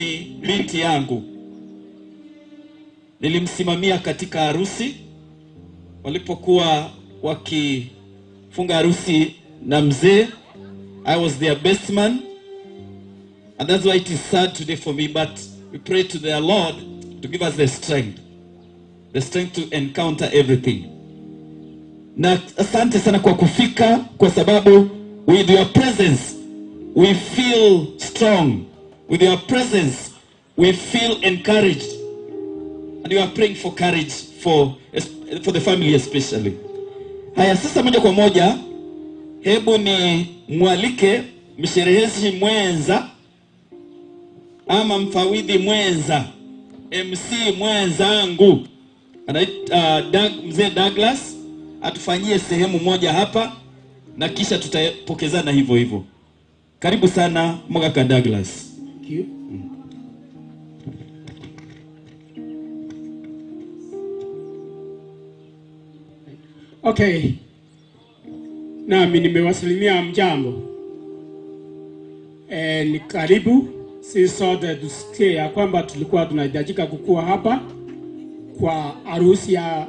Binti yangu nilimsimamia katika harusi walipokuwa wakifunga harusi na mzee. I was their best man, and that's why it is sad today for me, but we pray to their Lord to give us the strength, the strength to encounter everything. Na asante sana kwa kufika, kwa sababu with your presence we feel strong. With your presence we feel encouraged. And we are praying for courage for the family especially. Haya, sasa moja kwa moja hebu ni mwalike msherehezi mwenza ama mfawidhi mwenza, MC mwenzangu, Mzee Douglas atufanyie sehemu moja hapa na kisha tutapokezana hivyo hivyo. Karibu sana Mogaka Douglas. Thank you. Okay. Nami nimewasalimia mjambo. Ni karibu sisi sote tusikie ya kwamba tulikuwa tunahitajika kukua hapa kwa harusi ya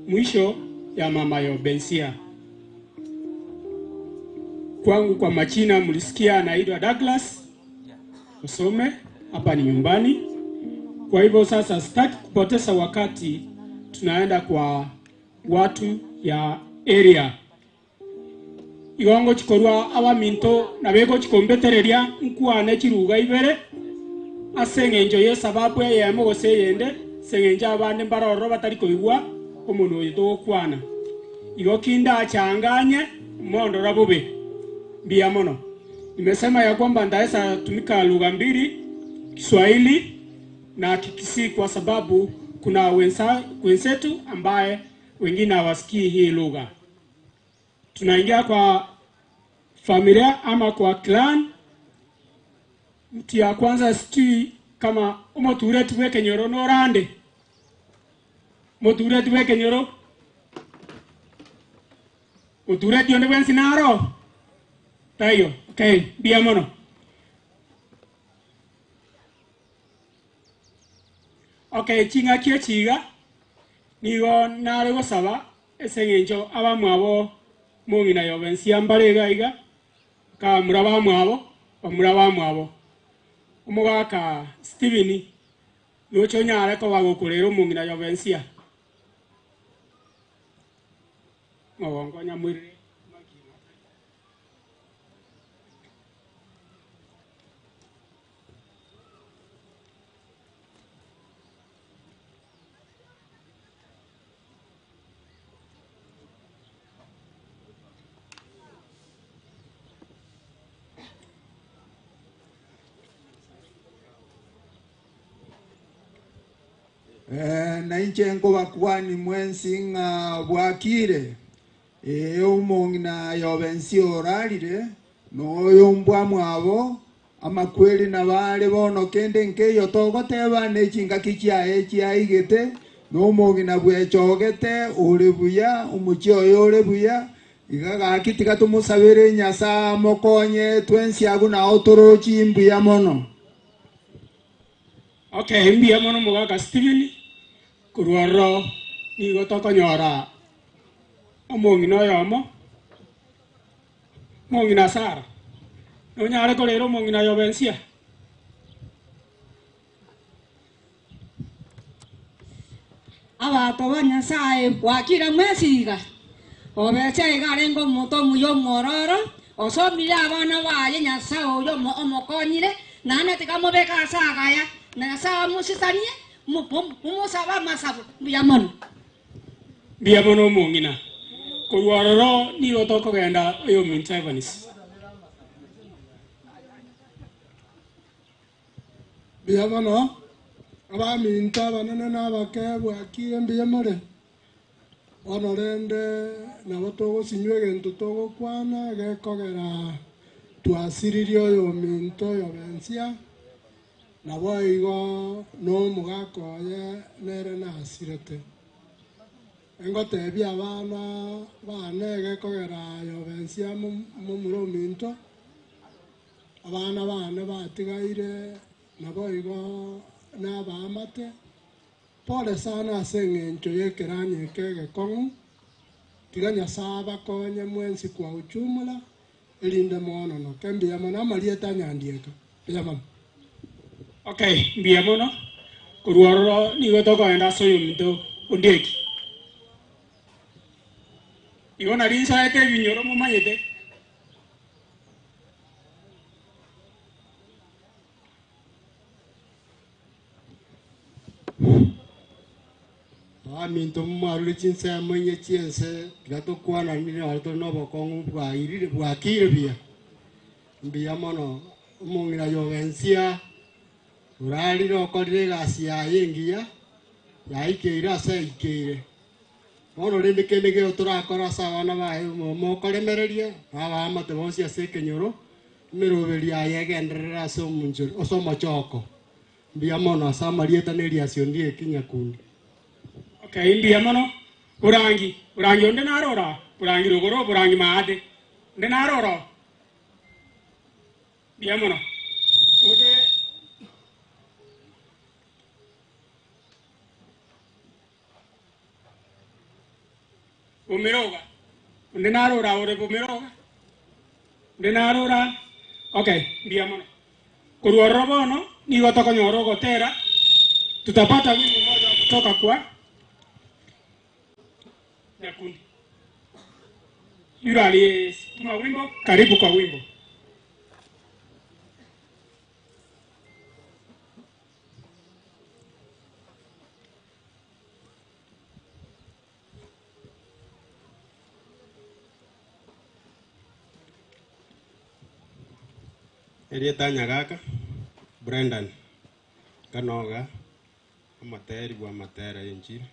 mwisho ya mama Yobensia. Kwangu kwa majina mlisikia naitwa Douglas Usome, hapa ni nyumbani. Kwa hivyo sasa sitaki kupoteza wakati, tunaenda kwa watu ya area. Igongo chikorwa abaminto nabego chikombetereria nkuane chiruga ibere aseng'encho ye sababu eyemo gose eyende seng'encho abande mbaroro batari koigwa omonto oyo togokwana. Igo kinda achanganye mondora bobe mbia mono. Nimesema ya kwamba ndaweza tumika lugha mbili, Kiswahili na Kikisii, kwa sababu kuna wenzetu ambaye wengine hawasikii hii lugha. Tunaingia kwa familia ama kwa clan. Mtu ya kwanza sijui kama omoture tuweke nyoro norande. Moture tuweke nyoro. Oture tionde wensi naro. Tayo, okay, bia mono. Okay, chinga kia chiga. Nigo nare gosaba eseng'encho abamwabo mong'ina Yobensia mbarega iga ka muraba mwabo bamuraba mwabo omogaka Steven nocho nyare ko bagokorera omong'ina Yobensia mogongo nyamwirire. Na inche nkobakwani mwensi ng'a bwakire omong'ina Yobensia orarire noyo mbwa mwabo amakweli na bale bono kende nkeyo togoteba nechingaki chiaye chiaigete nomong'ina bwechogete ore buya omochi oyo ore buya iga gaki tiga tomusabere Nyasaye mokonye twensi agu nao torochi mbuya mono. Okay, mbuya mono Mogaka Steven. Kurwaro nigo tokonyora omong'ina oyomo mong'ina Sara nonyare korera omong'ina Yobensia. Abato ba Nyasaye bwakira mwesiga obecha iga arenge omonto omuya omwororo osomire abana baye Nyasaye oyo omokonyire naende tikamobeka ase agaya Nyasaye amusisanie mumusaba masabu mbuya mono. Mbuya mono omong'ina. Korwaroro nigo tokogenda oyo ominto Evans. Mbuya mono abaminto abanene na abake bwakire mbuya more. Bono rende nabo togosinywa egento togokwana gekogera twasiririe oyo ominto Yobensia nabo igo nomogaka oye nere nasirete. Engotebia abana bane gekogera Yobensia momura ominto abana bane batigaire Nabo igo n'abaamate pole sana ase eng'encho y'ekeranya eke egekong'u tiga Nyasaye abakonye mwensi kwa uchumula erinde moononoke mbuya mono amarieta nyandieka mbuya mono. Okay, mbuya mono korwa ororo nigo tokoenda ase oyominto ondieki igo nari nsaete ebinyoro momanyete. Aminto mwarure chinsemo enye chiense tiga tokwananire aro tore na obokong'u bwairire bwakire buya mbuya mono omong'ina yobensia orarire okorire egasi yaye engiya yaikeire ase aikeire bono rende kende kero torakora ase abana baye mokoremereria abaamate bonsi ase ekenyoro emeroberi yaye egenderere ase omonchori ase omochoko mbuya mono ase amarieta na eriasio ndieki nyakundi. Okay, mbuya mono burangi burangi onde narora burangi rogoro burangi maade onde narora mbuya mono ode bumiroga onde narora ore bumiroga onde narora. Okay, mbuya mono korwa ororo bono nigo tokonyora ogotera tutapata wimbo moja kutoka kwa Nyakundi. Yule aliyetuma wimbo, karibu kwa wimbo. Erieta Nyagaka Brendan Kanoga amateri bwa matera yenjiri.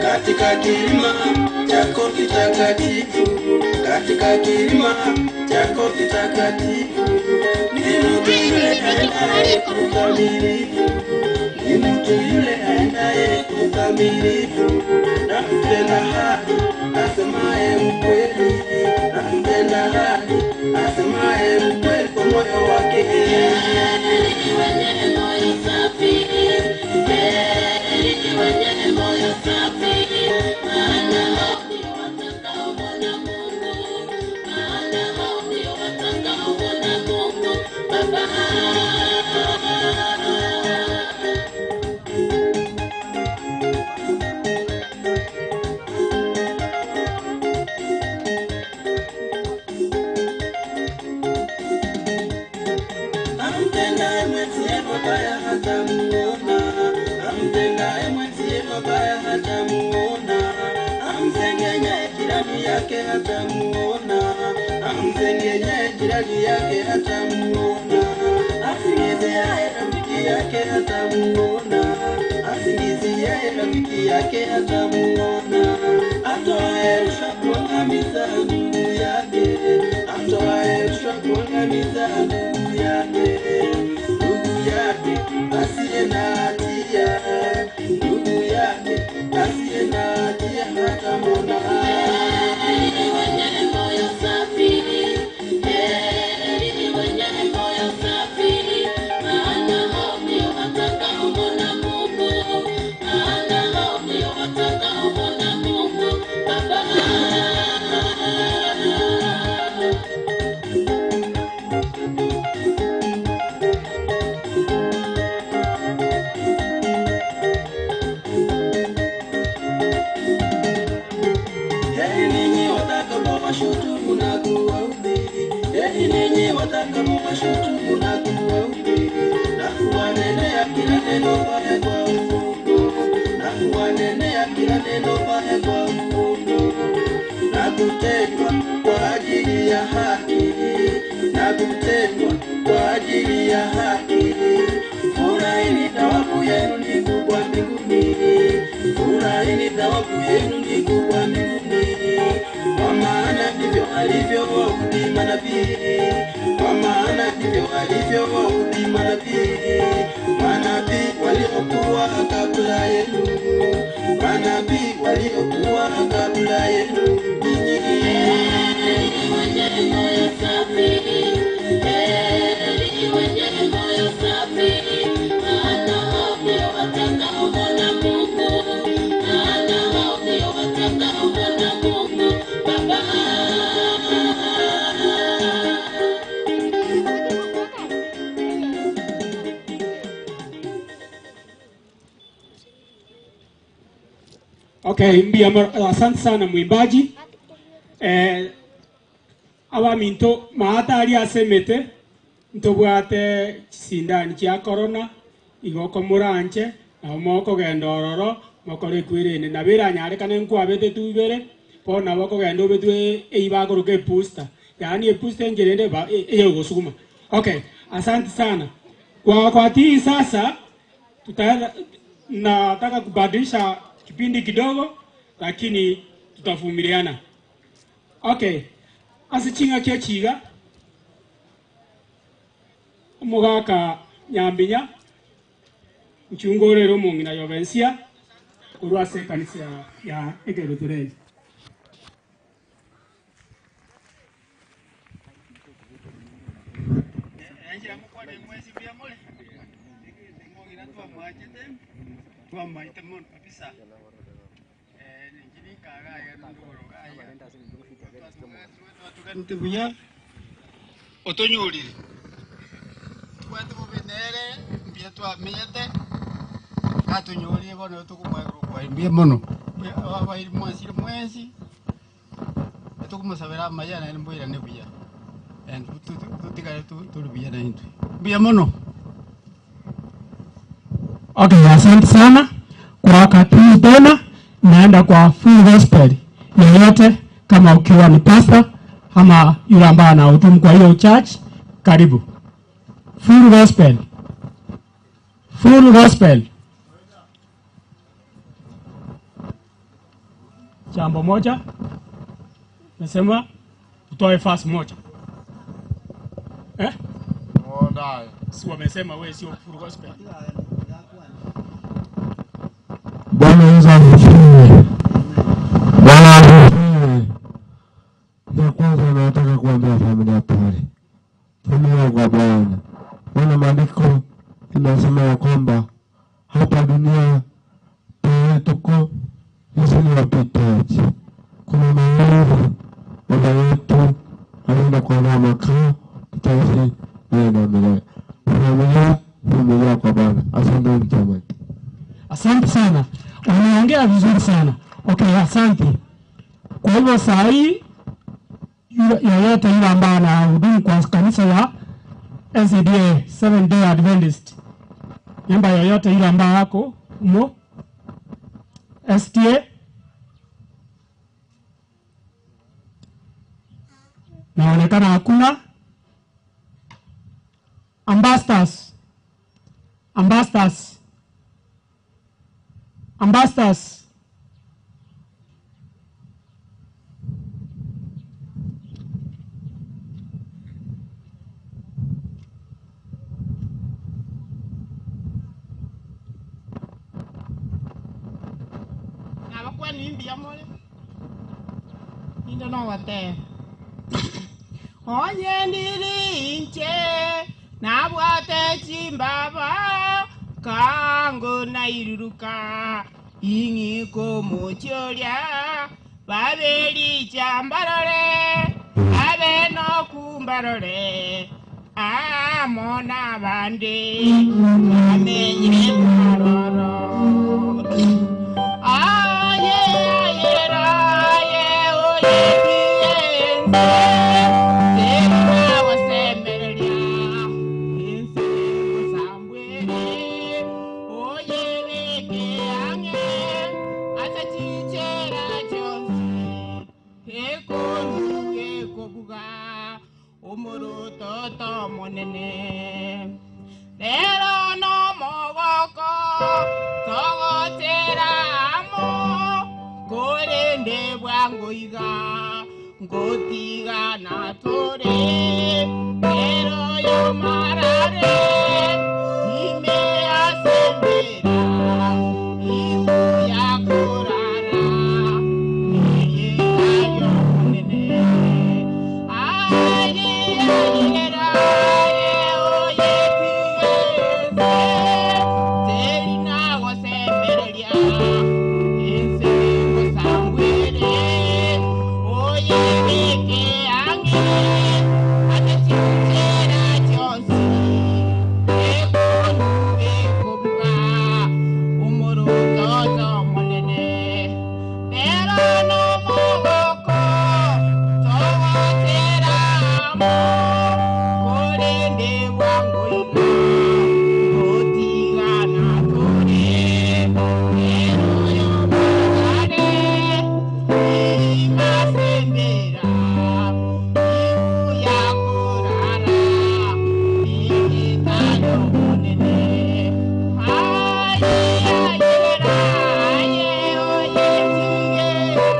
Katika kilima chako kitakatifu, katika kilima chako kitakatifu, ni mtu yule aendaye kukamilifu, ni mtu yule aendaye kukamilifu, na mtenda haki asemaye mkweli, na mtenda haki asemaye mkweli kwa moyo wake. Moyo safi, kuwashutumu na kuwahubiri, na kuwanenea kila neno baya kwa uongo, na kuwanenea kila neno baya kwa uongo, na kutengwa kwa ajili ya haki, na kutengwa kwa ajili ya haki. Furahini, thawabu yenu ni kubwa mbinguni, furahini, thawabu yenu ni kubwa mbinguni, kwa maana ndivyo alivyowaudhi manabii, kwa maana ndivyo alivyowaudhi manabii, manabii waliokuwa kabla yenu, manabii waliokuwa kabla yenu. Heri wenye moyo safi, heri wenye moyo safi, maana hao ndio watakaomwona Mungu, maana hao ndio watakaomwona Mungu Baba. Okay, mbia, asante sana mwimbaji. Abaminto maata asemete ntobwate chisindani chia corona igoko muranche na moko genda ororo mokore kwirene na biranyarekane nkwabete tuibere bona boko genda obetwe eibagoroka eposter, yaani eposter njerende eyogosukuma. Okay, asante sana kwa wakati. Sasa nataka kubadilisha kipindi kidogo, lakini tutavumiliana. Okay, asichinga kyechiga omogaka Nyambinya nchungorero omong'ina Yobensia korwa ase ekanisa ya Ekerutureri. Ntibuya otonyurire twete bubenere mbia twamenyete gatunyurire bono tukumweguru kwa mbia mono abairi mwesire mwesi tukumusabira amaya na mbwira ne buya and tutigare turi buya na intwe mbia mono. Okay, asante sana kwa wakati huu tena. Naenda kwa full gospel yeyote, kama ukiwa ni pastor ama yule ambaye anahudumu kwa hiyo church, karibu. Full gospel, full gospel. Jambo moja nasema utoe fast moja. Si wamesema wewe sio full gospel. Bwana Yesu asifiwe. Bwana asifiwe. Ya kwanza nataka kuambia familia pole. Familia kwa Bwana. Maana maandiko inasema ya kwamba hapa dunia pale tuko sisi ni wapitaji. Kuna mahali Baba yetu anaenda kuandaa makao, tutaishi naye na milele. Familia, familia kwa Bwana. Asante jamani. Asante sana. Umeongea vizuri sana. Okay, asante. Kwa hivyo saa hii yeyote yule ambaye anahudumu kwa kanisa la SDA, Seventh Day Adventist, namba yoyote yule ambaye ako mo SDA, naonekana hakuna. Ambassadors, ambassadors, ambassadors. Onye ndiri nche nabwate chimbaba kango nairuruka ingiko muchoria babeli chambarore abe no kumbarore amona bande amenye maroro aye aye aye oye. bwangu iga ngotigana tore ero yo marare ime asembera ibu yakurara niye nene aye ayera oye tigeze terina gosembereria ense ngosangwere oye beke ange atechera chonsi ekonu ekobwa umurutoto munene pero no mugoko towatera mo korende bwangu iga otigana tore pero yo marare imasembera ibu yakurara nigitayo munene aye ayera aye oye tigetse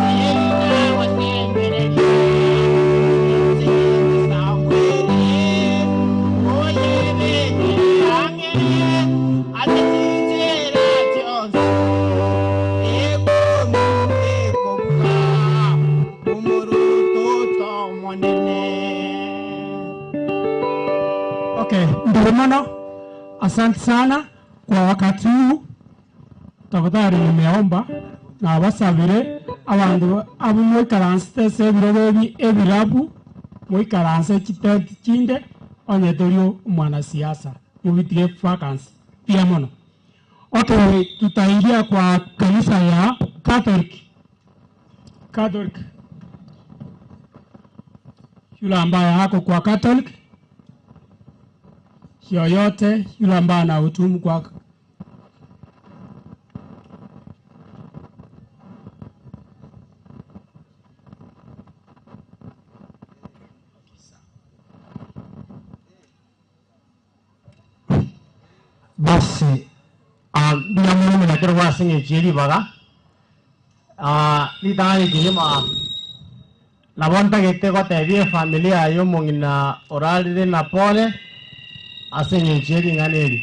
terina wasembereria ense ngosangwere oye beke ange atechera chonsi ekonu ekobwa umurutoto munene. Okay, Ndurumano, asante sana kwa wakati huu. Tafadhali nimeomba na basabire abandu abo mwikaranse se ebirogo ebi ebirabu mwikaranse chitenti chinde onye torio mwanasiasa mubitige vacancy pia mono. Okay, tutaingia kwa kanisa ya Catholic. Catholic. Yule ambaye hako kwa Catholic yoyote yule ambaye ana utumu kwa Basi ndiamuni nakero wasinge jeri baga litani kilima nabonta gete gotebie familia yo mong'ina orarire na pole ase eng'encho ering'ana eri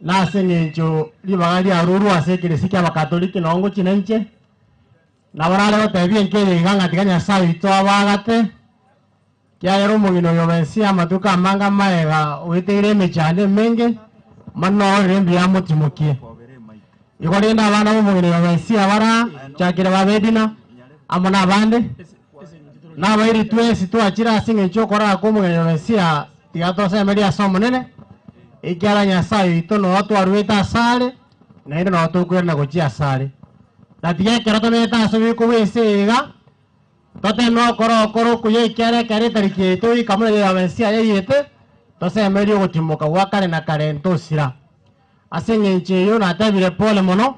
na ase eng'encho ribaga riarurwa ase ekeresi kia abakatoliki nongo chinenche naborare gotebia enkere iga ng'a tiga Nyasaye oito abagate kiagera omong'ina oyo bensi amatuko amanga maega oeteire emechando emenge manorire mbuya motimokie igo rende abana ba omong'ina oyo bensi abara chakire babedina amo na abande nabairi twesi twachire ase eng'encho okorora kwa omong'ina oyo bensi tiga tosemeria ase omonene ekiara Nyasaye oito noo twarwete asare naende noo tokwirana gochia asare na tiga ekero tomerete ase bikobwa ase iga toteme okoro okoro okuya ekiara ekero etariki yaito goika buna ya bensi yaiyete tosemerie ogotimoka gwa kare na kare ntosira ase eng'encho eyo natebire pole mono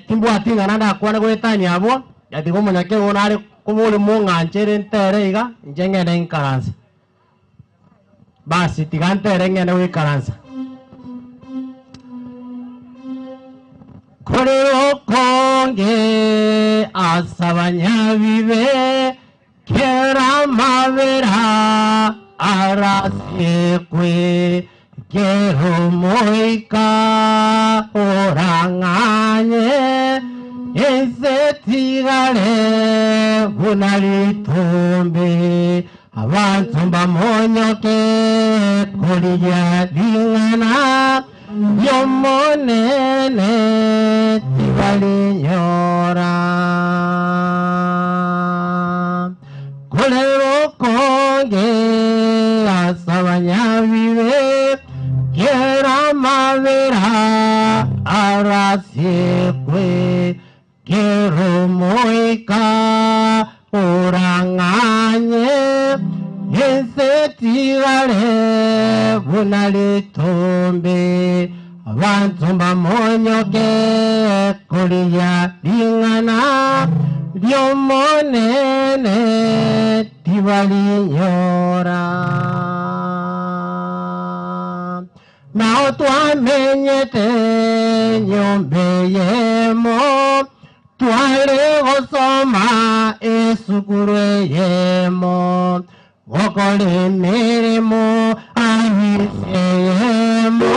timbwati ng'ana ndakwane goetania abwo yatiga omonyakego nare kobori mong'anchere ntere iga inche ng'ende nkaransa basi tiga ntere ng'ende goikaransa kore okonge asabanyabibe kera mabera arasekwe kero moika orang'anye ense tigare buna ritombe abantu bamonyoke kuriya ring'ana yomonene tibalinyora kolero konge asabanyabibe kera mabera arasekwe kero moika orang'anye ense tigare buna ritombe abantu bamonyoke kuriya ring'ana ryomonene tibalinyora nao twamenyete nyombe yemo Twale gosoma esukuru yemo gokore mirimo ahiseyemo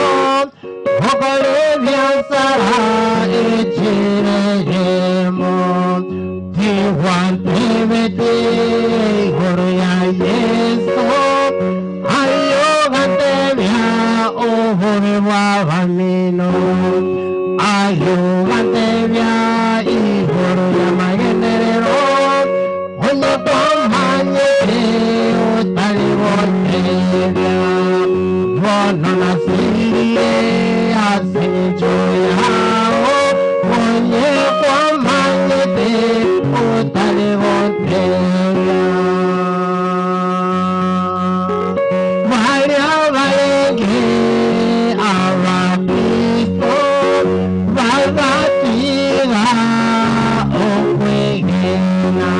gokore biasara echireyemo tiwantebete igoro ya Yesu ayo gatebya obubi bw'abamino ayo gatebya igoro y'amagenerero onye twamanyete utari botebya bono nasiriye asenjo yawo onye twamanyete utari botebya baria barenge abakristo bagatira okwegena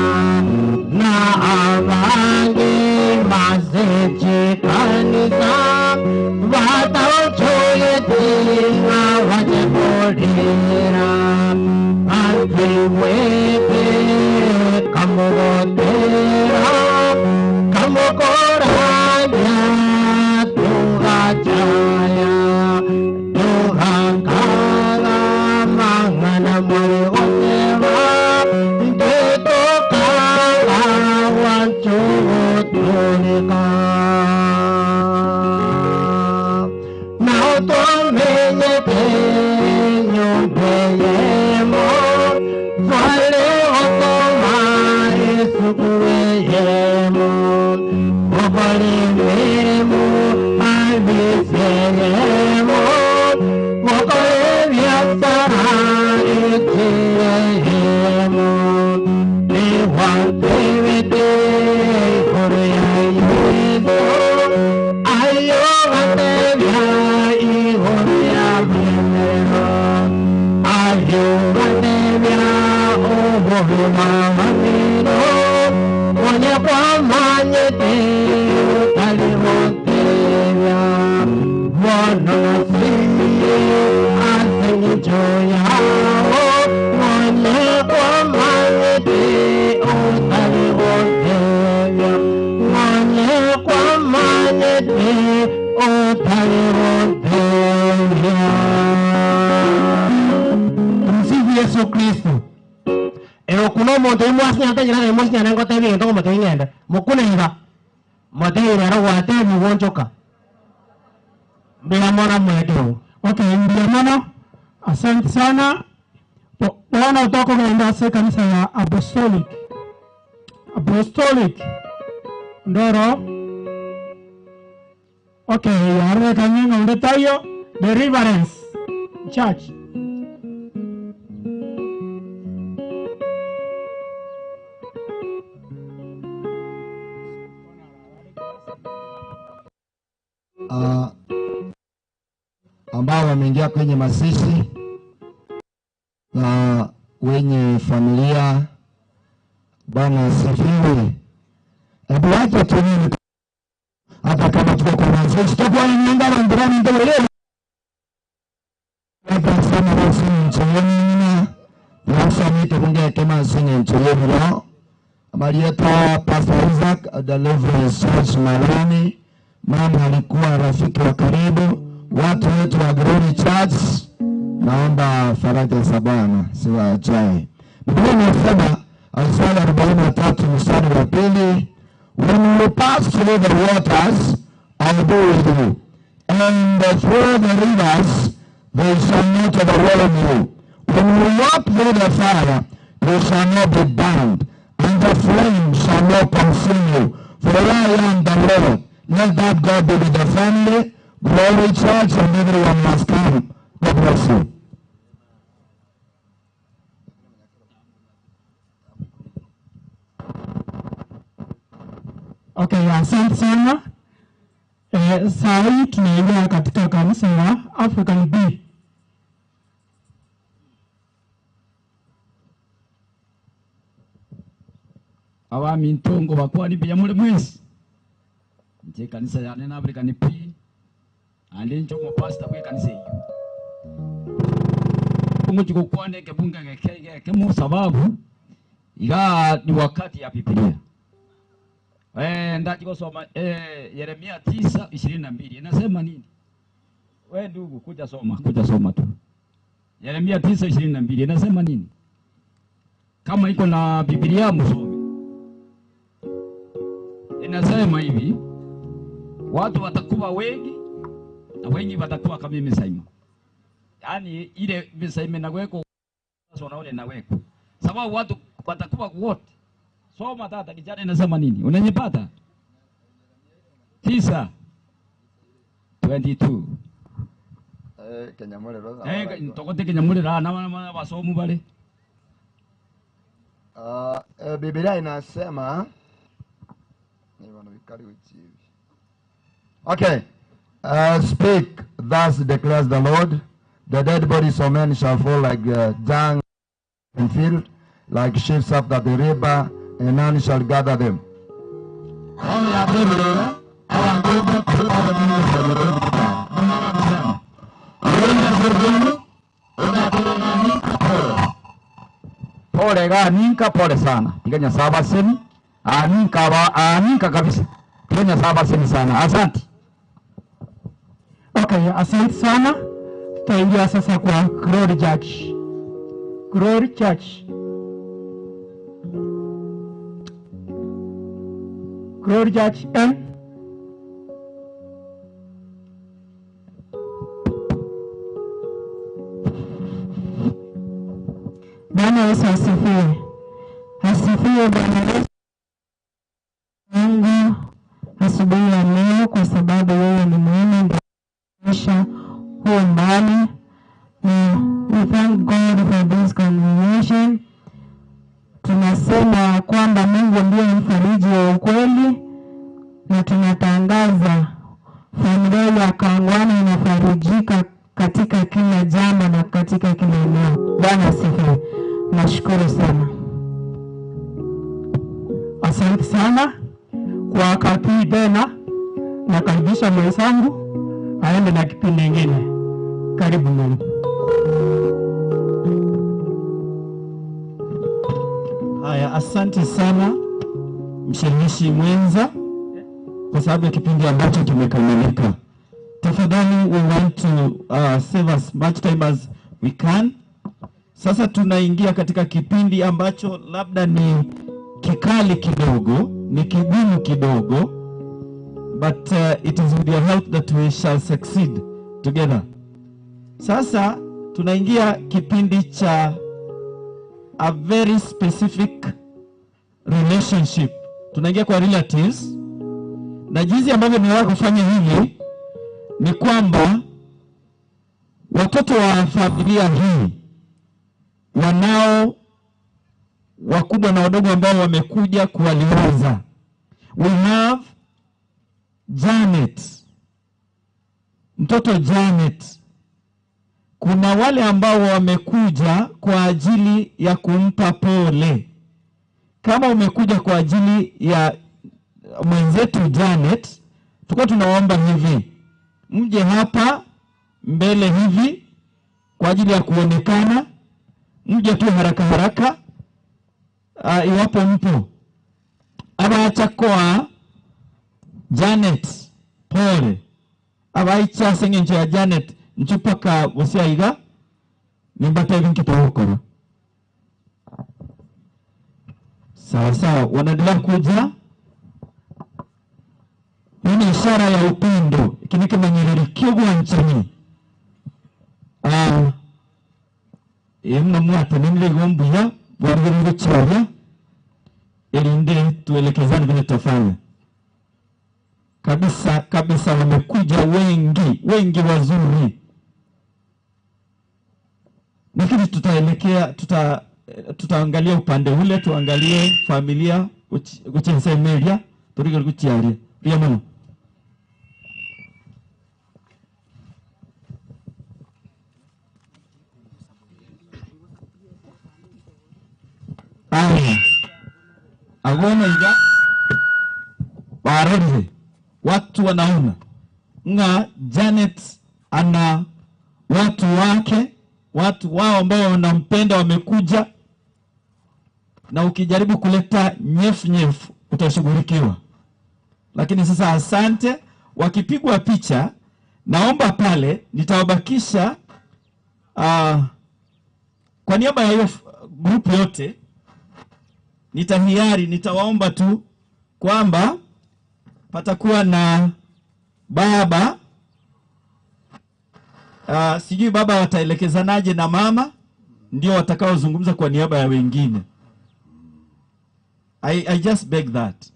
na abange mazechikanisa batauchoyetinga vachekorera antiwete kamogotera kamokoranya tugachaya tugakala mangana morioteva ntetokala wanchugotoleka nautomenyete nyumbeyemo twale otoma esukureyemo gokore mirimo abiseyemo gokore biasara echireyemo niwantebete igoro ya Yesu ayo gatebya igoro ya mirimo ayo gatebya obubi bw'abamiro onye kwamanyete utari botebya bono nasiye asenjo yawo onye kwamanyete utari botebya onye kwamanyete utari botebya. Tumsifu Yesu Kristo. Ero kuno monto imwasinyana nyana imwasinyana ngote bintu ngote ngenda mukunenga moteira ro wate mugonjoka bila mwana mwetu. Okay, ndio maana asante sana Bwana utoko genda se kanisa ya Apostolic Apostolic Ndoro. Okay, yarwe kanyinga ndetayo Deliverance Church. Ambao wameingia kwenye mazishi na wenye familia, Bwana asifiwe. Hebu wacha tuone hata kama tuko kwa mazishi tutakuwa ni ngara ndani ndio leo. Hata sana basi mcheni na sasa bunge kama sinye mcheni leo. Marieta Pastor Isaac Deliverance Church Malani. Mama alikuwa rafiki wa karibu, watu wetu wa Glory Church. Naomba faraja za Bwana siwaachae. Biblia inasema Isaya 43 mstari wa 2, when you pass through the waters, I will be with you, and through the rivers, they shall not overwhelm you. When you walk through the fire, you shall not be burned, and the flame shall not consume you. For I am the Lord. Let that God be with the family, Glory Church, and everyone must come. God bless you. Okay, asante sana. Saa hii tunaingia katika kanisa la African B. Awami ntongo bakwani bya muri mwesi. Nje kanisa ya nena African B. Andi njo mo pastor kwe kanisa iyo. Mungu kwane kebunga keke kemo sababu iga ni wakati ya Biblia. Ndaji kusoma Yeremia 9:22 inasema nini? We ndugu kuja soma tu. Yeremia 9:22 inasema nini? Kama iko na Biblia msome. Inasema hivi, watu watakuwa wengi na wengi watakuwa kama misaima. Yaani ile misaima na weko sasa unaona na weko. Sababu watu watakuwa wote. Soma tata kijana inasema nini? Unanipata? 9:22. Kenyamuliro. Tokote Kenyamuliro na wasomu bale. Biblia inasema okay. Speak, thus declares the Lord, the dead bodies of men shall fall like dung in field, like sheaves after the river, and none shall gather them. Pole ga ninka pole sana. Tiganya saba seni. Aninka ba aninka kabisa. Tiganya saba seni sana. Asante. Okay, asante sana. Tutaingia sasa kwa Glory Church. Glory Church. Glory Church N. Bwana Yesu asifiwe. Asifiwe Bwana Yesu. Mungu asubuhi ya leo kwa sababu yeye ni mwema ndiye huo mbali. We thank God for this congregation. Tunasema kwamba Mungu ndiye mfariji wa ukweli na tunatangaza familia ya Kangwana inafarijika katika kila jambo na katika kila eneo. Bwana asifiwe. Nashukuru sana. Asante sana kwa wakati tena. Nakaribisha mwenzangu aende na kipindi kingine. Karibu Mungu. Haya, asante sana mshirikishi mwenza kwa sababu ya kipindi ambacho kimekamilika. Tafadhali, we want to save as much time as we can. Sasa tunaingia katika kipindi ambacho labda ni kikali kidogo, ni kigumu kidogo, but it is with your help that we shall succeed together. Sasa tunaingia kipindi cha a very specific relationship. Tunaingia kwa relatives, na jinsi ambavyo nimewahi kufanya hivi ni kwamba watoto wa familia hii wanao wakubwa na wadogo ambao wamekuja kuwaliwaza. We have Janet, mtoto Janet. Kuna wale ambao wamekuja kwa ajili ya kumpa pole. Kama umekuja kwa ajili ya mwenzetu Janet, tulikuwa tunaomba hivi, mje hapa mbele hivi kwa ajili ya kuonekana, mje tu haraka haraka iwapo mpo. Abacha kwa Janet pole, abaicha sengencho ya Janet nchupaka wasiaiga nimbata hivi kitokoro. Sawa sawa, wanaendelea kuja. Hii ni ishara ya upendo kinike manyerere kyogwa nchini. Yemna mwata nimle gombuya bwarigirire chaya elinde tuelekezane vile tutafanya. Kabisa kabisa, wamekuja wengi wengi wazuri. Lakini tutaelekea tutaangalia upande ule, tuangalie familia kuchensemelia turige kuchiaria. Pia mama. Aya. Agona iga barende watu wanaona nga Janet ana watu wake Watu wao ambao wanampenda wamekuja, na ukijaribu kuleta nyefu nyefu utashughulikiwa. Lakini sasa asante, wakipigwa picha naomba pale nitawabakisha kwa niaba ya hiyo group yote, nitahiari nitawaomba tu kwamba patakuwa na baba, sijui baba wataelekezanaje na mama, ndio watakaozungumza kwa niaba ya wengine. I just beg that.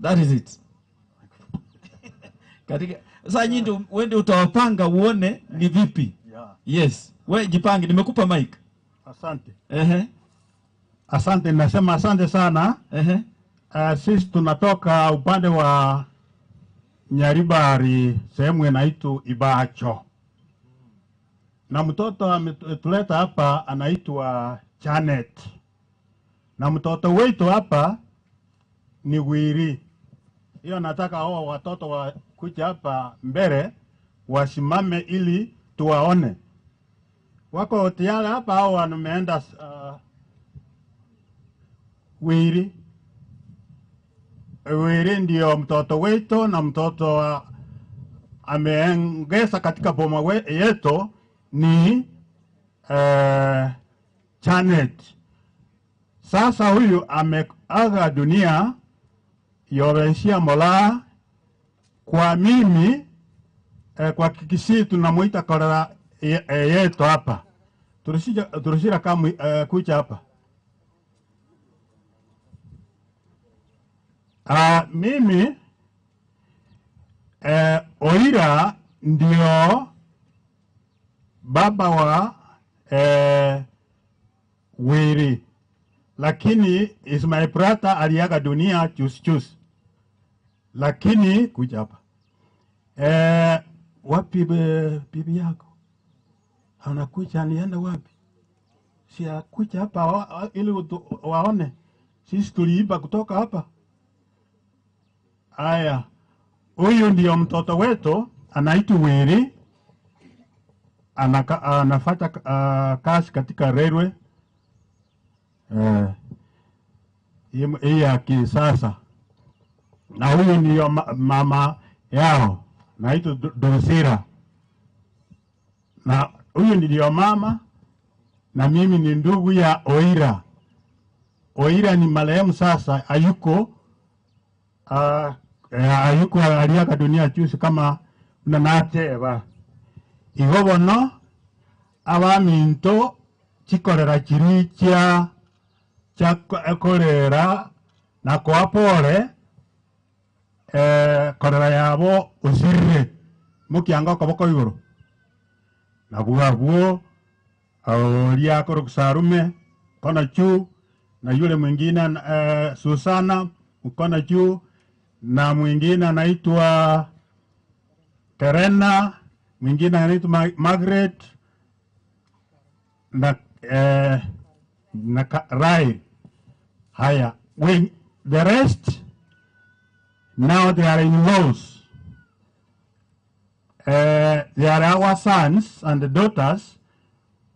That is it. Katika sasa nyinyi ndio wewe utawapanga uone ni vipi. Yeah. Yes. Wewe jipange, nimekupa mic. Asante. Ehe. Asante, nasema asante sana. Ehe. Sisi tunatoka upande wa Nyaribari, sehemu inaitwa Ibacho. Na mtoto ametuleta hapa anaitwa Janet. Na mtoto wetu hapa ni Wiri. Hiyo nataka hao watoto wa kuja hapa mbele wasimame ili tuwaone. Wako tayari hapa au wameenda? Wiri. Wiri ndio mtoto wetu, na mtoto ameongeza katika boma yetu ni Janet. Sasa huyu ameaga dunia Yorensia Mola. Kwa mimi kwa Kikisii tunamuita kolera yetu hapa. Turusira kama kuja hapa. Mimi Oira ndio baba wa Wiri, lakini is my brother aliaga dunia juzi juzi, lakini kuja hapa. Wapi bibi yako anakuja? Anienda wapi? Si akuja hapa ili waone sisi tuliiba kutoka hapa. Aya, huyu ndio mtoto wetu anaitwa Wiri, anafanya kazi katika railway hii ya kisasa, na huyu ndio mama yao naitwa Dosira, na huyu ndio mama, na mimi ni ndugu ya Oira. Oira ni marehemu sasa, hayuko, aliaga dunia juzi kama nanateba. Igo bono abaminto chikorera chiri chia cha korera na kwa pole korera yabo usirire mukianga okoboko igoro na bwabwo oria korokusarume kona juu, na yule mwingine Susana mkono juu, na mwingine anaitwa Terena, mwingine anaitwa Margaret na Rai. Haya, the rest now they are in laws. They are our sons and daughters,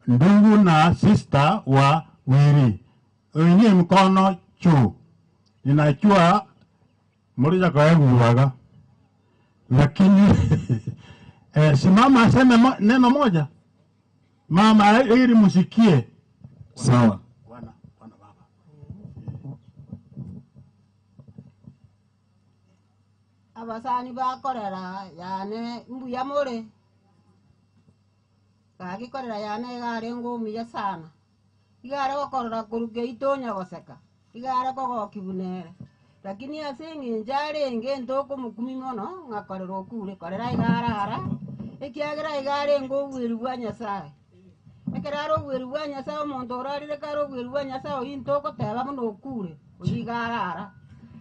ndugu na sister wa Wiri. Wenye mkono juu. Ninajua mmoja kwa yangu, lakini simama aseme neno moja. Mama, ili musikie. Sawa. Bwana. Abasani bakorera yane mbuya more gagikorera yane igare ngumiya sana, igare gokorora kuruge itonya goseka, igare kogokibunere, lakini ase eng'encho arenge ntokomokumi mono ng'akorera okure korera igarara ekiagera igare obweri bwa Nyasaye, ekero are obweri bwa Nyasaye, omonto orarire kare obweri bwa Nyasaye oyi ntogoteba buna okure oyi igarara.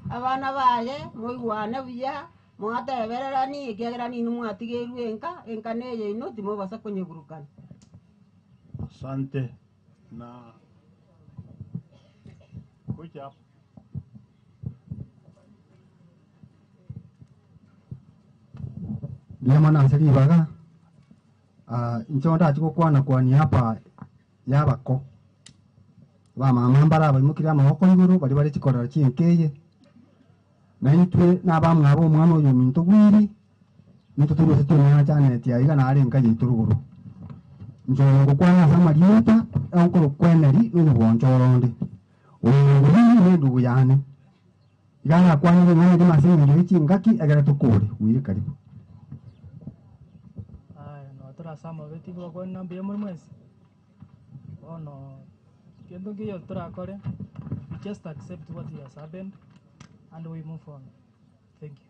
Abana baye moigwane buya mwatebererani ekiagera nini mwatigeirwe enka enka neye ino timobasa konyeburukana. Asante. Na kuja hapa. Ndiamana ase ribaga Nchonda achigokwana kwani hapa yabako ba mama mbara baimukira amaboko iguru bari bari chikorera chinkeye na intwe nabamwabo omwana oyo minto gwiri ninto turi tumwana Janet aiga na arenka yituruguru njongo kwana samarieta onkoro kweneri n'ubonjoronde uyu ni ndugu yane igana kwanire ng'ane dimasenyo chingaki agera tukure wire karibu. Aya no turasama beti bwa namba muri mwese ono kendo ngiyo turakore, we just accept what has happened and we move on. Thank you.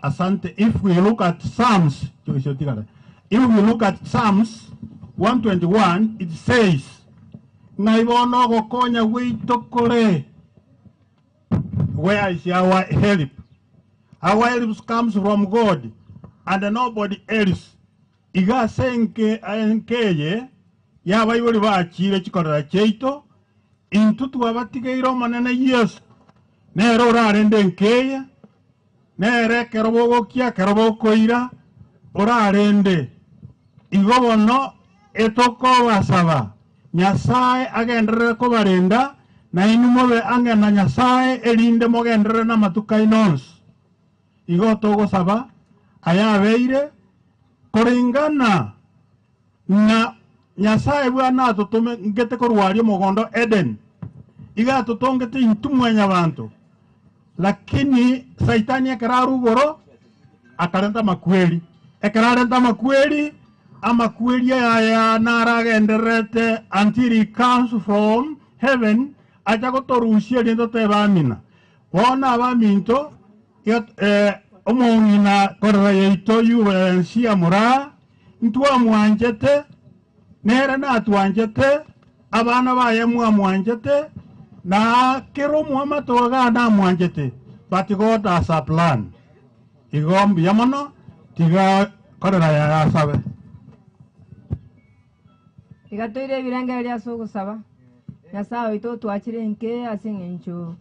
Asante. If we look at Psalms, if we look at Psalms 121, it says, Naibono gokonya witokore. Where is our help? Our help comes from God and nobody else. Iga senke enkeye yabayibuli bachire chikorera cheito intutu abatigeiro manene Yesu nero orarende enkeye nere kerobogokia kerobokoira orarende igo bono etokobasaba Nyasaye agenderere kobarenda na inu mobe ange na Nyasaye erinde mogenderere na matuka inonsi igo togosaba ayabeire koringana na Nyasaye bwana atutume ngete korwaria mogondo Eden iga tutongete intumwenya bantu lakini saitani ekerarugoro akarenta makweli ekerarenta makweli amakweli aya naragenderete until he comes from heaven aja gotorusia riento tebamina bona abaminto omong'ina korera yaito yubensia mura ntwamwanchete nere natwanchete abana baye mwamwanchete na kero mwamatoga namwanchete but God has a plan igo mbuya mono tiga korera yasabe iga toire ebirenge ase ogosaba Nyasaye oito twachire nke ase eng'encho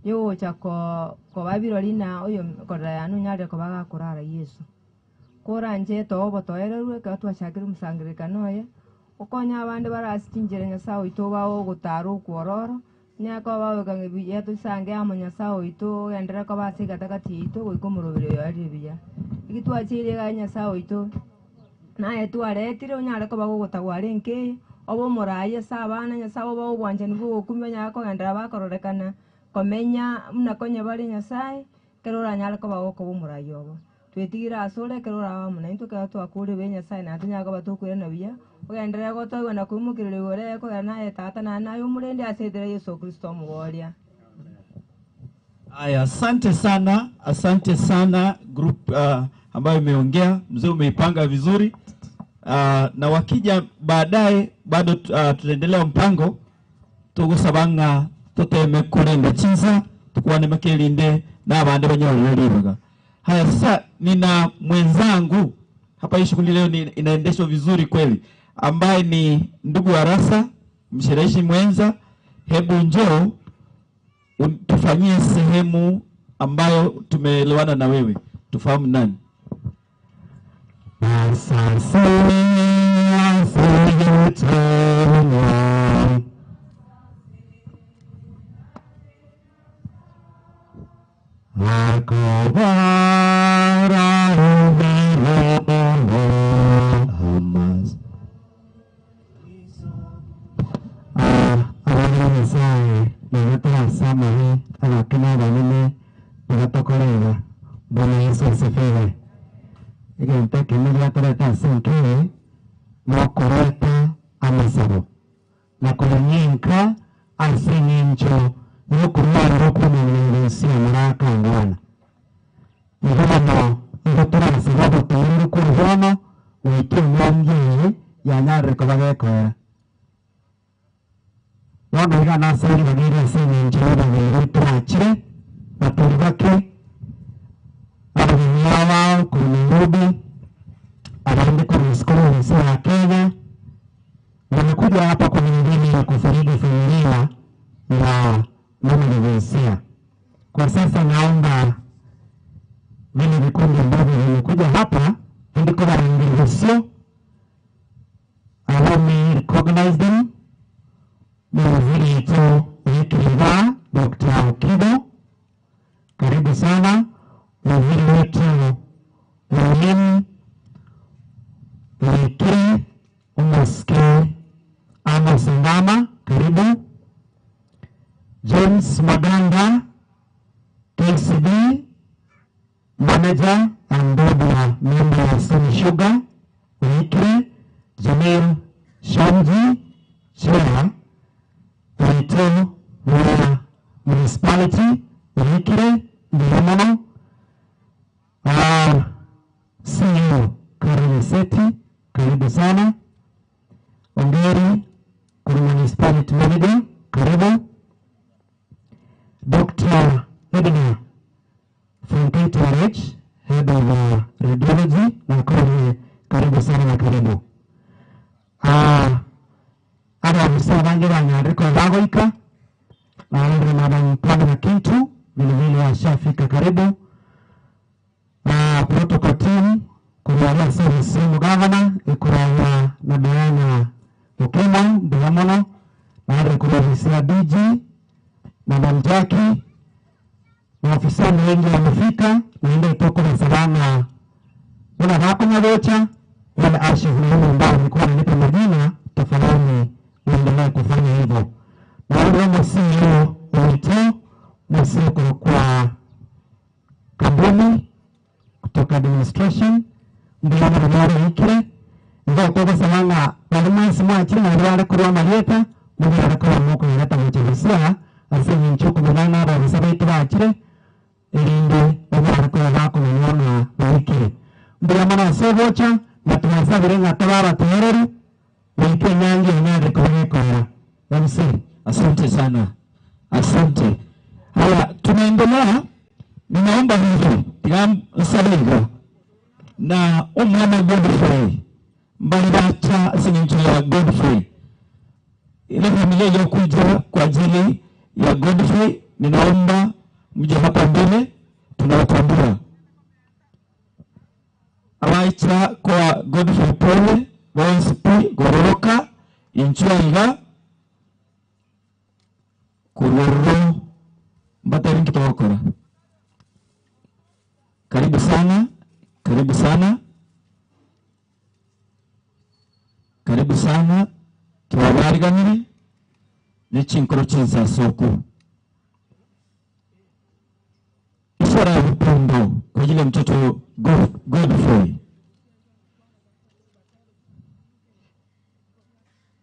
yogocha koba birori na oyo korera yanu nyarire koba gakorara Yesu koranje tobo toererwe ekero twachakire omosangererekano oye okonya abande barase chinchera Nyasaye oito bao ogotara okwororo nyaka baoka ng'ebuya tosange amo Nyasaye oito ogenderere koba ase egatagati yaito goika omoroberi oyo arire buya eki twachire iga Nyasaye oito naye twaretire onyare koba gogotagwara enkeye obo omorai ase abana Nyasaye oba obwanchani bwogokumia onyare kogendera bakororekana komenya muna konye bare Nyasaye kero oranyare koba gokoba omorai obo twetigire ase ore kero oraba muna intwe kero twakure be Nyasaye naye tonyare koba tokoirana buya ogenderere gotoigwa na koimokerera igoro ekogera naye tata naye naye omorende ase etera Yesu Kristo omogoria. Aya, asante sana group ambayo imeongea. Mzee umeipanga vizuri. Na wakija baadaye bado tutaendelea mpango tugusabanga tuteme kurenda chinsa tukwane makelinde na abande banyorere. Haya, sasa nina mwenzangu hapa, hii shughuli leo inaendeshwa vizuri kweli, ambaye ni ndugu Arasa mshereshi mwenza. Hebu njoo tufanyie sehemu ambayo tumeelewana na wewe, tufahamu nani. Kwa sasa naomba vile vikundi ambavyo vimekuja hapa ndiko Bosio. Allow me recognize them. Mawaziri wetu Wikiriva, Dr. Okido, karibu sana. Waziri wetu wa elimu Wikiri Umaske Amos Ngama, karibu. James Maganda, KCB Manager and Board Member of Sony Sugar, Wikiri. Jamil Shamji, Chair, Waito Mwea Municipality, Wikire, Ndiyomono. CEO Karim Seti, karibu sana. Ongeri Kuru Municipality Manager, karibu. Dr. Edna from KTRH, Head of Radiology, na karibu sana na karibu. Ada msa bange banyariko bagoika na wale madam Pamela Kintu vile vile washafika karibu. Na protocol team kurudia service governor ikuraya na Diana Okema Ndiamono na wale kurudia DG Madam Jackie na afisa wengi wamefika na ndio toko na salama wala hako madocha wala ashifu na ambao nilikuwa nanipa majina, tafadhali uendelee kufanya hivyo. Na wale msio wito msio kwa kampuni kutoka administration ndio na hikire ndio kwa salama walimu sima chini na wale kwa maleta ndio kwa moko naleta mchezo asemi nchuku mwana na sababu tuachire ilinde wale kwa wako na hikire ndio maana sobocha na tunasabire na tabara tayari wike nyangi nyari kwa MC. Asante sana, asante. Haya, tunaendelea. Ninaomba hivi tigamsabiga na umwana Godfrey mbalibacha sincho ya Godfrey, ile familia iliyokuja kwa ajili ya Godfrey, ninaomba mje hapa mbele, tunawatambua. Awaicha kwa Godfrey Pole Bonspi Gororoka Inchuaiga Kuroro Mbatari kitokora. Karibu sana, karibu sana, karibu sana. Twabariganire nechinkoro chinsasoko ishara ya upendo kwa ajili ya mtoto Godfrey.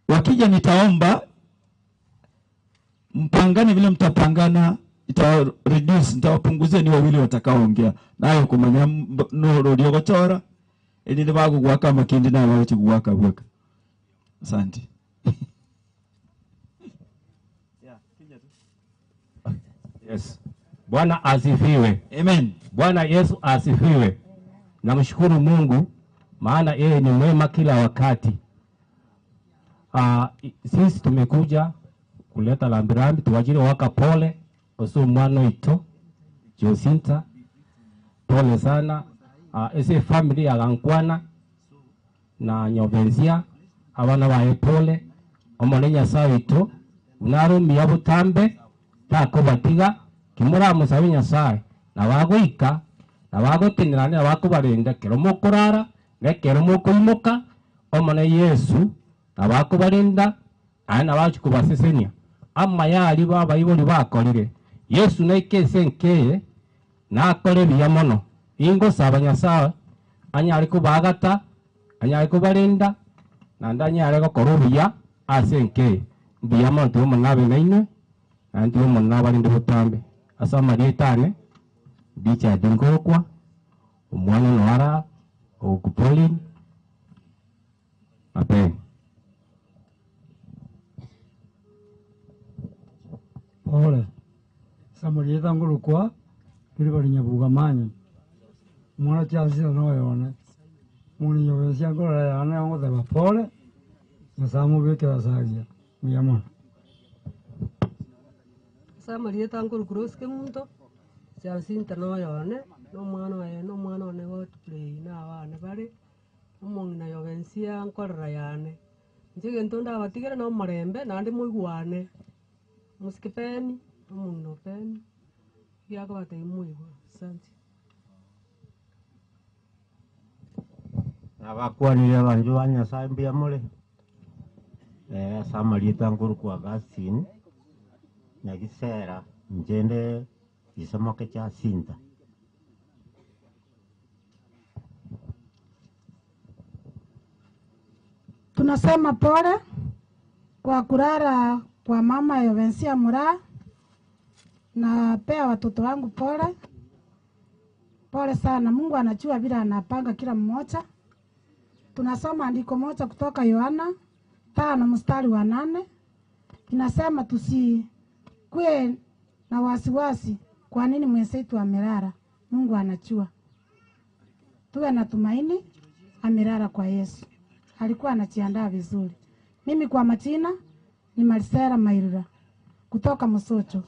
Wakija nitaomba mpangane vile mtapangana, ita reduce, nitawapunguzia ni wawili watakaoongea. Nayo kumanya noro lyogochora ili nibago gwaka makindi na bago gwaka bwaka. Asante. Yes. Bwana asifiwe. Amen. Bwana Yesu asifiwe. Namshukuru Mungu maana yeye ni mwema kila wakati. Sisi tumekuja kuleta rambirambi tuwajiri waka pole osu mwana ito Josinta, pole sana. Ese family ya Gankwana na Nyobenzia abana bae pole omolenya saito unarumia butambe takobatiga kimura musabe Nyasaye na wagoika na wagotinirana na wakobarenda kero mokorara ne kero mokoimoka omone Yesu na wakobarenda ana wachukubasesenia ama yali baba iboli bakorire Yesu naikese nkeye nakore biya mono ingo saba Nyasaye anyari kubagata anyari kubarinda nanda anyari gokora obuya ase nkeye mbuya mono tigo omonabe nainwe naende tigo omonabe arinde botambe ase amarieta ane Richard Ngokwa omwana noara okupolin ape. Pole samarieta ngurukwa kiri nyabuga manya mwana chasira noyone muni nyobesia ngorora yane ngotheba pole nyasamu bikira sagia muyamona samarieta ngurukuro muntu chasinta noyone no mwana wae no mwana one got play na abana bari Omong'ina Yobensia nkorera yane. Inche egento ndabatigere na omorembe naende moigwane. Mosike Peni, omong'ina o Peni, giakobatebia moigwe. Asante. Nabakwanire abandu ba Nyasaye mbuya more. Ase amarieta nkorokwa Augustine Nyagisera njende gisomo kya Sinta. Tunasema pole kwa kulala kwa mama Yobensia Mura, na pea watoto wangu pole. Pole sana, Mungu anajua vile anapanga kila mmoja. Tunasoma andiko moja kutoka Yohana 5 mstari wa 8. Inasema tusikue na wasiwasi kwa nini mwenzetu amelala. Mungu anajua. Tuwe na tumaini, amelala kwa Yesu. Alikuwa anajiandaa vizuri. Mimi kwa majina ni Marcela Mairura kutoka Musocho.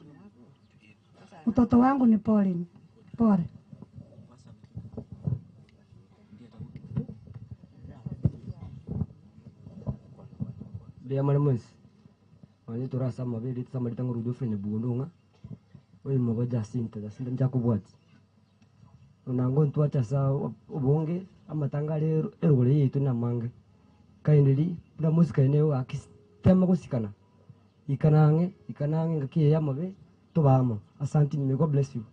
Mtoto wangu ni Pauline. Pole. Bia mwalimuzi. Wanje turasa mabili tsama litango rudofe ne buondonga. Oyo mwa Jacinta, Jacinta njakubwati. Unango ntwacha sa obonge amatanga erugore yitu na mange. Kaindiri na musika eneo akisema kusikana. Ikanange ngakiye yamabe tobamo. Asante, may God bless you.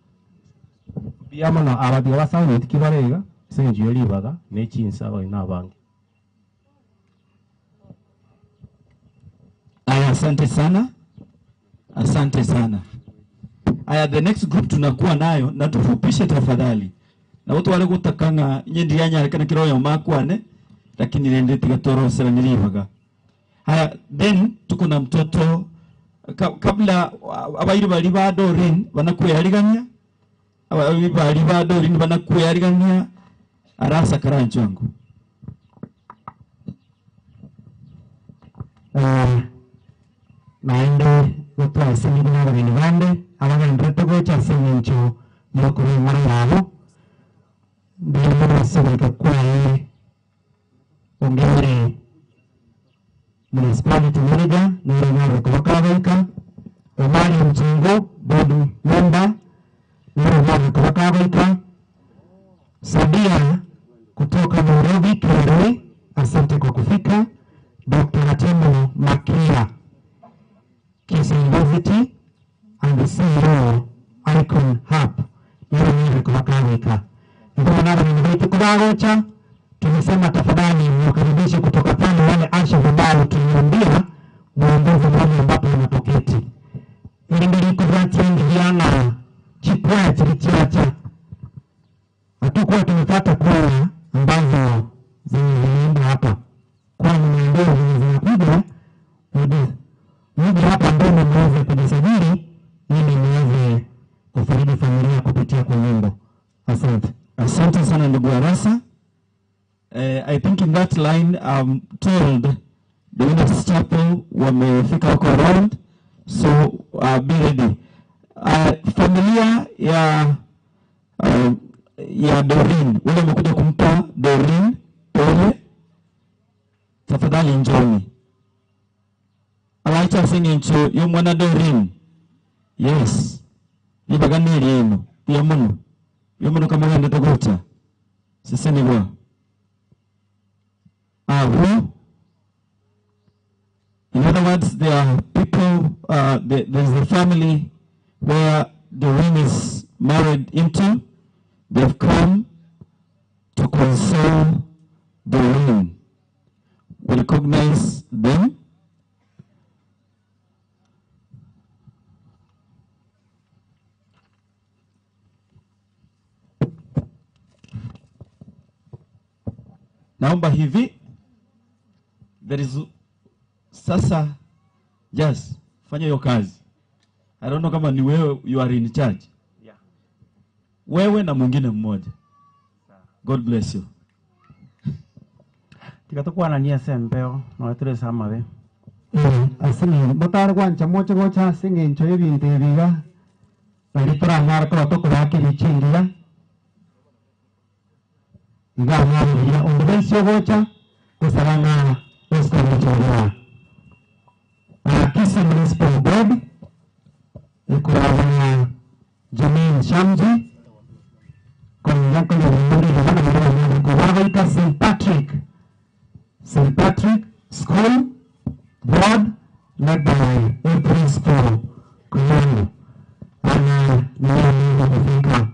Bia mono abadia basawe tikibarega senjiyo libaga nechinsa oina abange. Aya, asante sana. Asante sana. Aya, the next group tunakuwa nayo na tufupishe tafadhali. Na watu wale gutakanga nyendi yanya kana kiroyo makwane lakini nende tigatoro sera nilibaga. Haya, then tuko na mtoto kabla abairi bali ba Dorin banakwearigania. Abairi bali ba Dorin banakwearigania arasa karancho wangu. Naende gutwasemire n'abageni bande abagenderete gocha ase eng'encho yokorwa eng'ora yabo mbere kwaye ongere municipality manager nere kubakabaika Omari Mchingo board member nere kubakabaika Sabia kutoka Nairobi KRA, asante kwa kufika. Dr. Atemo Makia Kisii University and the CEO Icon Hub nere kubakabaika. Ndio nalo nimeweza kubagocha. Tumesema tafadhali mwakaribishe kutoka pale wale asha ambao tuliambia muongoze mahali ambapo unapoketi. Ili ndiko kuvatia chikwaya chilichiacha. Hatukuwa tumepata kwaya ambazo zinaimba hapa. Kwa nimeambiwa zinakuja mje hapa ndio mweze kujisajili ili muweze kufariji familia kupitia kwa nyimbo. Asante. Asante sana ndugu Arasa. I think in that line I'm told the Winners Chapel wamefika huko around, so be ready. Familia ya Doreen, wale wamekuja kumpa Doreen pole, tafadhali njoni. Alaita singing yo mwana Doreen. Yes. Libaganiri yenu. Ya muno. Ya muno kama wende togota. Siseni kwa. Who? In other words, there are people, there's a family where Doreen is married into. They've come to console Doreen. We recognize them. Naomba hivi, there is sasa, yes, fanya hiyo kazi. I don't know kama ni wewe you are in charge. Yeah. Wewe na mwingine mmoja. God bless you. Tikatokuwa na nia sembeo no etere samabe. Asini botare kwancha moche gocha singencho ebinto ebiga. Nari toranyara ko tokora kibichingira. Iga mwana ondobensi ogocha kusaranga esikomuchorea. Kisii Municipal Board ikurazana Jamil Shamji kwa St. Patrick School Board led by a principal Kuyani ana niamini kufika,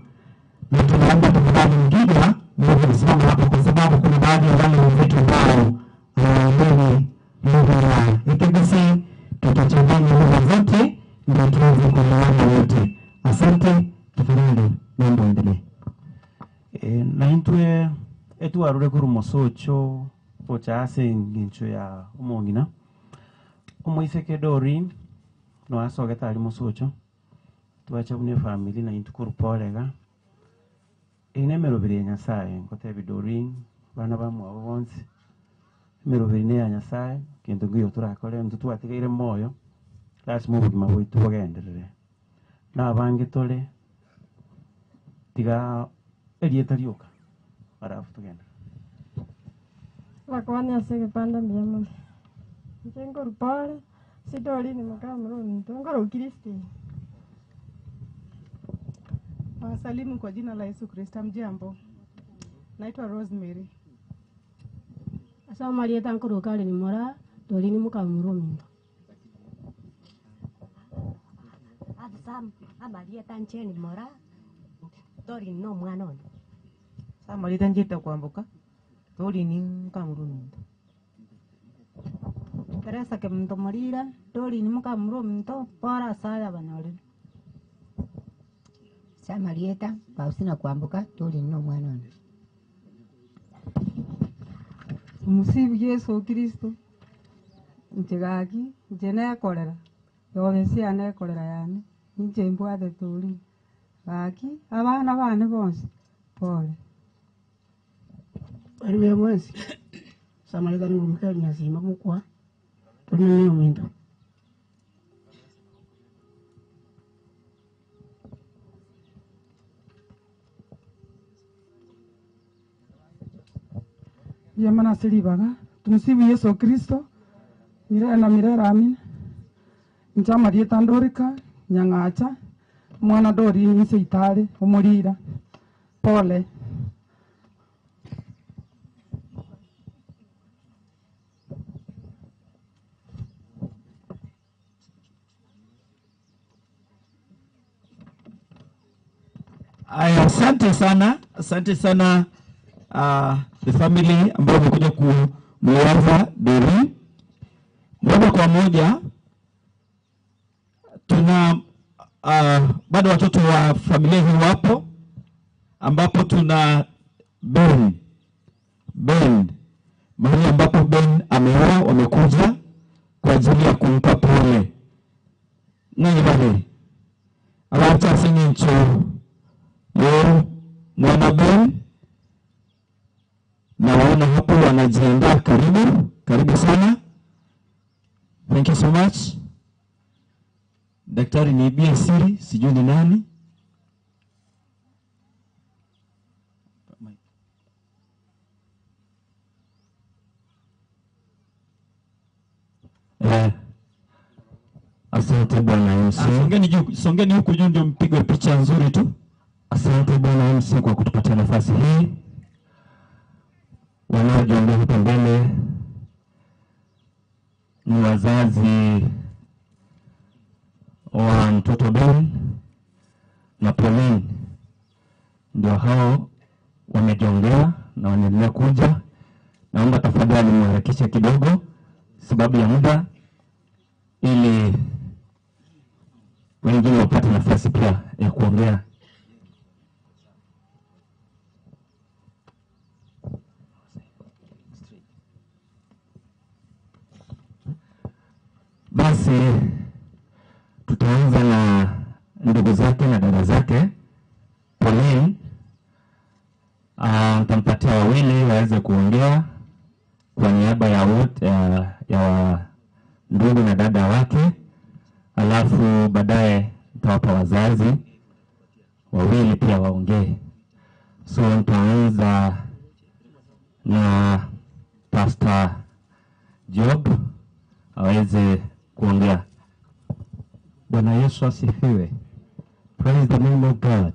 na tunaomba tafadhali Mgiga muweze kusimama hapo, kwa sababu kuna baadhi ya wale wenzetu ambao hawaelewi lugha ya Ekegusii. Tutachanganya lugha zote ndio tuweze kuelewana wote. Asante, tafadhali mambo endelee. Na intwe etwarure kuru mosocho ocha ase ngincho ya omong'ina omoiseke Doreen no asogete ari mosocho twacha bune family na intu kuru polega ine emerobiri ya Nyasaye ngotebi Doreen bana bamwabo bonsi emerobiri ne ya Nyasaye kintu ngiyo turakore ntu twatigeire moyo lazima obogima bwaitu bogenderere na abange tore tiga erieta rioka arafu tugenda Bakwani ase gipanda mbiamore inche nkorupore sidori ni mukamuro muntu nkora ukristi. Wasalimu kwa jina la Yesu Kristo. Mjambo, naitwa Rosemary. Asa marieta nkorokare ni mora dori ni mukamuro muntu. Asa amarieta ncheni mora dori no mwana ono. Asa marieta njeta kwamboka dori ni mukamuro muntu. Teresa ke muntu morira dori ni mukamuro muntu pora saya banore. Samarieta Faustina kwambuka tuli no mwana ono. Musibu Yesu Kristo nchigaki nche nekorera yobesi anekorera yani nche mbwate tuli gaki abana bane bonsi pole. Ariwe mwensi Samarieta ni mukali nyazima mukwa tuli ni mwendo. Yamana silibaga tumsifu Yesu Kristo mirera na mirera amin. Nchama rieta ndorika nyang'acha mwana dori nse itare omurira pole. Aya, asante sana, asante sana the family ambao wamekuja kumuanza Doreen. Moja kwa moja tuna bado watoto wa familia hii wapo, ambapo tuna Ben mahali ambapo Ben ameoa, wamekuja kwa ajili ya kumpa pole. Nani bale abacha singincho yo mwana Ben, na waona hapo wanajiandaa. Karibu, karibu sana. Thank you so much. Daktari niibie siri, sijui ni nani. Asante Bwana MC. Songeni juu, songeni huku juu ndio mpigwe picha nzuri tu. Asante Bwana MC kwa kutupatia nafasi hii. Wanaojiongea hapa mbele ni wazazi wa mtoto Ben na Pauline, ndio hao wamejiongea na wanaendelea kuja. Naomba tafadhali muharakishe kidogo sababu ya muda, ili wengine wapate nafasi pia ya kuongea. Basi tutaanza na ndugu zake na dada zake. Pauline nitampatia wawili waweze kuongea kwa niaba ya wote ya ndugu na dada wake, alafu baadaye nitawapa wazazi wawili pia waongee. So nitaanza Yesu asifiwe. Praise the name of God.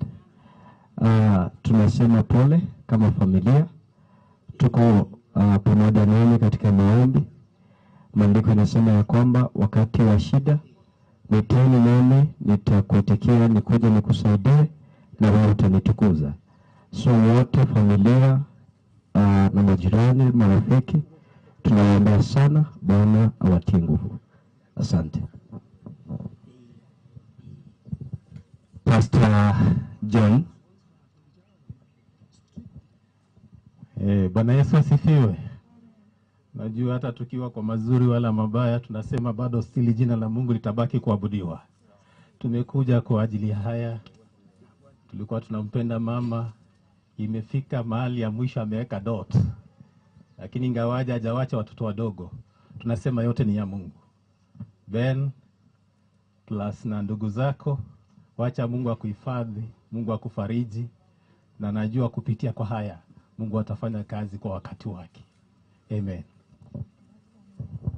Tunasema pole kama familia. Tuko pamoja nanyi katika maombi. Maandiko yanasema ya kwamba wakati wa shida niteni nami nitakuitikia, nikuje nikusaidie na wewe utanitukuza. So wote familia na majirani, marafiki, tunawaombea sana, Bwana awatie nguvu. Asante. Pastor John. Bwana Yesu asifiwe. Najua hata tukiwa kwa mazuri wala mabaya tunasema bado stili jina la Mungu litabaki kuabudiwa. Tumekuja kwa ajili haya. Tulikuwa tunampenda mama, imefika mahali ya mwisho ameweka dot. Lakini ingawaje hajawacha watoto wadogo, tunasema yote ni ya Mungu. Ben plus na ndugu zako, wacha Mungu akuhifadhi, Mungu akufariji, na najua kupitia kwa haya Mungu atafanya kazi kwa wakati wake. Amen.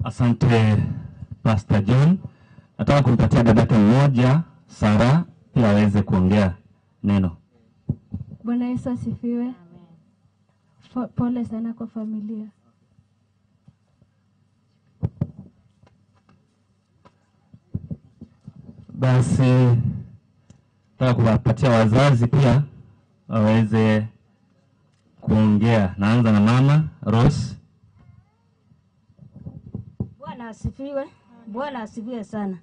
Asante Pastor John. Nataka kumpatia dadake mmoja Sara pia aweze kuongea neno. Bwana Yesu asifiwe. Pole sana kwa familia. Basi nataka kuwapatia wazazi pia waweze kuongea. Naanza na mama Rose. Bwana asifiwe. Bwana asifiwe sana.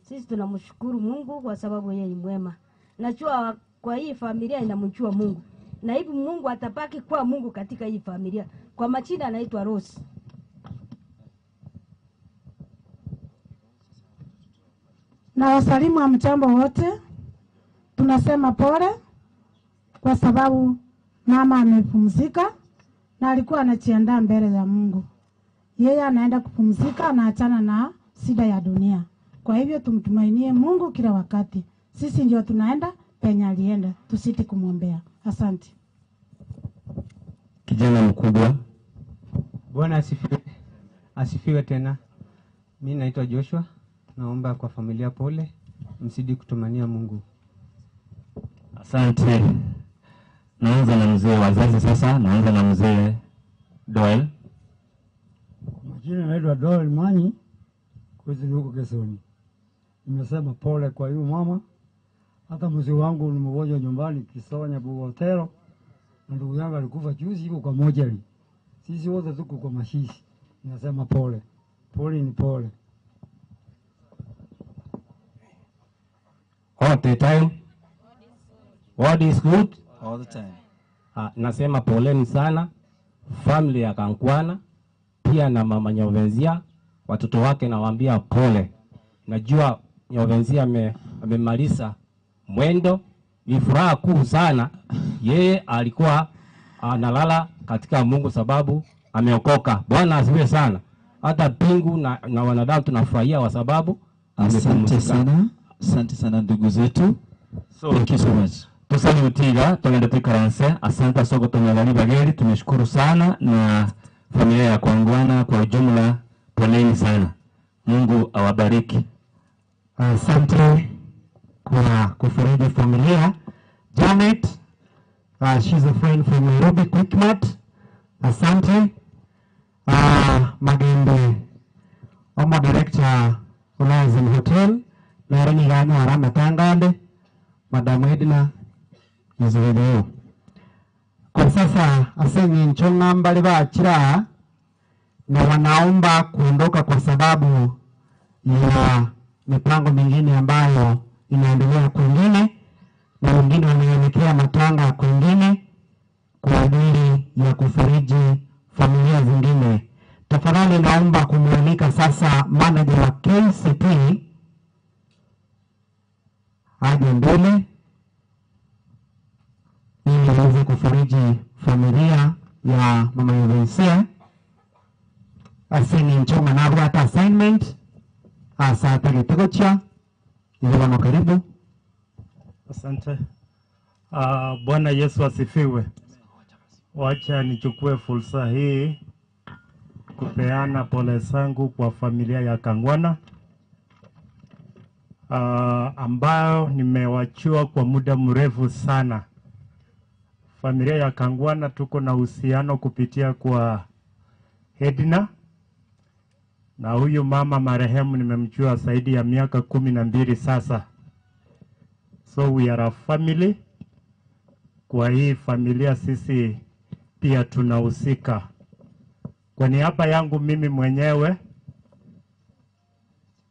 Sisi tunamshukuru Mungu kwa sababu yeye ni mwema. Najua kwa hii familia inamjua Mungu. Na hivi Mungu atabaki kwa Mungu katika hii familia. Kwa majina anaitwa Rose. Na wasalimu wa mchambo wote, tunasema pole kwa sababu mama amepumzika na alikuwa anajiandaa mbele ya Mungu. Yeye anaenda kupumzika, anaachana na shida ya dunia. Kwa hivyo tumtumainie Mungu kila wakati. Sisi ndio tunaenda penye alienda, tusiti kumwombea. Asante. Kijana mkubwa. Bwana asifiwe. Asifiwe tena. Mimi naitwa Joshua. Naomba kwa familia pole, msidi kutumania Mungu. Asante. Naanza na mzee wazazi sasa, naanza na mzee Doel. Majina naitwa Doel Manyi, kuzi huko Kesoni. Nimesema pole kwa hiyo mama. Hata mzee wangu ni mgonjwa nyumbani Kisonya Bugotero, na ndugu yangu alikufa juzi yuko kwa mojari. Sisi wote tuko kwa mashishi. Ninasema pole. Pole ni pole. All the time. God is good all the time. Nasema poleni sana family ya Kankwana pia na mama Nyovenzia, watoto wake nawaambia pole. Najua Nyovenzia amemaliza mwendo, ni furaha kuu sana. Yeye alikuwa analala katika Mungu sababu ameokoka. Bwana asifiwe sana. Hata pingu na wanadamu tunafurahia kwa sababu asante sana. Asante sana ndugu zetu. So, thank you so much. Tusalutiga tunaenda tukaranse. Asante soko tumeangalia bageri, tumeshukuru sana na familia ya Kwangwana kwa ujumla, poleni sana. Mungu awabariki. Asante kwa kufariji familia. Janet, she's a friend from Nairobi, Quickmart. Asante. Magembe, Omo Director Horizon Hotel. Narani gano arama tangande. Madam Edna is with you. Kwa sasa asenye nchonga mbali ba achira na wanaomba kuondoka kwa sababu ya mipango mingine ambayo inaendelea kwingine, na wengine wameelekea matanga kwingine kwa ajili ya kufariji familia zingine. Tafadhali naomba kumualika sasa manager wa KCP aje mbele ili aweze kufariji familia ya mama Yovensia. Aseni nchoma na hata assignment asante kitegocha ilivyo karibu. Asante. Bwana Yesu asifiwe. Wacha nichukue fursa hii kupeana pole zangu kwa familia ya Kangwana. ambayo nimewachua kwa muda mrefu sana. Familia ya Kangwana tuko na uhusiano kupitia kwa Edna, na huyu mama marehemu nimemjua zaidi ya miaka 12 sasa. So we are a family. Kwa hii familia sisi pia tunahusika. Kwa niaba yangu mimi mwenyewe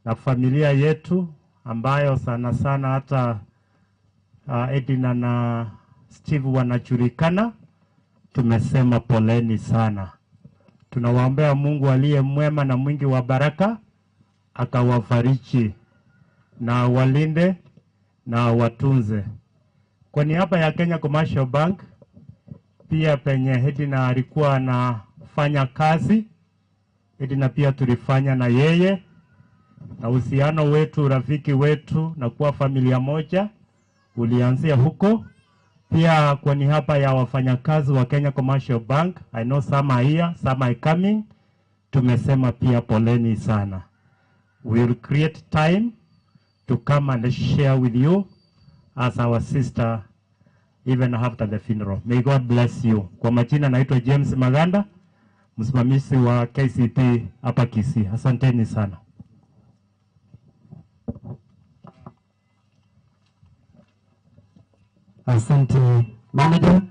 na familia yetu ambayo sana sana hata Edna na Steve wanajulikana, tumesema poleni sana. Tunawaombea Mungu aliye mwema na mwingi wa baraka akawafariji na walinde na watunze. Kwa niaba ya Kenya Commercial Bank, pia penye Edna alikuwa anafanya kazi, Edna pia tulifanya na yeye, na uhusiano wetu, rafiki wetu na kuwa familia moja ulianzia huko. Pia kwa niaba ya wafanyakazi wa Kenya Commercial Bank, I know some are here, some are coming, tumesema pia poleni sana. We will create time to come and share with you as our sister even after the funeral. May God bless you. Kwa majina naitwa James Maganda, msimamizi wa KCB hapa Kisii. Asanteni sana. Asante manager.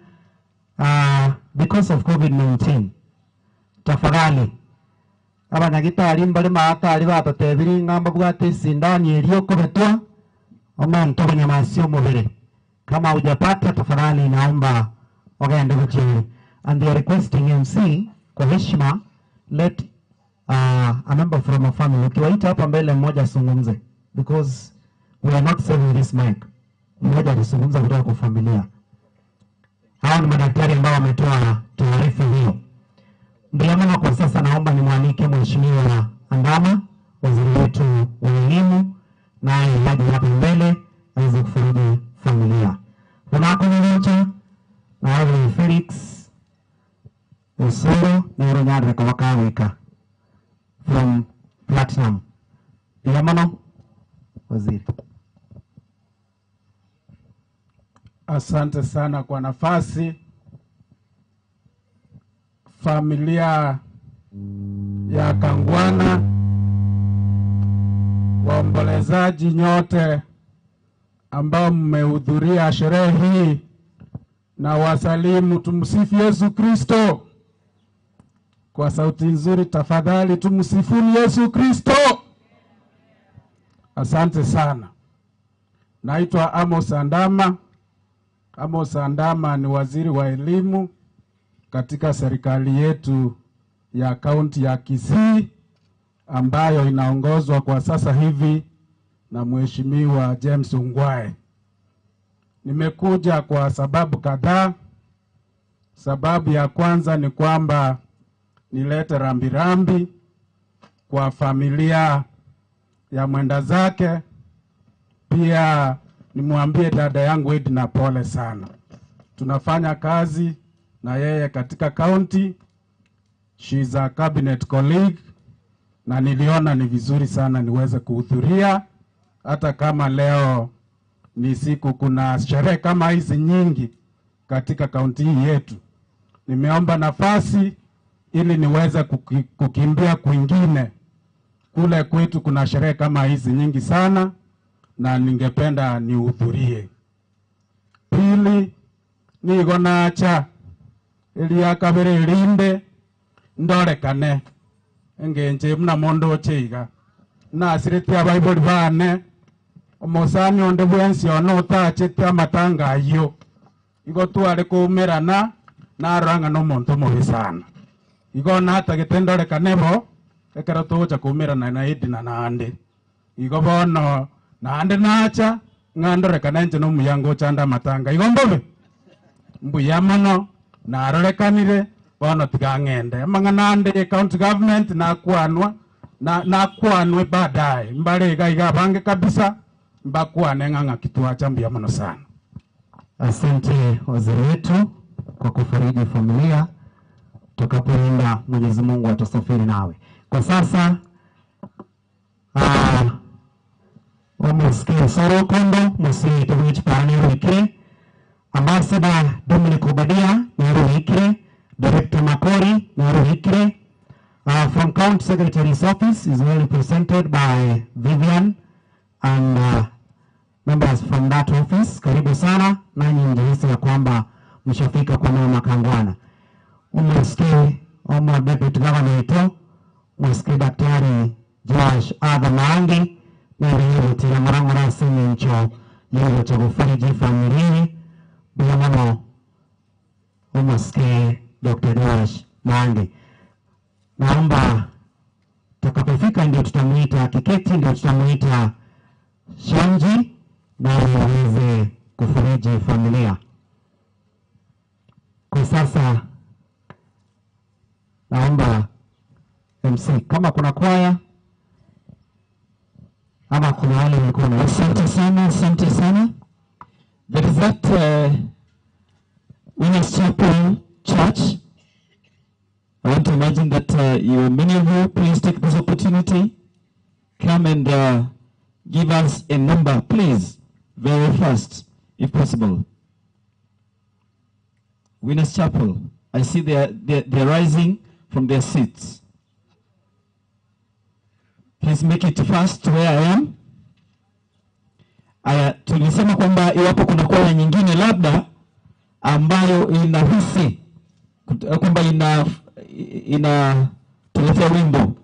Because of COVID-19, tafadhali abanyagitari mbari maatari batatebiri ng'amba bwate sindani eriyokobetwa omonto bonyamasio mubere. Kama hujapata tafadhali naomba wakaende kuchini. And they are requesting MC kwa heshima, let a member from a family, ukiwaita hapa mbele mmoja azungumze, because we are not saving this mic. Mmoja alizungumza kutoka kwa familia. Hao ni madaktari ambao wametoa taarifa hiyo. Ndio maana kwa sasa naomba nimwalike Mheshimiwa Andama, waziri wetu wa elimu, naye aje hapa mbele aweze kufariji familia. Unako nicha na wale Felix Osoro na Uronyarwe kwa wakaweka from Platinum. Ndio maana waziri. Asante sana kwa nafasi. Familia ya Kangwana, waombolezaji nyote ambao mmehudhuria sherehe hii, na wasalimu. Tumsifu Yesu Kristo. Kwa sauti nzuri tafadhali, tumsifuni Yesu Kristo. Asante sana. Naitwa Amos Andama. Amos Andama ni waziri wa elimu katika serikali yetu ya kaunti ya Kisii ambayo inaongozwa kwa sasa hivi na Mheshimiwa James Ongwae. Nimekuja kwa sababu kadhaa. Sababu ya kwanza ni kwamba nilete rambirambi kwa familia ya mwenda zake. Pia nimwambie dada yangu Edna pole sana. Tunafanya kazi na yeye katika county. She is a cabinet colleague, na niliona ni vizuri sana niweze kuhudhuria hata kama leo ni siku kuna sherehe kama hizi nyingi katika kaunti hii yetu. Nimeomba nafasi ili niweze kukimbia kwingine. Kule kwetu kuna sherehe kama hizi nyingi sana na ningependa nihudhurie. Pili, nigo nacha ili akabere linde ndorekane engenje mna mondo cheiga na asireti abaiboli bane omosani onde bwensi ono otachete amatanga ayo igo tware kumerana naranga no monto mubi sana igo natagete ndorekane bo ekero togocha kumerana na Edna naande igo bono naande nacha ng'andorekana nche nomuyango ochanda amatanga igo mbobe mbuya mono narorekanire bono tiga ng'ende amang'ana county government nakwanwa nakwanwe baadaye mbale iga iga bange kabisa mbakwane ng'ang'a kitwacha mbuya mono sana. Asante waziri wetu kwa kufariji familia. Tutakapoenda Mwenyezi Mungu atasafiri nawe. Kwa sasa Omosike Soro Kondo Musi Tobich Parani Ambassador Dominic Obadia Nyaruhikire, Director Makori Nyaruhikire. From County Secretary's Office is well represented by Vivian and members from that office. Karibu sana nanyi mjihisi ya kwamba mshafika kwa mama Kangwana. Umesikie Omar Deputy Governor ito, umesikie Daktari Joash Adha Maangi na tira marangara simincho yego chagufariji familia bila mano. Umesikie Dr. Joash Maangi. Naomba takapofika ndio tutamuita kiketi, ndio tutamuita Shanji na aweze kufariji familia. Kwa sasa naomba MC kama kuna kwaya ama kuna wale walikuwa na. Asante sana, asante sana. There is that Winners Chapel Church. I want to imagine that you, many of you, please take this opportunity. Come and give us a number, please, very fast, if possible. Winners Chapel. I see they're rising from their seats. Please make it fast to where I am. Aya, tulisema kwamba iwapo kuna kwaya nyingine labda ambayo inahisi kwamba ina tuletea wimbo,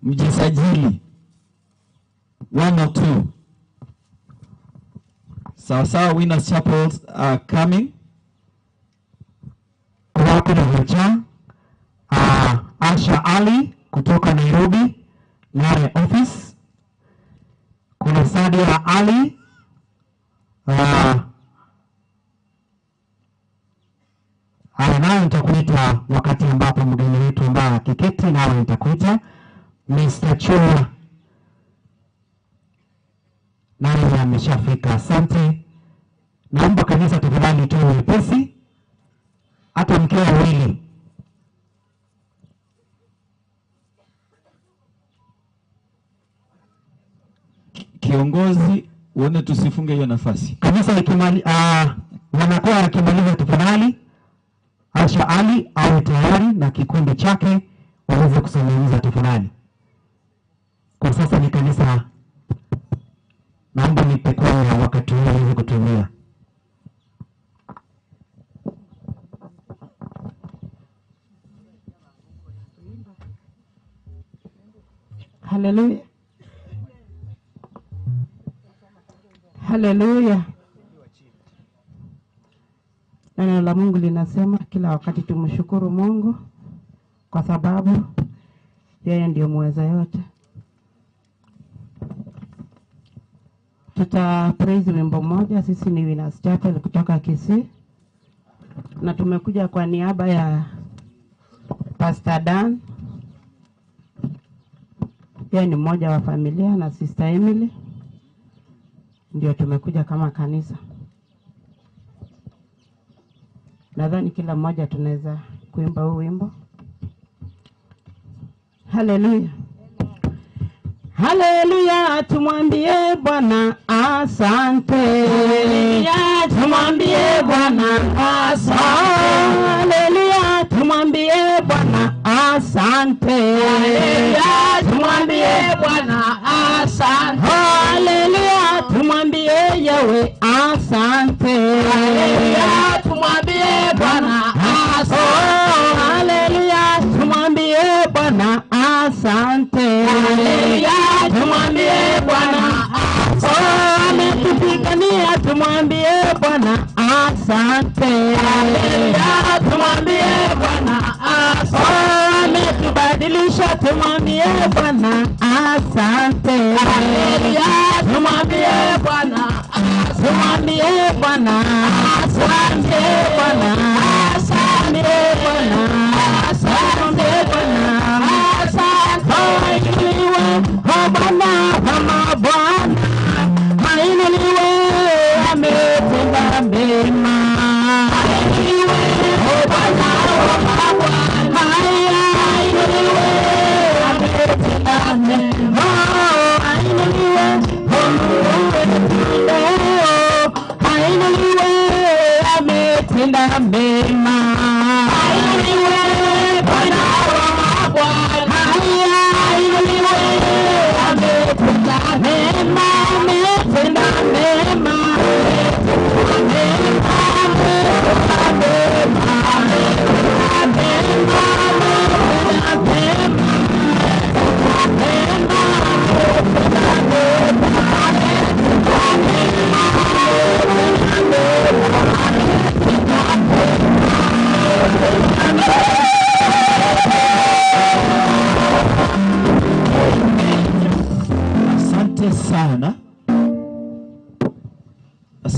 mjisajili 1 or 2. Sawa sawa, Winners Chapels are coming. Wako na hocha Asha Ali kutoka Nairobi Nare office. Kuna Sadia Ali naye nitakuita wakati ambapo mgeni wetu ambaye akiketi, nawe nitakuita. Mr. Chua naye ameshafika. Asante. Naomba kanisa tafadhali tuwe wepesi, hata mkiwa wawili. Kiongozi, uone tusifunge hiyo nafasi. Kanisa wanakuwa wakimaliza tafadhali Asha Ali awe tayari na kikundi chake waweze kuzungumza tafadhali. Kwa sasa ni kanisa, naomba nipe kwa wakati huu waweze kutumia. Haleluya. Haleluya. Neno la Mungu linasema kila wakati tumshukuru Mungu kwa sababu yeye ndiyo muweza yote. Tuta praise wimbo mmoja. Sisi ni Winners Chapel kutoka Kisii na tumekuja kwa niaba ya Pastor Dan. Yeye ni mmoja wa familia na Sister Emily. Ndio tumekuja kama kanisa. Nadhani kila mmoja tunaweza kuimba huu wimbo. Haleluya. Haleluya, tumwambie Bwana asante. Haleluya, tumwambie Bwana asante. Haleluya, tumwambie Bwana asante. Haleluya, tumwambie Bwana asante. Haleluya, tumwambie Yahweh asante. Haleluya, tumwambie Bwana asante. Haleluya, tumwambie Bwana asante. Haleluya, tumwambie Bwana asante. Ametupigania, tumwambie Bwana asante. Haleluya, tumwambie Bwana asante. Ametubadilisha, tumwambie Bwana asante. Haleluya, tumwambie Bwana asante. Tumwambie Bwana asante. Bwana asante. Bwana asante. Bwana asante. Ainuliwe Bwana kama Bwana, ainuliwe ametenda mema. Ainuliwe Bwana kama Bwana, ainuliwe ametenda mema. Ainuliwe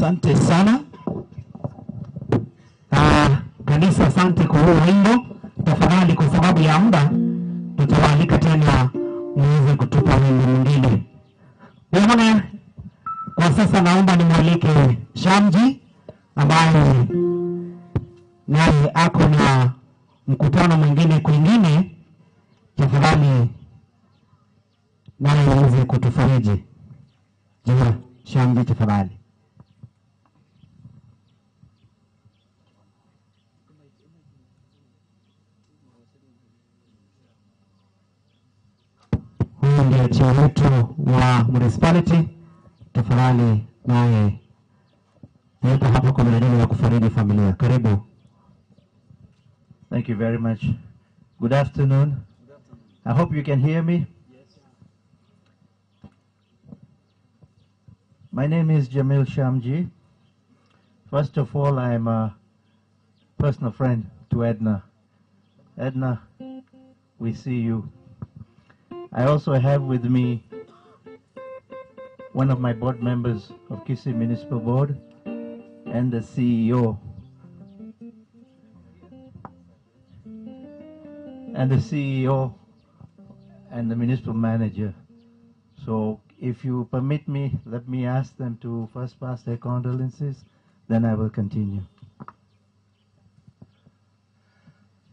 Asante sana. Kanisa, asante kwa huo wimbo. Tafadhali, kwa sababu ya muda, tutawaalika tena muweze kutupa wimbo mwingine. Bwana, kwa sasa naomba nimwalike Shamji ambaye naye ako na mkutano mwingine kwingine. Tafadhali naye aweze kutufariji. Jua Shamji, tafadhali. Huyu ndiye chair wetu wa municipality. Tafadhali naye yuko hapa kwa minajili ya kufariji familia. Karibu. Thank you very much. Good afternoon. I hope you can hear me. Yes. My name is Jamil Shamji. First of all, I am a personal friend to Edna. Edna, we see you. I also have with me one of my board members of Kisii Municipal Board and the CEO. And the CEO and the municipal manager. So if you permit me, let me ask them to first pass their condolences, then I will continue.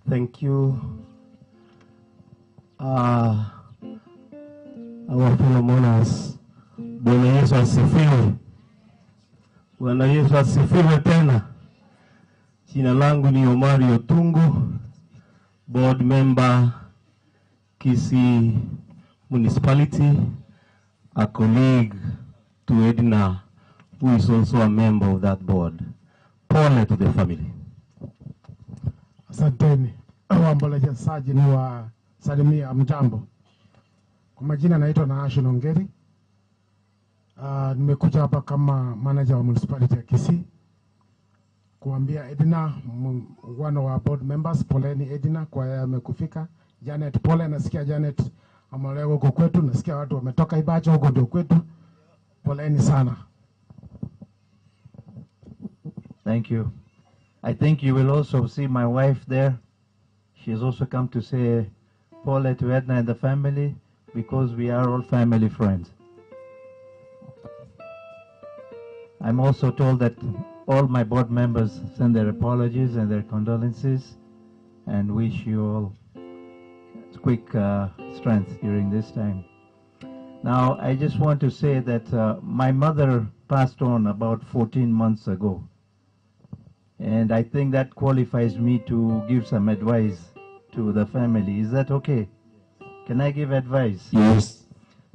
Thank you. Our fellow mourners, Bwana Yesu asifiwe. Bwana Yesu asifiwe tena. Jina langu ni Omari Otungu, board member Kisii Municipality, a colleague to Edna, who is also a member of that board. Pole to the family. Asanteni. Waombolezaji ni wa salimia mjambo. Kwa majina naitwa Naasho Nongeri. Nimekuja hapa kama manager wa municipality ya Kisii kuambia Edna, one of our board members, poleni Edna kwa yeye amekufika. Janet, pole, nasikia Janet ameolewa huko kwetu, nasikia watu wametoka Ibacho huko ndio kwetu. Poleni sana. Thank you. I think you will also see my wife there. She has also come to say pole to Edna and the family, because we are all family friends. I'm also told that all my board members send their apologies and their condolences and wish you all quick strength during this time. Now, I just want to say that my mother passed on about 14 months ago. And I think that qualifies me to give some advice to the family. Is that okay? Can I give advice? Yes.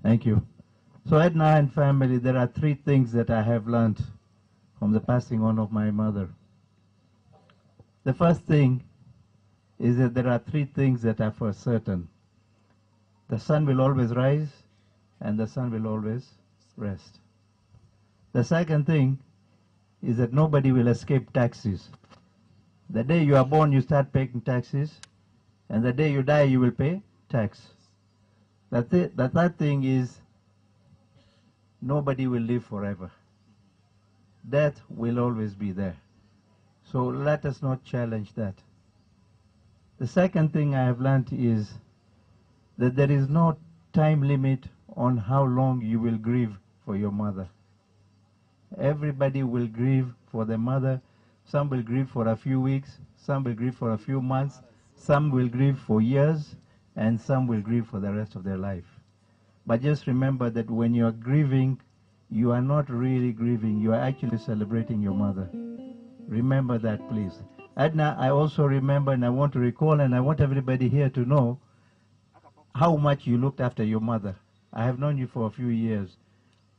Thank you. So Edna and family, there are three things that I have learned from the passing on of my mother. The first thing is that there are three things that are for certain. The sun will always rise, and the sun will always rest. The second thing is that nobody will escape taxes. The day you are born, you start paying taxes, and the day you die, you will pay tax. The third thing is nobody will live forever. Death will always be there. So let us not challenge that. The second thing I have learned is that there is no time limit on how long you will grieve for your mother. Everybody will grieve for their mother. Some will grieve for a few weeks, some will grieve for a few months, some will grieve for years, and some will grieve for the rest of their life. But just remember that when you are grieving, you are not really grieving. You are actually celebrating your mother. Remember that, please. Edna, I also remember, and I want to recall, and I want everybody here to know how much you looked after your mother. I have known you for a few years,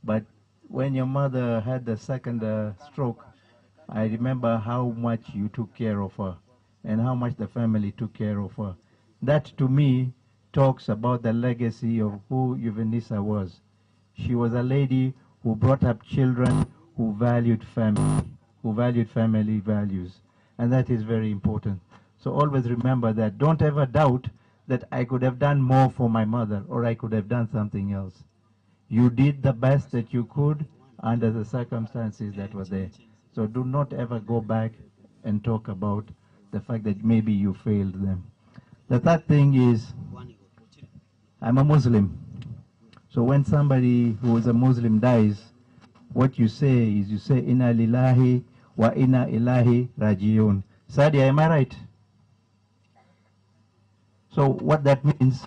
but when your mother had the second stroke, I remember how much you took care of her and how much the family took care of her. That, to me, talks about the legacy of who Uvinisa was. She was a lady who brought up children who valued family values. And that is very important. So always remember that. Don't ever doubt that I could have done more for my mother or I could have done something else. You did the best that you could under the circumstances that were there. So do not ever go back and talk about the fact that maybe you failed them. The third thing is, I'm a Muslim. So when somebody who is a Muslim dies, what you say is you say, Inna lillahi wa inna ilahi rajiun. Sadia, am I right? So what that means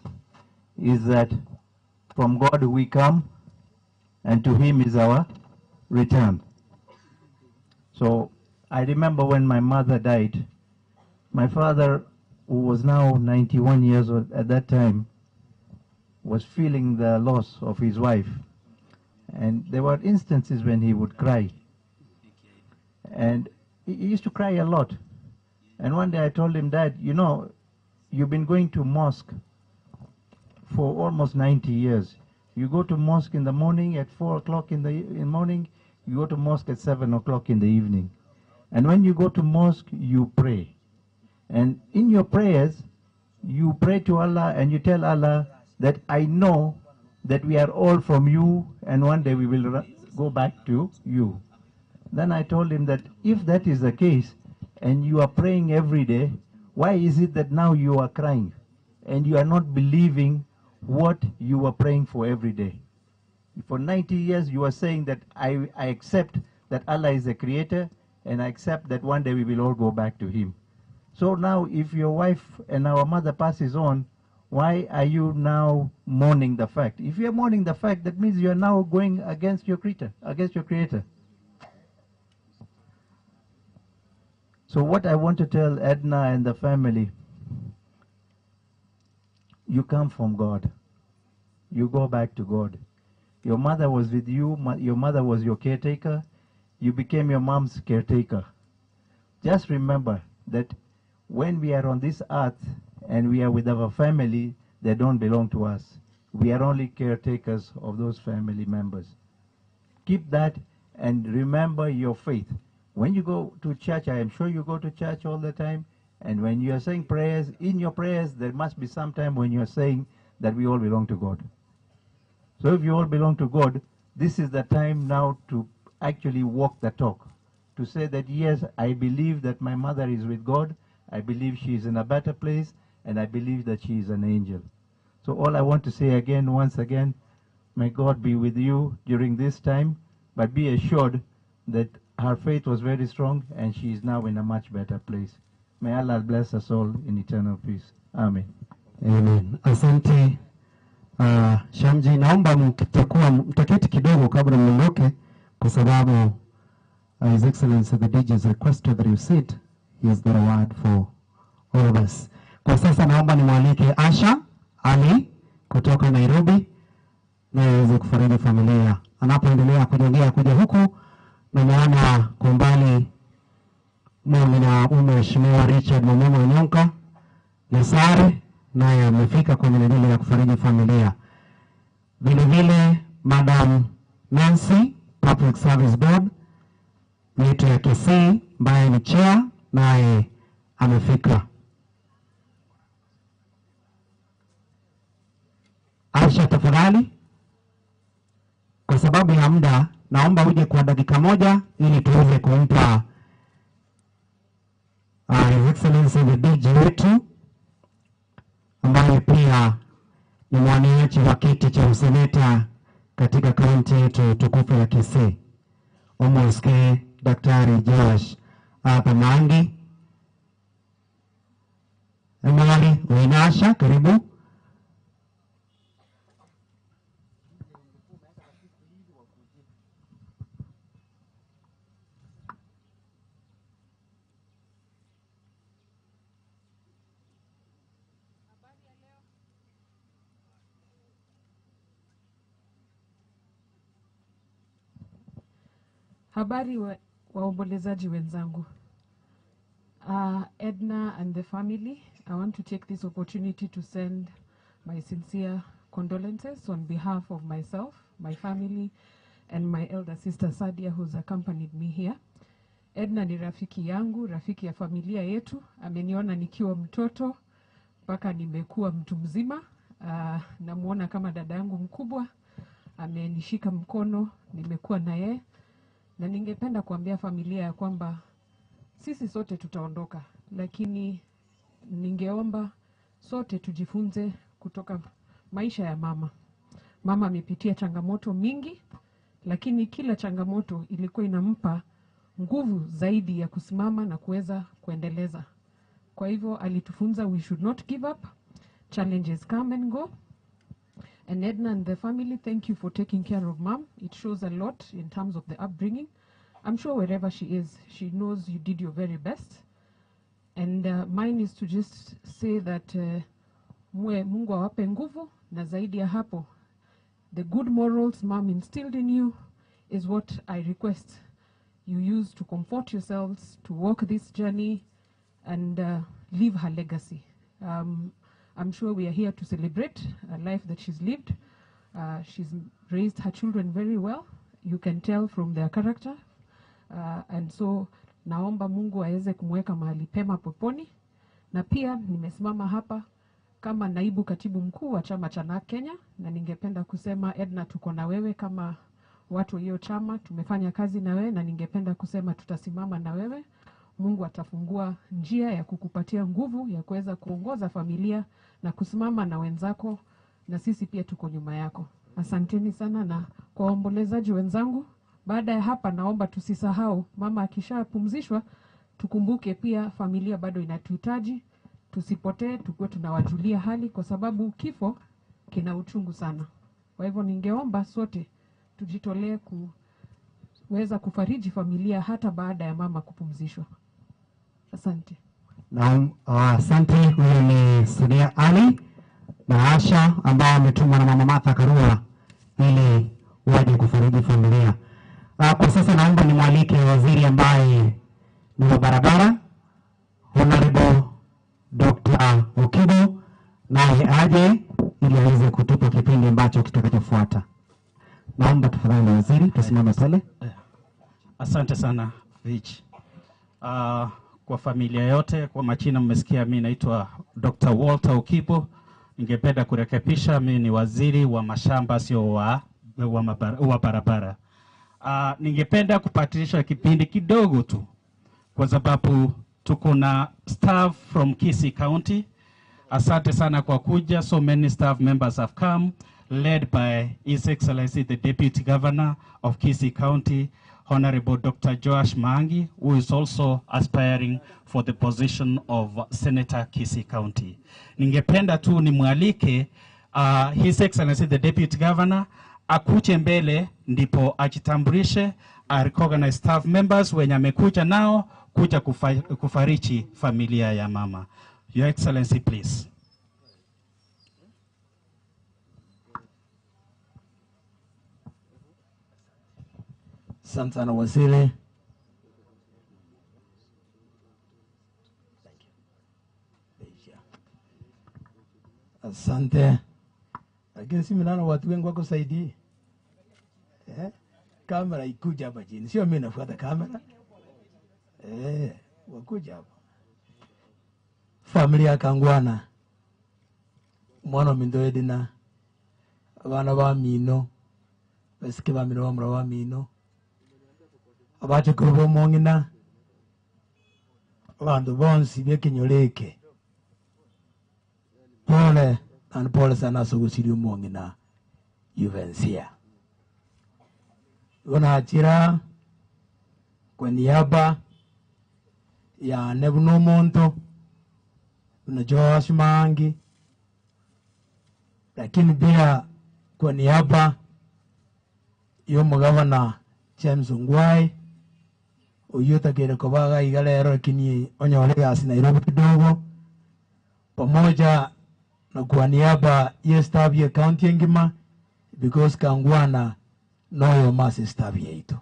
is that from God we come, and to him is our return. So I remember when my mother died, my father, who was now 91 years old at that time, was feeling the loss of his wife. And there were instances when he would cry. And he used to cry a lot. And one day I told him, Dad, you know, you've been going to mosque for almost 90 years. You go to mosque in the morning at 4 o'clock in the morning, you go to mosque at 7 o'clock in the evening. And when you go to mosque, you pray. And in your prayers, you pray to Allah and you tell Allah that I know that we are all from you and one day we will go back to you. Then I told him that if that is the case and you are praying every day, why is it that now you are crying and you are not believing what you were praying for every day? For 90 years you are saying that I accept that Allah is the creator and I accept that one day we will all go back to him. So now if your wife and our mother passes on, why are you now mourning the fact? If you are mourning the fact, that means you are now going against your creator, So what I want to tell Edna and the family, you come from God. You go back to God. Your mother was with you. Your mother was your caretaker. You became your mom's caretaker. Just remember that when we are on this earth and we are with our family, they don't belong to us. We are only caretakers of those family members. Keep that and remember your faith. When you go to church, I am sure you go to church all the time, and when you are saying prayers, in your prayers, there must be some time when you are saying that we all belong to God. So if you all belong to God, this is the time now to actually walk the talk, to say that, yes, I believe that my mother is with God, I believe she is in a better place, and I believe that she is an angel. So all I want to say again, once again, may God be with you during this time, but be assured that her faith was very strong and she is now in a much better place. May Allah bless us all in eternal peace. Amen. Amen. Asante Shamji, naomba mtaketi kidogo kabla mlondoke, kwa sababu His Excellency the DG has requested that you sit. He has got a word for all of us. Kwa sasa naomba nimwalike Asha Ali kutoka Nairobi na aweze kufariji familia. Anapoendelea kujongea kuja huku, namuona kwa umbali na Mheshimiwa Richard Mumomo Onyonka Nasare, naye amefika kwa minajili ya kufariji familia. Vile vile Madam Nancy, Public Service Board yetu ya Kisii, ambaye ni chair, naye amefika. Aisha, tafadhali, kwa sababu ya muda naomba uje kwa dakika moja ili tuweze kumpa His Excellency the DG wetu, ambaye pia ni mwaniaji wa kiti cha useneta katika kaunti yetu tukufu ya Kisii, Omoske Daktari Joash Arthur Mangi. Emali Uinasha, karibu. Habari waombolezaji wenzangu. Edna and the family, I want to take this opportunity to send my sincere condolences on behalf of myself, my family, and my elder sister Sadia, who's accompanied me here. Edna ni rafiki yangu, rafiki ya familia yetu. Ameniona nikiwa mtoto mpaka nimekuwa mtu mzima. Namuona kama dada yangu mkubwa. Amenishika mkono, nimekuwa na yeye, na ningependa kuambia familia ya kwamba sisi sote tutaondoka, lakini ningeomba sote tujifunze kutoka maisha ya mama. Mama amepitia changamoto mingi, lakini kila changamoto ilikuwa inampa nguvu zaidi ya kusimama na kuweza kuendeleza. Kwa hivyo alitufunza we should not give up. Challenges come and go. And Edna and the family, thank you for taking care of mom. It shows a lot in terms of the upbringing. I'm sure wherever she is, she knows you did your very best. And mine is to just say that mwe Mungu awape nguvu, na zaidi ya hapo, the good morals mom instilled in you is what I request you use to comfort yourselves, to walk this journey, and leave her legacy. I'm sure we are here to celebrate a life that she's lived. She's raised her children very well. You can tell from their character. And so naomba Mungu aweze kumweka mahali pema peponi. Na pia nimesimama hapa kama naibu katibu mkuu wa chama cha NARC Kenya, na ningependa kusema Edna, tuko na wewe kama watu hiyo chama, tumefanya kazi na wewe, na ningependa kusema tutasimama na wewe. Mungu atafungua njia ya kukupatia nguvu ya kuweza kuongoza familia na kusimama na wenzako, na sisi pia tuko nyuma yako. Asanteni sana. Na kwa waombolezaji wenzangu, baada ya hapa naomba tusisahau mama akishapumzishwa, tukumbuke pia familia bado inatuhitaji. Tusipotee, tukuwe tunawajulia hali, kwa sababu kifo kina uchungu sana. Kwa hivyo ningeomba sote tujitolee kuweza kufariji familia hata baada ya mama kupumzishwa. Asante. Naam, asante. Huyo ni Sunia Ali na Asha ambao ametumwa na Mama Martha Karua ili waje kufariji familia. Kwa sasa naomba nimwalike waziri ambaye ni wa barabara, Honorable Dr. Okibo, naye aje ili aweze kutupa kipindi ambacho kitakachofuata. Naomba tafadhali waziri tusimame pale. Asante sana Vich. Kwa familia yote, kwa majina mmesikia mimi naitwa Dr. Walter Okibo. Ningependa kurekebisha, mimi ni waziri wa mashamba, sio wa barabara. Ningependa kupatilisha kipindi kidogo tu kwa sababu tuko na staff from Kisii County. Asante sana kwa kuja. So many staff members have come, led by His Excellency the Deputy Governor of Kisii County, Honorable Dr. Joash Maangi, who is also aspiring for the position of Senator Kisii County. Ningependa tu nimwalike His Excellency the Deputy Governor akuje mbele ndipo ajitambulishe, a recognize staff members wenye amekuja nao kuja kufariji familia ya mama. Your Excellency, please. Asante sana waziri. Asante. Lakini si mimi naona watu wengi wako saidi. Kamera ikuja hapa chini. Sio mimi nafuata kamera. Wakuja hapa. Familia Kangwana. Mwana mindo Edna. Abana ba mino. Basike ba mino bamura ba mino. Abache kurubo mongina. Abandu bonsi bekinyoleke. Pole and pole sana sogosiri mongina Juvencia. Wana kwa niaba ya Nebuno Monto na Joash Maangi, lakini pia kwa niaba yo mugavana James Ongwae uyotakire kobaga igalero lakini onyolega asi Nairobi kidogo, pamoja na kwa niaba ya staff ya county ngima, because Kangwana no masi staff yetu.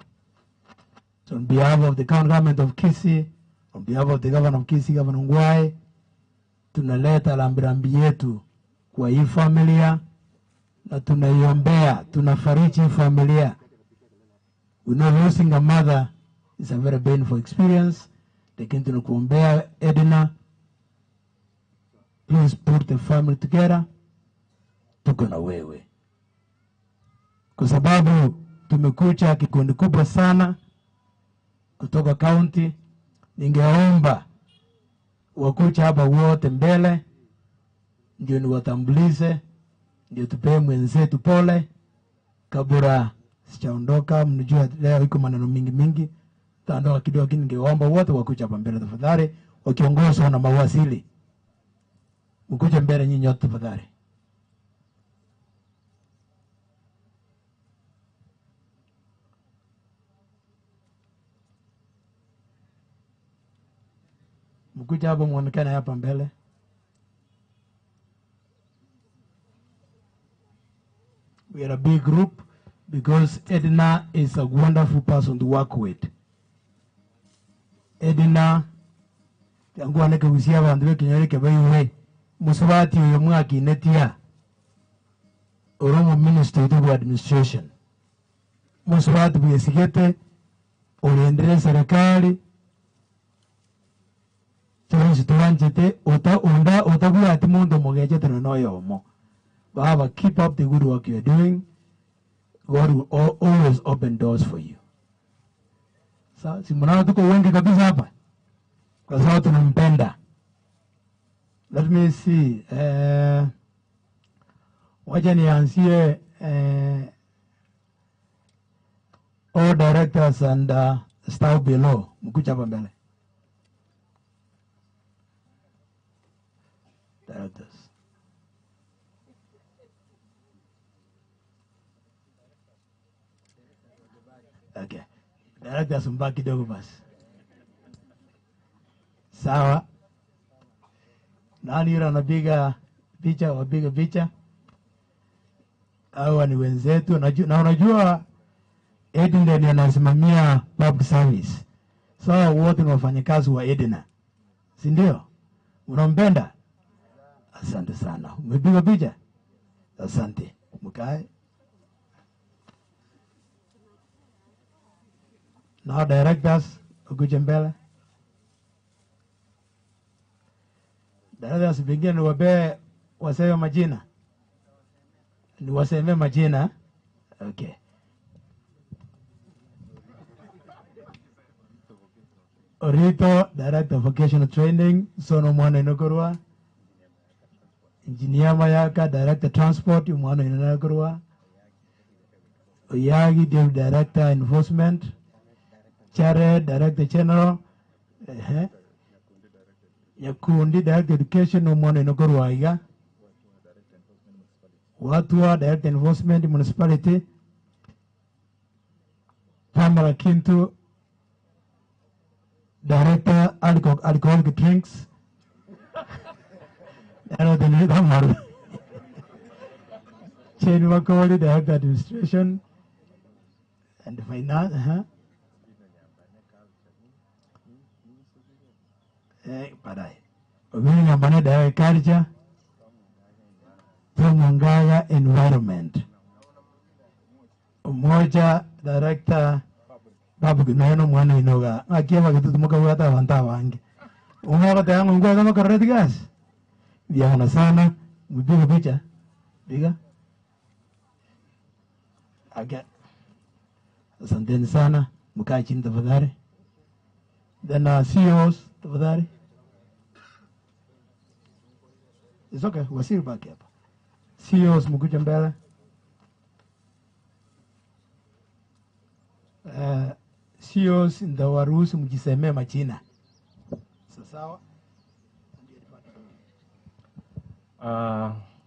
So on behalf of the county government of Kisii, on behalf of the governor of Kisii, Governor Ongwae, tunaleta rambirambi yetu kwa hii familia na tunaiombea, tunafariji familia. We know losing a mother is a very painful experience. Lakini tunakuombea Edna, please put the family together. Tuko na wewe. Kwa sababu tumekuja kikundi kubwa sana kutoka county, ningeomba wakuja hapa wote mbele ndio niwatambulize, ndio tupee mwenzetu pole kabla sijaondoka. Mnajua leo iko maneno mingi mingi, taondoka kidogo, lakini ningeomba wote wakuja hapa mbele tafadhali, wakiongozwa na mawasili. Mkuje mbele nyinyi wote tafadhali. Mkuja hapa muonekane hapa mbele. We are a big group because Edna is a wonderful person to work with. Edna yangu aneke gusia bandu bekinyore baiwe musubati uyo mwaki netia Oromo Ministry of Administration musubati bwesigete oriendere serikali chonsi tuwanjete ota onda otabwati mundu mugejete no yomo. Baba, keep up the good work you are doing. God will always open doors for you. Sasa si mnaona tuko wengi kabisa hapa kwa sababu tunampenda. Let me see. Wacha nianzie all directors and staff below. Mkuja hapa mbele. Directors. Okay. Directors mbaki kidogo basi. Sawa. Nani yule anapiga picha, wapiga picha? Hawa ni wenzetu. Na unajua Edna ndiye anasimamia public service. Sawa, wote ni wafanyakazi wa Edna. Si ndio? Unampenda? Asante sana. Umepiga picha? Asante. Mkae. Now directors, ukuje mbele. Directors pengine niwape waseme majina. Niwaseme majina. Okay. Orito, Director of Vocational Training, Sono Mwana Inokorwa. Engineer Mayaka, Director Transport, Mwana Inokorwa. Oyagi, Deputy Director Enforcement. Chare, Director General. Nyakundi, Director Education, Mwana Inokorwa iga. Watua, Director Enforcement, Municipality. Pamela Kintu, Director Alcoholic Drinks. Chen Wakoli, Director Administration and Finance. Baadaye. Obini Nyambane, Director Culture. Tom Environment. Umoja, Director Babu Ginono Mwana Inoga. Akiwa kitu hata wanta wange. Umoja tangu ngwa kama kareti gas. Vijana sana, mpige picha. Piga. Okay. Asanteni sana, mkae chini tafadhali. Then CEOs tafadhali. It's okay, wasiri baki hapa. CEOs mkuje mbele. CEOs ndawaruhusu mjisemee majina. Sawa.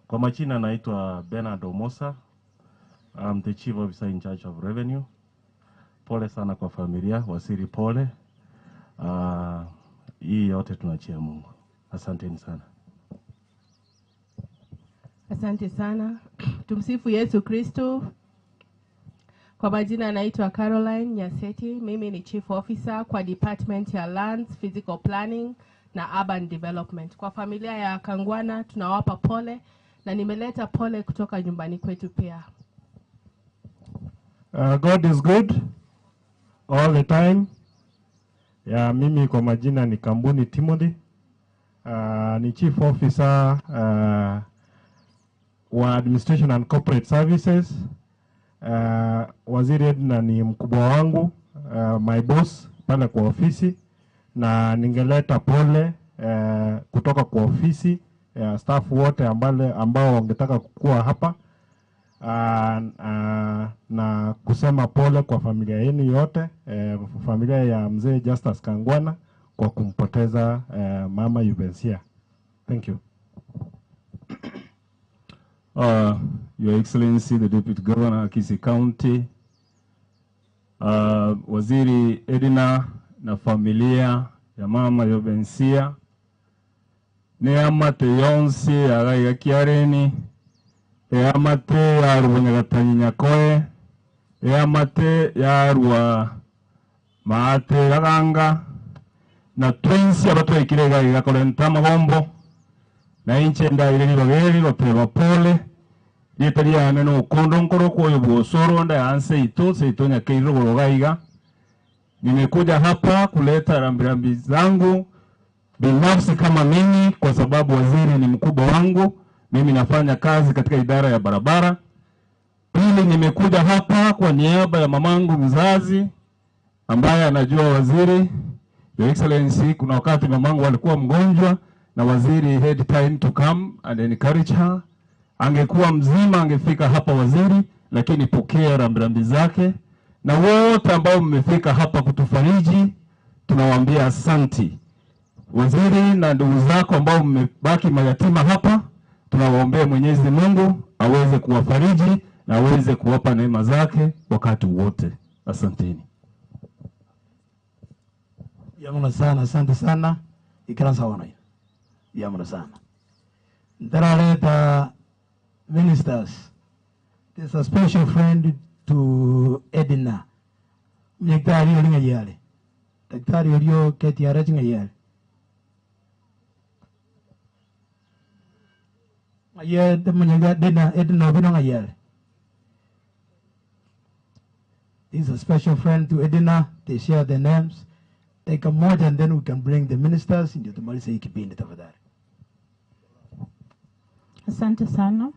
Kwa majina naitwa Bernard Omosa. I'm the Chief Officer in charge of Revenue. Pole sana kwa familia, wasiri pole. Hii yote tunachia Mungu. Asanteni sana. Asante sana. Tumsifu Yesu Kristo. Kwa majina naitwa Caroline Nyaseti. Mimi ni Chief Officer kwa Department ya Lands, Physical Planning na Urban Development. Kwa familia ya Kangwana tunawapa pole na nimeleta pole kutoka nyumbani kwetu pia. God is good all the time. Ya mimi kwa majina ni Kambuni Timothy. Ni Chief Officer wa Administration and Corporate Services. Waziri Edna ni mkubwa wangu, my boss pale kwa ofisi, na ningeleta pole kutoka kwa ofisi staff wote ambao wangetaka kukua hapa, na kusema pole kwa familia yenu yote, familia ya mzee Justus Kangwana kwa kumpoteza mama Yubensia. Thank you. Your Excellency, the Deputy Governor, Kisii County, Waziri Edna na familia ya mama Yobensia, neamate yonsi ya Kiareni, eamate ya Rubonyagatanyi Nyakoe, eamate ya Rwa Maate Raganga, na twensi abatwekire gakorenta mabombo na inche ndaire bageri goteba pole rietariane no kondo nkoro koyo bosoro nda anse ito seito nyakeiro gorogaiga. Nimekuja hapa kuleta rambirambi zangu binafsi kama mimi, kwa sababu waziri ni mkubwa wangu, mimi nafanya kazi katika idara ya barabara. Pili, nimekuja hapa kwa niaba ya mamangu mzazi ambaye anajua waziri. Your Excellency, kuna wakati mamangu alikuwa mgonjwa na waziri had time to come and encourage her. Angekuwa mzima angefika hapa waziri, lakini pokea rambirambi zake. Na wote ambao mmefika hapa kutufariji, tunawaambia asanti. Waziri na ndugu zako ambao mmebaki mayatima hapa, tunawaombea Mwenyezi Mungu aweze kuwafariji na aweze kuwapa neema zake wakati wote. Asanteni. Yamuna sana, asante sana. Ikara sawa na. Yamuna sana. Ntaraleta ministers. There's a special friend to Edna. Daktari olinga yale. Daktari olio keti arachinga yale. Aye demunyaga Edna Edna binonga yale. This is a special friend to Edna. They share their names. Take a moja and then we can bring the ministers ndio tumalize hii kipindi tafadhali. Asante sana.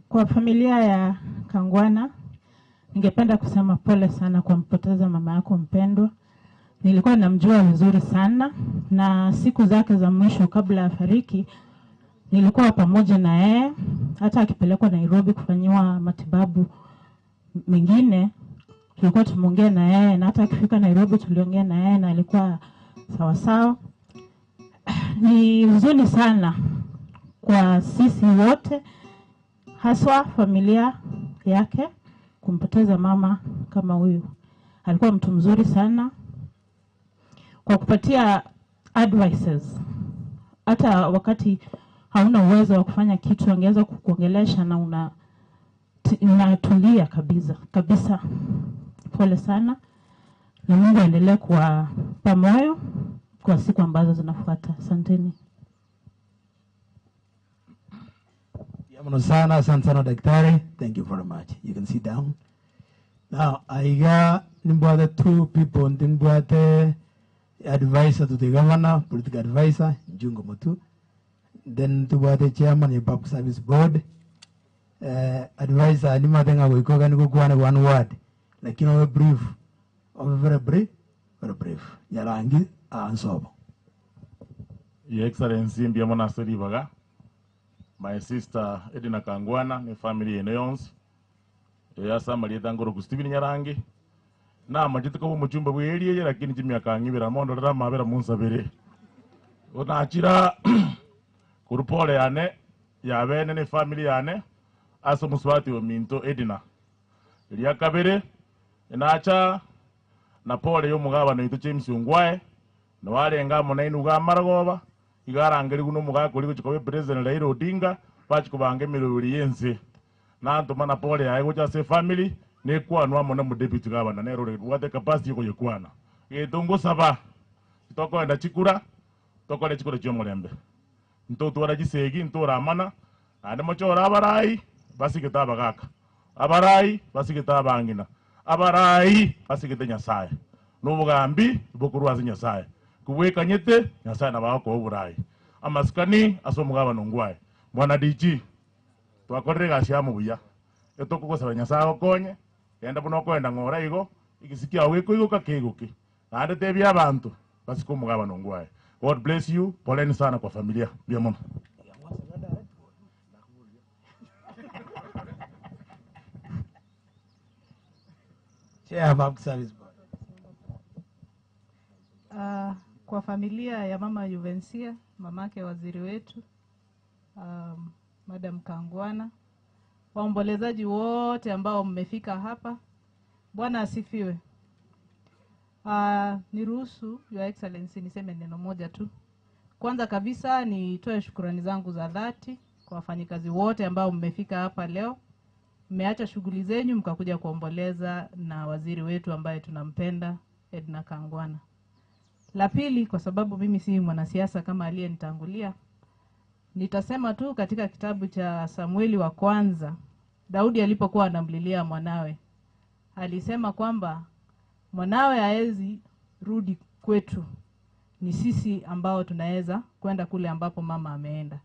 Kwa familia ya Kangwana, ningependa kusema pole sana kwa mpoteza mama yako mpendwa. Nilikuwa namjua vizuri sana, na siku zake za mwisho kabla afariki nilikuwa pamoja na yeye, hata akipelekwa Nairobi kufanyiwa matibabu mengine tulikuwa tumeongea na yeye, na hata akifika Nairobi tuliongea na yeye na alikuwa sawa sawa. Ni huzuni sana kwa sisi wote, haswa familia yake, kumpoteza mama kama huyu. Alikuwa mtu mzuri sana kwa kupatia advices. Hata wakati hauna uwezo wa kufanya kitu angeweza kukuongelesha na unatulia kabisa kabisa. Pole sana, na Mungu aendelee kuwapa moyo kwa siku ambazo zinafuata. Asanteni. Yamano sana, asante sana daktari. Thank you very much. You can sit down. Now, I got nimbwate two people, nimbwate advisor to the governor, political advisor, Jungo Mutu. Then tubwate chairman ya Public Service Board. Advisor, nimatenga wikoga nikukuwana one word. Lakini owe brief, owe very brief, very brief. Yarangi, ansobo. Your Excellency, mbiyamona aseribaga. My sister Edna Kangwana ni family eno yonsi. Yasa marieta ngoro ku Steven Nyarangi. Na majete ko muchumba bweliye lakini chimyaka ngibira mondo rara mabera munsabire. Onachira kurupole yane ya bene ni family yane aso muswati ominto Edna. Lya kabere enacha na pole yo mugabano ito James Ongwae no warenga mona inuga maragoba igarangeri kuno mugako liko chikobe President Raila Odinga bachikubange miruri yense nanto mana pole yae gocha se family ne kwanwa mona mu deputy gabana nero rwate capacity ko yekwana getongo saba tokoenda chikura tokore chikura chio mulembe ntotwara gisegi ntoramana ande mochora abarai basigeta abagaka abarai basigeta abangina abarai basigete Nyasaye n'obugambi bukurwaza Nyasaye kubwekanyete Nyasaye nabako oburai amaskani aso mugabano ngwaye bwana DG twakorere gasi ya mubuya Etokogosaba Nyasaye okonye genda buno okoenda ng'ora igo igisikia awe koigoka kegoki naende tebia abanto basike omogabana ongwaye. God bless you. Poleni sana kwa familia. Bia mono. Chair of Service Board. Kwa familia ya Mama Juvensia, mamake waziri wetu, Madam Kangwana, waombolezaji wote ambao mmefika hapa, Bwana asifiwe. Niruhusu Your Excellency niseme neno moja tu. Kwanza kabisa nitoe shukrani zangu za dhati kwa wafanyikazi wote ambao mmefika hapa leo. Mmeacha shughuli zenyu mkakuja kuomboleza na waziri wetu ambaye tunampenda, Edna Kangwana. La pili, kwa sababu mimi si mwanasiasa kama aliyenitangulia, nitasema tu katika kitabu cha Samueli wa kwanza, Daudi alipokuwa anamlilia mwanawe, alisema kwamba mwanawe haezi rudi kwetu, ni sisi ambao tunaweza kwenda kule ambapo mama ameenda.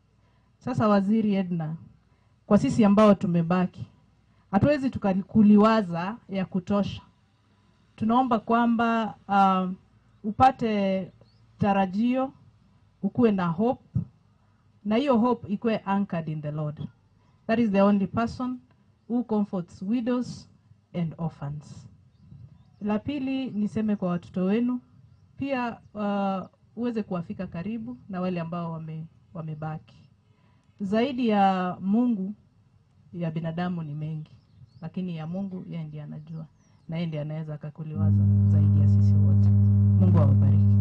Sasa Waziri Edna, kwa sisi ambao tumebaki, hatuwezi tukakuliwaza ya kutosha. Tunaomba kwamba upate tarajio, ukuwe na hope, na hiyo hope ikuwe anchored in the Lord. That is the only person who comforts widows and orphans. La pili niseme kwa watoto wenu pia, uweze kuwafika karibu na wale ambao wamebaki. Zaidi ya Mungu, ya binadamu ni mengi, lakini ya Mungu yeye ndiye anajua na yeye ndiye anaweza akakuliwaza zaidi ya sisi wote. Mungu awabariki.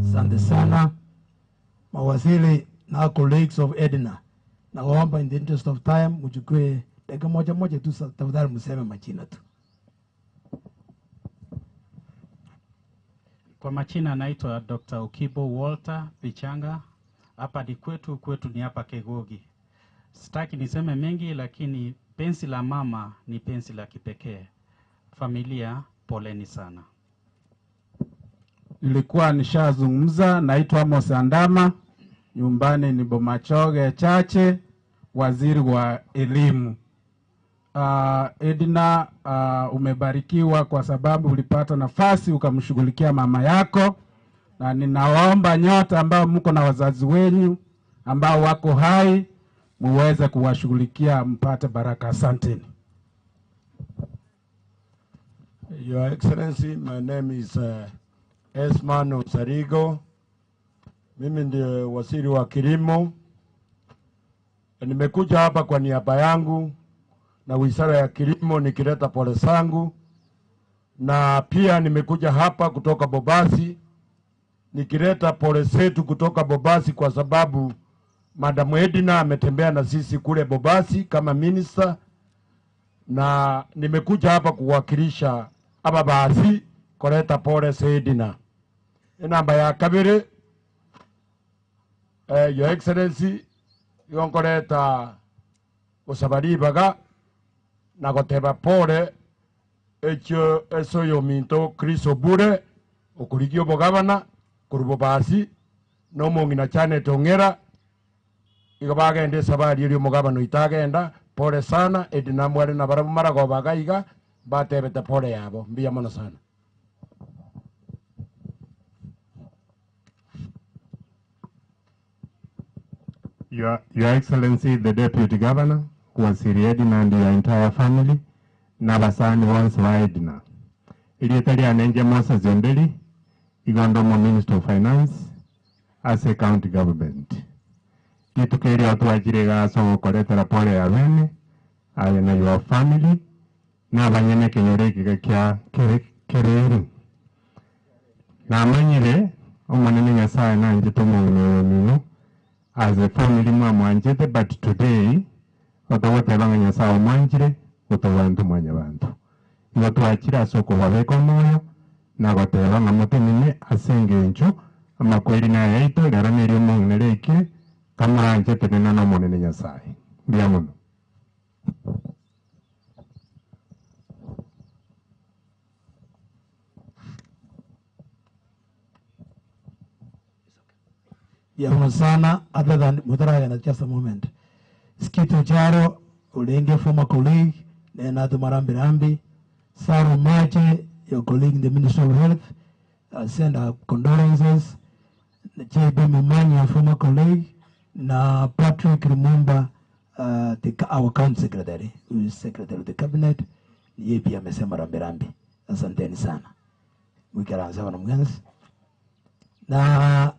Asante sana mawaziri na colleagues of Edna. Naomba in the interest of time mchukue dakika moja moja tu, tafadhali mseme majina tu. Kwa majina naitwa Dr. Okibo Walter Bichanga. Hapa ni kwetu, kwetu ni hapa Kegogi. Sitaki niseme mengi, lakini penzi la mama ni penzi la kipekee. Familia, poleni sana. Nilikuwa nishazungumza. Naitwa Amos Andama, nyumbani ni Bomachoge Chache, waziri wa elimu. Edna, umebarikiwa kwa sababu ulipata nafasi ukamshughulikia mama yako, na ninawaomba nyote ambao mko na wazazi wenu ambao wako hai muweze kuwashughulikia mpate baraka. Asanteni. Your Excellency, my name is Esman Osarigo. Mimi ndiye waziri wa kilimo. Nimekuja hapa kwa niaba yangu na wizara ya kilimo nikileta pole zangu, na pia nimekuja hapa kutoka Bobasi nikileta pole zetu kutoka Bobasi kwa sababu Madam Edna ametembea na sisi kule Bobasi kama minister, na nimekuja hapa kuwakilisha aba basi kuleta pole za Edna. Namba ya kabiri, Your Excellency, yonkoleta usabari baga na goteba pole echo eso minto Chris Obure okurigio bogabana kurubo basi no mongina chane tongera igabagende sabari eri omogabano itagenda. Pole sana Edna mware na barabu marago bagaiga batebete pole yabo mbiya mono sana. Your Excellency, the Deputy Governor, Waziri Edna and your entire family, na basani once wa Edna. Ilietalia nenje Moses Zendeli, Igondomo Minister of Finance, as a county government. Kitukeri watu wajire gaso koletera pole ya wene, aye na your family, na banyene kenyoreki kia kereru. Na manyire, omanene nyasaye na njitomo mino, as a family mwanjete, but today otogote banga nyasaye mwanjire otobantu mwanya bantu igo twachira soko babeko moyo na goteba nga motenene asengencho amakweri na yaito rero nerio mongereke kamuranje tenena no monene nyasaye mbia muno. Ya sana, other than Mudaraya, just a moment. Skito Charo, Olenge, former colleague, Leonardo Marambirambi, Sarah Mache, your colleague in the Ministry of Health, send our condolences. JB Mumanya, former colleague, na Patrick Lumumba, our county secretary, who is secretary of the cabinet, yeye pia amesema rambirambi. Asanteni sana. Mwikaranza wana mgenzi. Na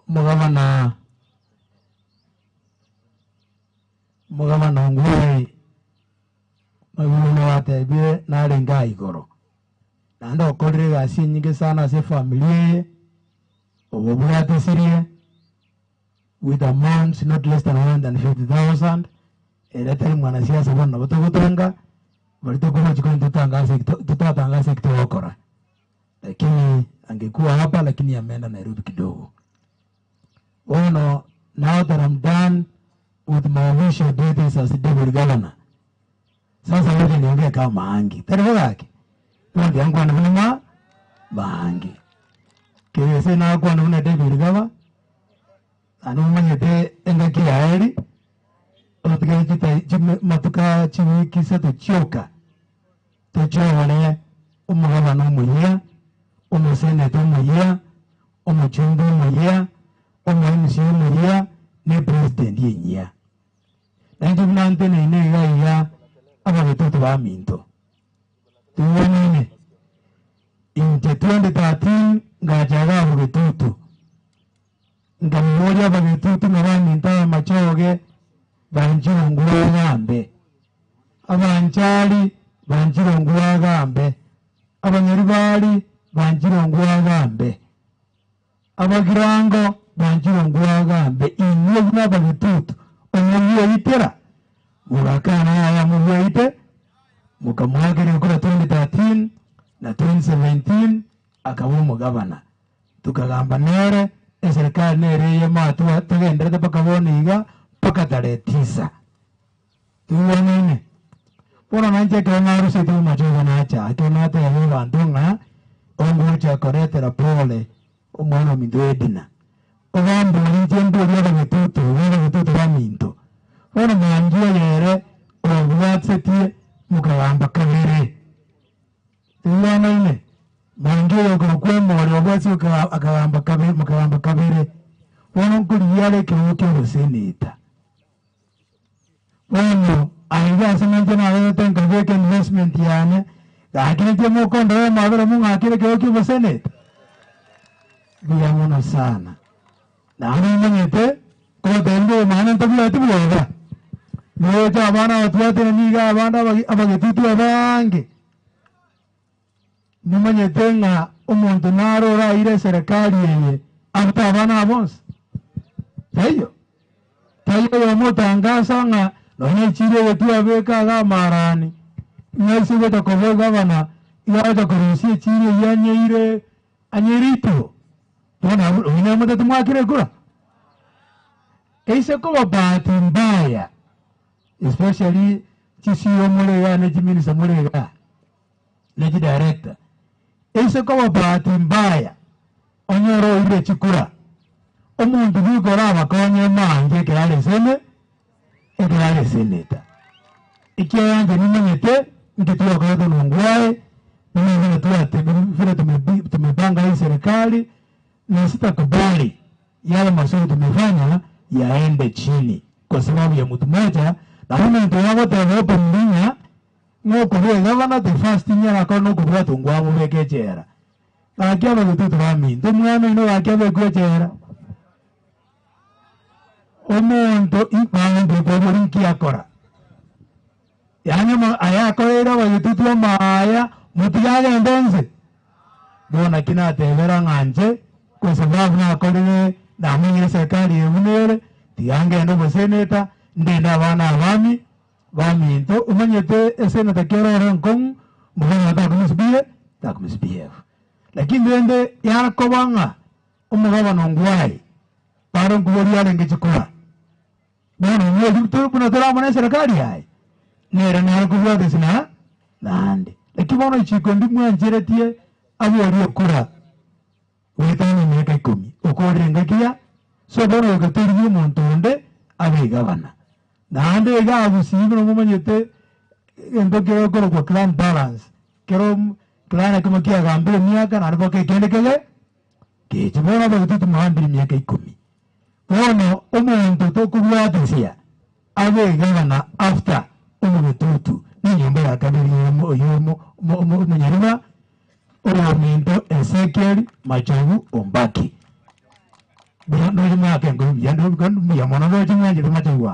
mugavana Ongwae magulu watebire narenga igoro. Na ndo okorire gasi nyingi sana ase familia obobwatesirie with amounts not less than 150,000. Eretari mwanasiasa bwana botogotonga balitokuwa jikoni tutatangaza kitokora. Lakini angekuwa hapa, lakini ameenda Nairobi kidogo. Ono, now that I'm done with my official duties as deputy governor. Sasa wewe niongee kama Maangi. Taarifa yake. Ndio yangu anasema Maangi. Kile na kwa nuna deputy governor. Anumanyete engaki yaeri. Otigete matuka chiwiki sato chioka. Tochone umugabana omuya, umuseneta omuya, omuchumbi omuya, omu-MC omuya, ne president yenyia. Nainje bunante neine gaiga abagetoto ba minto. Tuwanene. Inje 2013 ngajaga abagetoto. Ngamoja abagetoto na baminto machoge banjira nguwa abanchali banjira nguwa abanyaribali banjira nguwa abagirango banjira nguwa inye n'abagetoto omuye itera murakana ya muye ite mukamwagere kuri 2013 na 2017 akaba umugabana tukagamba nere eserikali nere yematu tugenderete paka boniga paka tarehe 9 tuwanene bona nanje kana rusi tu machoga nacha tona te bantu nga ongocha koretera pole omwana minto Edina ogambo linjembo lya betutu ba minto bona manjia yere obwatsetie mukabamba kabere tuwanene manjia yokwemore obwatsi akabamba kabere mukabamba kabere bona nkuliyale kiruke oseneta Bueno, aiga semanje na leo tenga investment yane lakini temo kondo mabere mungu akire kiruke oseneta biamono sana na mwenyete ko dembo maana tabula tibula leo abana watu niga abana abagetutu abange nimanyete nga omuntu narora ire serikali yenye abta abana bonse tayo tayo yomutangaza nga nonye chire wetu abeka ga marani nyesi wetu koboga bana yaja kurusie chire yanyeire anyerito bona unamuta tumwakire kura eise kuba bahati mbaya especially chisiyo mulega nechiminisa mulega nechi director eise kuba bahati mbaya onyoro ire chikura omuntu bikora abakonye manje kirale sene ekirale seneta ikiyange nimanyete nkituwa kwa Ongwae mimi vile tumepanga hii serikali na sitakubali yale mazuri tumefanya yaende chini kwa sababu ya mtu mmoja na huyu mtu wangu tawepo mbinya ngoko gavana the first nyara kono kubwa tungwa mubekechera akyaba kututu bami ndo mwana ino akyaba kwechera omuntu ipange ko nki akora yani ayakorera bagitutu maya mutiyaga ndenze bona kinatebera nganje kwa sababu nakorere namenyere serikali yemunere tiyange ndo boseneta ndenda abana abami baminto umanyete eseneta kerora nkong mugana takumisbie takumisbie lakini ndende yakobanga umugabano Ongwae paro ngubori yarenge chikora bona mwe kuna tola mwana serikali yae nera nara kubwa desina nande lakini bona chiko ndi mwanjeretie abori okura wetani miaka 10 okorengakia so bona ukateriye omuntu onde abe gavana Naende iga gusibira mumanyete ento kero koro kwa clan balance. Kero clan kama kia gambire miaka na riboke kende kele keche bona bagutu muhambire miaka 10. Bono omuntu tokubwatisia abe gavana after omututu ni nyumba ya kabiri yomo munyaruma omuntu Ezekiel Machogu Ombaki. Bono mwaka ngo yando ya mwana no chimanje Machogu.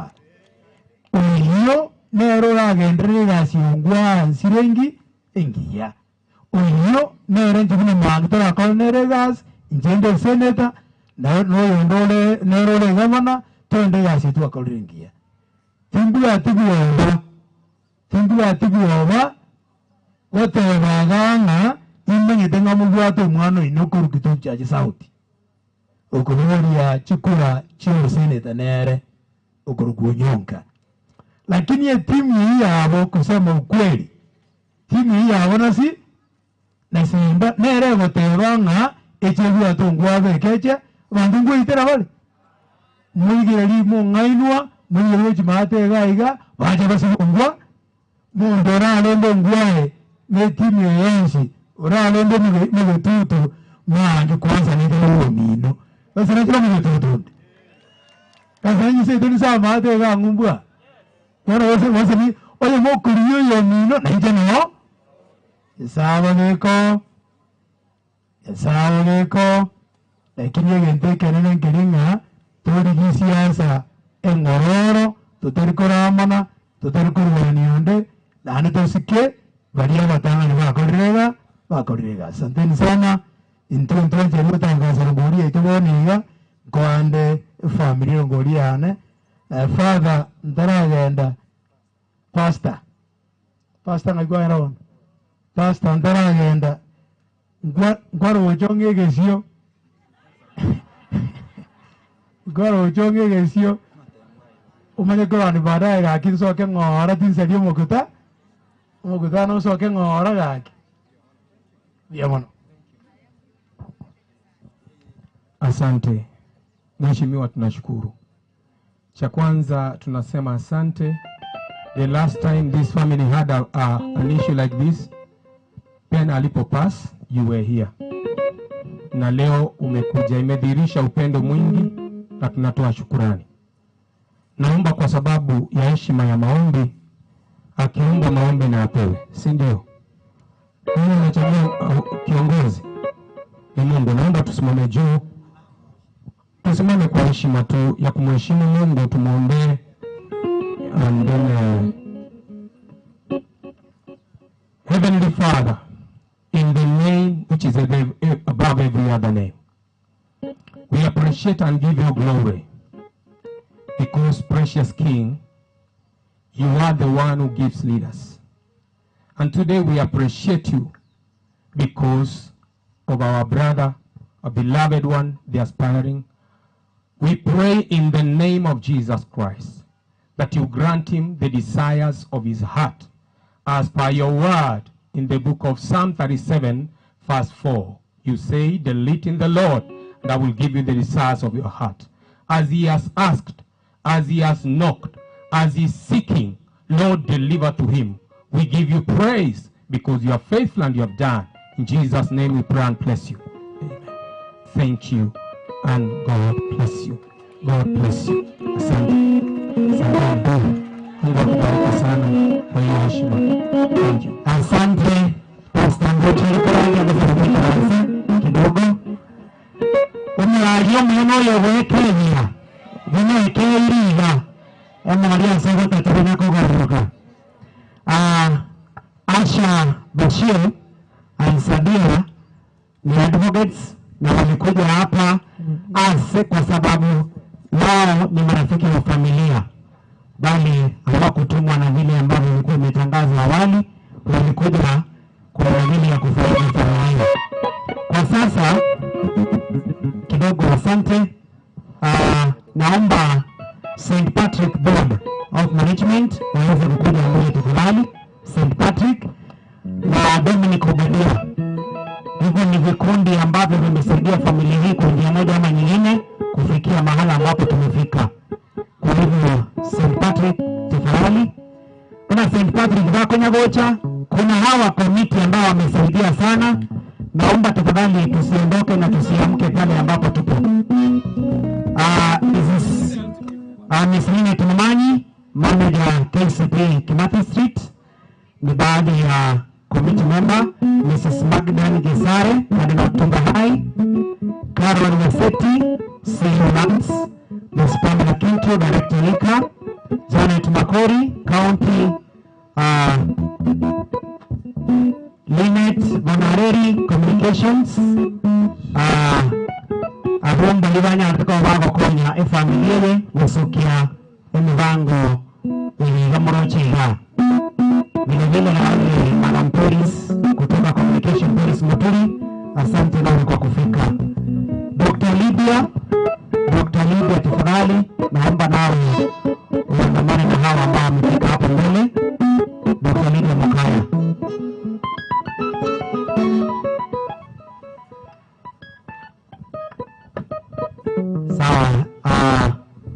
Oyo nero ragendere gasiungwa nsirengi engiya. Oyo nero njibune mwangi tora gas njende seneta na no ndole nero le gavana twende gasi tu akoringia. Timbua tiguoba wote baganga imenyete ngamugwate omwana inokuru kitu cha sauti. Okonoria chikura chio seneta nere okorukunyonka. Lakini timu hii yabo kusema ukweli. Timu hii yabo nasi na simba nere gotebanga echegwa tongwa bekeche bandu ngwitera bali. Mwigire limo ngainwa mwigire chimate gaiga baje basungwa mundu oralombe ngwae ne timu yensi oralombe migututu mwangi kwanza nende mino. Basi nakira migututu. Kasa nyise tunisa mate ga ngumbwa. Bueno, wose ni oye mokuriyo yo mino na nje no. Sawa neko. Lakini egente kenene nkiringa tori siasa engororo tutari koramana tutari kurwanionde na tosike baria batanga ni bakorega. Asanteni sana intu nje ngoria ituboniga kwande familia ngoria ane father ntaragenda pastor ngaikwa era pastor ntaragenda ngwaro gesio ngwaro gesio umanye korani baadaye gaki nsoke ng'ora tinserie mokuta no nsoke ng'ora gaki yamono. Asante Mheshimiwa, tunashukuru. Cha kwanza tunasema asante. The last time this family had an issue like this, Ben alipo pass, you were here. Na leo umekuja, imedhihirisha upendo mwingi na tunatoa shukurani. Naomba kwa sababu ya heshima ya maombi, akiomba maombi na apewe, si ndio? Mimi nachagua kiongozi ni Mungu. Naomba tusimame juu. Tusimame kwa heshima tu ya kumheshimu Mungu, tumuombe. And then Heavenly Father, in the name which is above every other name, we appreciate and give you glory, because precious King, you are the one who gives leaders. And today we appreciate you because of our brother, our beloved one, the aspiring. We pray in the name of Jesus Christ that you grant him the desires of his heart, as per your word in the book of Psalm 37, verse 4. You say, delight in the Lord, and I will give you the desires of your heart. As he has asked, as he has knocked, as he is seeking, Lord, deliver to him. We give you praise because you are faithful and you have done. In Jesus' name we pray and bless you. Amen. Thank you, and God bless you. God bless you. Asante. Asante. Mungu akubariki sana kwa hiyo heshima. Thank you. Asante Pastor Ngochi kidogo. Umwalio mweno yowe Kenya. Mweno Kenya. Emaria sego tatabina kugaruka. Asha Bashir and Sabira ni advocates na walikuja hapa ase kwa sababu wao ni marafiki wa familia, bali hawakutumwa na vile ambavyo ilikuwa imetangazwa awali. Walikuja kwa ajili ya kufaidi familia. Kwa sasa kidogo, asante. Naomba St. Patrick Board of Management waweze kukuja mbele tafadhali. St. Patrick na Dominic Obadia. Hivyo ni vikundi ambavyo vimesaidia familia hii kwa njia moja ama nyingine kufikia mahala ambapo tumefika. Kwa hivyo St. Patrick tafadhali. Kuna St. Patrick bako Nyagocha, kuna hawa komiti ambao wamesaidia sana. Naomba tafadhali tusiondoke na tusiamke pale ambapo tupo. This is Miss Linet Mumanyi, manager KCP Kimathi Street, ni baadhi ya committee member. Mrs. Magdan Gesare, Cardinal Tumba High, Carol Nyaseti, CEO Lands, Ms. Pamela Kinto, Director Lika, Janet Makori, County, Linet Bonareri, Communications, Abomba Libanya atako bago konya efamiliye gusukia emibango ibigamorochiga. Vile vile na wale Madam Paris kutoka Communication Paris Muturi, asante nawe kwa kufika. Dr. Lydia tafadhali naomba nawe uandamane na hawa ambao wamefika hapo mbele. Dr. Lydia Mukaya. Sawa,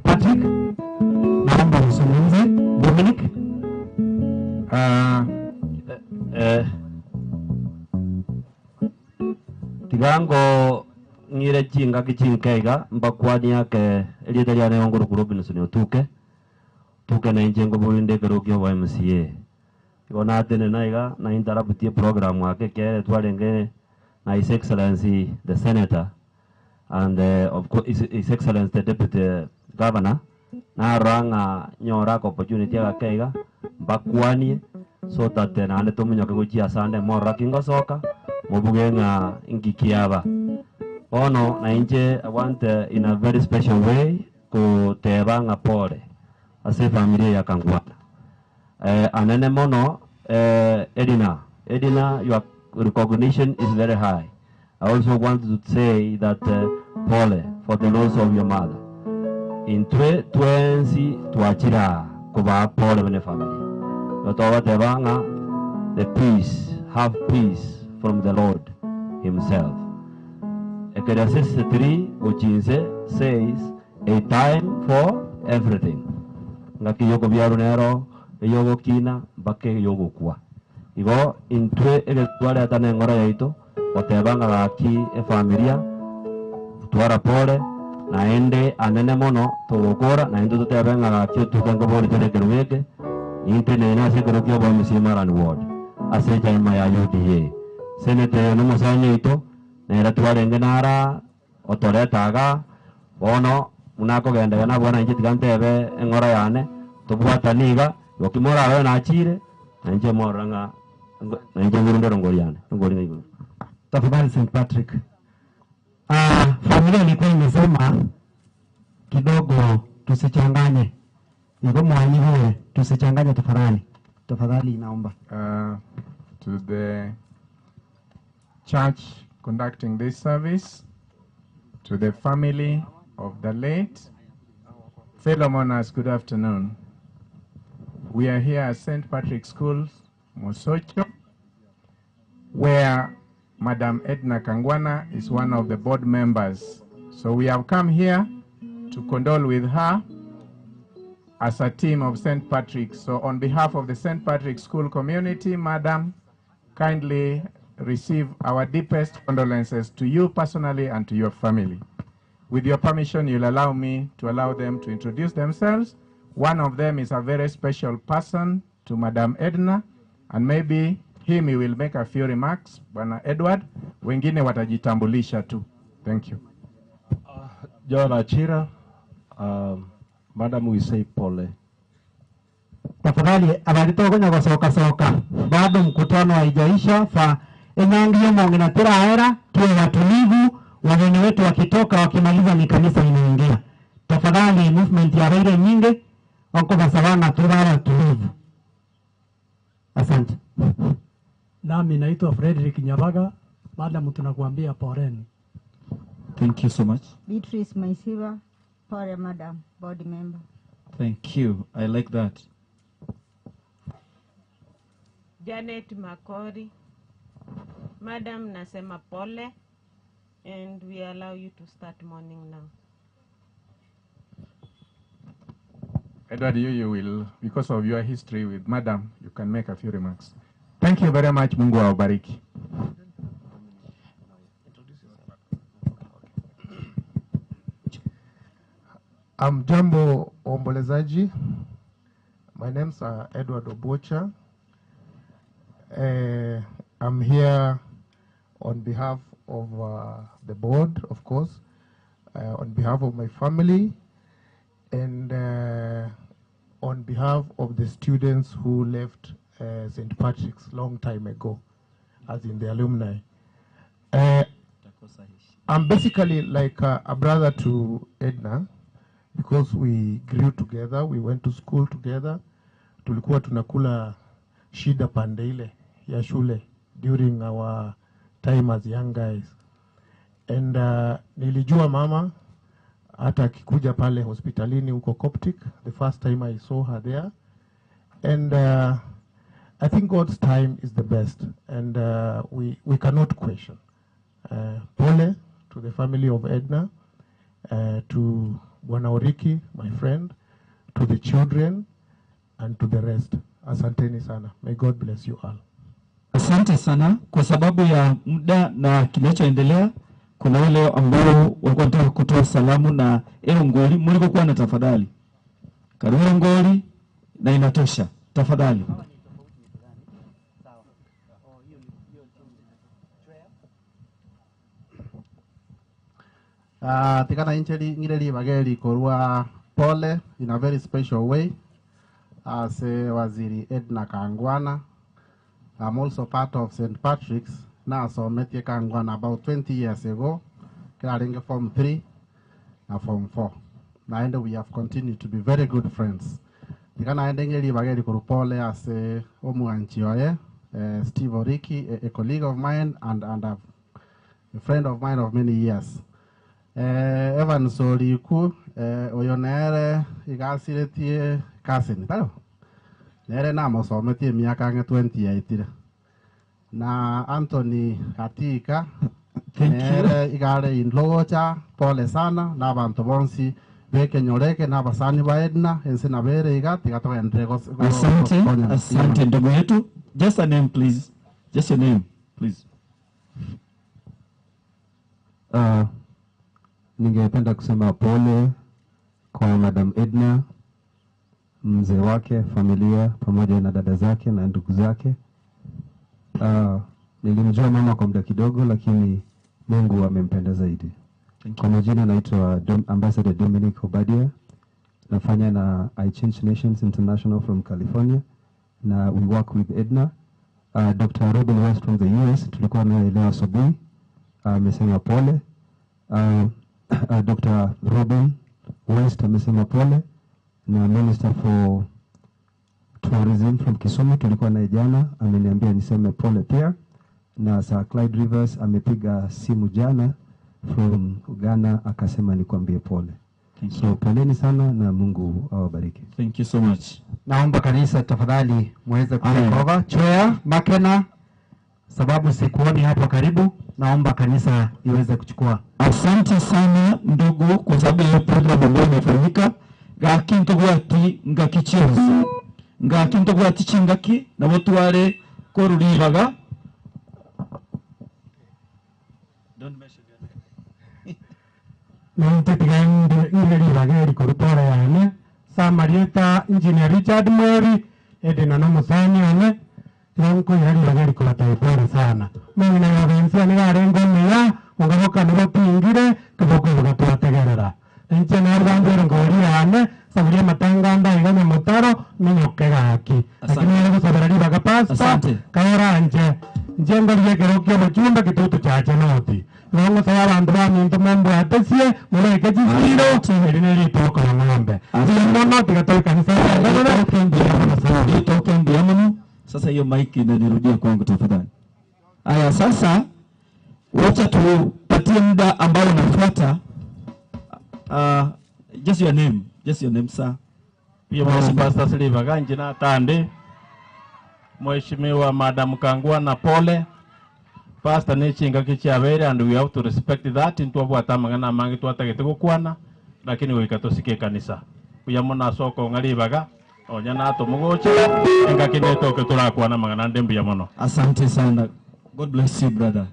Patrick, naomba usungumze. Dominic. Tigango ngire chinga kichinkeiga mbakwani yake elieta lyane ongoro ku Robinson otuke tuke na injengo bulinde kerokio wa MCA igo natene naiga na interrupt program wake kere twarenge na His Excellency the Senator and of course His Excellency the Deputy Governor na ranga nyora opportunity agakeiga mbakwani so that nande tumunyoke guchia sande morra kingosoka mubuge nga ingikiaba ono na inje I want in a very special way kuteba nga pole ase familia ya Kangwana anene mono Edina, your recognition is very high. I also want to say that pole for the loss of your mother. In 20 tuachira kuba pole mene family. Tebanga the peace, have peace from the Lord himself. Ecclesiastes 3 uchinze says a time for everything. Ngaki yoko biaru nero yogo kina bake yogo kwa. Igo intwe egetware atane ngora yaito otebanga gaki e familia twara pole na ende anene mono togokora na ende tutebenga gaki tukengo bori terekerweke inte nena sekerokio bo misimaran ward ase chaima ya UDA senete no musanyo ito nera twarenge nara otoretaga bono munakogendaga na bwana inche tigantebe engora yane tobwataniga yokimora ayo nachire na inche moranga na inche ngurundero ngoriane ngori ngiguru. Tafadhali St. Patrick. Familia ilikuwa imesema kidogo tusichanganye. Niko mwani tusichanganye tafadhali. Tafadhali naomba. To the church conducting this service, to the family of the late fellow mourners, good afternoon. We are here at St. Patrick's School, Mosocho, where Madam Edna Kangwana is one of the board members. So we have come here to condole with her as a team of St. Patrick's. So on behalf of the St. Patrick's School community, Madam, kindly receive our deepest condolences to you personally and to your family. With your permission, you'll allow me to allow them to introduce themselves. One of them is a very special person to Madam Edna, and maybe him he will make a few remarks, Bwana Edward. Wengine watajitambulisha tu. Thank you. John Achira, Madam, we say pole. Tafadhali abalitoka nyagosoka soka. Bado mkutano haijaisha fa enyangi yomo nginatira hera tuwe watulivu, wageni wetu wakitoka wakimaliza ni kanisa inaingia. Tafadhali movement ya raia nyingi wako basabana tuwe watulivu. Asante. Nami naitwa Frederick Nyabaga. Madam, tunakuambia poleni. Thank you so much. Beatrice Maisiva, pole madam, board member. Thank you. I like that. Janet Makori, madam nasema pole, and we allow you to start mourning now. Edward, you will, because of your history with Madam, you can make a few remarks. Thank you very much. Mungu awabariki. Jambo waombolezaji. My name's Edward Obocha. I'm here on behalf of the board, of course, on behalf of my family, and on behalf of the students who left St. Patrick's long time ago, as in the alumni. I'm basically like a brother to Edna, because we grew together, we went to school together. Tulikuwa tunakula shida pande ile ya shule during our time as young guys. And nilijua mama hata akikuja pale hospitalini huko Coptic, the first time I saw her there. And I think God's time is the best, and we cannot question. Pole to the family of Edna, to Bwana Oriki, my friend, to the children, and to the rest. Asanteni sana. May God bless you all. Asante sana. Kwa sababu ya muda na kinachoendelea, kuna wale ambao walikuwa wanataka kutoa salamu na erongoli, mlikokuwa na tafadhali. Karibu erongoli na inatosha. Tafadhali. Tikana incheli ngireli bageli korua pole in a very special way as Waziri Edna Kangwana. I'm also part of St. Patrick's. Na sometie Kangwana about 20 years ago, carrying Form 3 na Form 4. Na and we have continued to be very good friends. Tikana ende ngireli bageli koru pole as Omuanchi oye, Steve Oriki, a colleague of mine and a friend of mine of many years. Evan Soliku, oyo nere igasiretie cousin, taro. Nere namosometie miaka nge 28. Na Anthony Katika, nere igare inlogocha, pole sana, na bantu bonsi bekenyoreke na basani ba Edna, ense na bere iga tigatogendere. Asante, asante ndugu yetu. Just a name please. Just your name please. Ningependa kusema pole kwa Madam Edna, mzee wake, familia, pamoja na dada zake na ndugu zake. Nilimjua mama kwa muda kidogo, lakini Mungu amempenda zaidi. Kwa majina naitwa Ambassador Dominic Obadia. Nafanya na I Change Nations International from California, na we work with Edna. Dr. Robin West from the US, tulikuwa naye leo asubuhi, amesema pole. Dr. Robin West amesema pole, na Minister for Tourism from Kisumu tulikuwa naye jana, ameniambia niseme pole pia, na Sir Clyde Rivers amepiga simu jana from Ghana akasema nikwambie pole. So poleni sana na Mungu awabariki. Thank you so much. Naomba kanisa tafadhali muweze kutake over. Choya Makena, sababu sikuoni hapo karibu, naomba kanisa iweze kuchukua. Asante sana ndugu kwa sababu hiyo program ambayo imefanyika. Ngaki ngakicheza. Ngaki ntobwati chingaki na botware koruribaga. Don't mention your name. Ninte ngiribageri korupora yane Samarieta Engineer Richard Mweri Edna no musani one nonko yaribageri kolataipore sana. Mimi na yabensia ni arengo meya ungaboka nibo pingire kiboko bugatwategerera. Nche na rwangero ngori yane saburia matanga iganya mutaro minyoke gaki. Lakini yale gusabira ribaga pastor kaora nje nje ngoriye kerokio muchumba kitutu chache noti. Nongo sawa bandu ba minto mambo atesie mureke chiziro erine ritoko ya ng'ombe. Ndio tikatoka kanisa. Itoke ndiamano. Sasa hiyo mic inanirudia kwangu tafadhali. Aya, sasa wacha tupatie muda ambao unafuata. Just your name, just your name sir. Pia Pastor Silva Ganji na Tande. Mheshimiwa Madam Kangwana pole. Pastor nechinga kichabere and we have to respect that. Ntwabwata mangana mangi twatagete gukwana lakini wika tusike kanisa. Uyamona soko ngalibaga onyana to mugoche engakineto keturakwana magana ndembu mono. Asante sana. God bless you brother.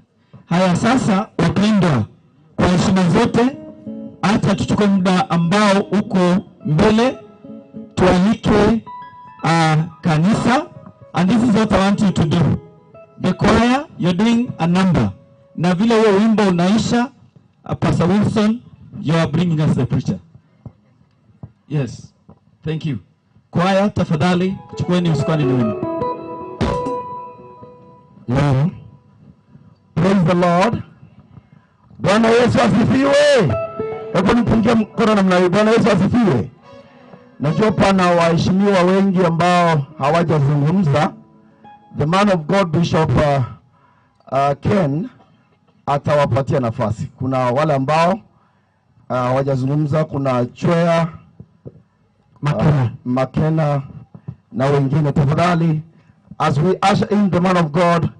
Haya sasa wapendwa, kwa heshima zote acha tuchukue muda ambao uko mbele tualike kanisa, and this is what I want you to do. The choir, you're doing a number. Na vile huo wimbo unaisha, Pastor Wilson, you are bringing us the preacher. Yes, thank you. Choir, tafadhali, chukueni usukani ni wenu. Yeah. Praise the Lord. Bwana Yesu asifiwe. Hebu nipungie mkono namna hiyo. Bwana Yesu asifiwe. Najua pana waheshimiwa wengi ambao hawajazungumza. The man of God Bishop Ken atawapatia nafasi. Kuna wale ambao hawajazungumza, kuna Chwea, Makena na wengine. Tafadhali, as we usher in the man of God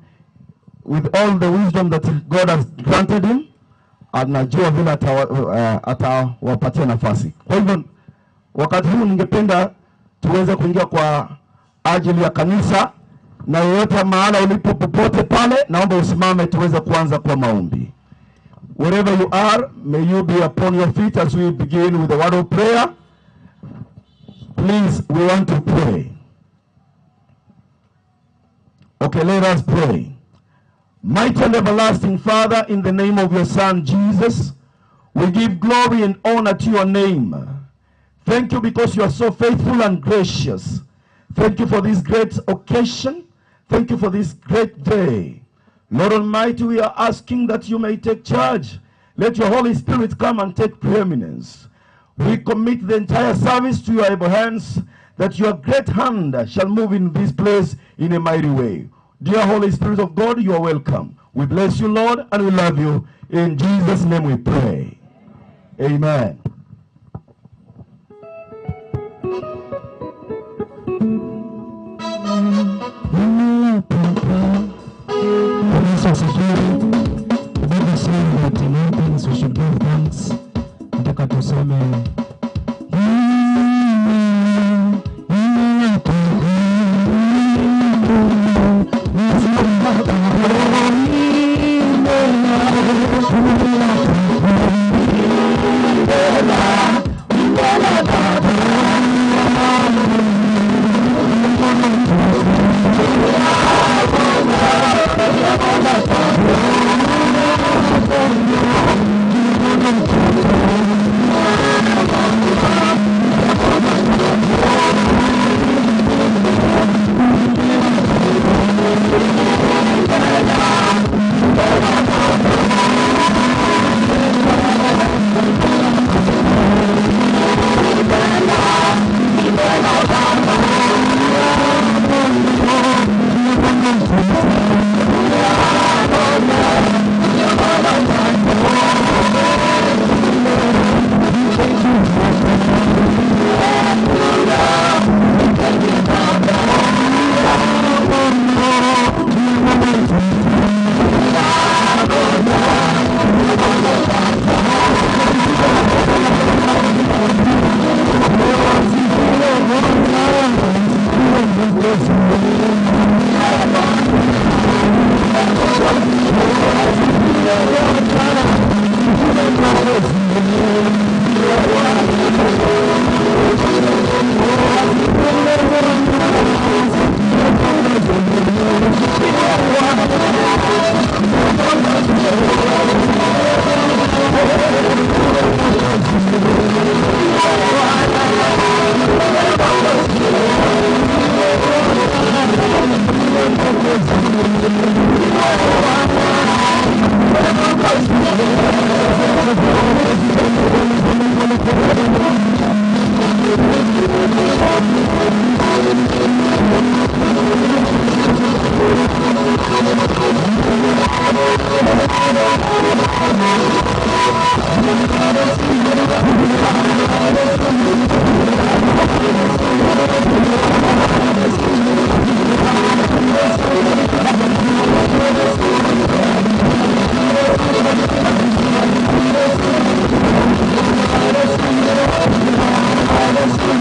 with all the wisdom that God has granted him, anajua vile atawapatia nafasi. Kwa hivyo wakati huu ningependa tuweze kuingia kwa ajili ya kanisa, na yeyote mahala ulipo popote pale, naomba usimame tuweze kuanza kwa maombi. Wherever you are, may you be upon your feet as we begin with the word of prayer. Please, we want to pray. Okay, let us pray. Mighty and everlasting Father, in the name of your Son, Jesus, we give glory and honor to your name. Thank you because you are so faithful and gracious. Thank you for this great occasion. Thank you for this great day. Lord Almighty, we are asking that you may take charge. Let your Holy Spirit come and take preeminence. We commit the entire service to your able hands, that your great hand shall move in this place in a mighty way. Dear Holy Spirit of God, you are welcome. We bless you, Lord, and we love you. In Jesus' name we pray. Amen. We should give thanks. Nataka tusome Yes.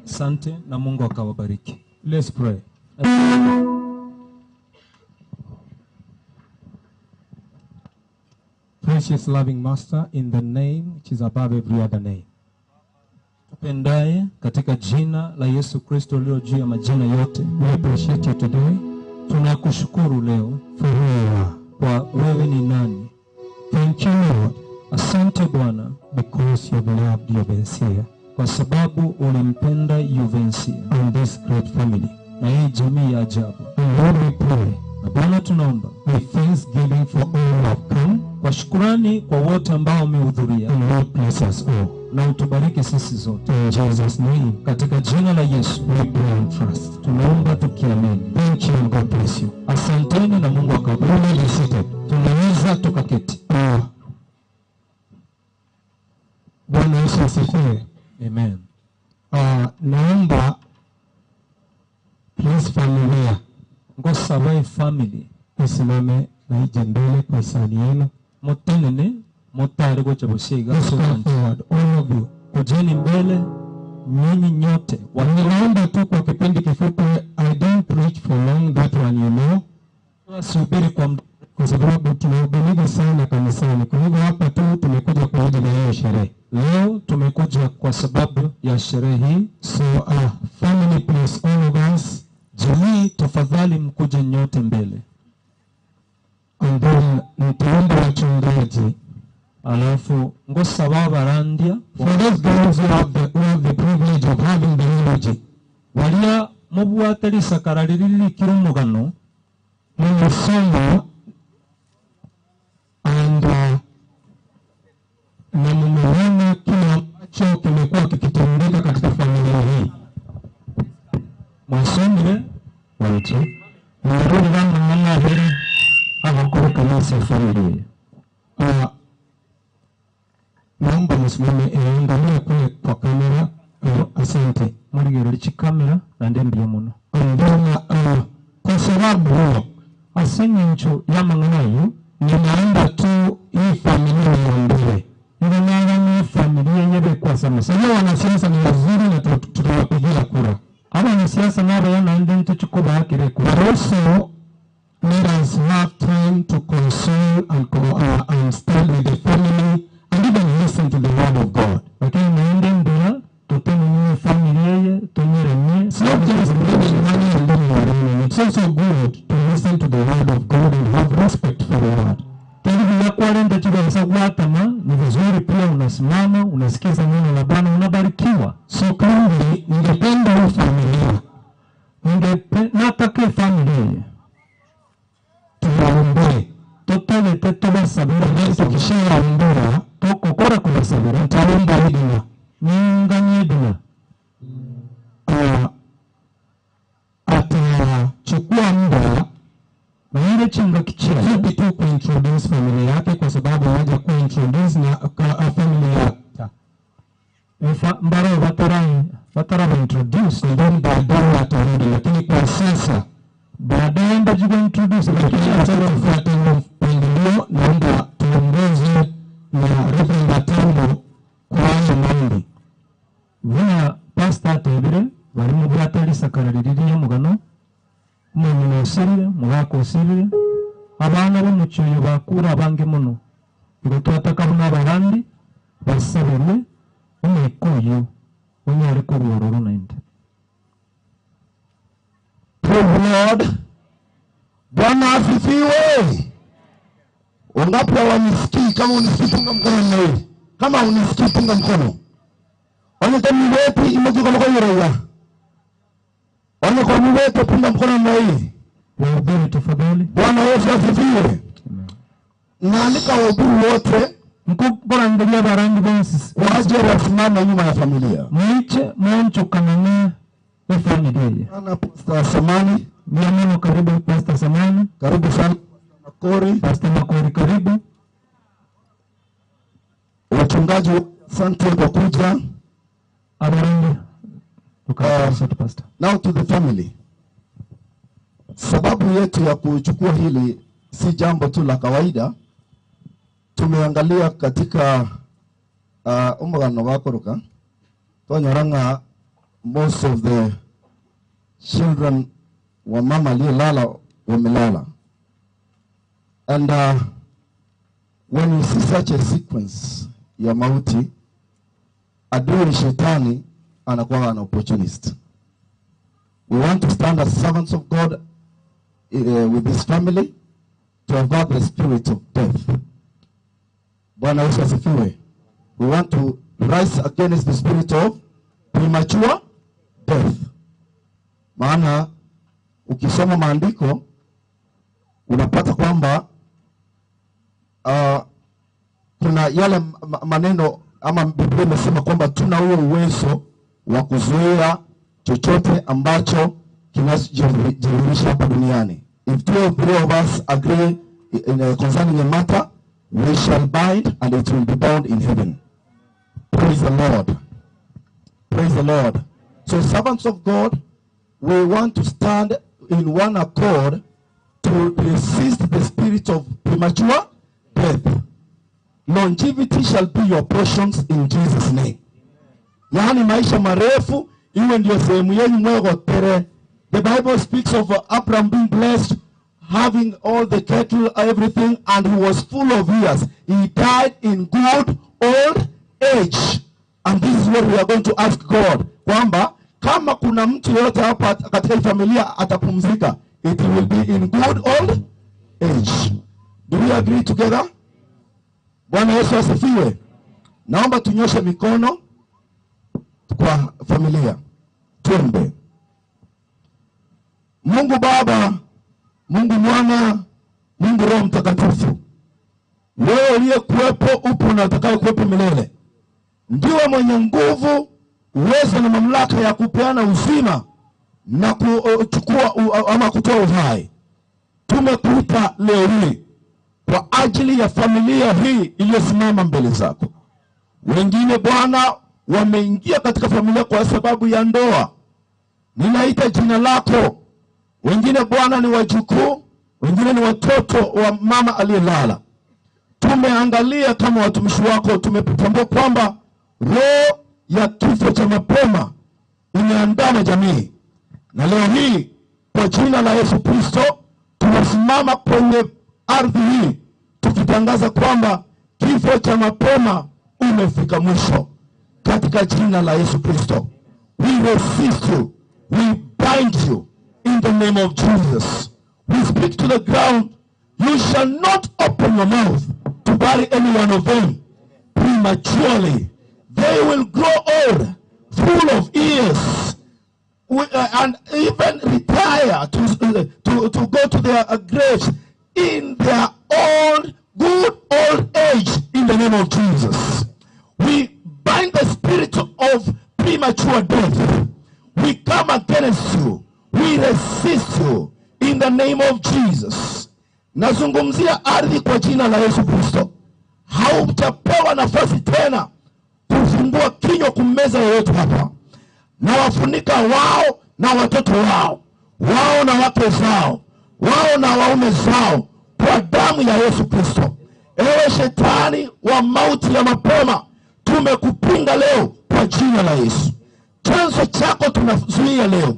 Asante na Mungu akawabariki. Let's pray. Precious loving Master, in the name which is above every other name. Tupendaye katika jina la Yesu Kristo lililo juu ya majina yote. We appreciate you today. Tunakushukuru leo for who you are. Kwa wewe ni nani. Thank you, Lord. Asante Bwana, because you loved Juvensia. Kwa sababu ulimpenda Juvensia and this great family, na hii jamii ya ajabu. And Lord, we pray. Na Bwana tunaomba with thanksgiving for all who have come, kwa shukrani kwa wote ambao wamehudhuria. And Lord, bless us all. Na utubariki sisi zote. In Jesus name, katika jina la Yesu we pray and trust. Tunaomba tukiamini. Thank you and God bless you. Asanteni na Mungu akawabariki. Be seated. Tunaweza tukaketi. Bwana Yesu asifiwe. Amen. Naomba please familia Ngosabai family isimame na ije mbele kwa hisani yenu. Motenene motare gocha boshiga. Let's come forward, all of you. Kujeni mbele nyinyi nyote. Ninaomba tu kwa kipindi kifupi. I don't preach for long, that one you know. Subiri kwa sababu tunahubiri sana kanisani. Kwa hivyo hapa tu tumekuja kwa ajili ya hiyo sherehe. Leo tumekuja kwa sababu ya sherehe hii. So family, please, all of us. Jamii tafadhali mkuje nyote mbele. And then nitaomba wachungaji. Alafu ngosaba barandia. For those girls who have the privilege of having the eulogy. Walia mubwate lisakara liriri mugano. Nimesoma and na nimeona kile ambacho kimekuwa kikitendeka katika familia hii. Mwasomire waitu mwaruri bamwe heri abakuru kanisa familia. Naomba msimame, angalia kule kwa kamera. Asante. Mwarigero chikamera na ndembiye muno. Ndona kwa sababu huo asenyencho yamanganayo ninaomba tu hii familia iombewe. Ninaomba familia yebe kwa sama. Sasa wanasiasa ni wazuri na tutawapigia kura. Aba wanasiasa nabo yanaende ntuchikoba akire kura. But also let us have time to console and stand with the family and even listen to the word of God. Lakini naende mbia tuteni familia tunyeremie. It's not just giving money and then you are running. It's also good to listen to the word of God and have respect for the word. Ni vizuri pia unasimama, unasikiza neno la Bwana, unabarikiwa. So kindly, ningependa hiyo familia. Nataka familia tuwaombee. Tutolete tubasabira. Tukishawaombea, tukokora kubasabira. Nitaomba Edna. Niunganie Edna. Atachukua muda na ile chinga kichia fupi tu kuintroduce familia yake, kwa sababu haja kuintroduce na familia yake. Mbaro batara introduce and then baadaye atarudi, lakini kwa sasa baadaye ndajibu introduce. Lakini tufuate mpangilio. Naomba tuongeze na Reverend Atambo kwa hayo. risakara riririyo mugano umuntu osirire mugako osirire abana b'omuchoyo bakura abange muno igo twataka n'abandi basabirwe omwikuyu onyare kubororo naende. Praise the Lord. Bwana asifiwe. Wangapi hawanisikii? Kama unisikii punga mkono na wewe. Kama unisikii punga mkono. Wale wepi imoki kama kwa yeye. Wale kwa wepi punga mkono na wewe. Wahubiri tafadhali. Bwana Yesu asifiwe. Naalika wahubiri wote mkukorangeria barangi bonsi waje wasimame nyuma ya familia. Mwiche mwancho kanana familia. Ana Pastor Samani, Miamino karibu Pastor Samani. Karibu sana Makori. Pastor Makori karibu. Wachungaji asante kwa kuja. Abarangi. Pastor. Now to the family. Sababu yetu ya kuchukua hili si jambo tu la kawaida. Tumeangalia katika umugano wakoroka twanyoranga most of the children wa mama aliyelala wamelala. And when you see such a sequence ya mauti, adui shetani anakuwa an opportunist. We want to stand as servants of God with this family to avert the spirit of death. Bwana Yesu asifiwe. We want to rise against the spirit of premature death. Maana ukisoma maandiko unapata kwamba kuna yale maneno ama Biblia imesema kwamba tuna huo uwezo wa kuzuia chochote ambacho kinajidhihirisha hapa duniani. If two or three of us agree in concerning a matter, we shall bind and it will be bound in heaven. Praise the Lord. Praise the Lord. So servants of God, we want to stand in one accord to resist the spirit of premature death. Longevity shall be your portions in Jesus' name. Yaani maisha marefu iwe ndio sehemu yenu mwegotere. The Bible speaks of Abraham being blessed, having all the cattle, everything, and he was full of years. He died in good old age. And this is what we are going to ask God. Kwamba kama kuna mtu yote hapa katika familia atapumzika, it will be in good old age. Do we agree together? Bwana Yesu asifiwe. Naomba tunyoshe mikono kwa familia. Tuombe. Mungu Baba, Mungu Mwana, Mungu Roho Mtakatifu, wewe uliyekuwepo, upo na utakayekuwepo milele, ndiwe mwenye nguvu, uwezo na mamlaka ya kupeana uzima na kuchukua ama kutoa uhai. Tumekuita leo hii kwa ajili ya familia hii iliyosimama mbele zako. Wengine Bwana wameingia katika familia kwa sababu ya ndoa. Ninaita jina lako. Wengine Bwana ni wajukuu, wengine ni watoto wa mama aliyelala. Tumeangalia kama watumishi wako, tumetambua kwamba roho ya kifo cha mapema imeandama jamii. Na leo hii kwa jina la Yesu Kristo tunasimama kwenye ardhi hii tukitangaza kwamba kifo cha mapema umefika mwisho katika jina la Yesu Kristo. We resist you, we bind you in the name of Jesus. We speak to the ground, you shall not open your mouth to bury any one of them prematurely. They will grow old, full of years, and even retire to go to their graves in their old, good old age in the name of Jesus. We bind the spirit of premature death. We come against you. We resist you in the name of Jesus. Nazungumzia ardhi kwa jina la Yesu Kristo. Hautapewa nafasi tena kufungua kinywa kummeza yeyote hapa. Na wafunika wao na watoto wao, wao na wake zao, wao na waume zao kwa damu ya Yesu Kristo. Ewe shetani wa mauti ya mapema, tumekupinga leo kwa jina la Yesu. Chanzo chako tunazuia leo.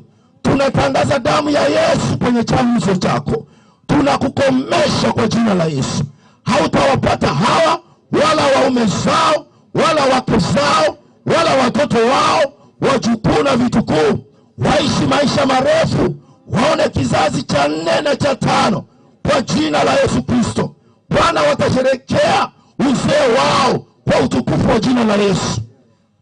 Tunatangaza damu ya Yesu kwenye chanzo chako. Tunakukomesha kwa jina la Yesu. Hautawapata hawa wala waume zao wala wake zao wala watoto wao, wajukuu na vitukuu. Waishi maisha marefu, waone kizazi cha 4 na cha 5 kwa jina la Yesu Kristo. Bwana, watasherehekea uzee wao kwa utukufu wa jina la Yesu.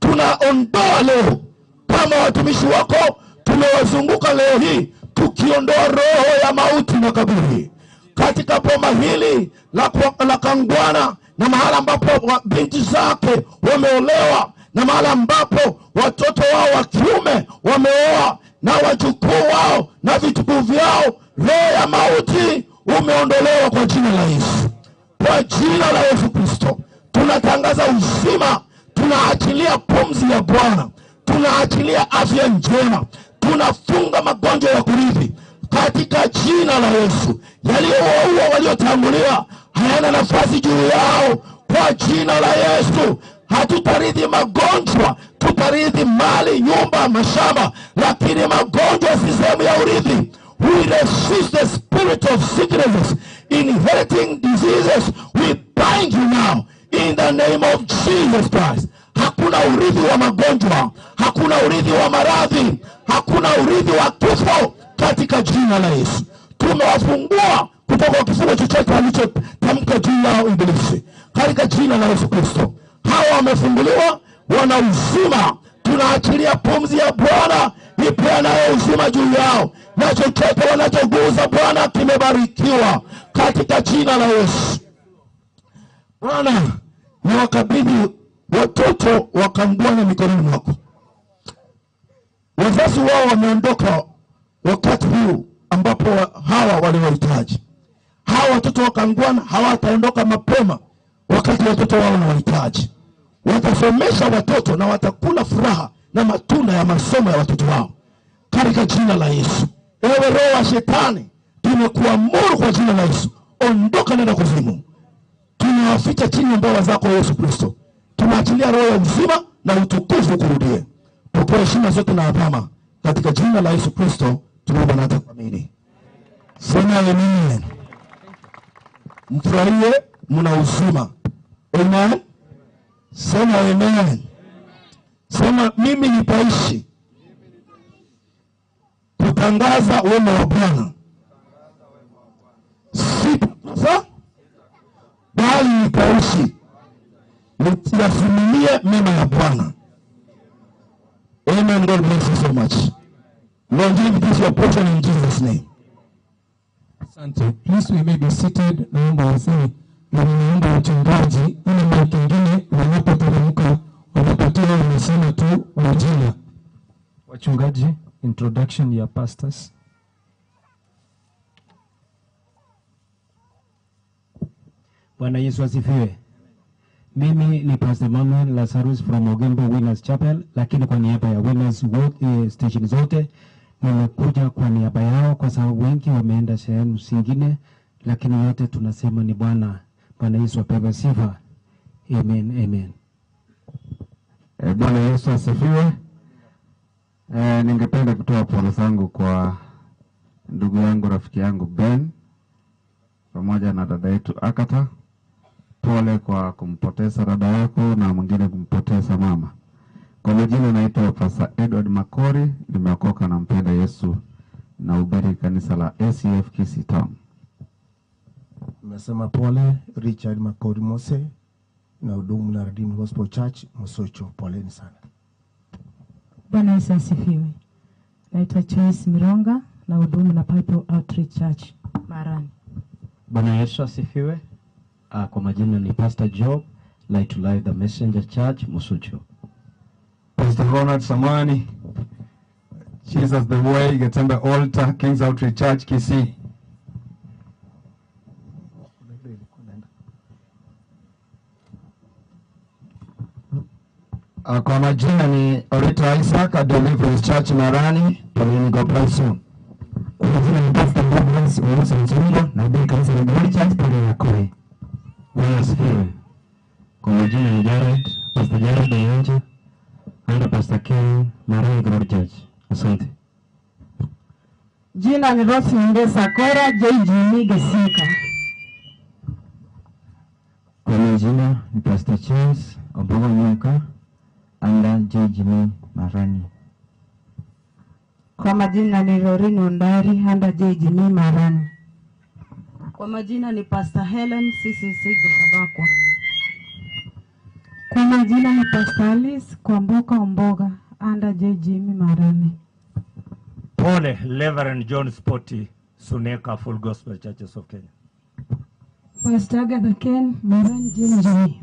Tunaondoa leo kama watumishi wako, tumewazunguka leo hii tukiondoa roho ya mauti na kaburi katika boma hili la Kangwana, na mahala ambapo binti zake wameolewa, na mahala ambapo watoto wao wa kiume wameoa, na wajukuu wao na vitukuu vyao. Roho ya mauti umeondolewa kwa jina la Yesu. Kwa jina la Yesu Kristo tunatangaza uzima, tunaachilia pumzi ya Bwana, tunaachilia afya njema, tunafunga magonjwa ya kurithi katika jina la Yesu. Yaliyowaua waliotangulia hayana nafasi juu yao kwa jina la Yesu. Hatutarithi magonjwa, tutarithi mali, nyumba, mashamba, lakini magonjwa si sehemu ya urithi. We resist the spirit of sicknesses, inheriting diseases. We bind you now in the name of Jesus Christ. Hakuna urithi wa magonjwa, hakuna urithi wa maradhi, hakuna urithi wa kifo katika jina la Yesu. Tumewafungua kutoka kwa kifungo chochote alichotamka juu yao ibilisi katika jina la Yesu Kristo. Hawa wamefunguliwa, wana uzima. Tunaachilia pumzi ya Bwana ipeanayo uzima juu yao, na chochote wanachogusa Bwana kimebarikiwa katika jina la Yesu. Bwana, niwakabidhi watoto wa Kangwana mikononi mwako. Wazazi wao wameondoka wakati huu ambapo hawa waliwahitaji. Hawa watoto wa Kangwana hawataondoka mapema wakati watoto wao wanawahitaji. Watasomesha watoto na watakula furaha na matunda ya masomo ya watoto wao katika jina la Yesu. Ewe roho wa shetani, tumekuamuru kwa jina la Yesu, ondoka, nenda kuzimu. Tunawaficha chini ya mbawa zako Yesu Kristo. Tunaachilia roho ya uzima na utukufu kurudie. Pokea heshima zote na adhama katika jina la Yesu Kristo tunaomba na kuamini. Sema amen. Mfurahie, mna uzima. Amen. Sema amen. Sema mimi nitaishi kutangaza wema wa Bwana. Sitakufa bali nitaishi niyasimulie mema ya Bwana. Amen. God bless you so much. Longevity is your portion in Jesus' name. Asante. Please we may be seated. Naomba wazee na ninaomba wachungaji ili mara kingine wanapoteremka wanapatiwa wamesema tu majina. Wachungaji, introduction ya pastors. Bwana Yesu asifiwe. Mimi ni Pastor Manuel Lazarus from Ogembo Winners Chapel, lakini kwa niaba ya Winners station zote nimekuja kwa niaba yao kwa sababu wengi wameenda sehemu zingine, lakini yote tunasema ni Bwana. Bwana Yesu apewe sifa. Amen, amen. Bwana Yesu asifiwe. Ningependa kutoa pole zangu kwa ndugu yangu, rafiki yangu Ben pamoja na dada yetu Akata. Pole kwa kumpoteza dada yako na mwingine kumpoteza mama. Kwa majina naitwa Pastor Edward Makori, nimeokoka na mpenda Yesu na ubiri kanisa la ACF Kisii Town. Nimesema pole Richard Makori Mose na hudumu na Redeemed Gospel Church Mosocho, poleni sana. Bwana Yesu asifiwe. Naitwa Joyce Mironga na hudumu na Bible Outreach Church Marani. Bwana Yesu asifiwe. Kwa majina ni Pastor Job, Light to Life the Messenger Church Mosocho. Pastor Ronald Samani, Jesus the Way, Getembe Altar, King's Outreach Church, Kisii. Kwa majina ni Orito Isaac, Deliverance Church Marani. Poleni, God bless you. Kwa majina ni Pastor Douglas Owusu Mzungu na hubiri kanisa la Glory Church pale Nakuru. Bwana asifiwe. Kwa majina ni Jared, Pastor Jared Oyanja, and Pastor Ken, Marani Glory Church. Asante. Jina ni Rose Ngesa Kora, JG Gesika. Kwa majina ni Pastor Charles Obogo Nyoka, under JG Marani. Kwa majina ni Rorin Ondari, under JG Marani. Kwa majina ni Pastor Helen CCC Gokabakwa. Kwa majina ni Pastor Alice Kwamboka Omboga, under JG Marani. Pole, Reverend John Spoti, Suneka Full Gospel Churches of Kenya. Pastor Agatha Ken, Marani JG.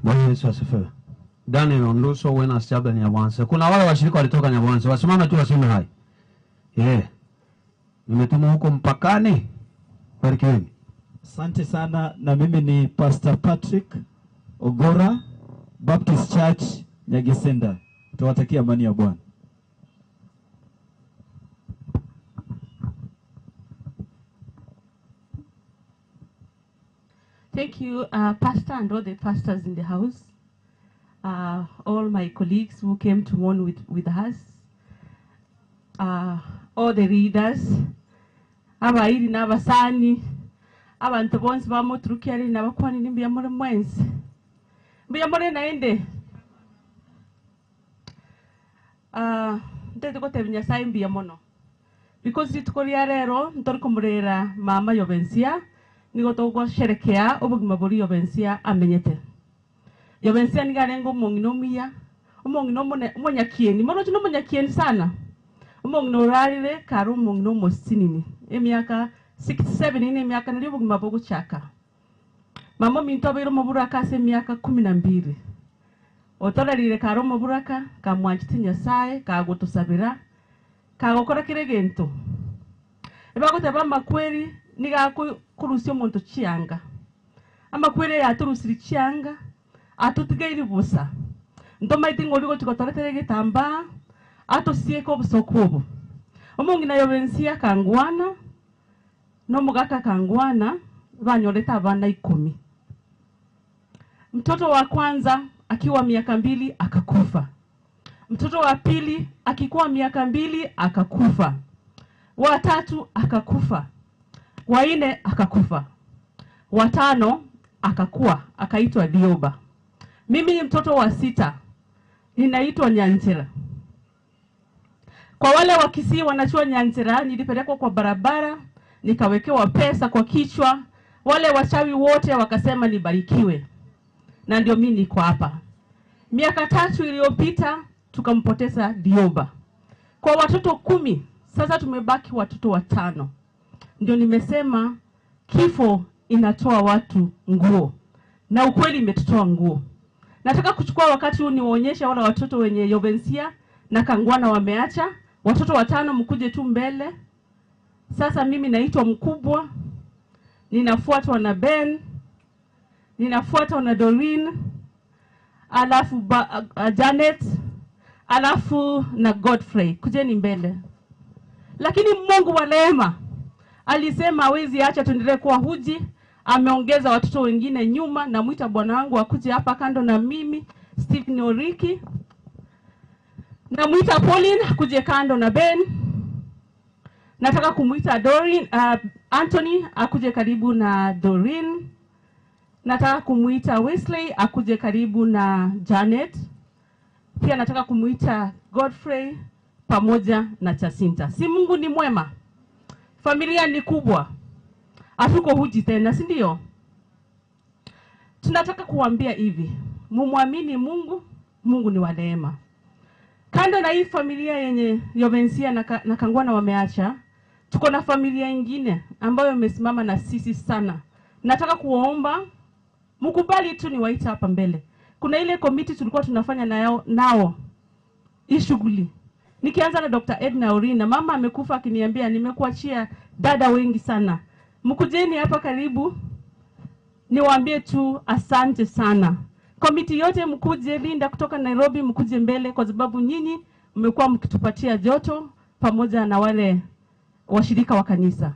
Bwana Yesu asifiwe. Daniel Onduso, Winners Chapel Nyabwanse. Kuna wale washirika walitoka Nyabwanse, wasimame tu waseme hai. Yeah. Nimetuma huko mpakani. Barikiweni. Asante sana, na mimi ni Pastor Patrick Ogora, Baptist Church Nyagesenda. Tuwatakia amani ya Bwana. Thank you, Pastor and all the pastors in the house, all my colleagues who came to mourn with us, all the leaders, abairi n'abasani, abantu bonse bamuturukiari n'abakwani nimbiya muri mwense. Mbiya muri naende. Ndete gotebya Nyasaye mbiya mono. Because rituko ria rero ntorikumurera mama Yobensia nigo tugosherekea obugima buri Yobensia amenyete. Yobensia nigarenga omong'ina omuya, omong'ina omonyakieni, mono no omonyakieni sana. Omong'ina orarire kare omong'ina omosinini, emiaka 67 ine emiaka nari obugima bogochaka. Mama minto abeire omoburaka ase emiaka 12. Otorerire kare omoburaka, kamwanchete Nyasaye, kagotosabera, kagokora kire gento. Ebagoteba amakweri niga kurusia omonto chianga. Amakweri yaturusiri chianga, atutigeiri busa. Ntomaite ng'ori gochikotoretere getambaa, atosieka obosoko obo. Omong'ina Yobensia Kangwana, n'omogaka Kangwana, banyorete abana 10. Mtoto wa kwanza akiwa miaka 2 akakufa. Mtoto wa pili akikuwa miaka 2 akakufa. Wa tatu akakufa. Wa nne akakufa. Wa tano akakua, akaitwa Dioba. Mimi ni mtoto wa 6. Ninaitwa Nyanchera. Kwa wale wa Kisii wanajua Nyanchera, nilipelekwa kwa barabara, nikawekewa pesa kwa kichwa. Wale wachawi wote wakasema nibarikiwe. Na ndio mimi niko hapa. Miaka 3 iliyopita tukampoteza Dioba. Kwa watoto 10, sasa tumebaki watoto 5. Ndio nimesema kifo inatoa watu nguo. Na ukweli imetutoa nguo. Nataka kuchukua wakati huu niwaonyeshe wale watoto wenye Yobensia na Kangwana wameacha. Watoto 5 mkuje tu mbele. Sasa mimi naitwa mkubwa. Ninafuatwa na Ben. Ninafuatwa na Doreen. Alafu Janet. Alafu na Godfrey. Kujeni mbele. Lakini Mungu wa neema alisema hawezi acha tuendelee kuwa huji. Ameongeza watoto wengine nyuma. Namuita bwana wangu akuje hapa kando na mimi, Steve Noriki. Namuita Pauline akuje kando na Ben. Nataka kumuita Doreen, Anthony akuje karibu na Doreen. Nataka kumuita Wesley akuje karibu na Janet. Pia nataka kumuita Godfrey pamoja na Jacinta. Si Mungu ni mwema? Familia ni kubwa. Hatuko huji tena, si ndio? Tunataka kuambia hivi, mumwamini Mungu, Mungu ni wa neema. Kando na hii familia yenye Yobensia na Kangwana wameacha, tuko na familia nyingine ambayo imesimama na sisi sana. Nataka kuwaomba mkubali tu niwaite hapa mbele. Kuna ile committee tulikuwa tunafanya nao hii shughuli. Nikianza na Dr. Edna Orina, mama amekufa akiniambia nimekuachia dada wengi sana. Mkujeni hapa karibu niwaambie tu asante sana. Komiti yote mkuje, Linda kutoka Nairobi mkuje mbele kwa sababu nyinyi mmekuwa mkitupatia joto pamoja na wale washirika wa kanisa.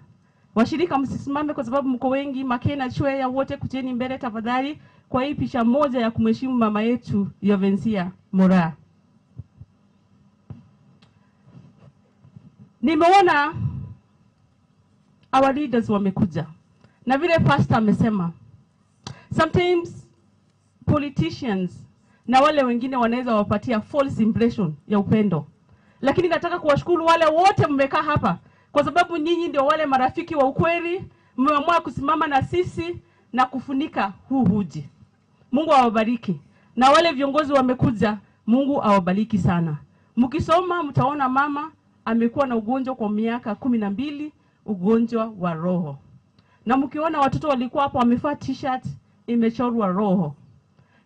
Washirika msisimame kwa sababu mko wengi, Makena Chweya wote kujeni mbele tafadhali kwa hii picha moja ya kumheshimu mama yetu Yobensia Moraa. Nimeona our leaders wamekuja. Na vile pastor amesema, sometimes politicians na wale wengine wanaweza wapatia false impression ya upendo. Lakini nataka kuwashukuru wale wote mmekaa hapa, kwa sababu nyinyi ndio wale marafiki wa ukweli, mmeamua kusimama na sisi na kufunika huu huji. Mungu awabariki. Na wale viongozi wamekuja, Mungu awabariki sana. Mkisoma mtaona mama amekuwa na ugonjwa kwa miaka 12, ugonjwa wa roho. Na mkiona watoto walikuwa hapo wamevaa t-shirt imechorwa roho.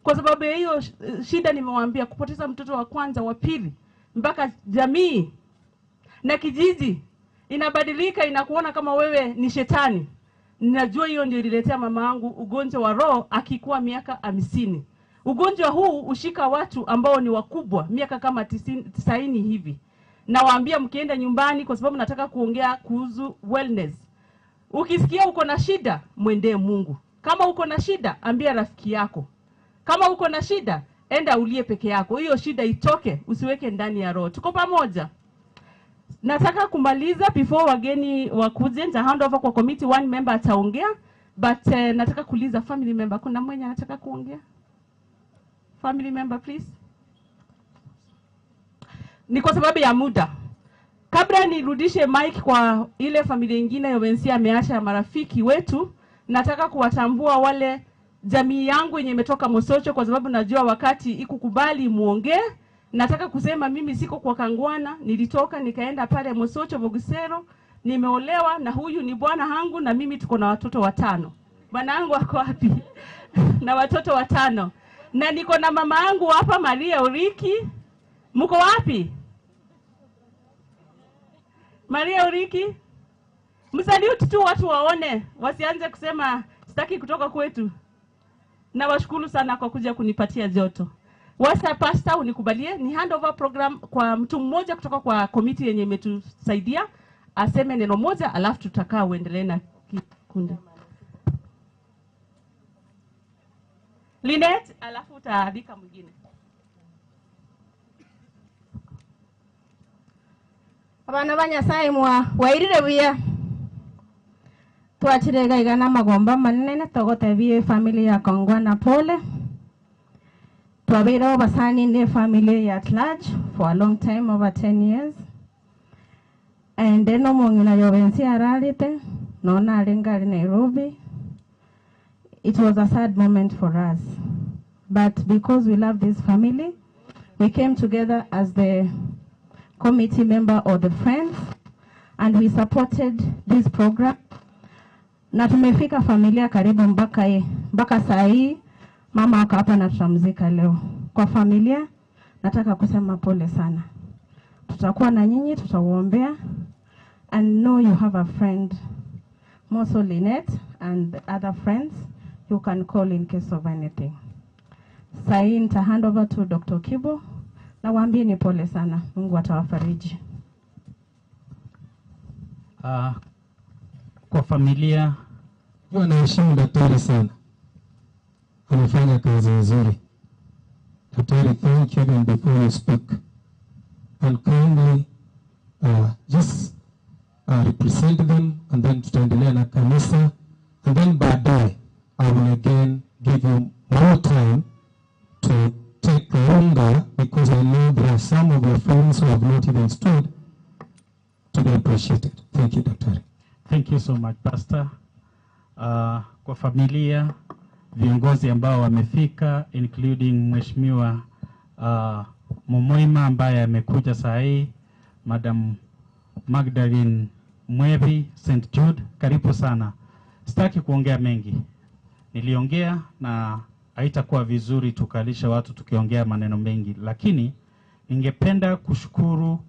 Kwa sababu ya hiyo shida nimewaambia, kupoteza mtoto wa kwanza, wa pili, mpaka jamii na kijiji inabadilika, inakuona kama wewe ni shetani. Ninajua hiyo ndio ililetea mama yangu ugonjwa wa roho akikuwa miaka 50. Ugonjwa huu ushika watu ambao ni wakubwa, miaka kama 90 hivi. Nawaambia mkienda nyumbani, kwa sababu nataka kuongea kuhusu wellness. Ukisikia uko na shida, mwendee Mungu. Kama uko na shida, ambia rafiki yako. Kama uko na shida, enda ulie peke yako. Hiyo shida itoke, usiweke ndani ya roho. Tuko pamoja. Nataka kumaliza before wageni wakuje. Nita hand over kwa committee, one member ataongea. But nataka kuuliza family member, kuna mwenye anataka kuongea? Family member please. Ni kwa sababu ya muda. Kabla nirudishe mic kwa ile familia nyingine Yobensia ameacha ya marafiki wetu, nataka kuwatambua wale jamii yangu yenye imetoka Mosocho, kwa sababu najua wakati ikukubali muongee. Nataka kusema mimi siko kwa Kangwana, nilitoka nikaenda pale Mosocho Bogusero, nimeolewa na huyu ni bwana hangu, na mimi tuko na watoto 5. Bwana wangu ako wapi? Na watoto 5. Na niko na mama yangu hapa Maria Uriki. Mko wapi? Maria Uriki? Msalute tu watu waone, wasianze kusema sitaki kutoka kwetu. Na washukuru sana kwa kuja kunipatia joto. Wasa pastor unikubalie ni handover program kwa mtu mmoja kutoka kwa committee yenye imetusaidia, aseme neno moja alafu tutakaa uendelee na kikundi. Linet, alafu utaandika mwingine. Abana ba Nyasaye mwa wairire buya. Twachirega igana magomba manene togotebie family ya Kangwana pole. Twabeira obasani ne family at large for a long time, over 10 years. And then omong'ina Yobensia ararite nona arenga Nairobi. It was a sad moment for us, but because we love this family, we came together as the committee member or the friends, and we supported this program. Na tumefika familia karibu mpaka saa hii mama ako hapa na tutamzika leo. Kwa familia nataka kusema pole sana. Tutakuwa na nyinyi, tutawaombea, and know you have a friend, Moso Linet and other friends you can call in case of anything. Saa hii nita hand over to Dr. Kibo na waambie ni pole sana. Mungu atawafariji. Kwa familia, jua naheshimu daktari sana. Amefanya kazi nzuri. Daktari, thank you even before you speak. And kindly just represent them, and then tutaendelea na kanisa, and then baadaye I will again give you more time to take longer, because I know there are some of your friends who have not even stood to be appreciated. Thank you, Daktari. Thank you so much, Pastor. Kwa familia, viongozi ambao wamefika, including Mheshimiwa Momoima ambaye amekuja saa hii, Madam Magdalene Mwevi, St. Jude, karibu sana. Sitaki kuongea mengi. Niliongea na haitakuwa vizuri tukalisha watu tukiongea maneno mengi, lakini ningependa kushukuru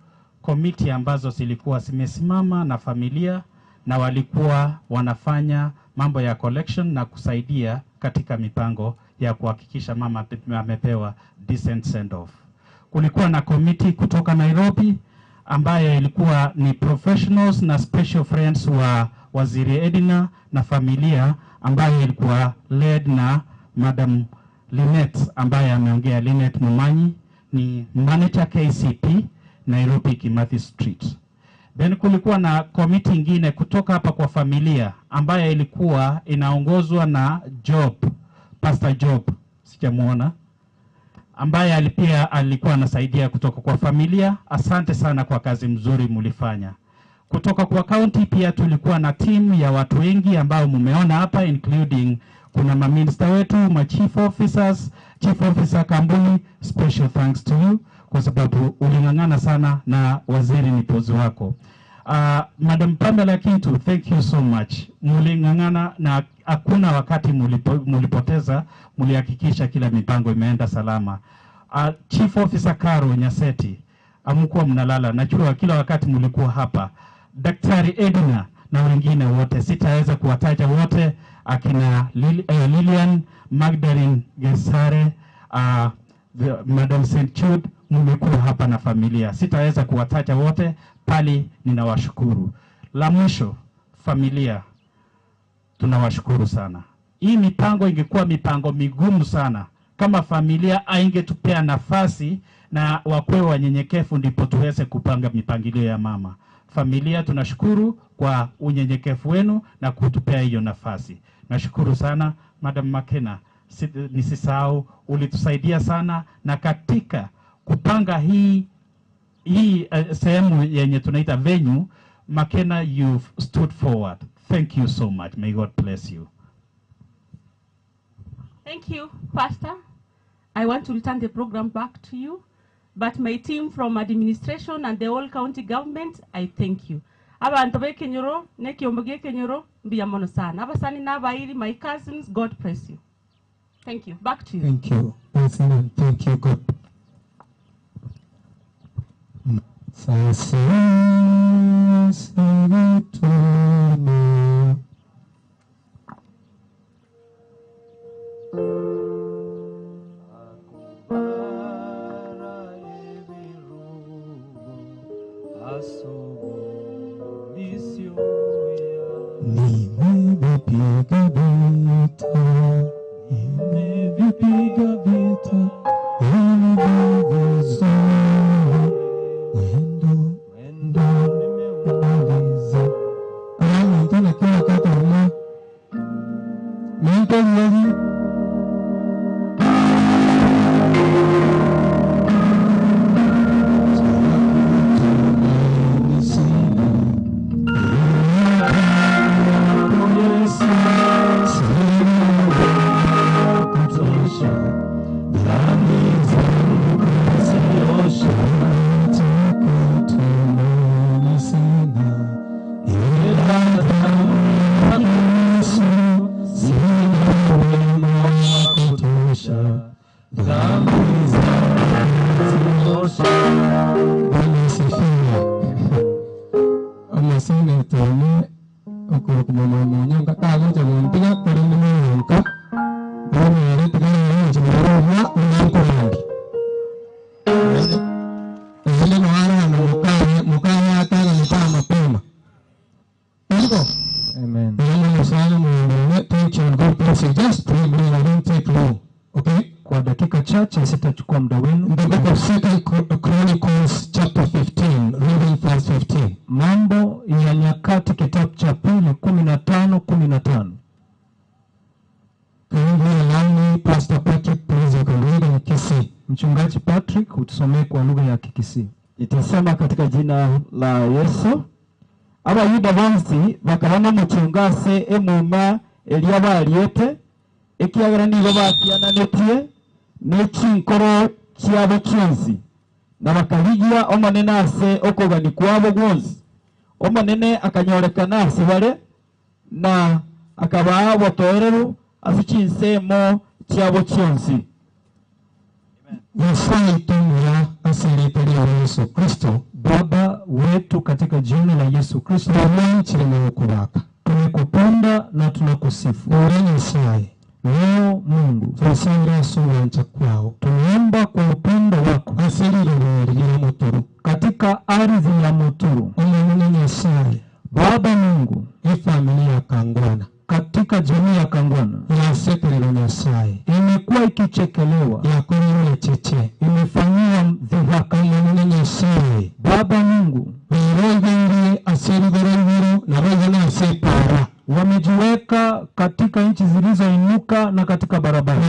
komiti ambazo zilikuwa zimesimama na familia na walikuwa wanafanya mambo ya collection na kusaidia katika mipango ya kuhakikisha mama amepewa decent send off. Kulikuwa na komiti kutoka Nairobi ambayo ilikuwa ni professionals na special friends wa Waziri Edina na familia, ambayo ilikuwa led na Madam Linet ambaye ameongea. Linet Mumanyi ni manager KCP Nairobi Kimathi Street. Then kulikuwa na komiti ingine kutoka hapa kwa familia ambayo ilikuwa inaongozwa na Job, Pastor Job, sijamuona, ambaye pia alikuwa anasaidia kutoka kwa familia. Asante sana kwa kazi mzuri mlifanya. Kutoka kwa county pia tulikuwa na timu ya watu wengi ambao mumeona hapa, including kuna maminista wetu, ma chief officers, chief officer Kambuni, special thanks to you kwa sababu uling'ang'ana sana na waziri ni pozi wako. Madam Pamela Kintu, thank you so much. Muling'ang'ana na hakuna wakati mulipoteza, mulihakikisha kila mipango imeenda salama. Chief Officer Karo Nyaseti, amkuwa mnalala, najua kila wakati mulikuwa hapa. Daktari Edna na wengine wote, sitaweza kuwataja wote, akina Lilian, Magdalene Gesare, Madam St. Jude, mmekuwa hapa na familia. Sitaweza kuwataja wote, pali ninawashukuru. La mwisho, familia, tunawashukuru sana. Hii mipango ingekuwa mipango migumu sana kama familia aingetupea nafasi na wakwe wanyenyekevu, ndipo tuweze kupanga mipangilio ya mama. Familia tunashukuru kwa unyenyekevu wenu na kutupea hiyo nafasi. Nashukuru sana Madam Makena, nisisahau ulitusaidia sana na katika kupanga hii sehemu yenye tunaita venue. Makena, you've stood forward. Thank you so much. May God bless you. Thank you, Pastor. I want to return the program back to you, but my team from administration and the whole county government, I thank you. Abantu bekenyoro, nekiomboge kenyoro, mbiya mono sana. Abasani na abairi, my cousins, God bless you. Thank you. Back to you. Thank you. Thank you, God. Nimevipiga vita, mwendo nimemaliza. Kila kata mwa mimi Sitachukua muda wenu. The book of Second Chronicles chapter 15, reading verse 15. Mambo ya Nyakati kitabu cha pili 15:15. Can you allow me, Pastor Patrick, please, you can read in Kisii. Mchungaji Patrick, utusomee kwa lugha ya Kikisii. Itasema katika jina la Yesu. Abayuda bonsi bakabana muchungase emuma elia baliete ekiagera nigo batiananetie nechinkoro chiabo chionsi na bakarigia omonene ase okogani kwabo gwonsi. Omonene akanyorekana ase bare na akabaa obotoereru ase chinsemo chiabo chionsi. Nyasaye tumia asili ya Yesu Kristo. Baba wetu katika jina la Yesu Kristo, tumekupenda na tunakusifu. Leo Mungu, tunaomba kwa upendo wako katika ardhi ya Muturu. Baba Mungu, katika jamii ya Kangwana imekuwa ikichekelewa, imefanyiwa dhihaka. Baba Mungu, katika nchi zilizoinuka na katika barabara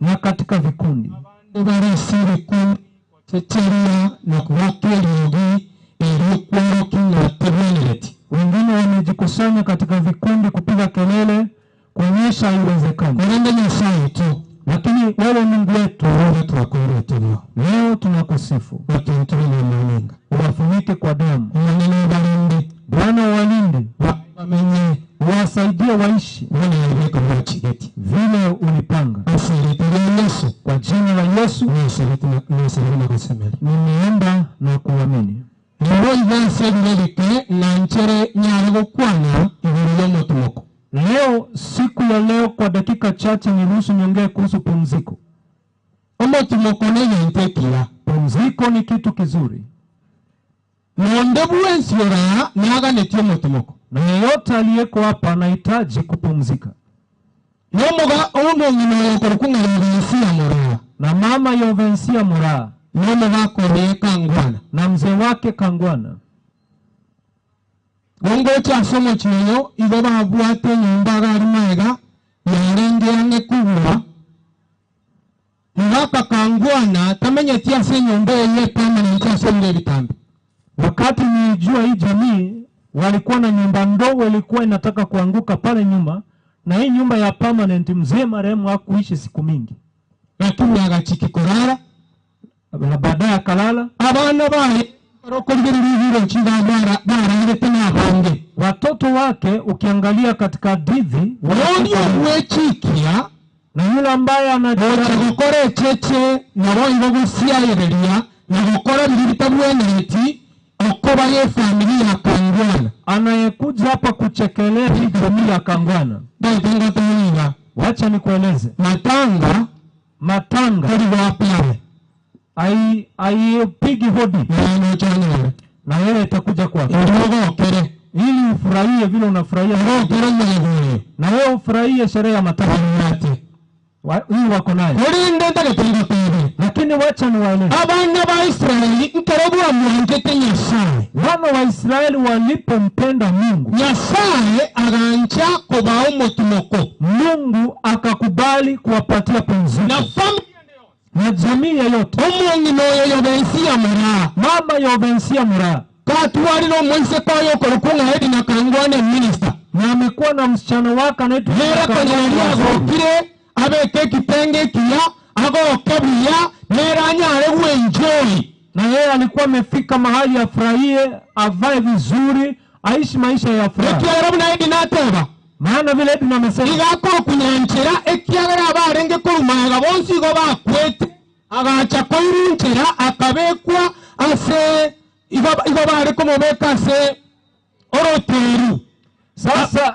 na katika vikundi wengine wamejikusanya katika vikundi kupiga kelele kuonyesha haiwezekani. Lakini wewe Mungu wetu, leo tunakusifu. Uwafunike kwa damu. Bwana walinde, wasaidie waishi vile ulipanga. Kwa jina la Yesu nimeomba na kuamini. Leo, siku ya leo, kwa dakika chache niruhusu niongee kuhusu pumziko. Pumziko ni kitu kizuri. Na yeyote aliyeko hapa anahitaji kupumzika. Na mama Yovensia Muraa na mzee wake Kangwana Wakati nilijua hii jamii walikuwa na nyumba ndogo ilikuwa inataka kuanguka pale nyuma, na hii nyumba ya permanent mzee marehemu hakuishi siku mingi. Lakini agachikikorara na baadaye akalala. Watoto wake ukiangalia katika hadithi na yule ambaye anayekuja hapa kuchekelea hii jamii ya Kangwana, wacha nikueleze, matanga haipigi hodi na yeye itakuja kwako ili ufurahie vile unafurahia, na wewe ufurahie sherehe ya matanga hii wako nayo. Lakini wacha niwaeleze, wana wa Israeli walipompenda Mungu, Mungu akakubali kuwapatia pumziko na jamii yote. Mama Yovensia Muraa na amekuwa na msichana wake anaitwa na yeye alikuwa amefika mahali afurahie, avae vizuri, aishi maisha ya furaha. Maana vile Edna amesema sasa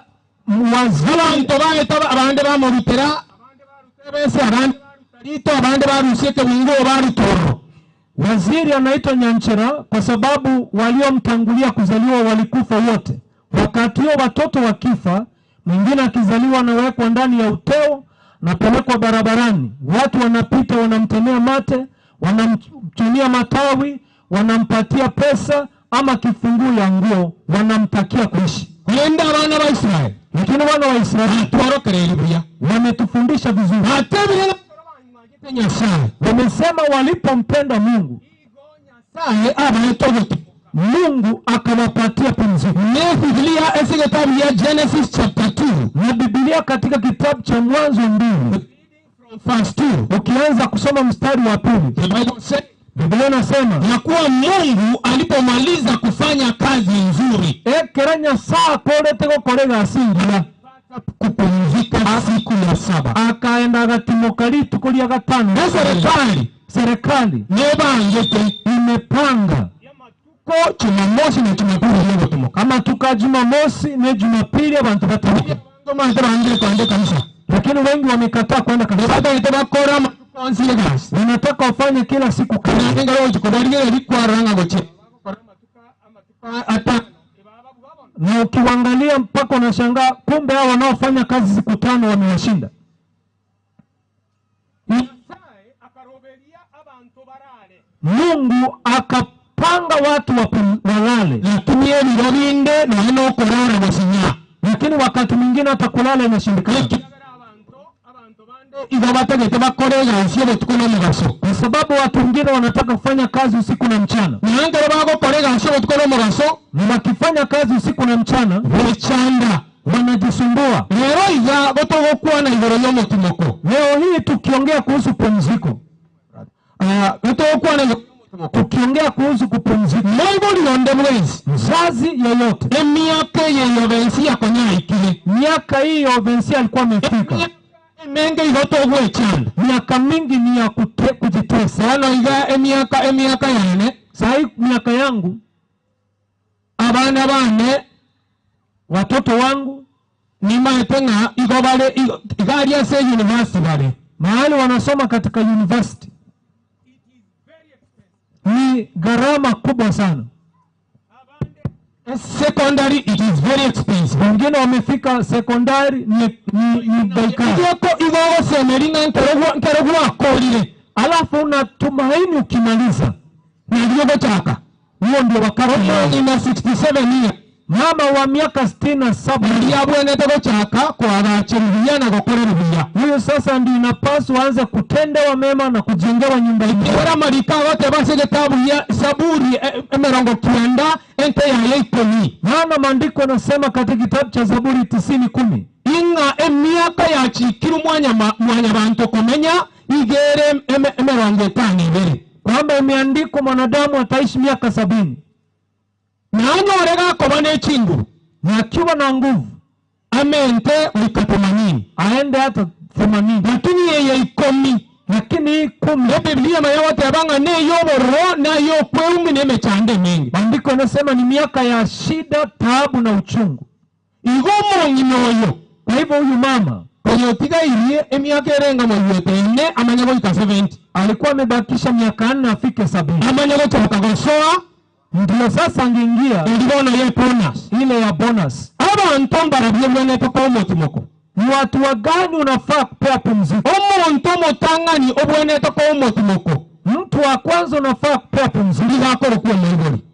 waziri anaitwa Nyanchera kwa sababu waliomtangulia kuzaliwa walikufa wote. Wakati huo watoto wakifa, mwingine akizaliwa anawekwa ndani ya uteo na pelekwa barabarani. Watu wanapita wanamtemea mate, wanamchunia matawi, wanampatia pesa ama kifunguu ya nguo, wanamtakia kuishi. Lakini wana wa Israeli wametufundisha vizuri. Wamesema walipompenda Mungu, Mungu akawapatia pumziko. Genesis chapter 2. Na Biblia katika kitabu cha Mwanzo 2 verse 2, ukianza kusoma mstari wa 2, Biblia inasema ya kuwa Mungu alipomaliza kufanya kazi nzuri, ekeranya saa korete gokorega asingira kupumzika siku ya saba, akaenda agatimoka rituko lya gatano. Serikali nebangete imepanga ko Jumamosi na Jumapili yote, ama tuka Jumamosi na Jumapili abantu batamuka, lakini wengi wamekataa kwenda kanisa. Wanataka wafanye kila siku kazi. Na ukiangalia mpaka unashangaa, kumbe hao wanaofanya kazi siku 5 wamewashinda. Mungu akapanga watu walale, Lakini wakati mwingine hata kulala inashindikana. Kwa sababu watu wengine wanataka kufanya kazi usiku na mchana. Na wakifanya kazi usiku na mchana wanajisumbua. Leo hii tukiongea kuhusu pumziko, tukiongea kuhusu kupumzika, mzazi yeyote, miaka hiyo Vensia alikuwa amefika, miaka mingi ni ya kujitesa. Sahi miaka yangu, watoto wangu mahali wanasoma katika university ni gharama kubwa sana. Secondary it is very expensive. Wengine wamefika secondary ni bei kali. Alafu unatumaini ukimaliza huo ndio wakati. Ina 67 years. Mama wa miaka 67 huyo sasa ndio inapaswa aanze kutendewa mema na kujengewa nyumba mpya. Maana maandiko yanasema katika kitabu cha Zaburi 90:10 inga emiaka yachikiru mwanyabantu komenya igere 52 kwamba imeandikwa mwanadamu ataishi miaka 70. Na akiwa na nguvu amente 80 aende hata 80, lakini yeye 10, lakini 10 Biblia mayote abanga ne yoborro na yokweumi ne mechande mingi. Maandiko yanasema ni miaka ya shida, taabu na uchungu. Igomo nginoyo. Kwa hivyo huyu mama oyotiga irie emiaka erenga moyete 4 amanya goika 70, alikuwa amebakisha miaka 4 afike 70, amanya gochoka gosoa ndio sasa angeingia ile bonus, ile ya bonus. Abantu mbarabye toko omotimoko. Ni watu wagani unafaa kupea pumziko? Omuntu mutangani obwene toko omotimoko. Mtu wa kwanza unafaa kupea pumziko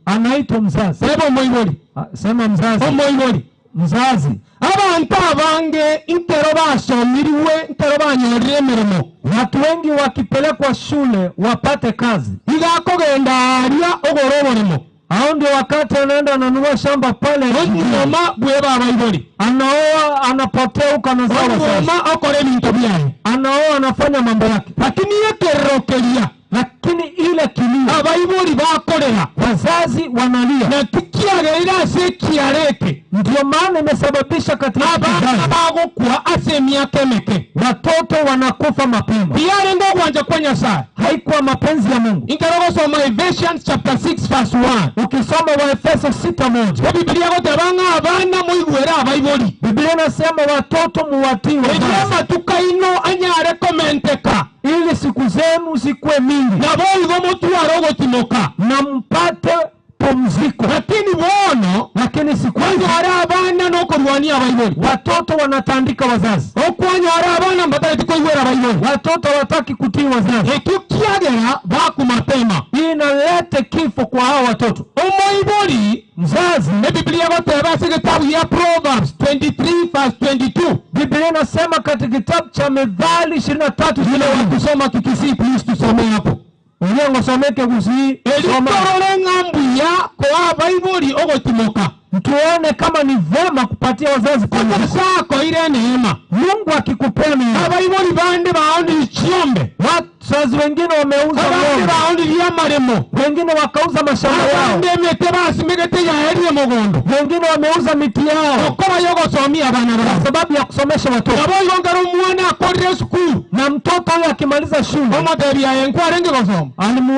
anaitwa mzazi. Sema moibori. Sema mzazi. Omoibori. Mzazi. Abantu abange intero basomiriwe intero banyorire emirimo. Watu wengi wakipelekwa shule wapate kazi, igakogenda aria ogoro oborimo. Hao ndio wakati anaenda ananunua shamba pale, mama bweba abaibori, anaoa, anapotea huko, anazaa mama akore bintu byaye, anaoa, anafanya mambo yake. Lakini yekerokeria, lakini ile kilio abaibori bakorera, wazazi wanalia, na tukiageira ase kiareke. Ndio maana imesababisha katika abana bagokwa ase miaka meke, watoto wanakufa mapema. Biarenge kwanja kwa Nyasaye, haikuwa mapenzi ya Mungu. Ingarogo soma Ephesians chapter 6 verse 1. Ukisoma Waefeso 6:1, Biblia gotebanga abana muigwera abaibori. Biblia inasema watoto muwatii wazazi, matukaino anyare komenteka, ili siku zenu zikuwe mingi, na boigo mutwaro gotimoka, na mpate pumziko. Lakini bono, lakini siku kwanyara abana no kurwania abaibori, watoto wanatandika wazazi. Okwanyara abana mbatari koigwera abaibori, watoto wataki kutii wazazi. Ekikiagera bakumatema, inalete kifo kwa hao watoto. Omoibori, mzazi, Biblia goteba ase kitabu ya Proverbs 23 verse 22. Biblia inasema katika kitabu cha Methali 23, ile wakusoma Kikisii, please tusome hapo. Ulengo someke Gusii. Elitorole ngambuya kwa abaibori ogotimoka. Tuone kama ni vema kupatia wazazi pumziko. Ile neema Mungu akikupea neema. Abaibori bande baoni chiombe. Wazazi wengine wameuza ng'ombe, baoni ya maremo, wengine wakauza mashamba yao, abande mete basimegete ya erie mogondo, wengine wameuza miti yao okoba yogosomia abana kwa sababu ya kusomesha watoto. Nabo yongera omwana akorire sukuru, na mtoto huyo akimaliza shule omotebia yenkwarenge gosoma,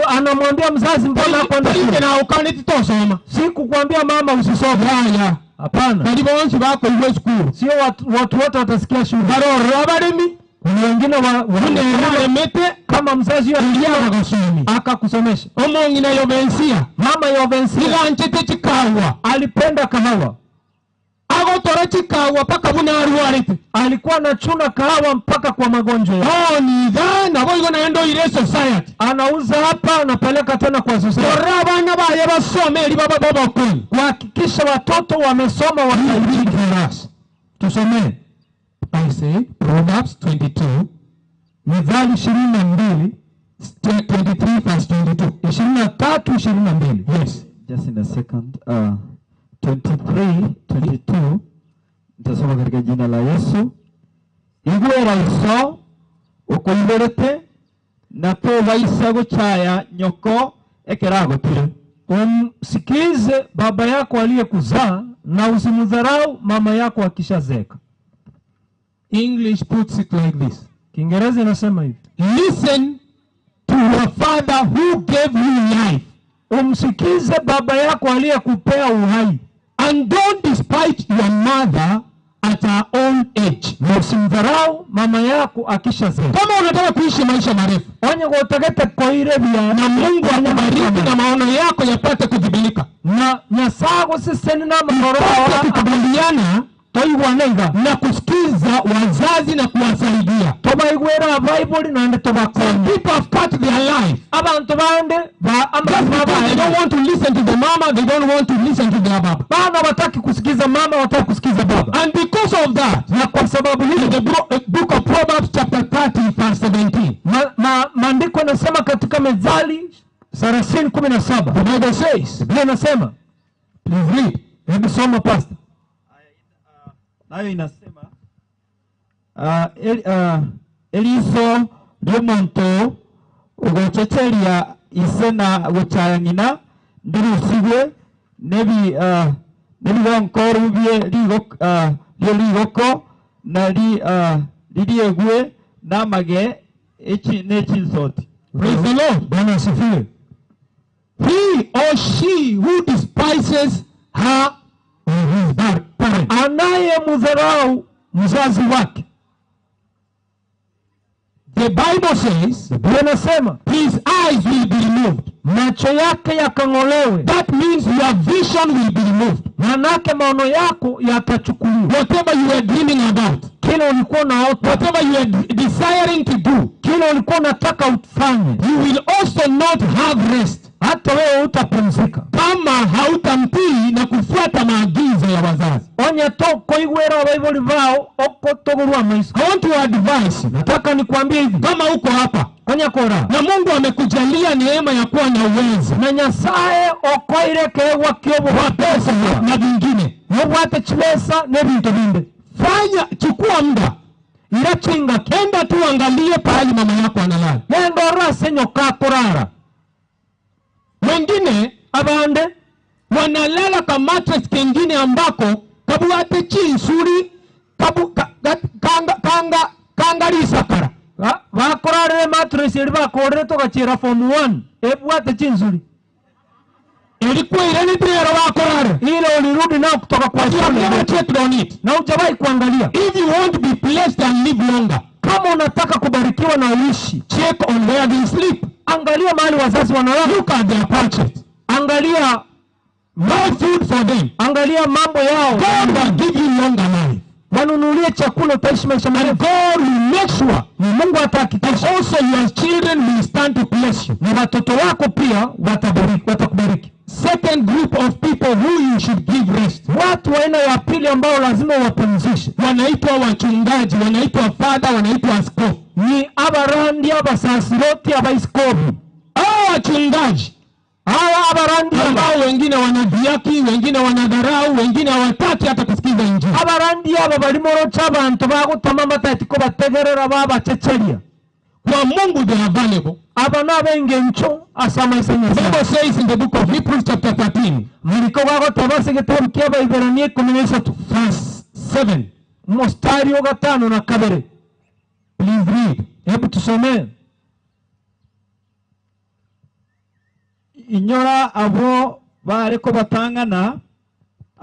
anamwambia mzazi, mbona kwenda shule na ukane titosoma? Sikukwambia mama usisome. Haya, hapana. Bali bonsi bako iwe sukuru, sio watu wote watasikia shule. Baroro abaremi Kuna wengine wanemete kama mzazi akakusomesha. Omong'ina Yobensia, mama Yobensia niganchete chikawa, alipenda kahawa, agotora chikawa paka buna arwarete, alikuwa anachuna kahawa mpaka kwa magonjwa. Oh, ni dhana boigo naendo ile society, anauza hapa anapeleka tena kwa society. Tora abana baye basome eri baba baba kweli, kuhakikisha watoto wamesoma wakaijiki. Tusomee. I say Proverbs 22, Mithali 22, 23 verse 22. 23 22. Yes. Just in a second. 23 22. Nitasoma katika jina la Yesu. Igwera iso ukoiberete na tobaisa guchaya nyoko ekeragotire. Umsikize baba yako aliyekuzaa na usimdharau mama yako akishazeka. English puts it like this. Kiingereza inasema hivi. Listen to your father who gave you life. Umsikize baba yako aliyekupea uhai. And don't despise your mother at her own age. Na usimdharau mama yako akishazeka. Kama unataka kuishi maisha marefu, onye gotegete koire bia na Mungu akubariki na maono yako yapate kudhibilika, na nyasago siseni na mahoro kukubaliana toigwanenga na kusikiza wazazi na kuwasaidia. Tobaigwera Bible na tobakonya. People have cut their life. Abantu bande ba they don't want to listen to the mama, they don't want to listen to their baba. Bana wataki kusikiza mama, wataki kusikiza baba. And because of that, na kwa sababu hiyo, the book of Proverbs chapter 30 verse 17. Maandiko yanasema katika Methali 30:17. The Bible says, Biblia inasema, please read. Hebu soma pastor. Nayo inasema eliso lyomuntu ugochecheria ise na gochaya ng'ina ndirusigwe nebi nebigonkoru bie ligoko na liriegwe namage echi nechinsoti. Praise the Lord. Bwana asifiwe. He or she who despises her or his parent, anayemdharau mzazi wake. The Bible says, Biblia inasema, his eyes will be removed. Macho yake yakang'olewe. That means your vision will be removed. Manake maono yako yatachukuliwa. Whatever you were dreaming about, kile ulikuwa unaota, whatever you were desiring to do, kile ulikuwa unataka ufanye, you will also not have rest. Hata wewe hutapumzika kama hautamtii na kufuata maagizo ya wazazi. Onye to koigwera abaiboli bao okotogorwa maiso. I want to advise you. Nataka nikwambie hivi, kama uko hapa onye kora na Mungu amekujalia neema ya kuwa na uwezo na Nyasaye okoirekewa kiobo wa pesa na vingine, nobwate chibesa n'ebintu binde, fanya, chukua muda, ira chinga, enda tu angalie pahali mama yako analala, nendo rase nyoka korara. Wengine abande wanalala kwa mattress kengine ambako kabuate chinsuri kabu kanga kanga risakara bakorare mattress eri bakorere togachira form 1 ebwate chinsuri ilikuwa ile ndio bakorare ile ulirudi nao kutoka kwa shule. Never checked on it. Na hujawahi kuangalia. If you want to be blessed and live longer, kama unataka kubarikiwa na uishi, check on where they sleep. Angalia mahali wazazi wanalala. Look at their purchase. Angalia buy food for them. Angalia mambo yao. God will give you longer life. Wanunulie chakula utaishi maisha marefu. God will make sure, na Mungu atahakikisha. Also your children will stand to bless you. Na watoto wako pia watabariki, watakubariki. Second group of people who you should give rest. Watu aina ya pili ambao lazima wapumzishe wanaitwa wachungaji, wanaitwa father, wanaitwa askofu. Ni abarandi, abasasiroti, abaiskofu. Hao wachungaji hawa abarandi ambao wengine wanadhiaki, wengine wanadharau, wengine hawataki hata kusikiza injili. Abarandi aba balimoro abantu bagutama matatiko bategerera babachecheria. Kwa Mungu they are valuable. Aba nabengencho asama isenya. The Bible says in the book of Hebrews chapter 13, Mariko bagoteba gitabu kia Baiberania 13 verse 7, mstari wa 5 na 2. Please read. Hebu tusomee. Inyora abo bareko batangana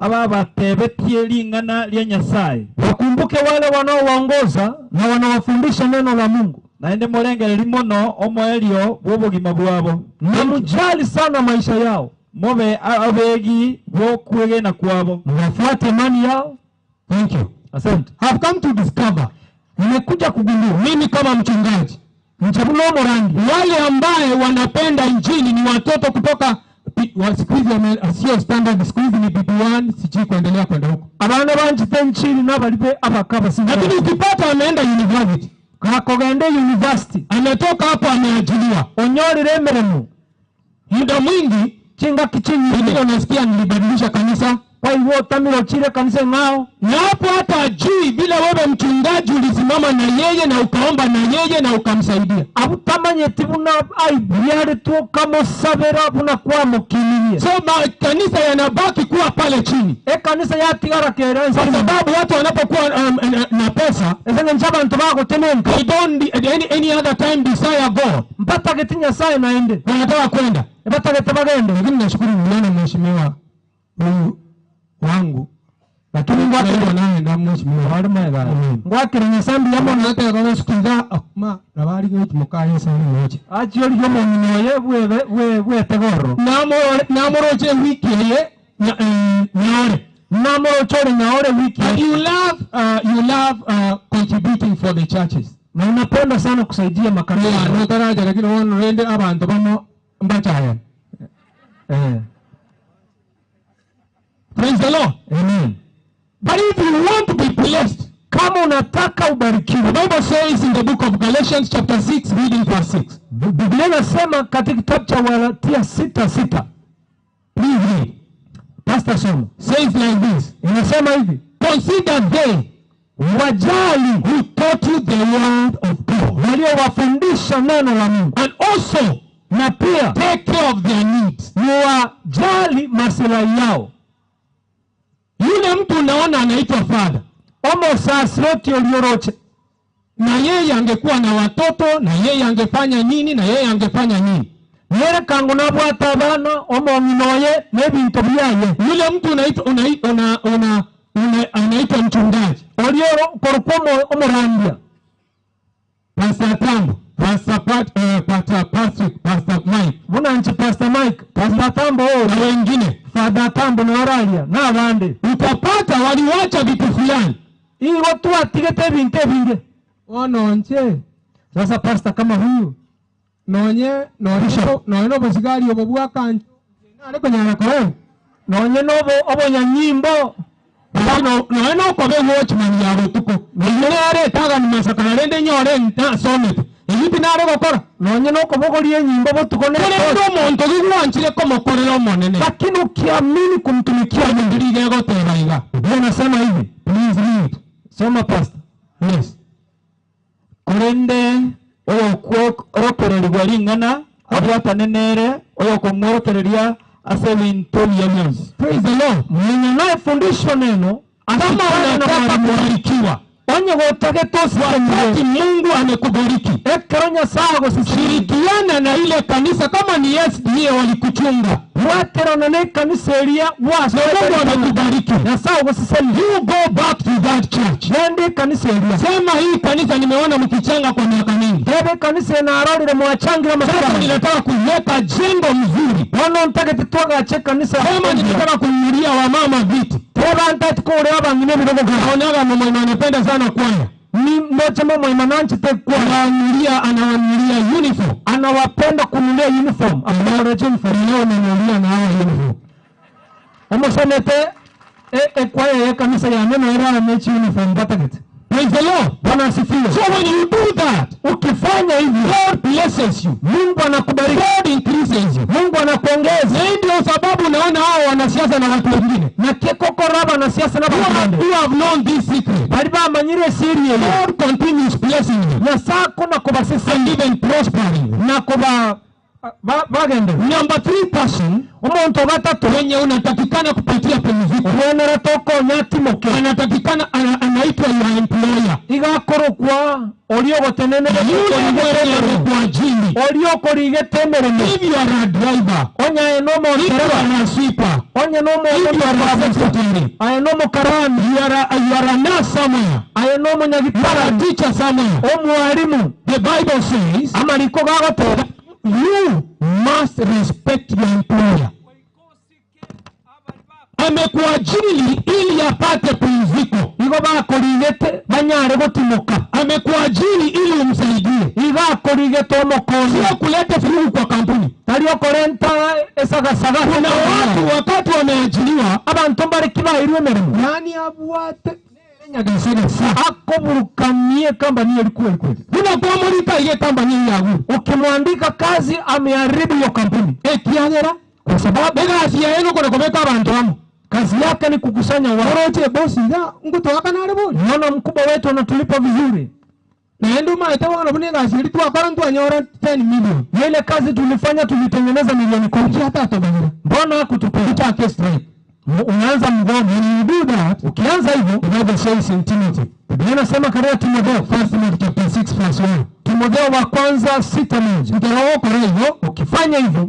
aba batebetie lingana lya Nyasaye. Wakumbuke wale wanaowaongoza na wanawafundisha neno la Mungu. Naende mulengere limono omoelio bw'obugima bwabo. Na mujali sana maisha yao. Mobe abegi bokwegena kwabo. Mwafuate imani yao. Thank you. Asante. I've come to discover, nimekuja kugundua mimi kama mchungaji mchabulo morangi, wale ambaye wanapenda injili ni watoto kutoka Siku hizi sio standard, siku hizi ni BP1, sijui kuendelea kwenda huko. Abana banjite nchini nabalibe abakaba singa. Lakini ukipata ameenda university, kakogende university, ametoka hapo ameajiriwa, onyorire emeremo muda mwingi chinga kichinyi. Ndio unasikia nilibadilisha kanisa. Kwa hivyo tamiro chile kanisa ngao. Na hapo hata ajui vile wewe mchungaji ulisimama na yeye na ukaomba na yeye na ukamsaidia. Abutamanye tibuna aibiare tu kama sabera buna kwa mukiniye. So kanisa yanabaki kuwa pale chini. E kanisa yatigara kera kwa sababu watu wanapokuwa na pesa esenge nchabantu bako tenenka. They don't any other time desire God. Mpata getinya sae naende. Wanataka kwenda. Mpata getabagende. Lakini nashukuru mwana mheshimiwa huyu wangu, lakini ngwakire naye nda mheshimiwa wali maega ngwakire nyasambi yamo nate ko sikiza ma nabali ko mukaye sari moche achiori yo munyoye bwe bwe tegoro namoroche wiki ye nyaore namoroche nyaore wiki. You love contributing for the churches, na unapenda sana kusaidia makanisa. No taraja lakini wono rende abantu bamo mbachaya. Praise the Lord. Amen. But if you want to be blessed, kama unataka ubarikiwe, the Bible says in the book of Galatians chapter 6 reading verse 6. Biblia inasema katika kitabu cha Wagalatia 6:6. Please read. Pastor somo. Says like this. Inasema hivi. Consider they wajali who taught you the word of God, waliowafundisha neno la Mungu, and also na pia take care of their needs, wajali maslahi yao. Yule mtu unaona anaitwa father, omo sasroti olioroche, na yeye angekuwa na watoto, na yeye angefanya nini, na yeye angefanya nini. Nere kangu nabwata abana omo nginoye nebintu byaye. Yule mtu unaitwa anaitwa mchungaji olioro korukomo omorambia, Pastor Tambo, Pastor Pat, Pastor Patrick, Pastor Mike, bunanchi Pastor Mike, Pastor Tambo na wengine, Father Tambo na oralia na abande. Utapata waliwacha vitu fulani iwo twatigete bintu binge ononche. Sasa pastor kama huyu nonye nonye obusigari obo bwakancho nare konyara kore nonye nobo obonyanyimbo nonye nokobe watchman ya botuko nonye aretaga masakara rende nyore ntasomete ebipi nare gokora nonye nokobogoria enyimbo botuko ne ndo omonto gigwanchire komokorera omonene. Lakini ukiamini kumtumikia Mungu ligegoteba iga. Biblia inasema hivi. Please read. Soma pastor. Yes. Korende oyo kworokererwa ringana abwatanenere oyo kumworokereria ase bintu bya. Praise the Lord. Mwenye anayefundishwa neno kama unataka kubarikiwa, onye gotagetosi wakati Mungu amekubariki, ekeronya sago shirikiana na ile kanisa. Kama ni SDA walikuchunga, waterana ne kanisa elia Mungu amekubariki na sago sisemi, you go back to that church. Nende kanisa elia, sema hii kanisa nimeona mkichanga kwa miaka mingi, tebe kanisa na arorire mwachangira masaka, ninataka kuweka jengo mzuri, wana ntagete twagache kanisa, sema ninataka kununulia wamama viti, teba ntati kore abangine birogo naonaga mama anapenda sana kwaya, ni mmoja mama imananchi te kwa anawanunulia uniform, anawapenda kununulia uniform, anawareje uniform leo ananunulia na hawa uniform. Omosenete kwaya ya kanisa ya neno era mechi uniform batagete. Praise the Lord. Bwana asifiwe. So when you do that, ukifanya hivyo, God blesses you. Mungu anakubariki. God increases you. Mungu anakuongeza. Hii ndio sababu naona hao wanasiasa na watu wengine. Na kekoko raba wanasiasa na watu wengine. You have known this secret. Bali bamanyire siri hiyo. God continues blessing you. Na sako na kubasisa and even prospering you. Na kuba bagende. Number 3 person, omuntu gatatu wenye unatakikana kupatia pumziko. Wenera toko nyatimoke. Anatakikana anaitwa your employer. Igakorokwa oliogotenene yule mwenye amekuajiri. Oliokorigete emeremo. If you are a driver, onye no if you are a sweeper, onye no if you are a secretary, aye no mukarani, you are a nurse somewhere, aye no you are a munyagitari, teacher somewhere. Omwalimu. The Bible says, amariko gagoteba, you must respect your employer. Amekuajiri ili apate pumziko. Igo bakorigete banyare gutimoka. Amekuajiri ili umsaidie. Igo akorigete omokozi. Sio kuleta furugu kwa kampuni. Tari okorenta esagasaga. Kuna watu wakati wameajiriwa abantu mbari kibairwe mirimo yani abwate nyagasagasa akoburukanie kambani yalikuwa kweli. Buna kwamurika iye kambani yagu. Ukimwandika kazi ameharibu hiyo kampuni. Ekiagera kwa sababu egasi yaeno korekobeka abantu amo. Kazi yake ni kukusanya watu. Oroche bosi nga ngutoaka nare boli. Naona mkubwa wetu anatulipa vizuri. Naendo maete wana bune gasi ili twakora ntwanyora 10 million. Na ile kazi tulifanya tulitengeneza milioni 10. Hata atobanyira. Mbona hakutupea? Chake strike. Unaanza mgomo. When you do that, ukianza hivyo, the Bible says in Timothy. Biblia inasema katika Timotheo, 1 Timothy chapter 6 verse 1. Timotheo wa kwanza 6:1. Utaroko hivyo, ukifanya hivyo,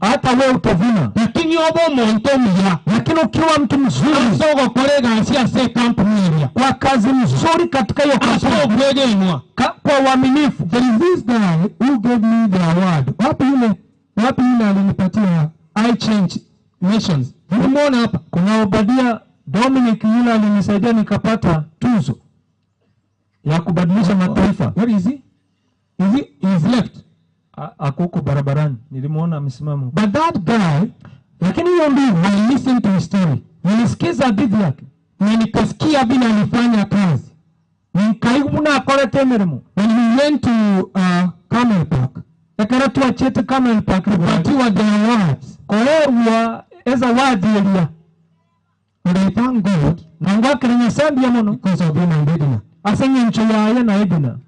na hata wewe utavuna. Lakini obo monto mia. Lakini ukiwa mtu mzuri, asogo kolega si ase kampuni kwa kazi mzuri katika hiyo kampuni, kwa uaminifu. There is this guy who gave me the award. Wapi yule alinipatia I change nations. Nimeona hapa kuna Obadia Dominic yule alinisaidia nikapata tuzo ya kubadilisha mataifa. Where is he? Is he is left? Akoko barabarani nilimuona amesimama. But that guy, lakini hiyo ndio I listen to his story. Nilisikiza hadithi yake na nikasikia bila alifanya kazi. Nikaiguna akorete mirimo. When we went to Camel Park, ekera tuachete Camel Park, kupatiwa the awards. Koerwa ezawadi elia. And I thank God na ngwakire Nyasaye muno because of him and Edna. Asenye ncho yaye na Edna.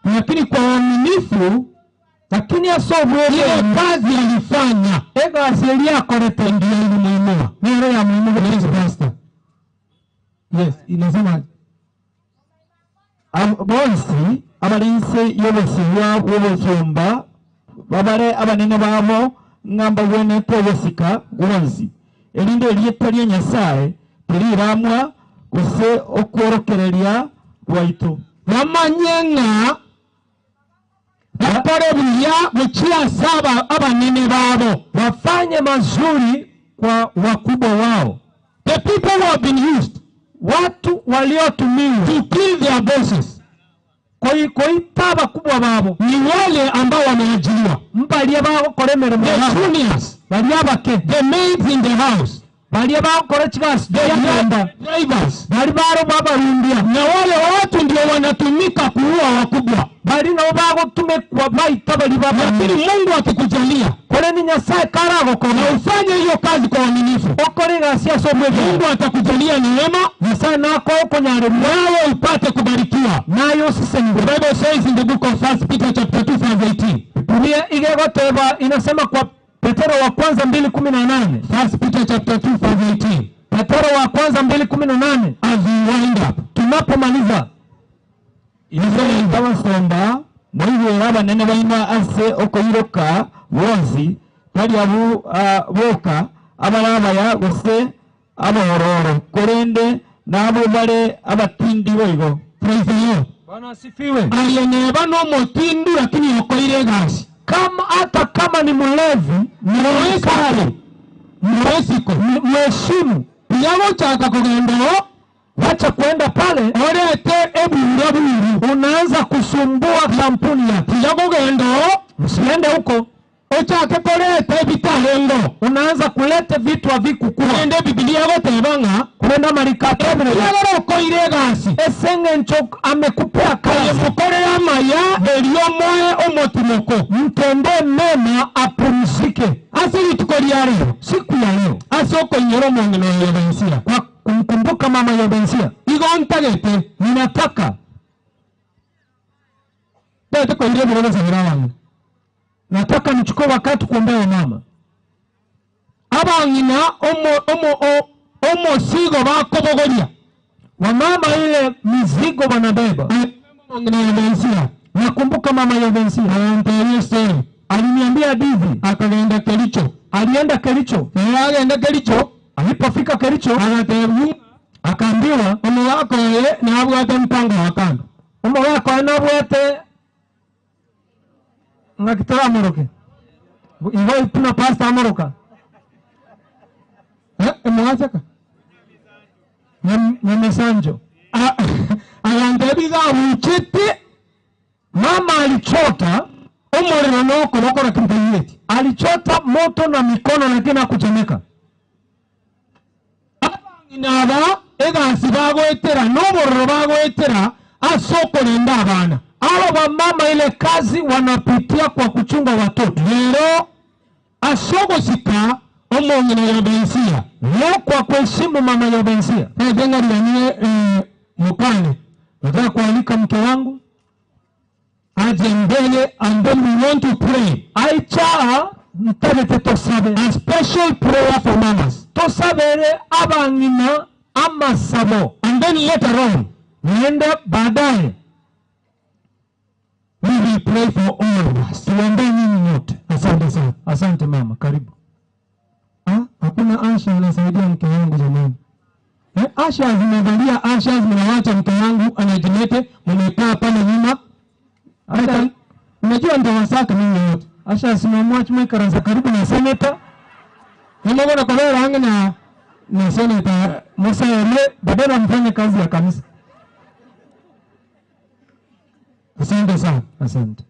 Lakini kwa uaminifu, lakini asobwe ile kazi alifanya egasi elia akorete ndio ilimuinua. Nero ya muinua. Yes, pastor. Yes, inasema bonsi abalinse yobosibwa bw'obusumba babare abanene babo ngamba bwenete obosika bwonsi erinde erieta lya Nyasaye teriramwa gose okworokereria bwaitu. Bamanye ng'a bakore buya buchia saba abanene babo, wafanye mazuri kwa wakubwa wao. The people who have been used, watu waliotumiwa to kill their bosses, koita bakubwa babo ni wale ambao wameajiriwa, mbalie bakore mirimo, the juniors, balia bake, the maids in the house, balia bakore chigasi, the drivers, bali baro babarundia, na wale watu ndio wanatumika kuua wakubwa, bali nabo bagotumekwa baita bali baba. Lakini Mungu akikujalia kore ni Nyasaye karagokora na ufanye hiyo kazi kwa uaminifu, okore gasi asomwe, Mungu atakujalia neema, Nyasaye nako okonyare nawe upate kubarikiwa nayo. Sisi the Bible says in the book of 1 Peter chapter 2 verse 18. Biblia igegoteba inasema kwa Petero wa kwanza 2:18. 1 Peter chapter 2 verse 18. Petero wa kwanza 2:18. As we wind up, tunapomaliza abasomba moigwera abanene baina ase okoiroka bonsi tari abu boka abarabaya gose abahororo korende nabo bare abatindi boigo. Praise the Lord. Bwana asifiwe. Aliyeneba no motindu lakini okoire gasi. Kama hata kama ni mlevi, mwesiko, mheshimu. Yagochaka kugendao, wacha kuenda pale orete ebura buru, unaanza kusumbua kampuni yake. Yagogendao, msiende huko. Ochake korete bitahengo, unaanza kuleta vitu havikukua. Ende Biblia gotebanga kwenda marikato yagoro koire gasi esenge ncho amekupea kazi mukorera maya eliomoe omotimoko, mtendee mema apumzike. Asili tukoria leo, siku ya leo asoko inyoro mwangeno ya Bensia, kwa kumkumbuka mama ya Bensia. Igo ntagete ninataka tete koire biro sabira wangu, nataka nichukue wakati kuombea mama. Abangina omo sigo bakobogoria, wamama ile mizigo wanabeba. Nakumbuka mama ya Bensia aliniambia hadithi, akagenda Kericho, alienda Kericho, alienda Kericho. Alipofika Kericho akaambiwa omo wako ye nabwate mpango wakando, omo wako nabwate ngakitara amoroke ivo tuna pasta amoroka mwachaka Nyamesanjo ayandebiga uchiti. Mama alichota omorero omorero nokoboko lakini tayeti. Alichota moto na mikono lakini hakuchomeka. Abang'ina aba egasi bagoetera n'obororo bagoetera ase okorenda abana. Hawa wamama ile kazi wanapitia kwa kuchunga watoto. Lero asogosika omong'ina ya Bensia. Leo kwa kuheshimu mama ya Bensia. Ejenga lianie mukane. Nataka kualika mke wangu aje mbele, and then we want to pray. Aicha mtarete tosabe. A special prayer for mamas. Tosabere abang'ina amasabo. And then later on, nienda baadaye, we will pray for all of us. Tuombee nyinyi nyote. Asante sana. Asante mama, karibu. Hakuna Asha anasaidia mke wangu jamani. Asha zimevalia Asha zimewacha mke wangu anajilete, mmekaa pale nyuma. Hata unajua ndio wasaka mimi yote. Asha simamwa chuma karanza karibu na seneta. Ndio kwa leo rangi na seneta Musa yule badala mfanye kazi ya kanisa. Asante sana. Asante.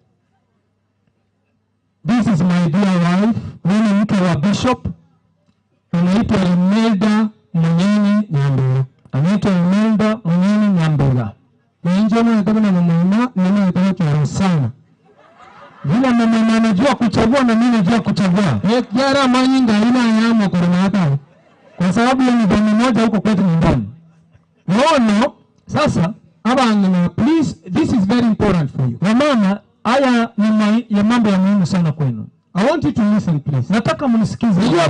This is my dear wife. Mimi mke wa bishop. Anaitwa Imelda Munyeni Nyambura. Anaitwa Imelda Munyeni Nyambura. Ninjo na kama na mama mimi nataka kuchagua sana. Bila mama anajua kuchagua na mimi najua kuchagua. Yara manyinga ina nyama kwa hata. Kwa sababu ni jamii moja huko kwetu nyumbani. No. Sasa abang'ina, please, this is very important for you. Wamama, haya ni ya mambo ya muhimu sana kwenu. I want you to listen please. Nataka mnisikize. Unajua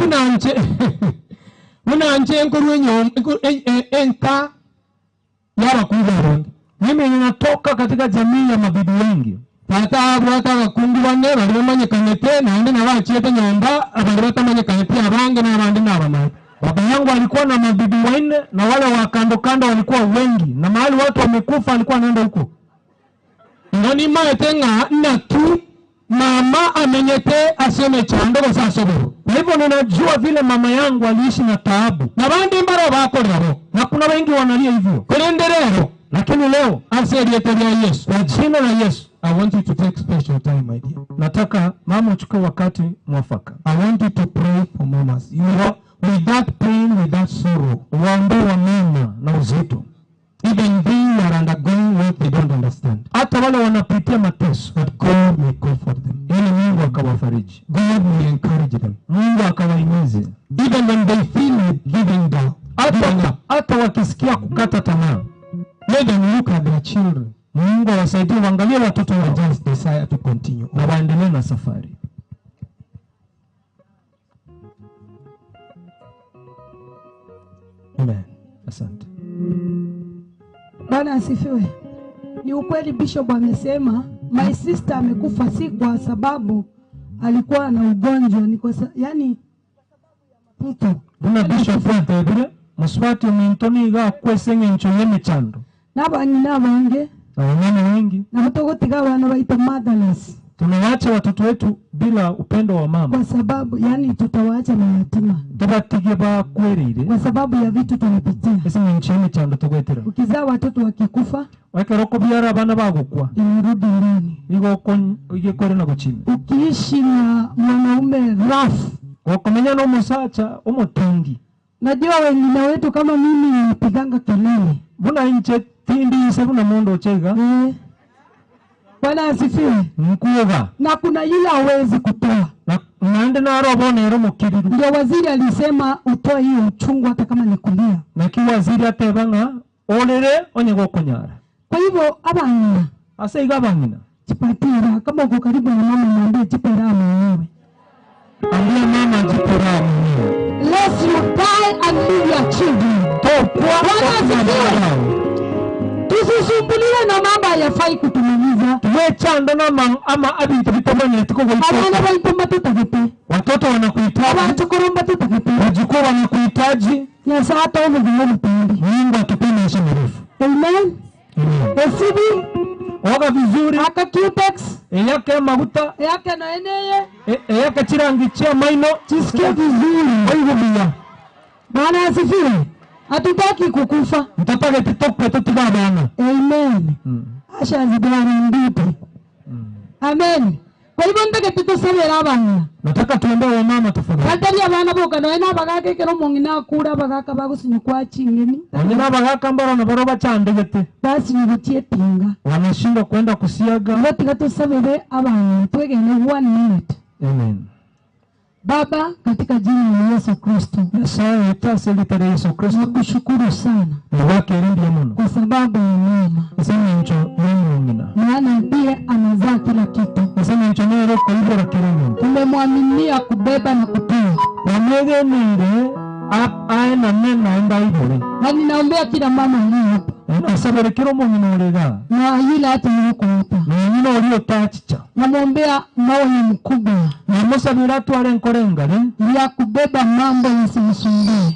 buna nche enkoru enka yabakungu abange. Mimi ninatoka katika jamii ya mabibi wengi. Tata abwata abakungu bane bali bamanyekanete naende nabachiete nyomba abali batamanyekanete abange n'abandi n'abamama. Baba yangu alikuwa na mabibi wanne na wale wa kando kando walikuwa wengi, na mahali watu wamekufa alikuwa anaenda huko. Ngani maete nga natu mama amenyete aseme chando kwa sasobo. Kwa hivyo ninajua vile mama yangu aliishi na taabu. Na bandi mbaro bako nabo. Na kuna wengi wanalia hivyo. Kulendeleo. Lakini leo aseriete ya Yesu. Kwa jina la Yesu. I want you to take special time, my dear. Nataka mama uchukue wakati mwafaka. I want you to pray for mamas. You know, with that pain, with that sorrow, waombee wamama na uzito. Even they are undergoing what they don't understand. Hata wale wanapitia mateso. But God may comfort them. Ili Mungu akawafariji. God may encourage them. Mungu akawahimize. Even when they feel like giving down. Hata wakisikia kukata tamaa. Let them look at their children. Mungu awasaidie waangalie watoto wao. Just desire to continue. Na waendelee na safari. Amen. Asante. Bwana asifiwe. Ni ukweli Bishop amesema my sister amekufa si kwa sababu alikuwa na ugonjwa, ni kwa yani mtu. Buna Bishop atebire muswati mintoni ga kwesenge ncho yemichando. Nabang'ina bange na wamama wengi na mutogotiga wana baita motherless. Tunawaacha watoto wetu bila upendo wa mama. Kwa sababu yani tutawaacha mayatima. Tubatige ba kwerire. Kwa sababu ya vitu tunapitia. Ese nchi chando tugwetera. Ukizaa watoto wakikufa, wakeroko biara bana bagukwa. Inarudi ndani. Igo kon igekore na guchina. Ukiishi na mwanaume rough, wakomenya no musacha omutungi. Najua wengine wetu kama mimi nipiganga kelele. Mbona nche tindi isebuna mondo uchega? Bwana asifiwe. Mkuoga. Na kuna yule hawezi kutoa. Na naende na robo nero mukiriru. Ndio waziri alisema utoe hiyo uchungu hata kama ni kulia. Na ki waziri atebanga olere onye gokonyara. Kwa hivyo abang'ina. Ase iga abang'ina. Jipatie raha. Kama uko karibu na mama mwambie jipe raha mwenyewe. Ambia mama jipe raha mwenyewe. Lest you die and leave your children. Bwana asifiwe. Tusisumbuliwe na mambo hayafai kutumaliza. Tuwechando na ama abintu bitamanye tuko goito. Abana baitumba tutagete. Watoto wanakuhitaji. Abachukurumba tutagete. Wajukuu wanakuhitaji. Nyasaye ataomba Mungu pindi. Mungu atupe maisha marefu. Amen. Amen. Esibi oga vizuri. Aka cutex. Eyake maguta. Eyake na eneye. Eyake chirangi chia maino. Jisikie vizuri. Oigumbia. Bwana asifiwe. Hatutaki kukufa. Mtataka titokwe tutibabana. Amen. Asha zidara ndite. Amen. Kwa hivyo ndege tutusabira abana. Nataka tuombe wamama tafadhali. Katari abana boka no ena bagake kero mongina akura bagaka bagusinyukwa chingeni. Onyera bagaka mbara na baroba chandegete. Basi nigutie tinga. Wanashindwa kwenda kusiaga. Nataka tusabire abana twegene 1 minute. Amen. Baba, katika jina la Yesu Kristo. Yesu Kristo. Nakushukuru sana. Kwa sababu ya mama. Maana ndiye anazaa kila kitu. Umemwaminia kubeba na kutoa. Na ninaombea kila mama aliye hapa. Na yule hata yuko hapa. Namwombea moyo mkubwa ya kubeba mambo yasimsumbue.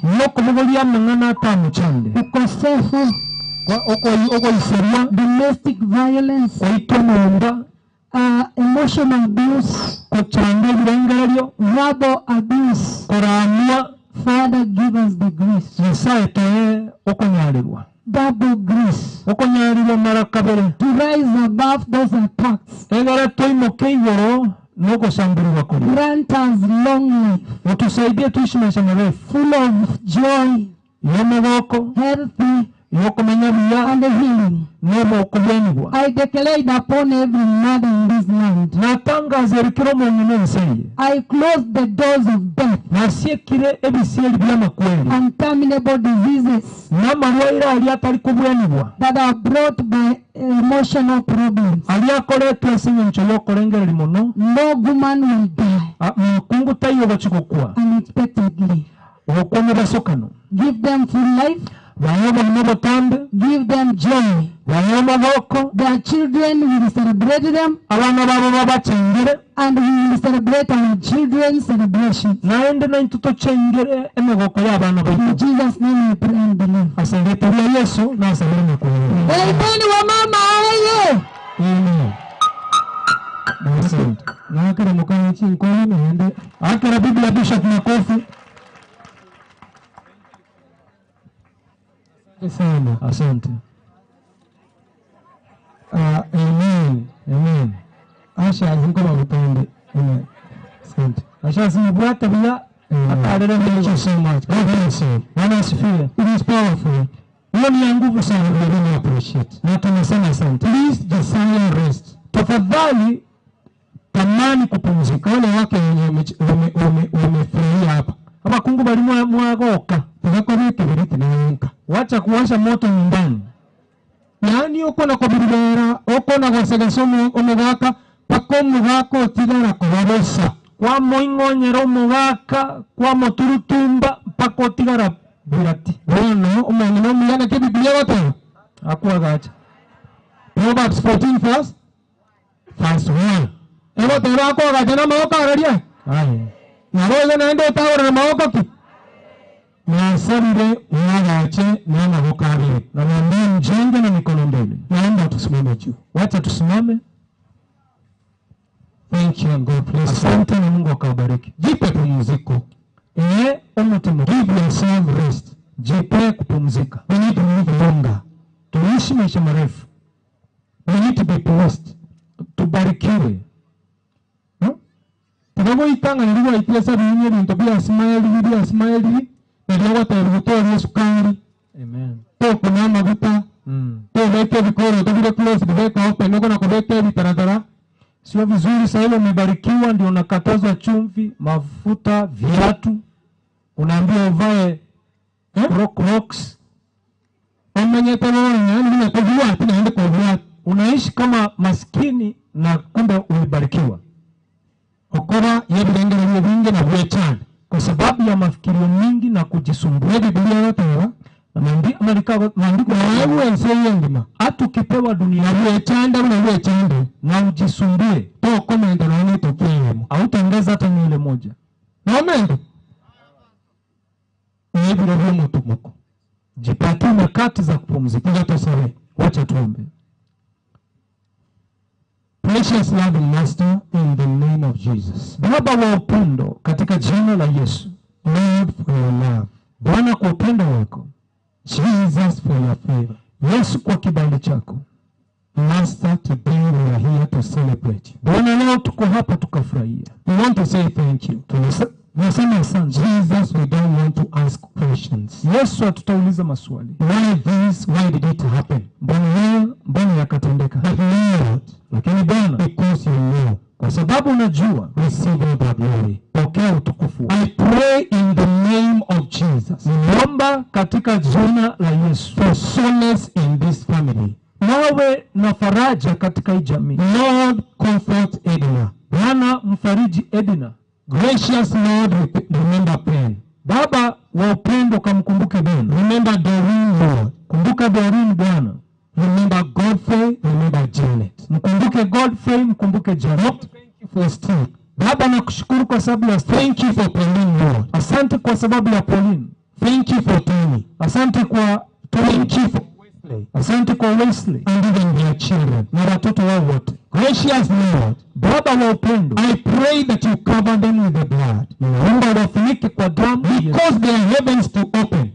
Ukosefu, domestic violence, emotional abuse, verbal abuse. Father, give us the grace. Double grace to rise above those attacks. Grant us long life, full of joy, healthy, and healing. I declare it upon every mother in this land. I close the doors of death, unterminable diseases that are brought by emotional problems. No woman will die unexpectedly. Give them full life. Give them joy. Their children will celebrate them, and we will celebrate our children's celebration. In Jesus' name we pray and believe. Amen. Wa mama aye. Amen. Akira Biblia Bishop makofi. Sana. Asante. Amen. Amen. Asha azinko mabutonde. Amen. Asante. Asha sinibwata bila atarere. Thank you so much. God bless you. Bwana asifiwe. It is powerful. Hiyo ni nguvu sana. We really appreciate. Na tunasema asante. Please desire rest. Tafadhali tamani kupumzika. Wale wake wamefurahia hapa. Hapa kungu bali mwagoka. Wacha kuwasha moto nyumbani. Yaani uko na kubiribera, uko na gosega omugaka, pako mugaka otigara kubabosa. Kwa moingonyera omugaka, kwa moturutumba, pako otigara birati. Bueno, omwangina omuyana ke Biblia bateba. Akuagacha. Proverbs 14 verse 1. Ebo teba akuagacha na maoka araria. Aye. Naroyo naende otagora na maoka ki. Nasabire mwagache na maboko abiri. Na niambie mjenge na mikono mbili. Naomba tusimame juu. Wacha tusimame. Thank you and God bless you. Asante na Mungu akawabariki. Jipe pumziko. Umutima. Give yourself rest. Jipe kupumzika. We need to live longer. Tuishi maisha marefu. We need to be blessed. Tubarikiwe. Tunago itanga nilikuwa itia sabi ni bintu bia smile bia smile. Amen. Toko na maguta. Tobeke vikoro, tobile close bibeka open, noko na kubeke vitaratara. Sio vizuri sasa hivi umebarikiwa ndio unakatazwa chumvi, mafuta, viatu. Unaambiwa uvae Crocs. Unaishi kama maskini na kumbe umebarikiwa. Okora yebirengere bingi na bwechana. Kwa sababu ya mafikirio mingi na kujisumbua. Biblia yote na maandiko wewe hata ukipewa dunia na ujisumbue hautaongeza hata nywele moja. Jipatie nyakati za kupumzika. Wacha tuombe. Precious loving Master, in the name of Jesus. Baba wa upendo, katika jina la Yesu. Lord, for your love. Bwana kwa upendo wako. Jesus, for your favor. Yesu kwa kibali chako. Master, today we are here to celebrate. Bwana, leo tuko hapa tukafurahia. We want to say thank you. Tunasema asante. Jesus, we don't want to ask questions. Yesu, hatutauliza maswali. Why this? Why did it happen? Mbona haya, mbona yakatendeka? But Lord, lakini Bwana, because you know, kwa sababu unajua, receive all the glory. Pokea utukufu. I pray in the name of Jesus. Ninaomba katika jina la Yesu. For solace in this family. Nawe na faraja katika hii jamii. Lord, comfort Edna. Bwana, mfariji Edna. Gracious Lord, remember Ben. Baba wa upendo, kamkumbuke Ben. Remember Doreen, Lord. Kumbuka Doreen, Bwana. Remember Godfrey, remember Janet. Mkumbuke Godfrey, mkumbuke Janet. Lord, thank you for Steve. Baba, nakushukuru kwa sababu ya Steve. Thank you for Pauline, Lord. Asante kwa sababu ya Pauline. Thank you for Tony. Asante kwa Tony. Thank you for Wesley. Asante kwa Wesley. And even their children. Na watoto wao wote. Gracious Lord, Baba wa upendo, I pray that you cover them with the blood. Ninaomba uwafunike kwa damu, because their heavens to open.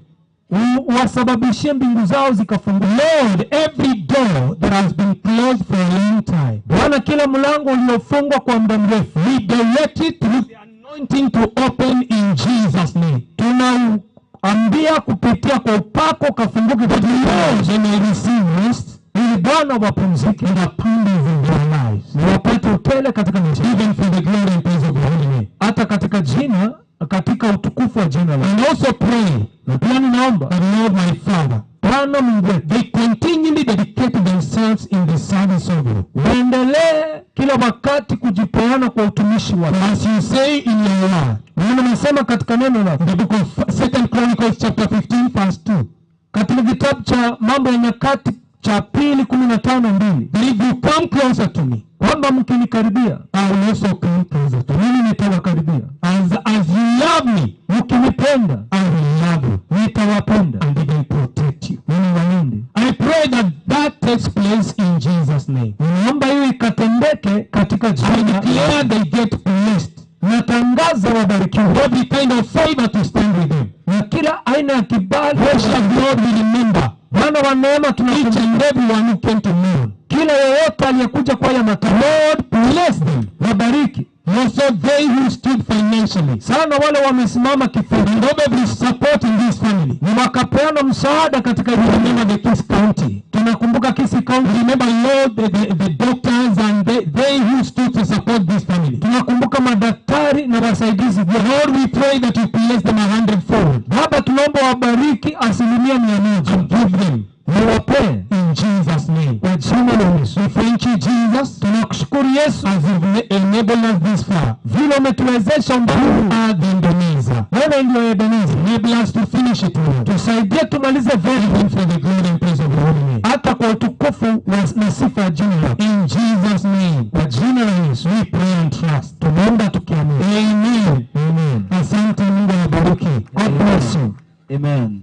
Uwasababishie mbingu zao zikafunguka. Lord, every door that has been closed for a long time, Bwana, kila mlango uliofungwa kwa muda mrefu, we direct it through the anointing to open in Jesus' name. Tunaambia kupitia kwa upako kafunguke, that Lord, they may receive rest, ili Bwana wapumzike, and abundance in their lives, na wapate utele katika maisha, even for the glory and praise of the holy name, hata katika jina, katika utukufu wa jina lako. And also pray, na pia ninaomba, that Lord my Father, Bwana Mungu wetu, they continually dedicate themselves in the service of you, waendelee kila wakati kujipeana kwa utumishi wako. As you say in your word, maana umesema katika neno lako, the book of 2 Chronicles chapter 15 verse 2, katika kitabu cha Mambo ya Nyakati cha pili 15:2, that if you come closer to me, kwamba mkinikaribia, I will also come closer to you. Mimi nitawakaribia. As you love me, mkinipenda, I will love you. Nitawapenda. And even protect you. Mimi walinde. I pray that that takes place in Jesus' name. Ninaomba hiyo ikatendeke katika jina. I declare they get blessed. Natangaza wabarikiwe. Every kind of favor to stand with them. Na kila aina ya kibali. Gracious Lord, we remember. Bwana wa neema, each and everyone who came to mourn. Kila yeyote aliyekuja kwa haya matanga, Lord, bless them. Wabariki. Also they who stood financially. Sana wale wamesimama kifedha. And every support in this family. Ni wakapeana msaada katika hii. Remember the Kisii County. Tunakumbuka Kisii County. Remember Lord, the doctors and they who stood to support this family. Tunakumbuka madaktari na wasaidizi. Lord, we pray that you bless them 100-fold. Baba, tunaomba wabariki 100%. And give them. Niwape. In Jesus' name. Kwa jina la Yesu. We thank you, Jesus. Tunakushukuru Yesu. As you've enabled us this far. Vile umetuwezesha umbali huu. You are the Ebenezer. Wewe ndio Ebenezer. Enable us to finish it, Lord. Tusaidie tumalize vyema. Even for the glory and praise of your holy name. Hata kwa utukufu na sifa ya jina lako. In Jesus' name. Kwa jina la Yesu. We pray and trust. Tunaomba tukiamini. Amen. Amen. Asante, Mungu awabariki. God bless you. Amen.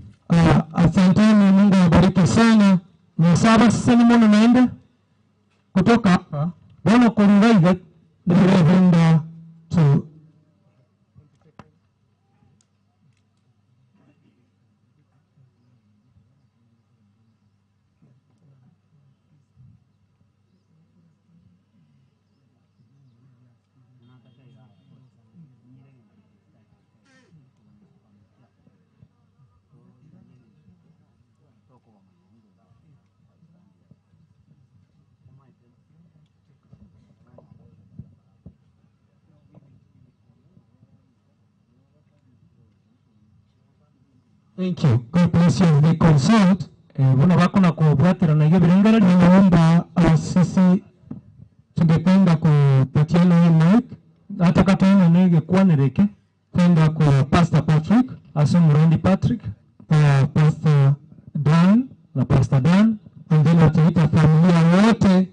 Asanteni, Mungu awabariki sana. Ni sasa ni mwana naende kutoka hapa Bwana kururaiga Reverend to Thank you. God bless you. We consult. Bwana wako na kuobwatira na hiyo bilingana. Ninaomba sisi tungependa kupatiana hii mic hata kata nege kuanereke kwenda kwa Pastor Patrick, ase Murondi Patrick, Pastor Dan na Pastor Dan, and then wataita familia wote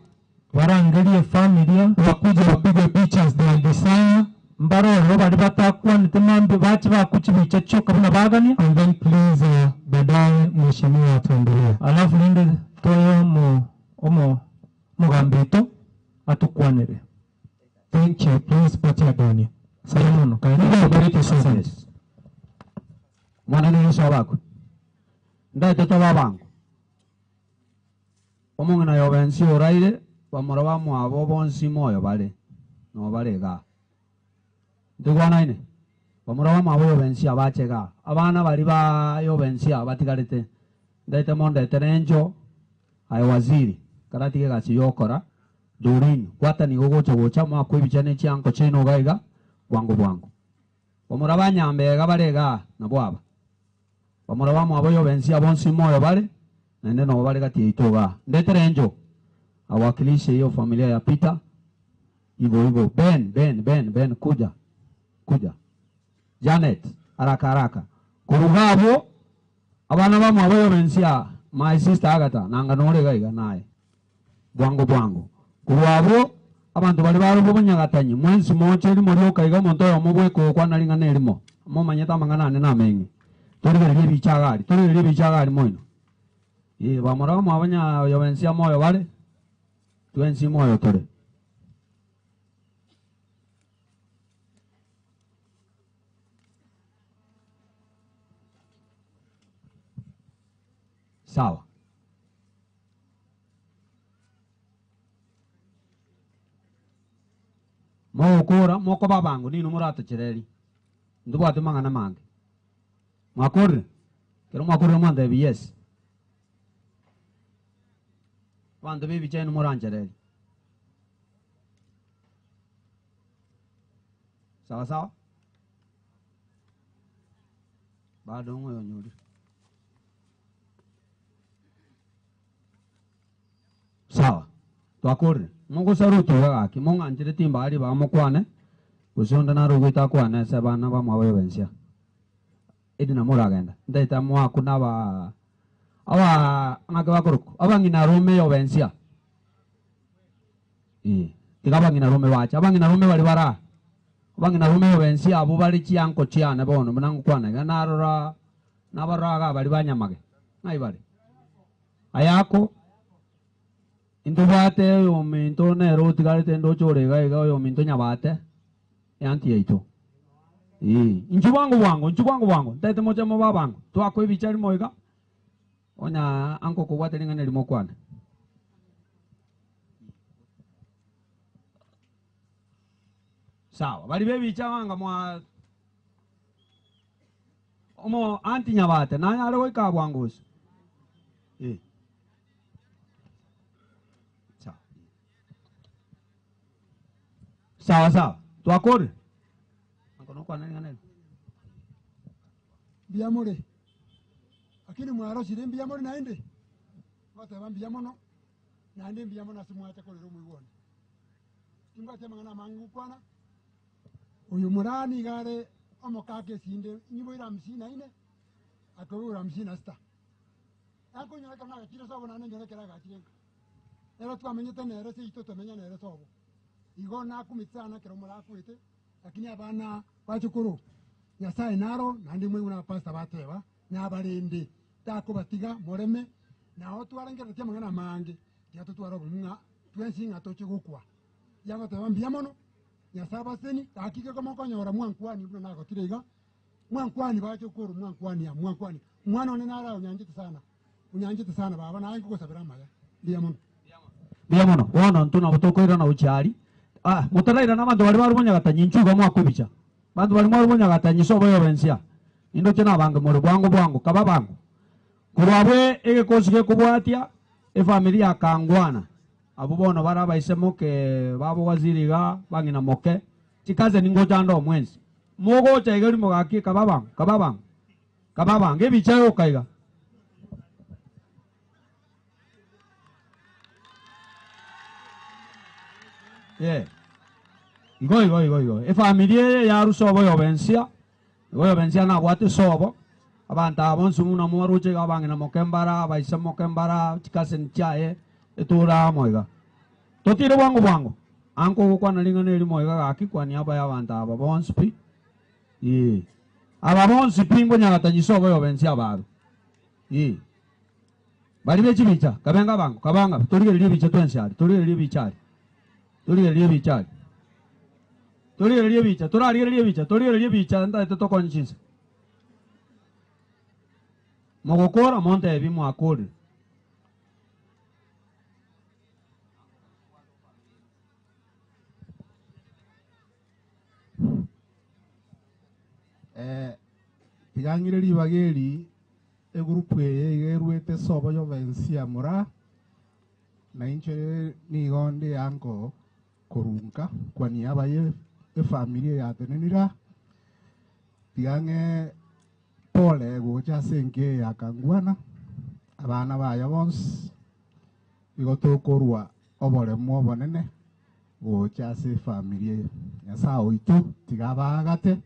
warangelie familia wakuja wapige pictures their desire mbaro bali batakwanite mambi bachi bakuchibicha choka buna bagania, and then please baadaye mheshimiwa ataendelea. Alafu linde toyo omo mugambito atukwanire. Thank you. Please patia Doni. Salamu. Mungu awabariki sana. Mwana ni Yesu wako. Ndaye toto babangu. Omong'ina yobensi oraire bamura bamwabo bonsi moyo bare no barega. Ndigwanaine bamura bamwabo yobensi abachega abana bari ba yobensi abatigarete ndete mondete nenjo aye waziri karatige gasi yokora Doreen kwata ni gogocha gocha mwako ibichane chianko cheno gaiga bwango bwango bamura banyambega barega nabo aba bamura bamwabo yobensi abonsi moyo bare nende no bare gati itoga ndete renjo awakilishe hiyo familia ya Peter hivyo hivyo. Ben Ben Ben Ben kuja kuja Janet haraka haraka kurugabo abana bamwabo yobensi my sister Agatha nanga nore gaiga naye bwango bwango kurwabo abantu bali barubo bunyagatanyi mwensi moche limo lyoka iga omonto oyomo bweko kwana ling'ana erimo momanyete amang'ana ane nameng'e torigereria ebichagari torigereria ebichagari moino bamora bamwabanya yobensi moyo bare twensi moyo tore sawa. Mokora moko babangu nino muratochereri ndubwate mang'ana mange mwakorire kero mwakorire mwandebi yes bandu bebichaino muranchereri sawa sawa bado ng'oyo nyuri sawa twakorire mogosaruto gaki mong'anchire timbari bamokwane gose onde narogwete akwane ase abana bamwabo bensia edi namoragenda ndaita mwaku naba aba ng'ake bakoroku abang'ina rume yobensia tiga abang'ina rume bacha abang'ina rume bari bara abang'ina rume yobensia abo bari chianko chiane bono buna ngokwana iga narora nabaroraga bari banyamage ng'ai bari ayako intubwate oyo ominto nere otigarete ndoche orega iga oyo ominto nyabate eanti yaito inchu bwango bwango inchu bwango bwango ntaete moche moba bango twakwa ebicha rimo iga onya anko kobwate ring'ana erimo kwana sawa bari bebicha banga mwa omo anti nyabate naye are goika bwango ase sawa sawa twakore ankono kwana ring'ana mbiyamore akini mwarosire mbiyamore naende bateba mbiyamono naende mbiyamono ase mwacha korera omoigwana timbwate amang'ana amange gokwana oyo morani igare omokaka esinde nyiboire 54 akobura 56 akonyorekera nagachire sobo nane nyorekera agachire nka ero twamenyete nere seito twamenya nere sobo igo nakumitsana kero morakwete lakini abana bachukuru Nyasaye naro nandi mwe na pastor bateba nyabarende takobatiga moreme naho twarengeretie amang'ana mange tigatotwara obong'a twensi ng'a toche gokwa yagoteba mbuya mono Nyasaye abaseni akike komokonyora mwankwani buna nagotire iga mwankwani bachukuru mwankwani ya mwankwani mwana one nara unyanjete sana unyanjete sana baba naye ngogosabera amaya mbuya mono mbuya mono bono ntuna botokoira na uchari mutaraira na bandu bari barubonyagatanyi nchuga mwakwibicha bandu bari mwarubonyagatanyi sobo yobensia indoche nabange muri bwango bwango kaba bango kurwabwe egekosi gekobwatia efamili ya Kangwana abo bono bara baise moke babo waziriga bang'ina moke chikaze ningocha ndo omwensi mogocha iga rimo gaki kaba bango kaba bango kaba bango ebicha yokaiga yeah. Igo igo igo igo efamilia ya rusobo yobensia igo yobensia nabwate sobo abantu abo nsumu namwaruche abang'ina mokembara abaise mokembara chikase nchaye etura moiga totire bwango bwango anko gokwana ring'ana erimo iga gaki kwani aba ya abantu aba bonsi pi aba bonsi pi ngonyagatanyi sobo yobensia abaru bari bechibicha kabenga bango kabanga torigereria ebicha twensi ari torigereria ebicha ari torigereria ebicha ari torigereria ebicha torarigereria ebicha torigereria ebicha ntaete tokonchisa mogokora montebi mwakorire Tigangire ribageri egroup eye igerwete sobo yo vensia mura na inche nigo ndi anko korunka kwa niaba ye efamilia ya tenenira tigange pole gocha senke ya Kangwana abana baya bonsi igo tokorwa oboremo obonene gocha ase efamilia Nyasaye oito tiga bagate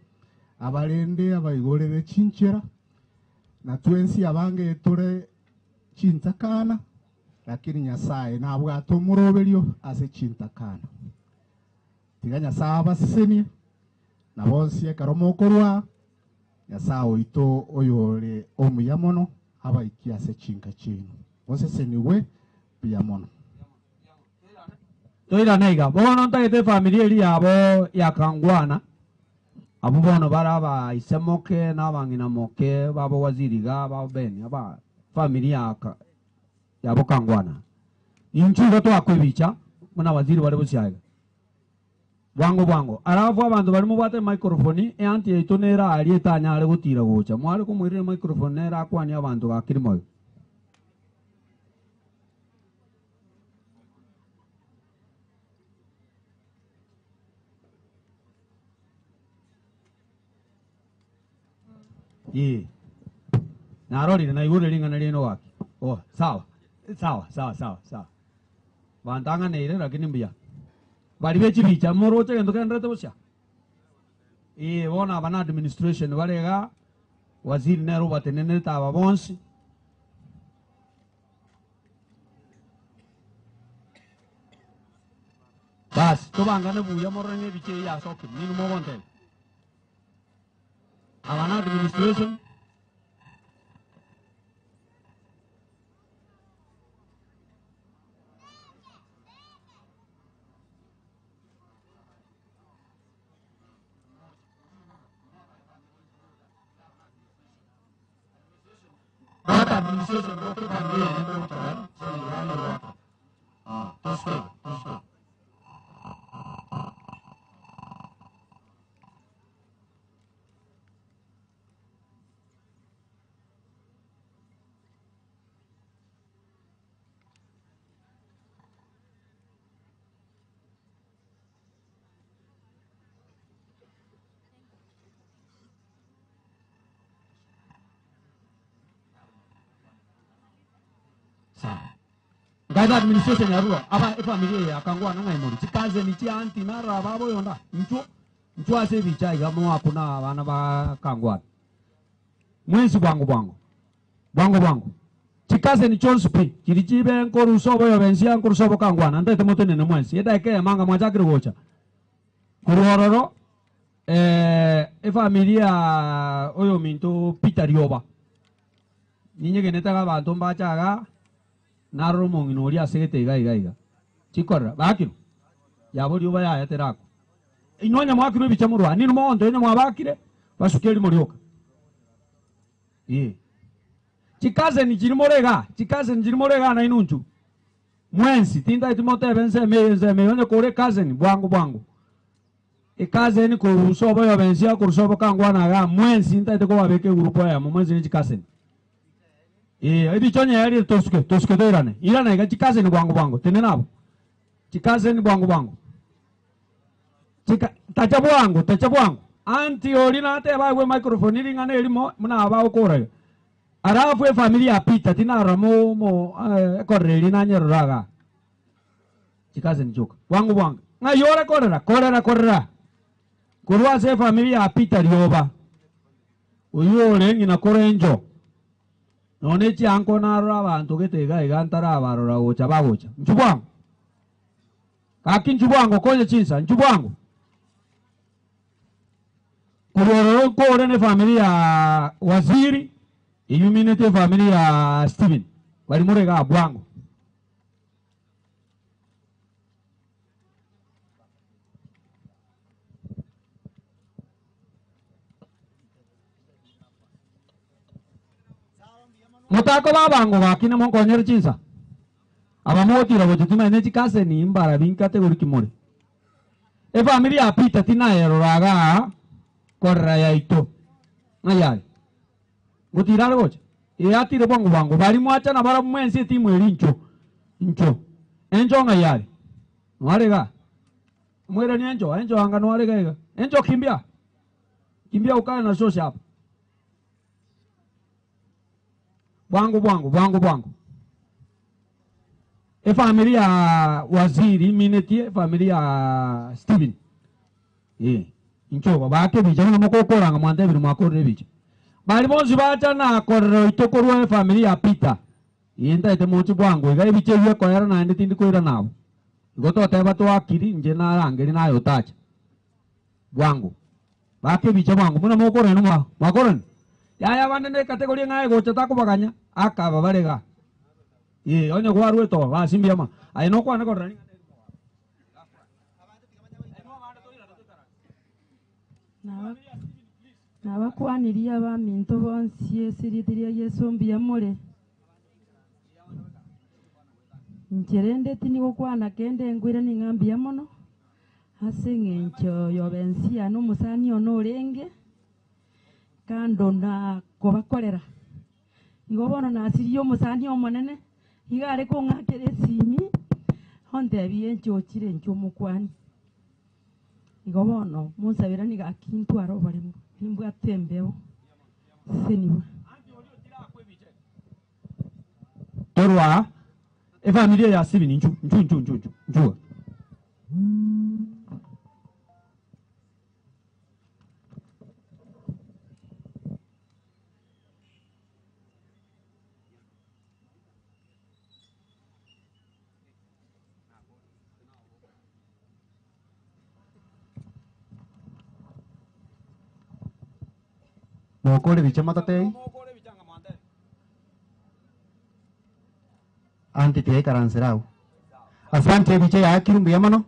abarende abaigorere chinchera na twensi abange tore chintakana lakini Nyasaye nabwato moroberio ase chintakana tiga Nyasaye abasesenie na bonsi ekero mokorwa Nyasaye oito oyore omuya mono abaiki ase chinka chino boseseniwe buya mono. Toirana iga bono ntagete familia eri yabo ya Kangwana abo bono baraba isemoke n'abang'ina moke babo waziriga babo beni aba familia yabo Kangwana inchuga twakwebicha muna waziri bari busiaga bwango bwango arafu abantu bari mu bate microphone anti yaito nera ari etanyare gutira gocha mwari kumwirira microphone nera akwani abantu bakiri moyo. Ye. Narorire na igure ringana rino waki. Oh, sawa. Sawa, sawa, sawa, sawa. Bantanga neire lakini mbiya. Bari bechi bicha moroche gendo kendrete bosha. Eh, bona bana administration barega waziri nero batenene taba bonsi. Bas, tobangane buya morenge biche ya soke ninu mo bonte. Abana administration administration Gaida administration ya ruwa aba efamilia ya Kangwana ngai muri chikaze ni chianti nara babo yonda ncho ncho ase bicha igamo akuna abana ba Kangwana mwezi bwangu bwangu bwangu bwangu chikaze ni chonsu pi chirichibe nkorusobo yo bensia nkorusobo Kangwana ndete motene ne mwezi yeda ke manga mwachakire gocha kuruororo efamilia oyo minto Peter Rioba ninyegenetaga abantu mbachaga naro mongino ori asegete iga iga iga chikora bakiro yabo rioba yayaterako inonya mwakiro bicha murwa ninu mondo ino mwabakire basukeri morioka eh chikaze ni chirimorega chikaze ni chirimorega na inunchu mwensi tinda itimote bense me onye kore kaze ni bwangu bwangu ekaze ni kurusobo yo bensia kurusobo Kangwana ga mwensi tinda itiko babeke grupo ya mwensi ni chikaze ni ebichonye yari tosuke tosuke toirane irane ga chikaze ni bwangu bwangu tene nabo chikaze ni bwangu bwangu chika tacha bwangu anti orina ate bagwe microphone iringane elimo muna aba okora arafu e familia Peter tinara mo mo ekoreri na nyeroraga chikaze ni joka bwangu bwangu nga yore korera korera korera kurwa se familia Peter Rioba uyore ngina korenjo none chianko narora abantu getega igantara abarora gocha bagocha nchubwangu kaki nchubwangu konye chinsa nchubwangu kurororo kore ne familia waziri illuminate familia Steven bari murega bwangu mutako babango bakina monkonyera chinsa abamotira bochitima ene chikase ni imbara binkategori kimore efamilia Peter tinaeroraga korra yaito ngayari Gutira gocha. E atire bwangu bwangu bali mwacha na bara mwensi timu erincho. Ncho. Enjo ngayari. Nwarega. Mwere ni enjo, enjo anga nwarega iga. Enjo kimbia. Kimbia ukae na shosha hapa. Bwangu bwangu bwangu bwangu. E familia waziri minetie familia Steven. Eh, incho babake bija na mokokora nga mwande biri mwakorere bija. Bali bonzi bacha na korero itokorwa e familia Peter. Yenda ete mochi bwangu iga ebiche bye koera na ndi tindi koira nabo. Goto teba to akiri nje na rangeri nayo tacha. Bwangu. Bake bija bwangu muna mokore no mwakorene. Yaya bande ne kategoria ngaye gocha takubaganya akaba barega. Ye onye gwarwe to basimbia ma. Aye no kwana korani. Nabakwaniria baminto bonsi esiritiria Yesu mbuya more. Ncherende tinigokwana kende ngwira ning'ambia mono ase eng'encho yobensia n'omusani ono orenge kando na kobakorera igo bono nasirie omusani omonene iga are kong'akera esimi ontebie enchochire encho omokwani igo bono monsabera niga akintwara oboremo nimbwate embeo seniwa Torwa e familia ya Steven nchu nchu nchu nchu nchu. Mokore bicha matatei. Anti tie karanserau. Asante bicha ya kirumbi yamano.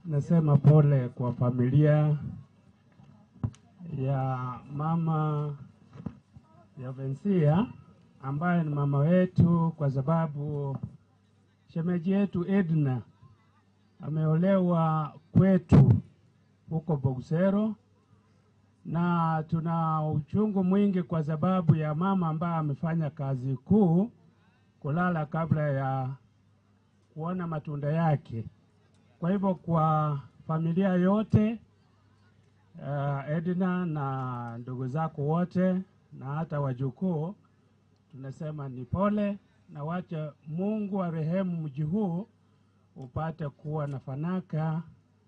Nasema pole kwa familia ya mama ya Vensia ambaye ni mama wetu, kwa sababu shemeji yetu Edna ameolewa kwetu huko Bogsero, na tuna uchungu mwingi kwa sababu ya mama ambaye amefanya kazi kuu kulala kabla ya kuona matunda yake. Kwa hivyo kwa familia yote, Edna na ndugu zako wote na hata wajukuu, tunasema ni pole, na wacha Mungu arehemu mji huu upate kuwa na fanaka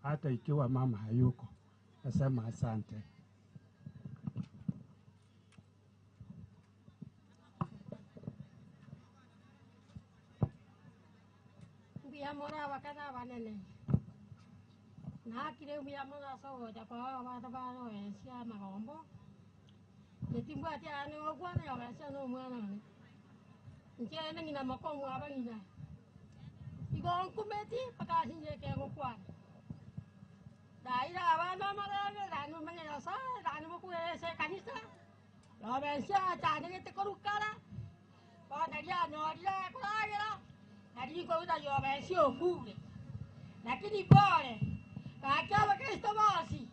hata ikiwa mama hayuko. Nasema asante. Mora wakana banene na kire mia mora so ja pa wa ta ba no sia magombo yetimbwa tia ne ogwana ya sia no mwana ne nche ne ngina makomo abangina igo nkumeti paka sinje ke ngokwana daira abana mara ranu manya sa ranu ku ese kanisa lo bensia ta ne te korukara pa naria no ria kuragera Nariko uta yo bensia okure lakini pole akaba Kristo bosi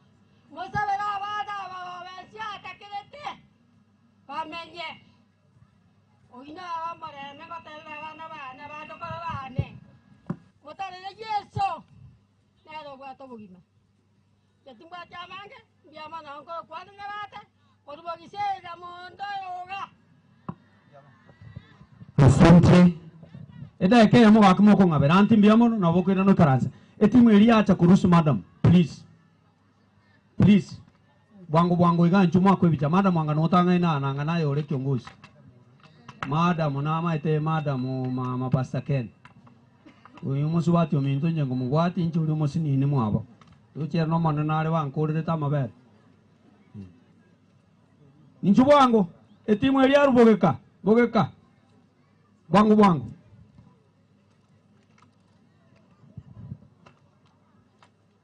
mosabera abana bensia takerete pamenye oina amare me gotela bana bana batokora bane motarere Yesu nero bwato bugima yatimbwa chamange byamana onko kwani nabate orubogisera mondo yoga. Asante. Eda ke yamo gakumo ngabera anti mbiamo na bokera no karansa. Etimu eliacha kuruhusu madam, please. Please. Bwangu bwangu iga nchuma kwa bicha madam anga notanga ina nanga nayo ole kiongozi. Madam na maite madam mama Pastor Ken. Uyu musi wati ominto nyengo mugwati inchi uri musi nini mwabo. Tucher no mono nare wankurire ta mabere. Ninchu bwangu etimu eliaru bogeka bogeka. Bwangu bwangu.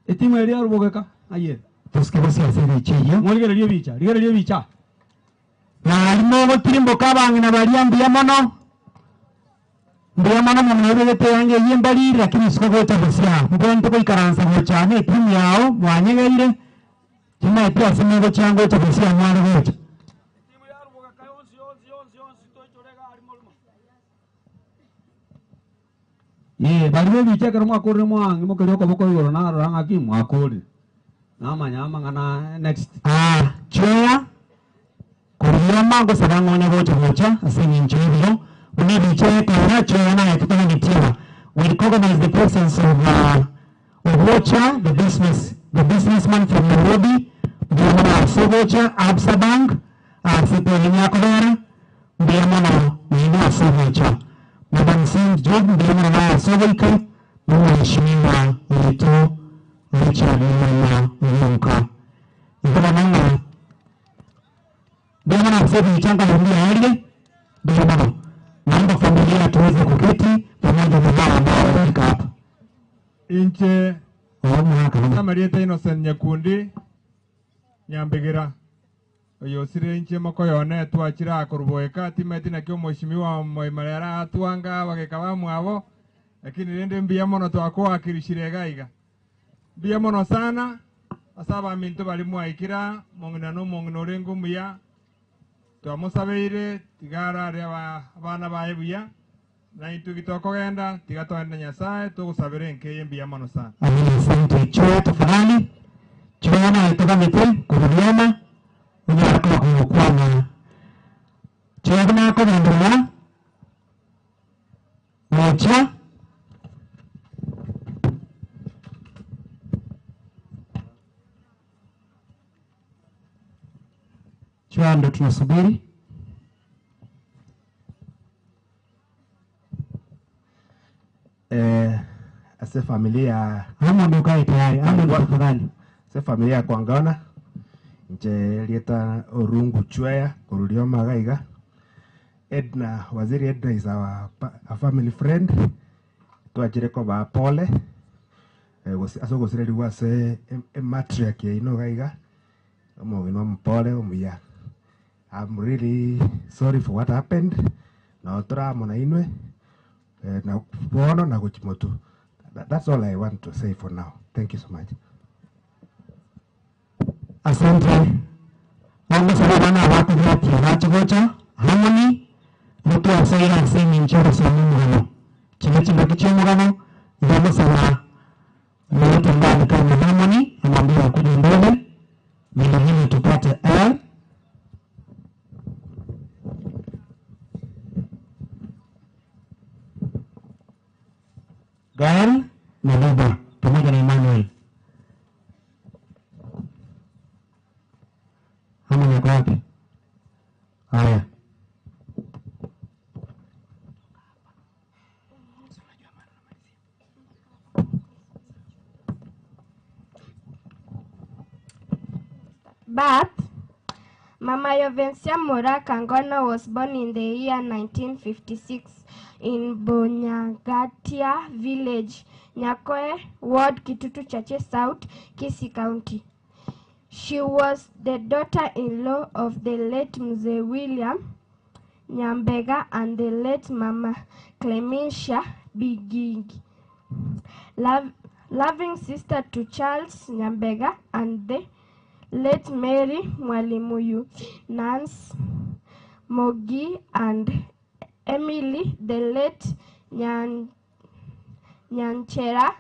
Etimu eria rubogeka aye. Tusikebose ase bicheyo. Mworigererie bicha, rigererie bicha. Na alimo gotirimboka abang'ina baria mbuya mono. Mbuya mono mwebegete yange yembali lakini siko gocha busia. Mbwente goikaransa gocha ne timu yao mwanyegeire. Timu epya asime gocha gocha busia mwari gocha. Ye bari bicha kero mwakorire mwange mokerio koboko igoro narora ng'aki mwakorire. Namanya mang'ana next. Ah, choya kuriyoma gosaba ng'one gocha gocha ase eng'encho y'ebiro buna ebicha ekora choya naye tutaganitia. We recognize the presence of Ogocha, the businessman from Nairobi, Mbuya ase Ogocha, Absa Bank, ase Penyakobera, mbuya mono nino ase Ogocha. Madam St. Job mbuya mono naye ase Ogoika, mheshimiwa wetu Richard Mwana Munka. Nkaba nanga mbuya mono ase bichanga mbuya yale, mbuya mono. Naomba familia tuweze kuketi pamoja na wao ambao wamefika hapa. Inche Marieta Innocent Nyakundi Nyambegera oyo sire inche mokoyone twachira koruboeka timeti nakio mheshimiwa Moimarera atuanga bageka bamwabo lakini rende mbuya mono twakwakirishire gaiga mbuya mono sana asaba minto bali mwaikira mong'ina no mong'ina orengo muya twamusabeire tigara aria abana baye buya na itu gitokogenda tigatwenda Nyasaye tugusabire nkeye mbuya mono sana. Amina. Asante choya tafadhali. Choya na itokamete kurudiana unyarako kumukwana. Choya na kuendelea. Mocha Choya ndo tunasubiri. Ase familia Amo ndo kae tayari, amo ndo tafadhali. Ase familia kwangona nche lieta Orungu Chwea kurudio magaiga. Edna, Waziri Edna is our a family friend. Twachire ko ba pole. Aso gosireri wase matriarch ino gaiga. Omogino mpole omuya. I'm really sorry for what happened. Na otora mona inwe. Na bono na gochimotu. That's all I want to say for now. Thank you so much. Asante. Mungu sana watu wote wachogocha harmony mtu asaira asemi nchoro samu chile kichomugano ndio sana mtu ambaye kama harmony amwambia kuja mbele vile vile tupate L Gael na Luba pamoja na Emmanuel. Harmony yako wapi? Haya. Birth. Mama Yovensia Mora Kangona was born in the year 1956 in Bonyagatia village, Nyakoe Ward, Kitutu Chache South, Kisii County. She was the daughter-in-law of the late Mzee William Nyambega and the late Mama Clementia Bigigi. Loving sister to Charles Nyambega and the late Mary Mwalimuyu, Nance Mogi and Emily, the late Nyanchera,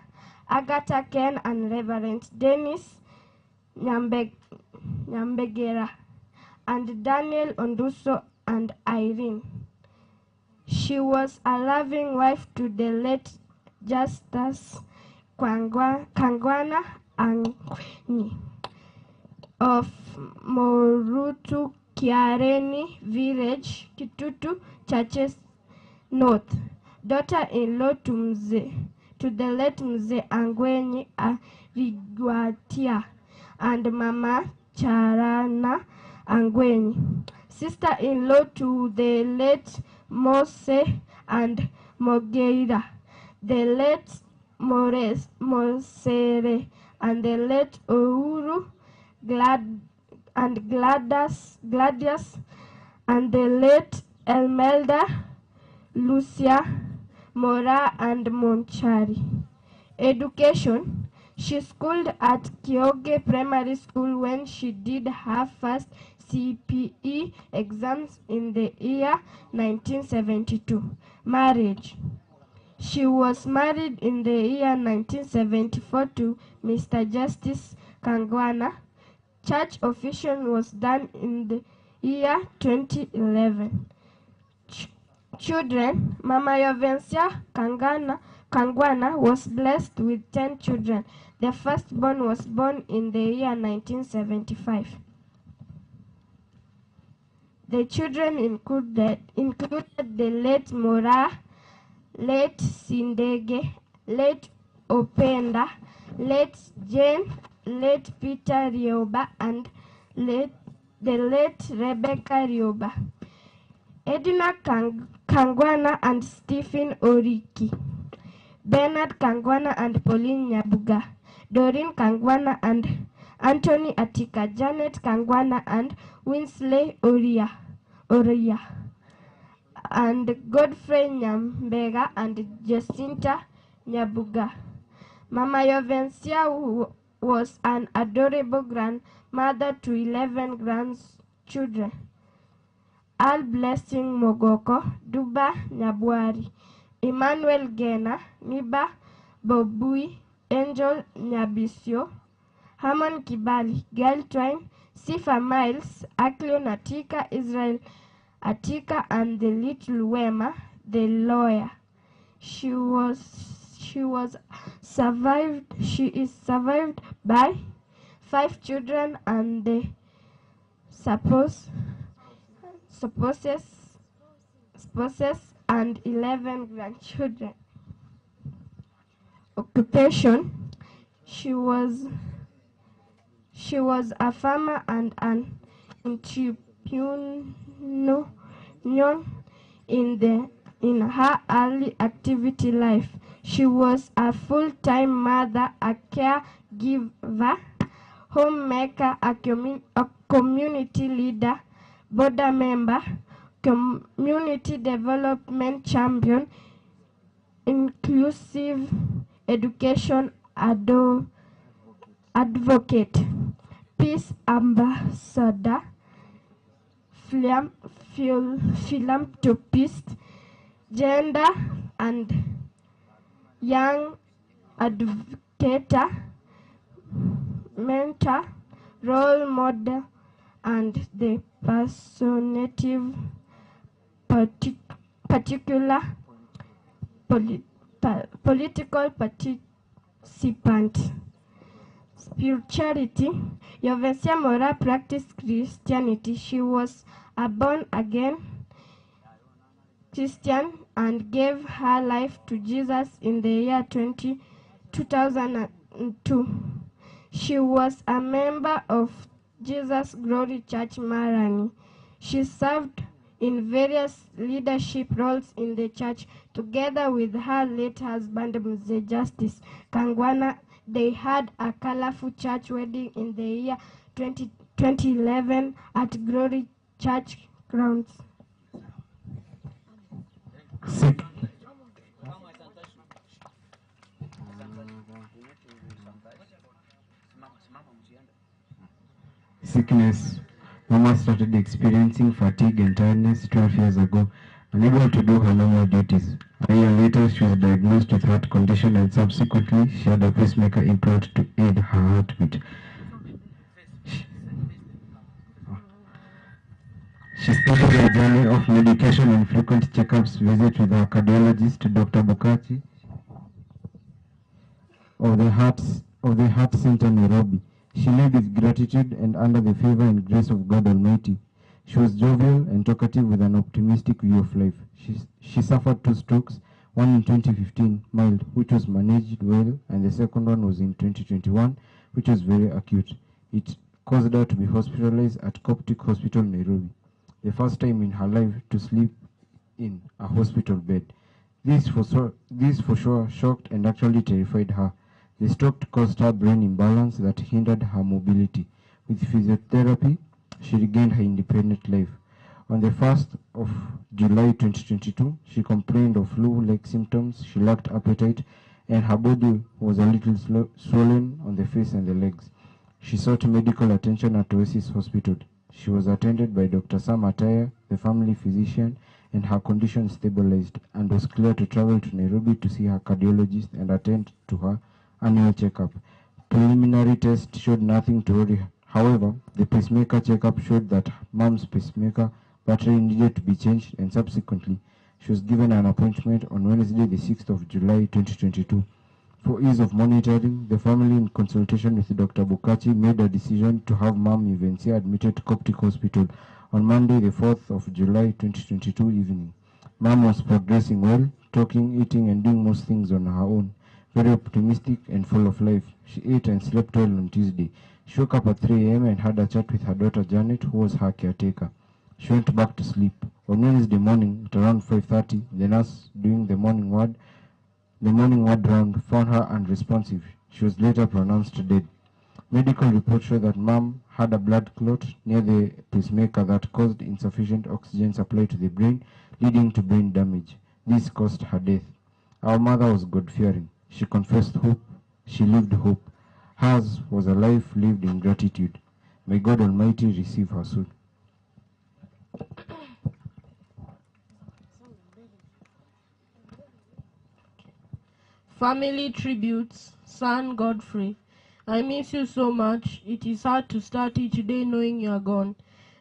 Agatha Ken and Reverend Dennis Nyambegera, and Daniel Onduso and Irene. She was a loving wife to the late Justus Kangwana Angwenyi of Morutu Kiareni Village, Kitutu Churches North, daughter-in-law to the late Mzee Angwenyi Ariguatia and Mama Charana Angwenyi, sister-in-law to the late Mose and Mogeira, the late Mosere and the late Uhuru and Gladys, and the late Elmelda, Lucia, Mora, and Monchari. Education. She schooled at Kioge Primary School when she did her first CPE exams in the year 1972. Marriage. She was married in the year 1974 to Mr. Justice Kangwana. Church officiation was done in the year 2011. Children. Mama Yovencia Kangwana was blessed with 10 children. The firstborn was born in the year 1975. The children included the late Mora, late Sindege, late Openda, late Jane, late Peter Rioba, and the late Rebecca Rioba. Edna Kangwana and Stephen Oriki, Bernard Kangwana and Pauline Nyabuga, Doreen Kangwana and Anthony Atika, Janet Kangwana and Winsley Oria, and Godfrey Nyambega and Jacinta Nyabuga. Mama Yovencia was an adorable grandmother to 11 grandchildren. Al Blessing Mogoko, Duba Nyabwari, Emmanuel Gena, Niba Bobui, Angel Nyabisio, Harmon Kibali, Gail Twine, Sifa Miles, Aklion Atika, Israel Atika, and the little Wema, the lawyer. She is survived by 5 children and the spouses and 11 grandchildren. Occupation. She was a farmer and an entrepreneur in her early activity life. She was a full-time mother, a caregiver, homemaker, a community leader, board member, community development champion, inclusive education advocate, peace ambassador, philanthropist, gender and young advocate, mentor, role model, and the personative particular political participant. Spirituality. Yovencia Mora practiced Christianity. She was a born-again Christian and gave her life to Jesus in the year 2002. She was a member of Jesus Glory Church Marani. She served in various leadership roles in the church together with her late husband, Mzee Justice Kangwana. They had a colorful church wedding in the year 2011 at Glory Church grounds. Sickness. Mama started experiencing fatigue and tiredness 12 years ago, unable to do her normal duties. A year later, she was diagnosed with heart condition and subsequently she had a pacemaker implant to aid her heartbeat. She started a journey of medication and frequent checkups, visit with her cardiologist, Dr. Bukachi, of the Heart Center, Nairobi. She lived with gratitude and under the favor and grace of God Almighty. She was jovial and talkative with an optimistic view of life. She suffered 2 strokes, one in 2015, mild, which was managed well, and the second one was in 2021, which was very acute. It caused her to be hospitalized at Coptic Hospital, Nairobi, the first time in her life to sleep in a hospital bed. This for sure shocked and actually terrified her. The stroke caused her brain imbalance that hindered her mobility. With physiotherapy, she regained her independent life. On the 1st of July 2022, she complained of flu-like symptoms. She lacked appetite, and her body was a little swollen on the face and the legs. She sought medical attention at Oasis Hospital. She was attended by Dr. Sam Ataya, the family physician, and her condition stabilized and was cleared to travel to Nairobi to see her cardiologist and attend to her annual checkup. Preliminary tests showed nothing to worry. However, the pacemaker checkup showed that mom's pacemaker battery needed to be changed, and subsequently, she was given an appointment on Wednesday, the 6th of July, 2022. For ease of monitoring, the family, in consultation with Dr. Bukachi, made a decision to have Mom Yuvencia admitted to Coptic Hospital on Monday, the 4th of July, 2022 evening. Mom was progressing well, talking, eating, and doing most things on her own. Very optimistic and full of life. She ate and slept well on Tuesday. She woke up at 3 a.m. and had a chat with her daughter Janet, who was her caretaker. She went back to sleep. On Wednesday morning, at around 5:30, the nurse doing the morning ward round found her unresponsive. She was later pronounced dead. Medical reports show that Mom had a blood clot near the pacemaker that caused insufficient oxygen supply to the brain, leading to brain damage. This caused her death. Our mother was God-fearing. She confessed hope. She lived hope. Hers was a life lived in gratitude. May God Almighty receive her soul. Family tributes, son Godfrey. I miss you so much. It is hard to start each day knowing you are gone.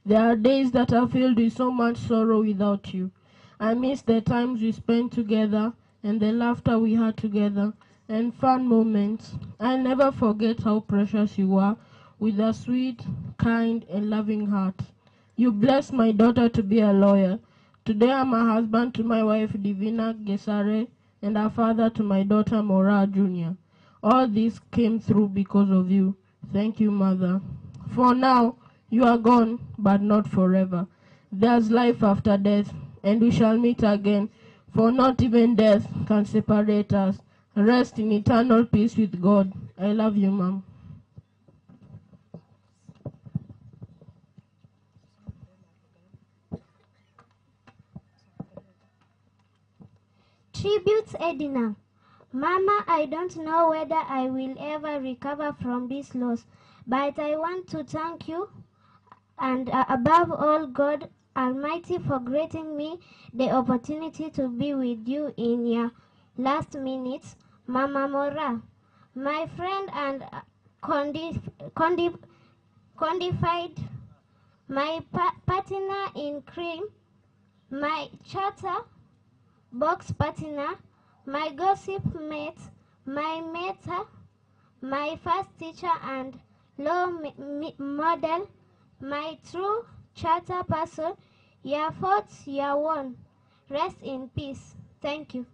There are days that are filled with so much sorrow without you. I miss the times we spent together and the laughter we had together and fun moments. I'll never forget how precious you were, with a sweet, kind, and loving heart. You blessed my daughter to be a lawyer. Today I'm a husband to my wife, Divina Gesare, and a father to my daughter, Mora Jr. All this came through because of you. Thank you, Mother. For now, you are gone, but not forever. There's life after death, and we shall meet again, for not even death can separate us. Rest in eternal peace with God. I love you, Mom. Tributes, Edna. Mama, I don't know whether I will ever recover from this loss, but I want to thank you and above all God Almighty for granting me the opportunity to be with you in your last minutes. Mama Mora, my friend and condified, my partner in crime, my charter box partner, my gossip mate, my mentor, my first teacher and law model, my true charter person, your fought, your won. Rest in peace. Thank you.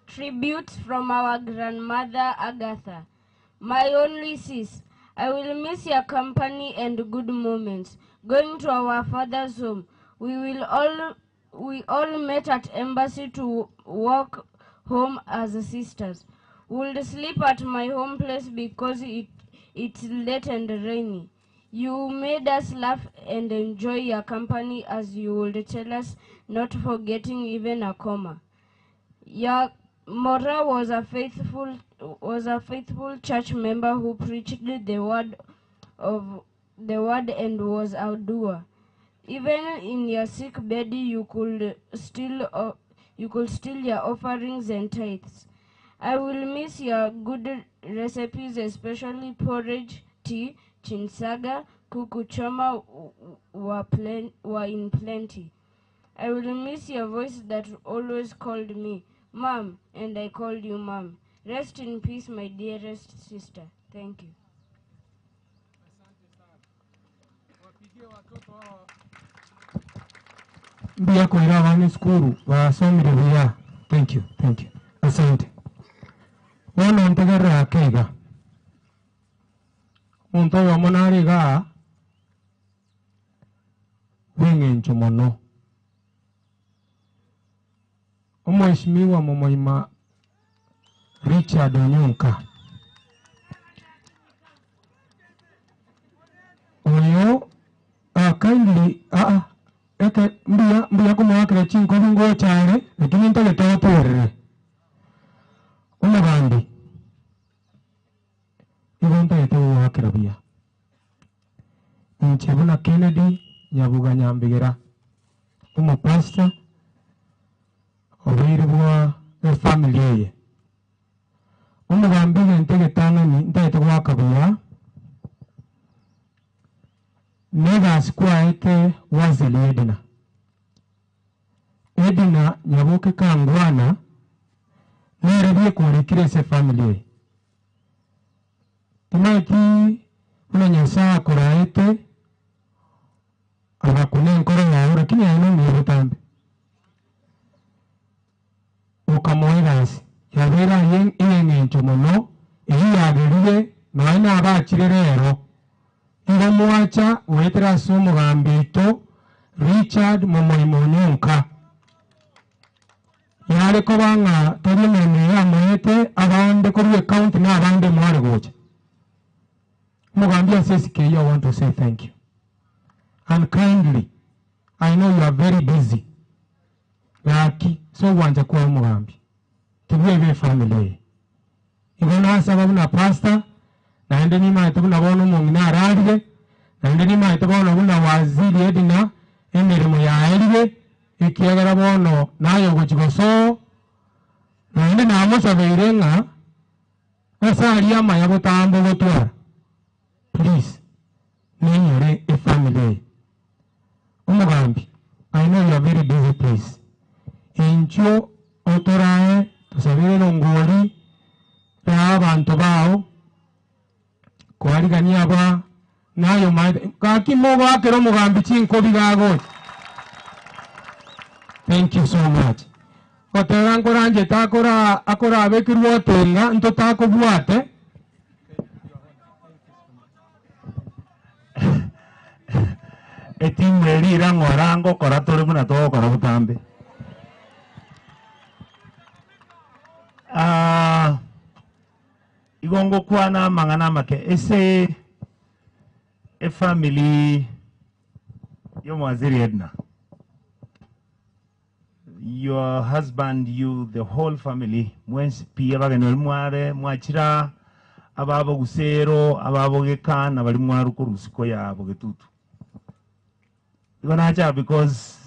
Tributes from our grandmother Agatha. My only sis, I will miss your company and good moments. Going to our father's home, we all met at embassy to walk home as sisters. We'll sleep at my home place because it's late and rainy. You made us laugh and enjoy your company as you would tell us, not forgetting even a comma. Your Mora was a faithful church member who preached the word and was a doer. Even in your sick bed, you could steal your offerings and tithes. I will miss your good recipes, especially porridge, tea, chinsaga, kuku choma were in plenty. I will miss your voice that always called me Mom, and I called you Mom. Rest in peace, my dearest sister. Thank you. Mbia kuira wani skuru wasomire buya. Thank you, thank you. Asante. Wana ntegera akega. Muntu wa monari ga weng'encho mono. Omheshimiwa Momoima Richard Onyonka. Oyo kindly eke mbuya mbuya kumwakira chinko bingo chale lakini ntagete otorere. Omugambi igo ntagete gwakira buya. Nchebuna Kennedy Nyabuga Nyambigera umupastor obwire bwa family ye. Omugambi ntegetangani ntagete gwaka buya. Nega sikwaete wazili Edna. Edna Nyaboke Kangwana nerebie kurekire se family. Timati una nyasaa koraete abakune nkoro yawe lakini aino mwibutambe. Ukamoegasi yabera yengencho mono eyi yagerire noena abachire rero. Ngo mwacha wetera somo gambito Richard Momoimo Onyonka. Yale kobanga tari mene ya mwete abande korwe county na abande mware gocha. Mugambia CSK, I want to say thank you. And kindly, I know you are very busy. Laki so wanja kwa mugambi. Tubwe family. Igona sababu na pastor naende ni maete buna bono omong'ina ararire naende ni maete bono buna waziri Edna emirimo yaerire ekiagera bono nayo gochigoso naende namosabeire ng'a ase aria amaya botambo gotwara. Please ninyore efamily. Omugambi, I know you are very busy, please. Incho otorae tosabire rongori ra abanto bao kwarigania ba nayo kaki mogo akero mugambi chinko bigago. Thank you so much. Kotera nkoranje takora akora abekirwo tenga nto takobwate. Etimwe rira ng'orango kora tore buna togokora botambe. Igongo kwana mang'ana make ese family yo Mwaziri Edna, your husband, you, the whole family mwensi pia bageno mware mwachira ababo gusero ababo gekana bali mwaru kurusiko yabo getutu. Igo nacha because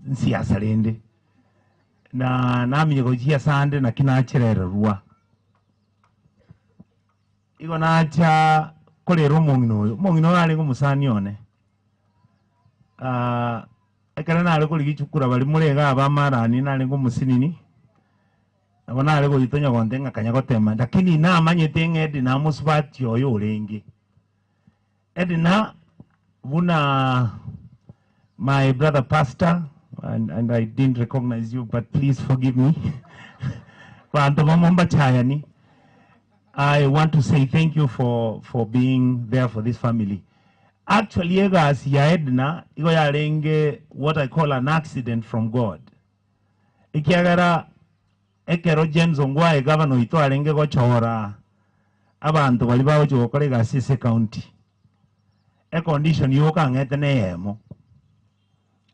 nsiasa rende na nami gojia sande na kinachererwa. Igo nacha korera omong'ina oyo omong'ina oyo arenge omosani one ekero nare korigichukura bari murega abamarani narenge omosinini nabo nare goitonya gonte ng'akanya gotema lakini namanyete ng'a Edna mosubati oyo orenge Edna buna my brother pastor and I didn't recognize you, but please forgive me. Bantu bamomba chayani. I want to say thank you for being there for this family. Actually, egasi ya Edna igo yarenge what I call an accident from God. Ikiagara ekero James Ongwae governor ito arenge gochora abantu bali bagochi gokora egasi ase county. E condition yoka ng'ete neyemo.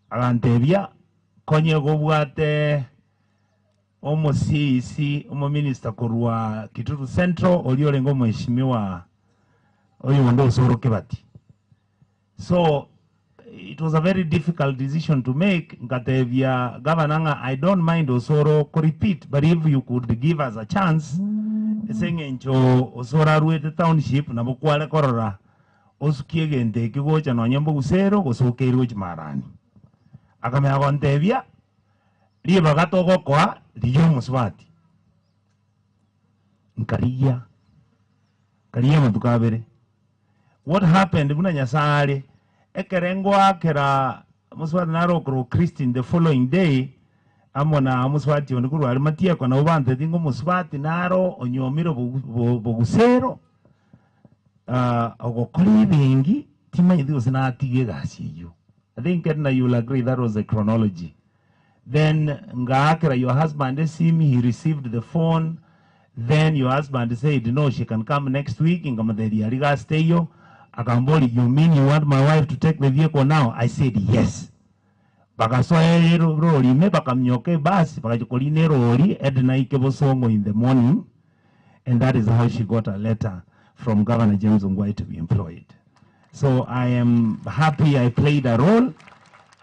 Agantebia konye gobwate omo CEC omo minister korwa Kitutu Central oli orengo mheshimiwa oyo ndo Osoro Kebati. So it was a very difficult decision to make. Nkatebia governor nga I don't mind Osoro ko repeat, but if you could give us a chance eseng'encho Osoro arwete township nabo kware korora osukie gente kigocha nonye mbogusero gosokeirwe chimarani. Akamea gontebia riba gatogokoa riyo musubati nkariya kariya matukabere. What happened buna nyasare ekerengo akera musubati narokro Christine the following day amona musubati ondikurwa ari matieko na ubante tingo musubati naro onyomiro bogusero ogokora ebingi timanyi gose natige gasi eyo. I think Edna, you'll agree that was a chronology. Then Ngaakera, your husband, see me, he received the phone. Then your husband said, no, she can come next week. Ingamadheri aliga stay yo. Akamboli, you mean you want my wife to take the vehicle now? I said, yes. Bakasoa roli me bakamnyoke basi bakachokoline roli Edna Ikebosongo in the morning. And that is how she got a letter from Governor James Ongwae to be employed. So I am happy I played a role.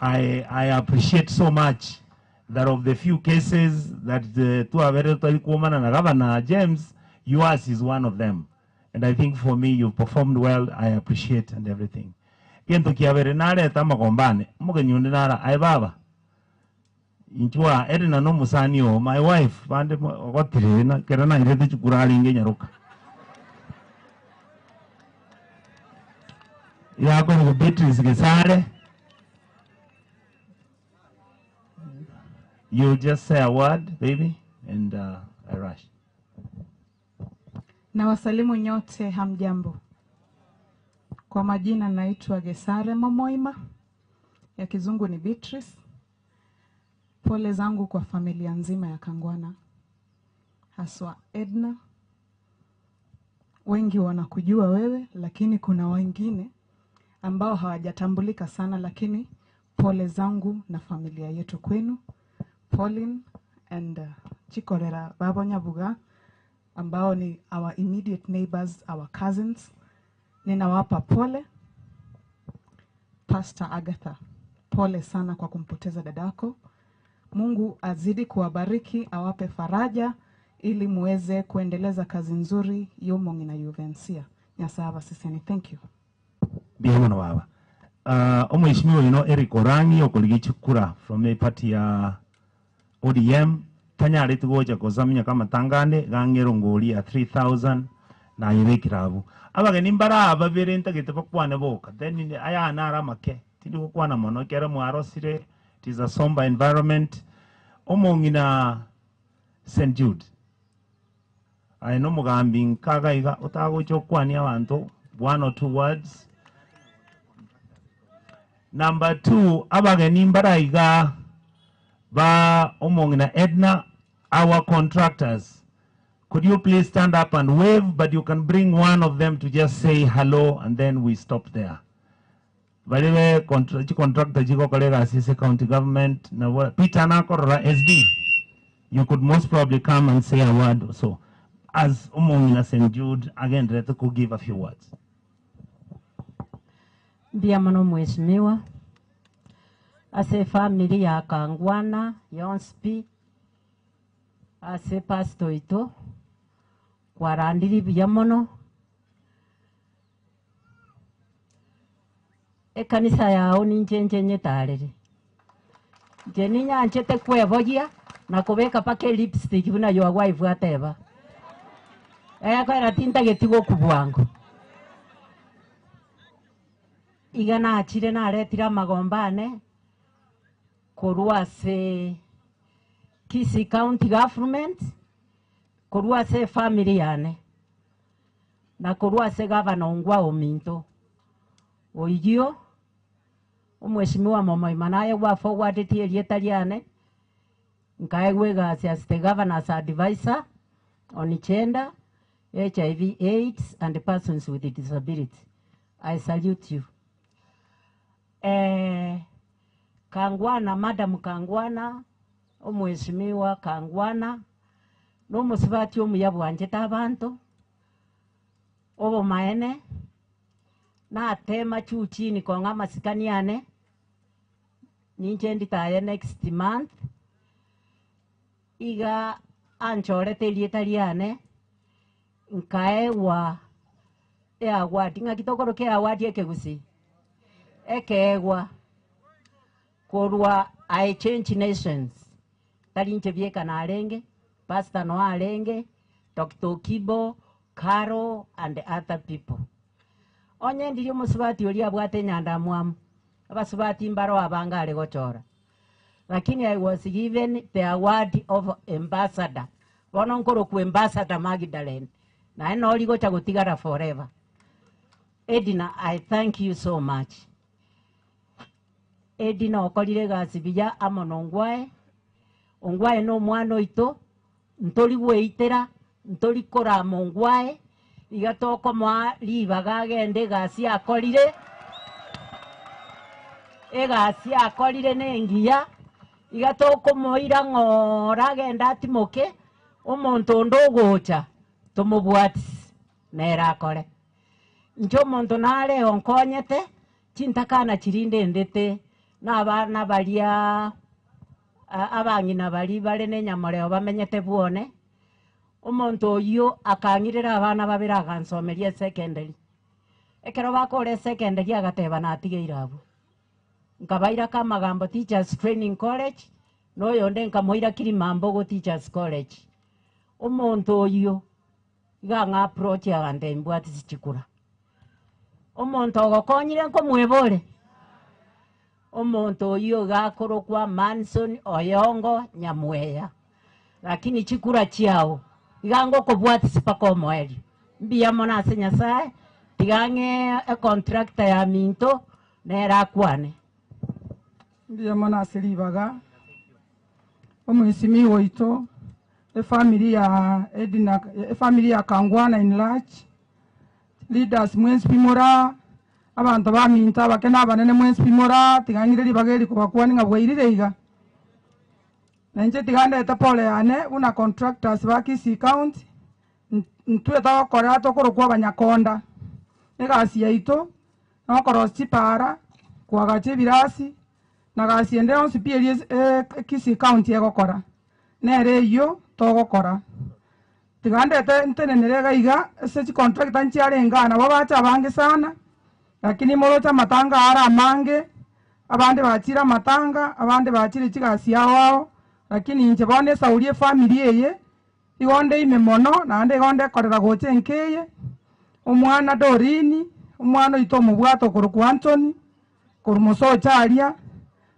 I appreciate so much that of the few cases that the Governor James, yours is one of them. And I think for me, you performed well. I appreciate and everything. Gento kiabere nare tamagombane. Mugenyunde nara ai baba. Inchwa Edna no musanio, my wife, bande gotire na kerana irete chukurali nge nyaruka. Yako ni Beatrice Gesare. You just say a word, baby, and I rush. Na wasalimu nyote, hamjambo. Kwa majina naitwa Gesare Momoima, ya kizungu ni Beatrice. Pole zangu kwa familia nzima ya Kangwana, haswa Edna. Wengi wanakujua wewe, lakini kuna wengine ambao hawajatambulika sana, lakini pole zangu na familia yetu kwenu. Pauline and Chikorera Babonyabuga, ambao ni our immediate neighbors, our cousins. Ninawapa pole. Pastor Agatha, pole sana kwa kumpoteza dadako. Mungu azidi kuwabariki, awape faraja ili muweze kuendeleza kazi nzuri yomongi na Juvencia. Nyasaba siseni, thank you. Bihamono baba. Omheshimiwa ino Eric Orangi okoligichukura from a party ya ODM tanyari tugoja kozamenya kama tangane gangero ngoli ya 3000 na yebekirabu. Abageni mbara babere ntagete bakwane boka. Then aya nara make. Tindi kukwana mono kera mwarosire. It is a somber environment. Omongina St. Jude. I know mugambi nkaga iga utagocho kwani abantu one or two words. Number two, abageni mbara iga ba omongina Edna, our contractors. Could you please stand up and wave, but you can bring one of them to just say hello and then we stop there. Baliwe contractor jiko kolega asise county government na Peter Nakorora SD. You could most probably come and say a word or so. As Omongina St. Jude, again, let could give a few words. Mbia mheshimiwa. Ase family ya Kangwana, Yonspi, ase pastor ito, kwarandiri biyamono. Ekanisa yao ninjenje nyetarere. Nje ninyanchete kwebogia na kubeka pake lipstick buna your wife ateba. Kwera tintageti gokubwango. Iga nachire naretira magombane korwa se Kisii County Government, korwa se family yane na korwa se governor Ongwae ominto. Oigio omheshimiwa Momoima naye gwa forward tie rieta riane nkaegwe gasi as the governor's advisor on gender, HIV AIDS and persons with disability. I salute you. Kangwana, Madam Kangwana, omheshimiwa Kangwana, no musibati omuyabu anjeta abantu obo maene na tema chuchini kwa ngama sikaniane ninje nditaye next month iga anchorete lietariane nkae wa award ng'akitokoro ke award ekegusi ekeegwa korwa I Change Nations tarinche bieka na arenge Pastor no arenge Dr. Kibo Caro and other people. Onye ndirio musubati ori abwate nyanda mwamu abasubati mbaro abangare gochora, lakini I was given the award of ambassador. Bono nkoro ku ambassador Magdalene na eno ori gocha gotigara forever. Edna, I thank you so much. Edna okorire gasi biya amo nongwae. Ongwae no mwana oito ntori gweitera Ntorikora mongwae iga tokomoa ribaga agende egasi akorire egasi akorire nengiya iga tokomoira ng'ora agende atimoke omonto onde ogocha tomobwatisi nere akore. Inche omonto nare onkonyete chintakana chirinde ndete na abana baria abang'ina bari bare nenyamoreo bamenyete bwone omonto oyo akang'irera abana babere agansomeria secondary ekero bakore secondary agateba natigeire abwo nkabaira Kamagambo Teachers Training College noyonde nkamoira Kilimambogo Teachers College omonto oyo iga ng'a approach agante mbwatisi chikura omonto ogokonyire nkomwebore omonto oyo gakorokwa Manson Oyongo Nyamweya lakini chikura chiao igango kobwatisi paka omoerio mbuya mono ase Nyasaye tigang'e econtractor ya minto nere akwane. Mbuya mono ase ribaga omwisimi oito efamily ya Edna efamily ya Kangwana in large leaders mwensi pimora abantu baminta abakene abanene mwensi pimora tigang'ire ribaga eri kobakwani ng'a bwairire iga nenche tigandete pole yane una contractors ba Kisii County ntwe tagokora tokorokwa abanyakonda egasi yaito nokorosia chipara kwagacha ebirasi na gasi ende yonsi pi eri Kisii County egokora nere eywo togokora tigandete ntenenere iga iga ase chicontractor nchiarenge nabo bacha abange sana lakini moroche amatanga ara amange abande bachire amatanga abande bachire chigasi ao ao lakini inche bono esauri efamily eye igonde ime mono naende igonde ekorera gocha enkeye omwana Dorini omwana oito omobwato okorokwa Anthony korwa mosocha aria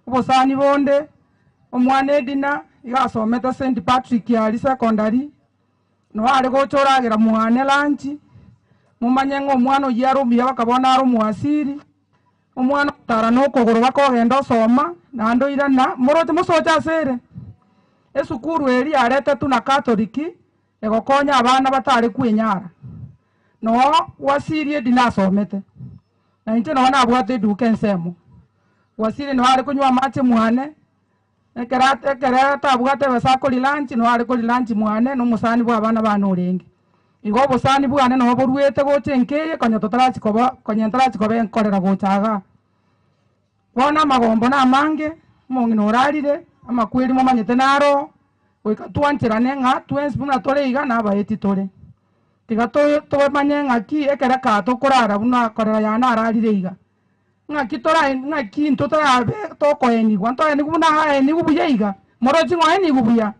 obosani bonde omwana Edina iga asomete St Patrick ari secondary noare gocha oragera mwane lunch mumanye ng'a omwana oyio are omuya bakabona are omoasiri omwana otara nokogoro bakogenda osoma naende oirana moroche mosoche ase ere esukuru eri yaretetwe na Catholic egokonya abana batare kwenyara no wasiri Edina asomete na inche nonya nabwate eduka ensemo wasiri noare konywa amache mwane ekere tabwate besa akori lunch noare kori lunch mwane nomosani bwa abana bane orenge igo obosani bwane nobo borwete gocha enkeye konya totarachikoba konya ntarachikoba enkorera gocha iga bono amagombo na amange omong'ina orarire amakweri momanyete naro goika twancherane ng'a twensi buna tore iga na abaeti tore tiga tomanye ng'aki ekere ka tokorara buna korera yane ararire iga ng'aki tora ng'aki into torabe tokoenigwa ntoenigwa buna aenigwa buya iga morochi ng'oenigwa buya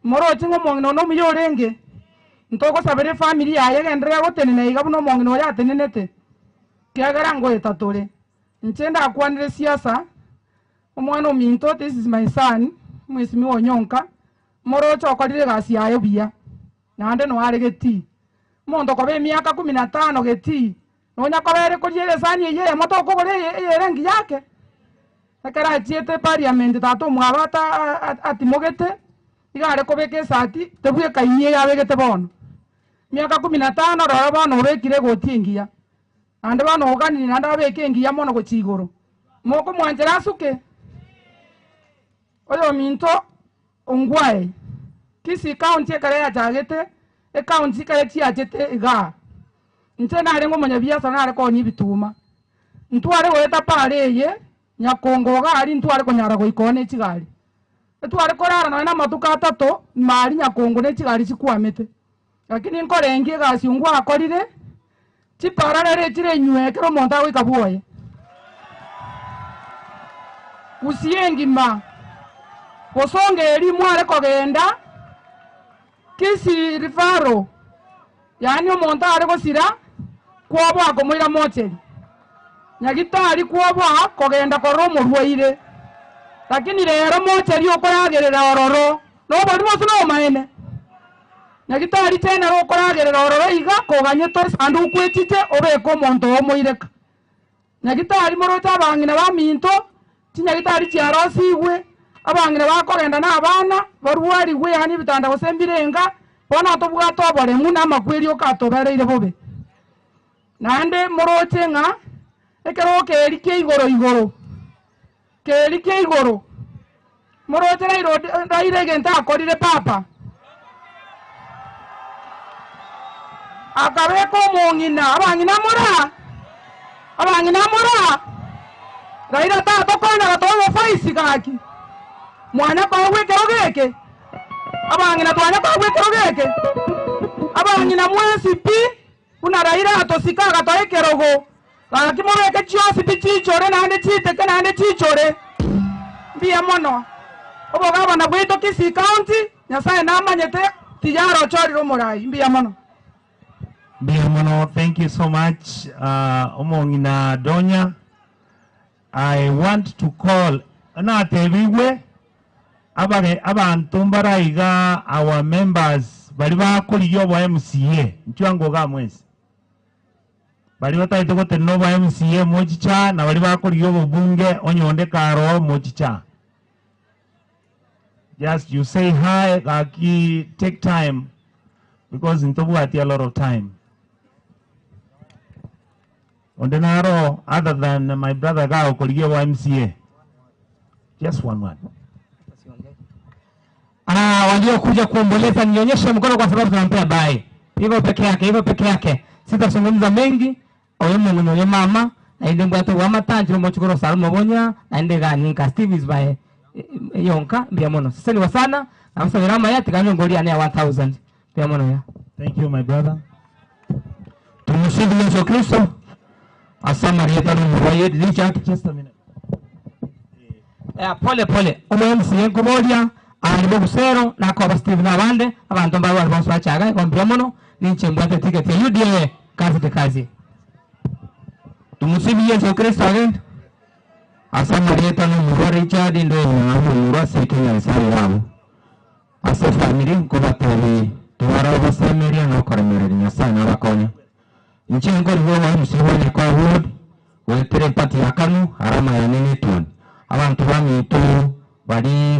morochi ng'omong'ina ono omuya orenge ntogosabera efamily yaye egenderera gotenena iga buna omong'ina oyo atenenete kiagera ngoeta tore inche ndakwanire siasa omwana ominto this is my son mwisimi onyonka moroche okorire egasi yaye buya naende noare getii omonto koba emiaka 15 getii nonya kobere koria esani eye eyemo tokogora eyere engiya yake ekero achiete parliament tata omwabo atimogete iga are kobeka esati tebwekainie yabegete bono miaka 15 rora bono obekire egoti engiya naende bono oganire naende abeke engiya mono gochia igoro mokomwanchera asuke oyo minto ongwae Kisii County ekere yachagete ecounty ekere chiachete iga inche narenge omonyabiasara nare konya ebituma ntware goeta pare eye nyakongo iga aria ntware konyara goika one echigari etware korara nonya na amatuko atato mari nyakongo na echigari chikwamete lakini nkorenge egasi ngwakorire chipara rere chire enywe ekero omonto agoika bwoye Gusii engima bosonga eri mware kogenda Kisii rifaro yaani omonto are gosira kwoboa komoira mocheri nyagitari kwoboa kogenda korora omorwaire lakini rero mocheri okoragerera ororo nobori bose nomaene nyagitari tenero okoragerera ororo iga koganyete esanduku echiche obeke omonto omoireka nyagitari moroche abang'ina baminto chinyagitari chiarosigwe abang'ina bakogenda na abana barwarigwe yaani ebitanda gose mbirenga Bono tobwate oboremu na amakweri okatobereire bobe. Naende moroche ng'a ekero keri kia igoro igoro. Keri kia igoro. Moroche raire egento akorire papa. Akabeka omong'ina, abang'ina mora. Abang'ina mora. Raira tatokona gatoa ofaisi gaki. Mwana kwa wekero geke. Abang'ina twana kwa wekero geke. Abang'ina mwesi pi una Raira atosika gatoa ekerogo. Gaki moreke chiosi pi chichore naende chiteke naende chichore. Mbuya mono. Obogabana bwito Kisii County, Nyasaye namanyete tiyaro ochorire omorai. Mbuya mono. Mbuya mono, thank you so much. Omong'ina Donya. I want to call natebigwe abage abantu mbaraiga our members bali bakoriyo obo MCA nchwango ga mwezi bali bataite gotenena obo MCA mochicha na bali bakoriyo obobunge onyonde karo mochicha. Just you say hi gaki, take time because ntobwati a lot of time. Ondenaro, other than my brother Gao Koriyo MCA. Just one word. Waliokuja kuomboleza nionyeshe mkono kwa sababu tunampea bye. Hivyo peke yake, hivyo peke yake. Sitazungumza mengi. Oyo mungu oyo mama na inde mbwato wa matanjiro mochukuro salumo bonya na inde gani Steve is by yonka mbia mono. Sasa ni wasana na msabirama ya tikanyo ngoria na 1000. Mbia mono ya. Thank you my brother. Tumsifu Yesu Kristo. Asante Richard. Just a minute. Pole pole. Omo nkobolia alibo busero na kwa Steve na bande abantu mbabo alfonso achaga kombia mono ninche mbwate ticket ya UDA kazi de kazi. Tumsifu Yesu Kristo again. Asante Richard ndo murwa sekenya sare yabo. Ase family nkobatari twara basemeria no koremerera Nyasaye nabakonya. Nchengo riwo msiwone kwa ward wetere pati yakanu harama ya nini tuon abantu bamitu bali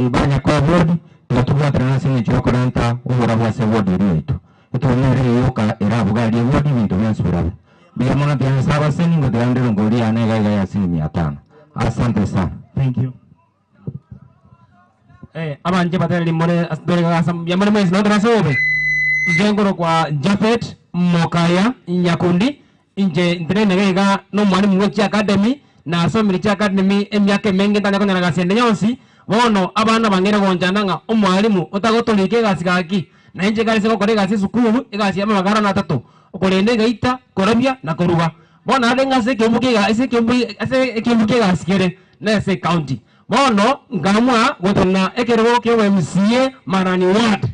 banya kwa ward tugatubwa transi ni chokoranta ubura bwase ward iritu etonere yoka erabuga ri ward bintu byansubirabe biyamona byansaba seni ngo ndandero ngori ane gaiga ya 500. Asante sana. Thank you. Abanje batari more asdore gasam yamone mwezi no trasobe jengoro kwa Jafet Mokaya Nyakundi inje ndrenegega no mwalimu we academy na somiri cha academy emyaka emenge ndanya konyana gasende nyonsi bono abana bangere gonjana nga omwalimu otagotolike gasi gaki na inje galise gokore gasi sukuru egasi amagara na tatu okorende gaita korobia na koruga bono ade ngase kembuke ase kembuke ase kembuke gasikere na se county bono ngamwa gotona ekerego ke MCA Marani ward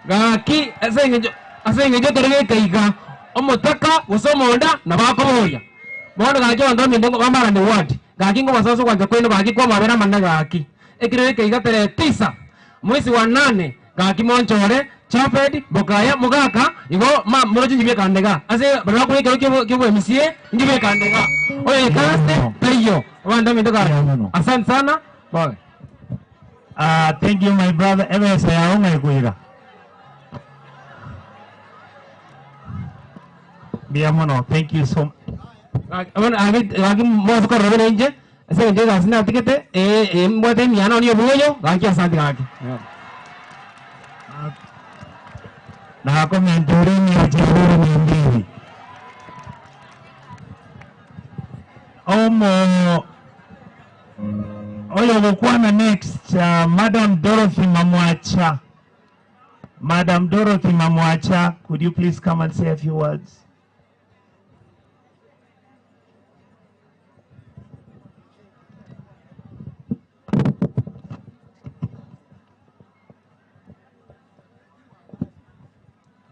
gaki ase ngejo asengejo torege kaiga omotaka gosomonda na bakoboria bono gaki bandu mindengo bamarani ward gaki ngo basoso kwanja kwenu gaki kwa mabera manna gaki ekirere kaiga tarehe 9 mwezi wa 8 gaki monchore Chaped Bokaya Mugaka igo ma muroji njibe kandega ase barwa kwe kyo kyo MCA njibe kandega oye kaste tayo bandu mindengo asante sana bye. Thank you my brother ebesa ya unga ikuiga Biamono, thank you so much. Abana mo ko robene inje ase nje gasina tikete mbwate miano niyo buyo gaki asante gaki. Na komentori ni ajihuru mbili. Omo oyo gukwana next Madam Dorothy Mamwacha. Madam Dorothy Mamwacha, could you please come and say a few words?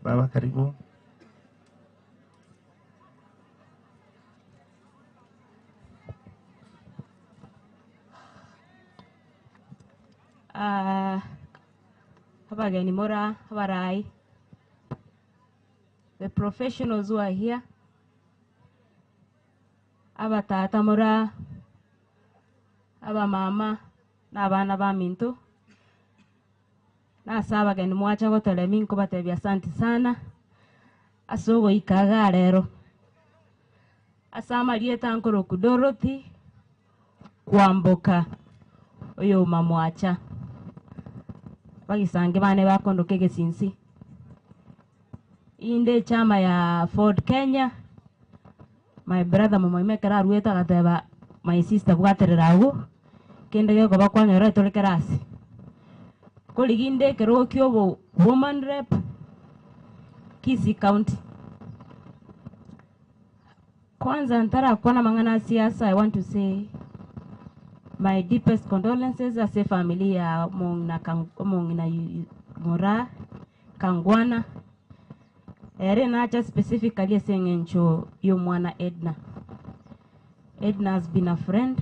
Baba, karibu. Abageni mora abarai, the professionals who are here, abatata mora, abamama n'abana ba minto, Nase abageni mwacha gotoremi nkobatebia asante sana ase ogoikaga rero. Ase amarieta nkoroku Dorothy Kwamboka oyo mamwacha bagisange bane bakondoka egesinsi inde chama ya Ford Kenya. My brother mama arueta agateba my sister bwaterera ago kende gekoba kwanyora tore kerasi koriginde kero kyobo woman rep Kisii County. Kwanza ntara kwana mangana siasa, I want to say my deepest condolences as a family ya Mongina Mura Kangwana. Ere nacha specifically sengencho yo mwana Edna. Edna has been a friend.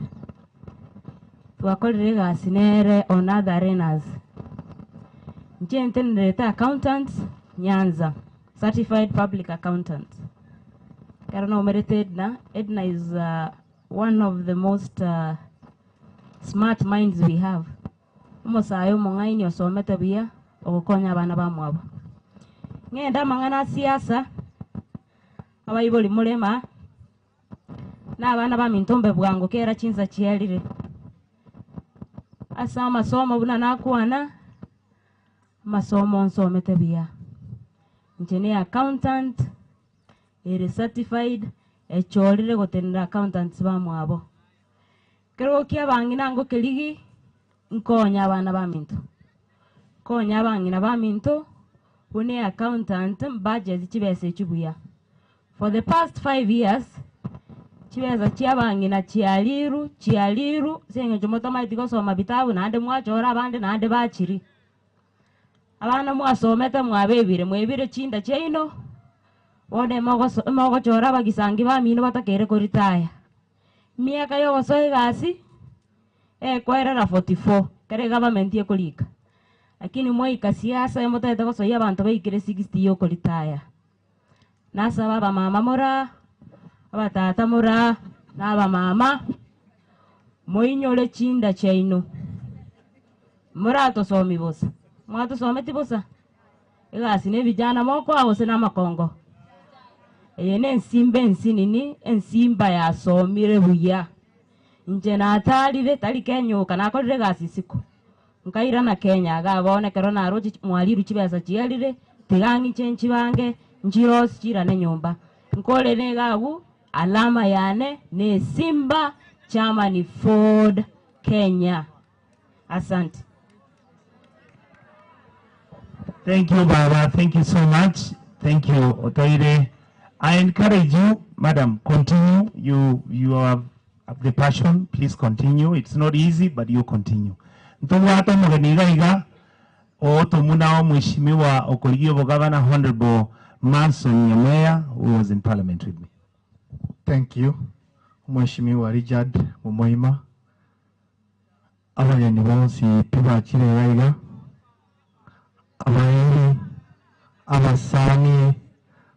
Twakorire sinere on other arenas. Nje ntendereta accountant Nyanza, certified public accountant. Karana umerete Edna. Edna is one of the most smart minds we have. Omosayo mongaini osomete buya ogokonya abana bamwabo. Ngenda mangana siasa abayiboli mulema na abana bamintombe bwango kera chinza chialire. Asa masomo buna nakwana masomo nsomete buya. Nchene accountant ere certified echolire gotenera accountants bamwabo. Kero kia bangina ngo keligi nkonya abana baminto. Konya abangina baminto une accountant budget chibese chibuya. For the past 5 years chibeza chiabangina chialiru chialiru senge chomota maitiko soma bitabu nande mwachora abande nande bachiri. Abana mwasomete mwabebire mwebire chinda chaino wone mogochora bagisangi bamino batakere koritaya. Miaka yogosoa egasi ekwerera 44 kere government ekorika. Lakini mwaika siasa emotete gosoia abanto baikire 60 yokoritaya. Nasaba abamama mora abatata mora na abamama moinyore chinda chaino. Muratosomi bosa. Mwatosometi bosa. Egasi ne vijana moko agose na makongo. Eye ne ensimba ensinini ensimba yasomire buya. Nje natarire tari kenyuka nakorire gasi isiko. Nkaira na Kenya agabone kero narochi mwaliru chibesa chiarire tigangi chenchi bange njirosi chirane nyumba. Nkole ne gabu alama yane ne simba chama ni Ford Kenya. Asante. Thank you, Baba. Thank you so much. Thank you, Otoire. I encourage you, madam, continue. You have the passion. Please continue. It's not easy, but you continue. Ntungwata mugeniga iga o tomunao mheshimiwa Okoligio Governor Honorable Manson Nyamweya, who was in parliament with me. Thank you, Mheshimiwa Richard Mumoima. Abageni bonsi tubakire iga abairi abasani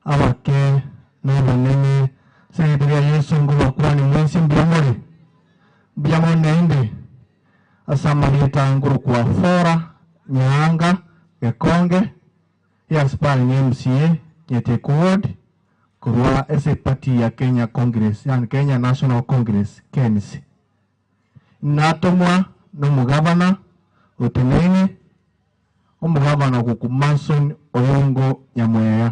abake n'abanene seneteri Yesu ngubakwani mwensi mbyamore mbyamone inde asamarieta nguru kwa fora Nyanga Gekonge ya sparring MCA Nyeteku Ward kurwa ese party ya Kenya Congress yani Kenya National Congress KNC natomwa no mugabana utenene omugabana kuku Manson Oyongo Nyamweya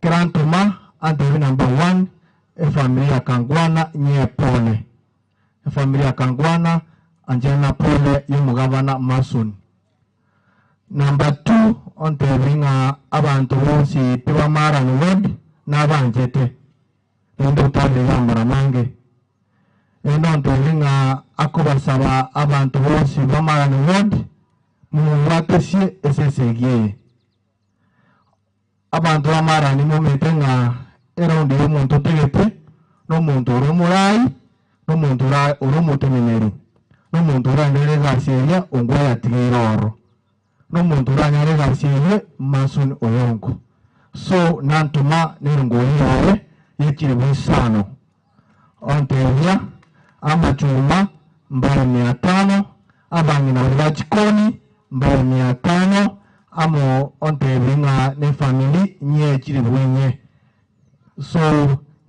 Grantoma antevi number 1 efamilia Kangwana nye pole efamilia Kangwana Anjena pole yomugabana Manson. Number 2 ontevinga abantu bonsi piwa mara ward n'abanjete endo utabega muramange endo ontevinga akobasaba abantu bonsi bamara ward mumwatesie esesegie abantu bamara ni mumetenga erondi y'omuntu otegete n'omuntu oromurayi n'omuntu oromutemeneru n'omuntu oranyare gasieria ongwe yatigeire oro n'omuntu oranyare gasierie Manson Oyongo. So nantuma nerongori yawe yekiri bisano ontevya amachuma mbao 500 abangina bali bachikoni mbao 500 amo onte binga ne family nye chiri bwenye so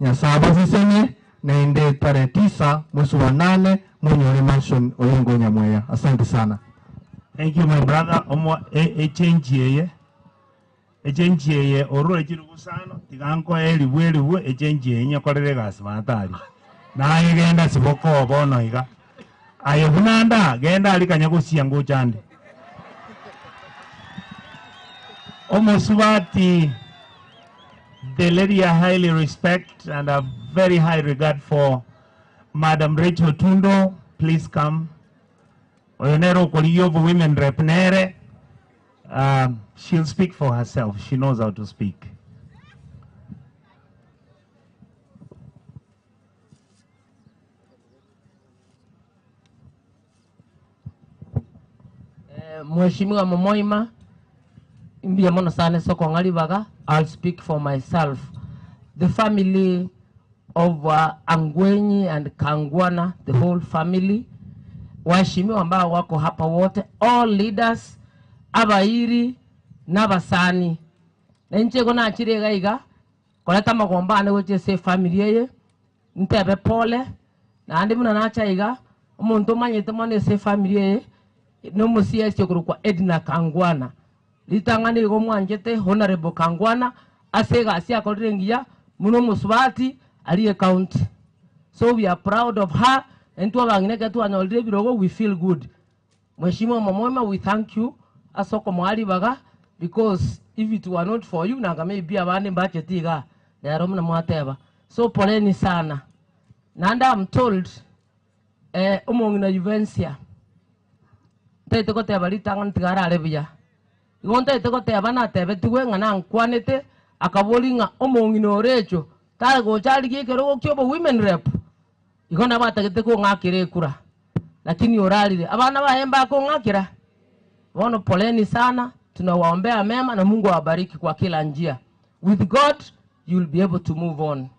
nyasaba zisenye na inde tarehe 9 mwezi wa 8 mwenye mansion Oyongo Nyamweya. Asante sana. Thank you my brother. Omo echange yeye. Echange yeye oro echirukusano tiganko elibu echange yeye nyakorere gasi matali. Na igenda siboko bono iga. Aye bunanda genda alikanya gusia nguchande. Omo subati the lady I highly respect and have very high regard for, Madam Rachel Tundo, please come. Oyonero Koliyovu women rep nere. She'll speak for herself. She knows how to speak. Mheshimiwa Momoima, mbia mono sana soko ngalibaga. I'll speak for myself. The family of Angwenyi and Kangwana, the whole family, waheshimiwa ambao wako hapa wote, all leaders, abairi n'abasani. Nenche kona achire gaiga koleta magombane goche se family ye ntebe pole na andi muna nacha iga omuntu manyete mone se family ye no musia kwa Edna Kangwana litangani go mwanjete Honorable Kangwana asega asia kolirengia muno musubati aliye county. So we are proud of her and to abangineke tu anolire birogo we feel good. Mheshimiwa Momoima, we thank you asoko mwali baga, because if it were not for you na maybe abandi budget iga lero mna mwateba. So poleni sana. Nanda I'm told omongina Juvencia tete koteba litangani tigara rebia. Igonta tete koteba na tebe tuwe ngana nkwanete akabolinga omongina orecho tare gochali gikero kyobo women rep. Igona batagete ko ngakire kura. Lakini oralire abana bahemba ko ngakira. Wono poleni sana, tunawaombea mema na Mungu awabariki kwa kila njia. With God you will be able to move on.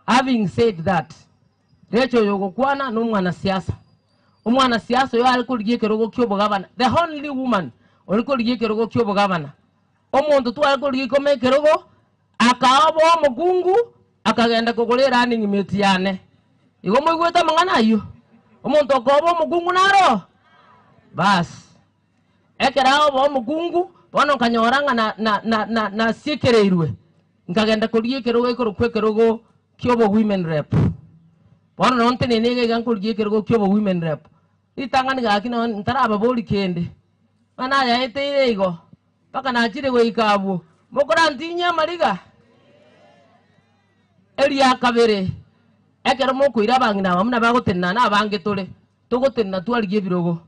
Having said that, Recho yogokwana no mwanasiasa. Umwanasiasa yo alikuligie kerogo kyobo gavana. The only woman olikuligie kerogo kyobo gavana. Omuntu tu alikuligie kome kerogo akaabo mukungu akagenda kugolera running mate yane. Igo moigweta mangana ayo. Omuntu akobo mukungu naro. Bas. Ekera obo mukungu bono kanyoranga na siekereirwe. Nkagenda kuligie kerogo ikoro kwekerogo kyobo women rep. Bono nonte nene ga nkuligie kerogo kyobo women rep. Itangani gaki no ntaraba boli kende. Mana ya eteire igo. Paka nachire goikabu. Mokora ntinya mariga. Elia kabere. Ekero mokuira bangina bamuna bagotena na abange tole. Togotena twaligie birogo.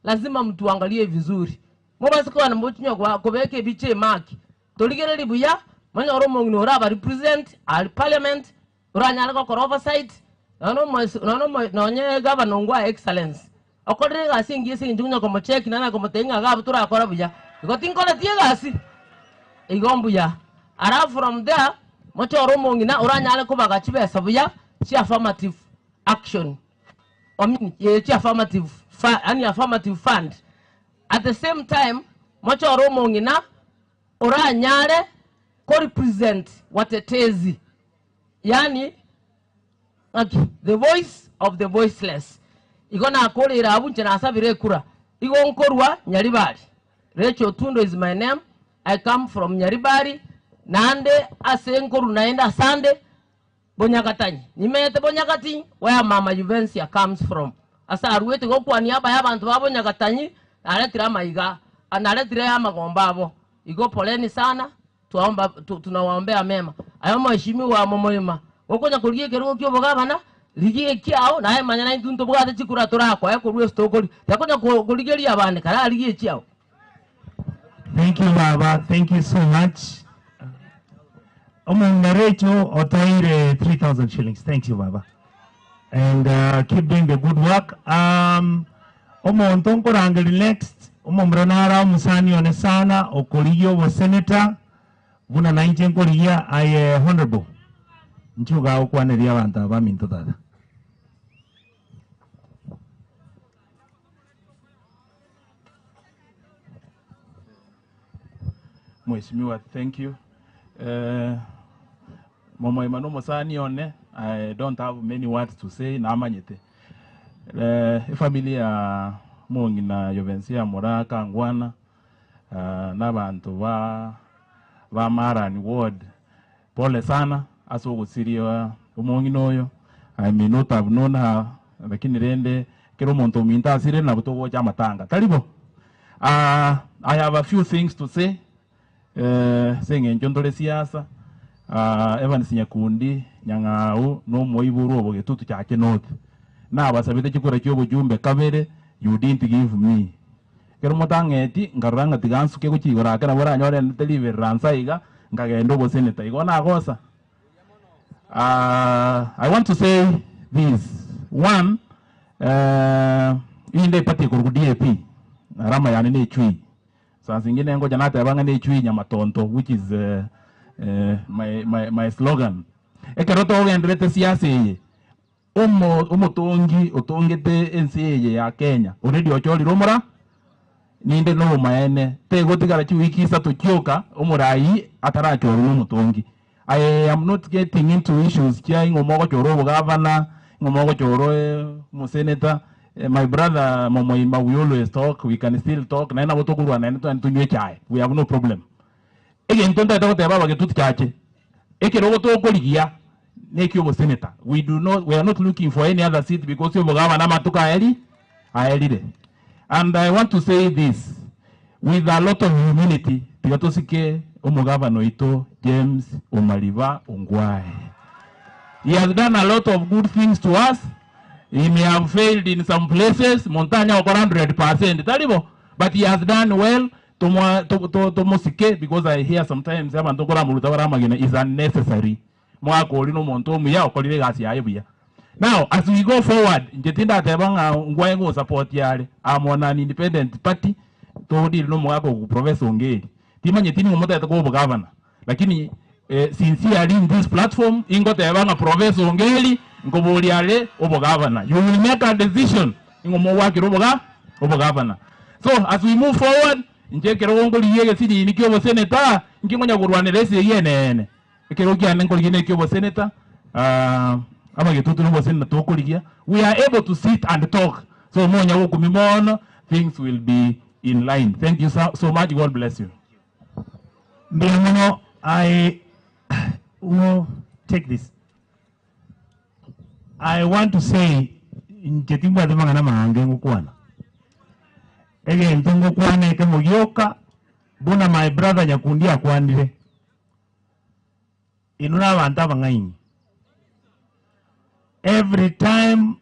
Lazima mtuangalie vizuri. Mobasiko na mbochinya kwa kobeke biche maki. Toligere libuya manya oro mongino ora ba represent al parliament uranyala ko oversight. Nono nonye governor ngwa excellence. Okorere gasi ngiye njunya ko check nana ko motenga ga tura akora buya. Igo tinkole tie gasi. Igo mbuya. Ara from there mocho oro mongina uranyala ko bagachibesa buya chi affirmative action. Chi affirmative ani affirmative fund. At the same time mocho oro mongina uranyale ko represent watetezi. Yani okay, the voice of the voiceless. Igo na akorera abunche na asabire kura. Igo nkorwa Nyaribari. Rachel Tundo is my name. I come from Nyaribari. Nande ase nkoru naenda sande Bonyakatanyi. Nimete Bonyakatinyi where Mama Juvencia comes from. Asa aruete gokwa niaba ya bantu ba Bonyakatanyi naletira maiga, analetira amagomba abo. Igo poleni sana, tuomba tunawaombea mema. Ayo mheshimiwa Momoima. Okonya kuligie kerogo kyobo gavana ligie kiao naye manya na intu bwate chikura turakwa yakorwe stokoli yakonya kuligeria abande kara ligie chiao. Thank you baba, thank you so much. Omungarecho otaire 3000 shillings. Thank you baba. And keep doing the good work. Omonto nkorangeli next omomranara omusani one sana okoligio wa senator buna nainche nkorigia aye honorable nchuga okwaneria abantu abaminto tata. Mheshimiwa, thank you. Momoima no mosani one, I don't have many words to say namanyete. Familia mongina Yovensia Mora Kangwana n'abantu ba Marani Ward, pole sana asogosiriwa omongina oyo. I may not have known her, lakini rende kero omonto ominto asire nabo togocha amatanga taribo. I have a few things to say. Seng'encho ntore siasa. Evans Nyakundi Nyang'au no moiburu obogetutu chake north na basabite chikura chio bujumbe kabere, you didn't give me kero motang'eti nkarora ng'a tiga nsuke gochigora ake nabo oranyore ndeliver ransa iga nkagenda oboseneta igo nagosa. I want to say this one, inde party korugu DAP rama yani ne chui saa zingine ngoja natebanga ne chui nyamatonto, which is my slogan. Ekero togenderete siasa eye omotongi otongete ensi eye ya Kenya already ochorire omora ninde no maene tegotigara chiwiki isato chioka omorai atarachorwa omotongi. I am not getting into issues chia ing'omo gochorwa obogavana ing'omo gochorwa omosenator. My brother Momoima, we always talk, we can still talk naye nabo tokorwa naye tunywe chai, we have no problem. Egento ntaete goteba abagetutu chache ekerogo tokorigia neki obosenator. We are not looking for any other seat because obogavana amatuko aerire. And I want to say this with a lot of humility, tiga tosike omugavana oito James Omariba Ongwae. He has done a lot of good things to us. He may have failed in some places, Montanya okora 100%, taribo, but he has done well. Tomosike, because I hear sometimes abantu kora muruta baramagena is unnecessary. Mwakori no monto omuya okorire gasi yaye buya. Now as we go forward, nje tindateba ngwae go support yare. I'm on an independent party todiri no mwako ku Professor Ongeri. Timanye tini ngomotete ko governor. Lakini sincerely in this platform ingoteba nga Professor Ongeri ngobori ale obo governor. You will make a decision ngomo wakiro obo governor. So as we move forward, nje kero ngoliye gesiri nikyo bo senator nkingonya kurwanira ese yenene ekero kiane ngoliye nikyo bo senator abagetutu no senator tokoligia. We are able to sit and talk, so monya wokumimono things will be in line. Thank you so much. God bless you. Mbele, I will take this. I want to say nje timbwa mang'ana mange ngukwana egento ngukwana eke mugioka buna my brother Nyakundi akwanire inuna abantu abang'aini. Every time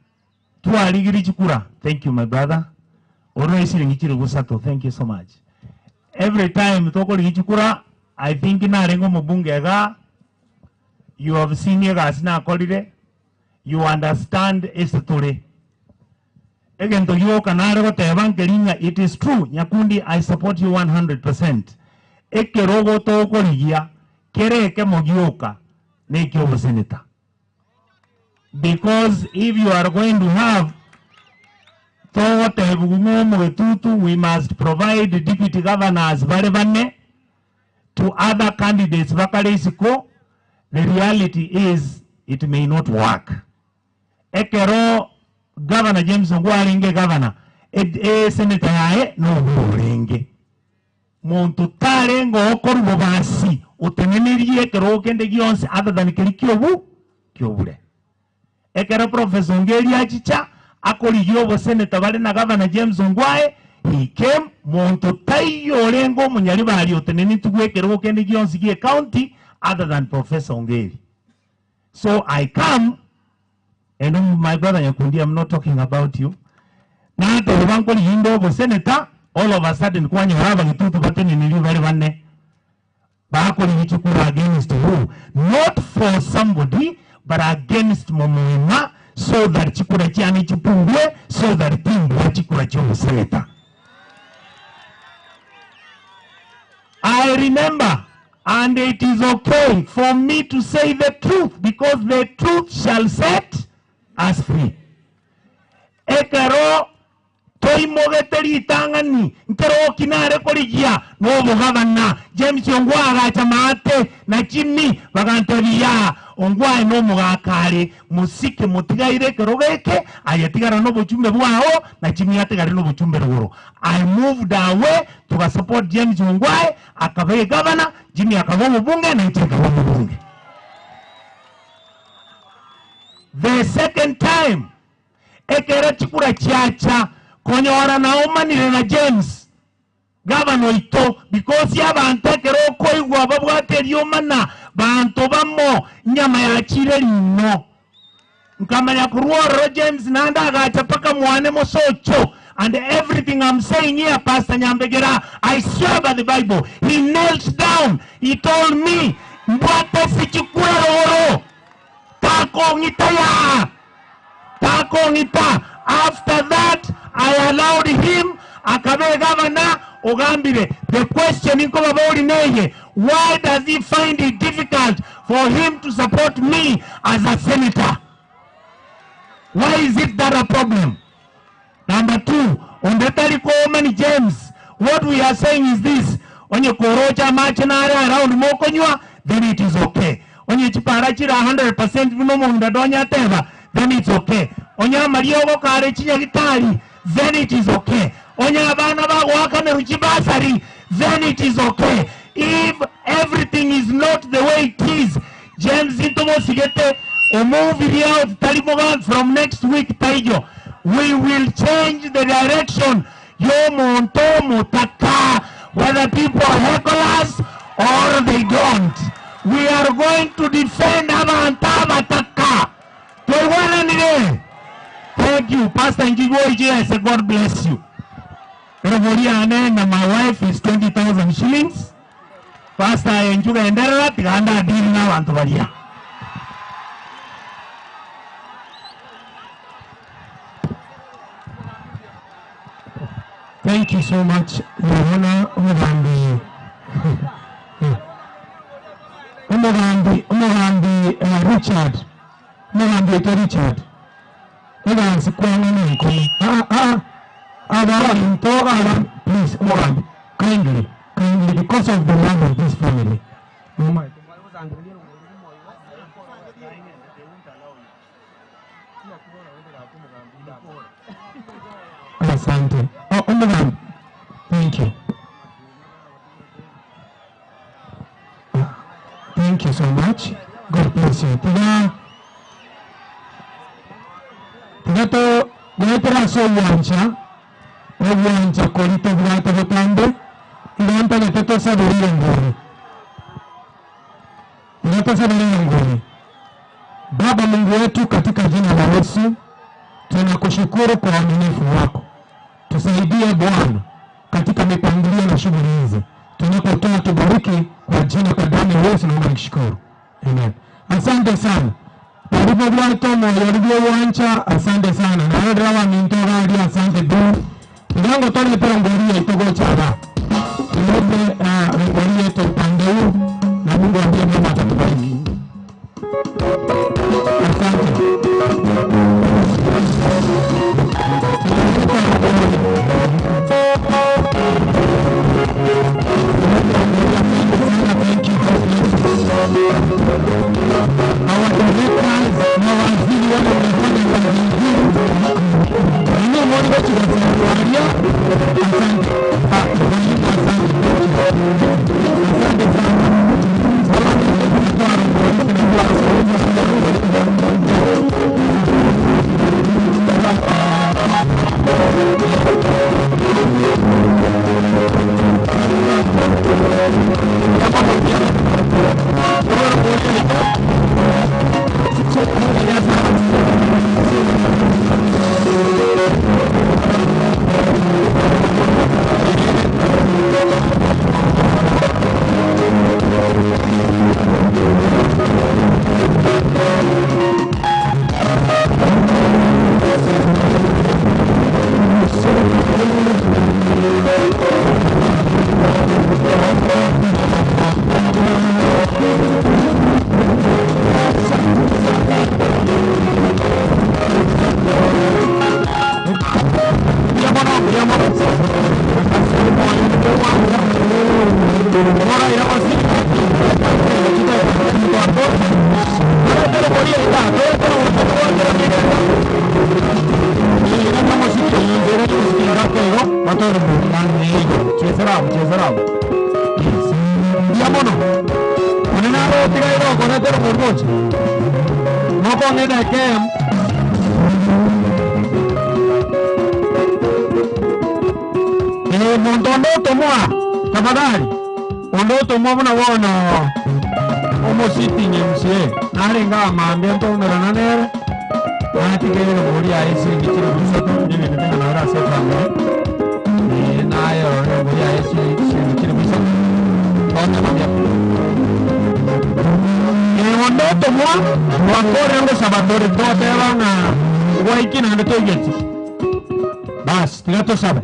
twarigiri chikura, thank you my brother, oro isiringi chiri gusato, thank you so much. Every time tokorigi chikura, I think narengo mubunge ga you have seen egasi nakorire, you understand esitore egento gioka nare goteba nkeringa. It is true Nyakundi, I support you 100%. Ekerogo tokorigia kereke mogioka nekio oboseneta, because if you are going to have togotebugumo we must provide deputy governors bare bane to other candidates bakare isiko. The reality is it may not work. Ekero Governor James Ongwae inge governor senator yae no burenge muntu tarengo okorubo basi utenenerie ekero kende gionse other than keri kiobu kiobure. Ekero Professor Ongeri achicha akorigio bo senator bare na Governor James Ongwae, he came muntu taiyo rengo munyari bari uteneni tugwe ekero kende gionse gie county other than Professor Ongeri. So I come and my brother Nyakundi, I'm not talking about you. Nato bankoli hindo bo senator, all of a sudden kwanya haba gitutu bateni nili bari banne bakoli hichukura against who? Not for somebody but against Momoima, so that chikura chiani chipungwe, so that pingwe chikura chiobo senator. I remember, and it is okay for me to say the truth, because the truth shall set us free. Ekero Toimogete ritang'ani nkeroki nare korigia no mugabana James Ongwae agacha maate na Jimmy bagantebia Ongwae no mugakare musike mutigaire kerogeke ayetigara no buchumbe bwao na Jimmy atigare no buchumbe ruguru. I moved away to support James Ongwae akabe governor, Jimmy akaba mubunge na nche akaba mubunge. The second time ekera chikura chiacha konyora naomanire na James gavana ito because yabantu ekero okoigwa babwate eriomana bantu bamo nyama yachire rino nkamanya kurwororo James nanda agacha paka mwane mosocho. And everything I'm saying here, Pastor Nyambegera, I swear by the Bible, he knelt down, he told me mbwate sichikura roro takongitaya takongita. After that, I allowed him akabe governor ogambire. The question inko neye, why does he find it difficult for him to support me as a senator? Why is it that a problem? Number two, ondetari ko James, what we are saying is this: onye korocha machinare around mokonywa, then it is okay. Onye chiparachira 100% vino mundadonya teva, then it's okay. Onya mariogo kare chinyagitari, then it is okay. Onya abana bagwaka ne ruchibasari, then it is okay. If everything is not the way it is, James intomo sigete omove out talimogan from next week taijo. We will change the direction. Yo monto mutaka, whether people heckle us or they don't. We are going to defend Avantabataka. Thank you, Pastor Njigo. I say God bless you. My wife is 20,000 shillings. Pastor Njuga enderera tiganda dili na bantu baria. Thank you so much, Yohana Umugambi. Umugambi Richard. Umugambi Richard. Please, Umugambi, kindly, because of the love of this family. Asante. Oh, Umugambi, thank you. Thank you so much. God bless you. Tiga gwetera so yancha oyancha kolito bwate botambe ilanta neteto sabiri ngori. Ilanta sabiri ngori. Baba Mungu wetu, katika jina la Yesu tunakushukuru kwa uaminifu wako. Tusaidie Bwana katika mipangilio na shughuli hizi. Tunapotoa tubariki kwa jina kwa damu ya Yesu, naomba nikushukuru. Amen. Asante sana. Karibu bwato moyo wancha, asante sana. Na wewe rawa mintoga ali asante du. Ndango tole pera ngoria itogo chara. Niombe ngoria to upande huu na Mungu ndiye mwema atatubariki. Asante. Our directors na waziri wale wanafanya kazi nzuri. Ndio mmoja wetu wa asante. Asante sana. Batore burani higo. Chezera, chezera. Yes. Diamono. Onena ro tigairo konetero morboche. No con eda kem. Montondo tomoa. Tafadhali. Ondo tomoa buna wono. Omo sitting MCA. Narenga maambia ntomerana nere. Natigere boria ese ngichiro bisato nyene ntenga na ora se family. Nayo boria ese ngichiro bisato. Ona mambia. Ondo tomoa wakore ngo sabatore tote na waiki na ndo toigeti. Bas, tigato sabe.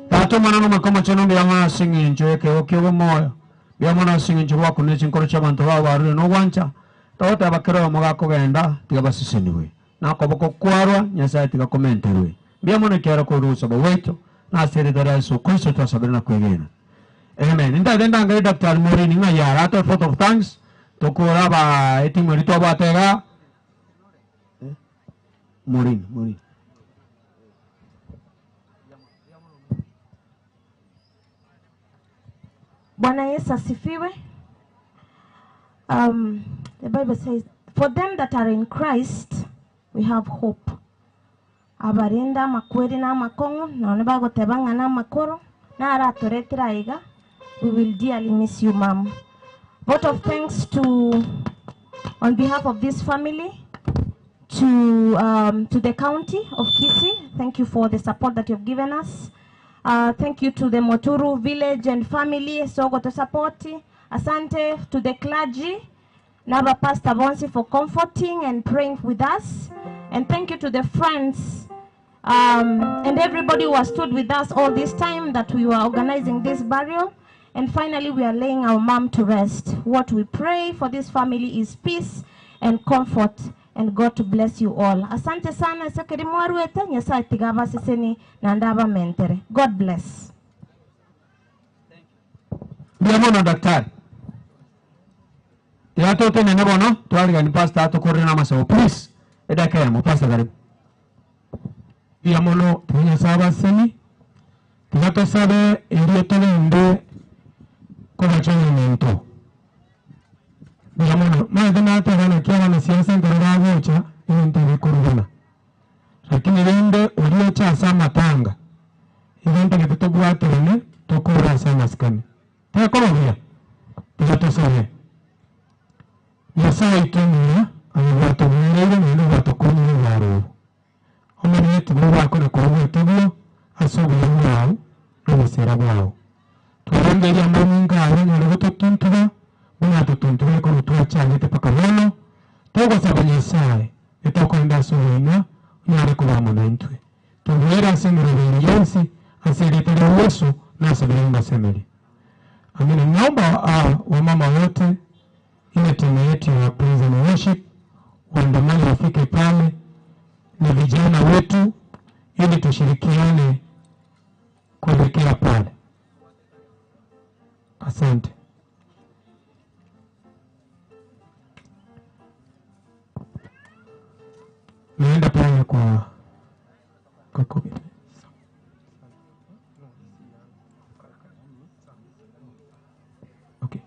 Tato manano makoma cheno ndiama singincho eke okyo moyo. Biamona singincho wako ne chinkoro chabantu bawarure no gwancha. Tote abakero mogakogenda tiga basiseniwe. Na koboko kwarwa Nyasaye tiga komenterwe. Biamona kiara ko rusa ba weto na sere dara Yesu Kristo twasabira na kwegena. Amen. Nda ngari Dr. Morini nga yara to vote of thanks tokora ba etimori to batega. Morini, Morini. Bwana Yesu asifiwe. The Bible says, for them that are in Christ, we have hope. Abarinda makweri na makongo, na onebago tebanga na makoro, na aratoretera iga. We will dearly miss you, ma'am. Vote of thanks to, on behalf of this family, to the county of Kisii. Thank you for the support that you've given us. Thank you to the Moturu village and family, Sogo to support. Asante to the clergy, Naba Pastor Bonsi for comforting and praying with us. And thank you to the friends and everybody who has stood with us all this time that we were organizing this burial. And finally, we are laying our mom to rest. What we pray for this family is peace and comfort, and God to bless you all. Asante sana, sekeri mwaruete, Nyasaye tigaba siseni na ndaba mentere. God bless. Biamono daktari. Tiato tene nebono, tualiga ni pastor atokorre na masao. Please, edaka mo pastor karibu. Biamono Nyasaye seni. Tiato sabe erieto nde kobachana mento. Biamono, maana hata kia na siasa ndio gocha into bikoruna. Lakini rende uliocha sama tanga. Ibento kitobwatene tokora sana skani. Tekoro tiato sabe. Nyasaye itumira ayiwato mwirere nino watokonye waro. Omene tuwa kona korwe tugyo asobi wao no sera wao. Tuende ya munga ayo no tutuntuba muna tutuntuba ko tuachane paka bono. Togo sabe Nyasaye etokwenda soina yare kuba munentwe. Tuwera semere yensi asiritere Yesu na sabiranga semere. Amina. Naomba wamama wote ile timu yetu ya praise and worship waandamane wafike pale na vijana wetu ili tushirikiane kuelekea pale. Asante. Naenda pale kwa Kobe. Okay.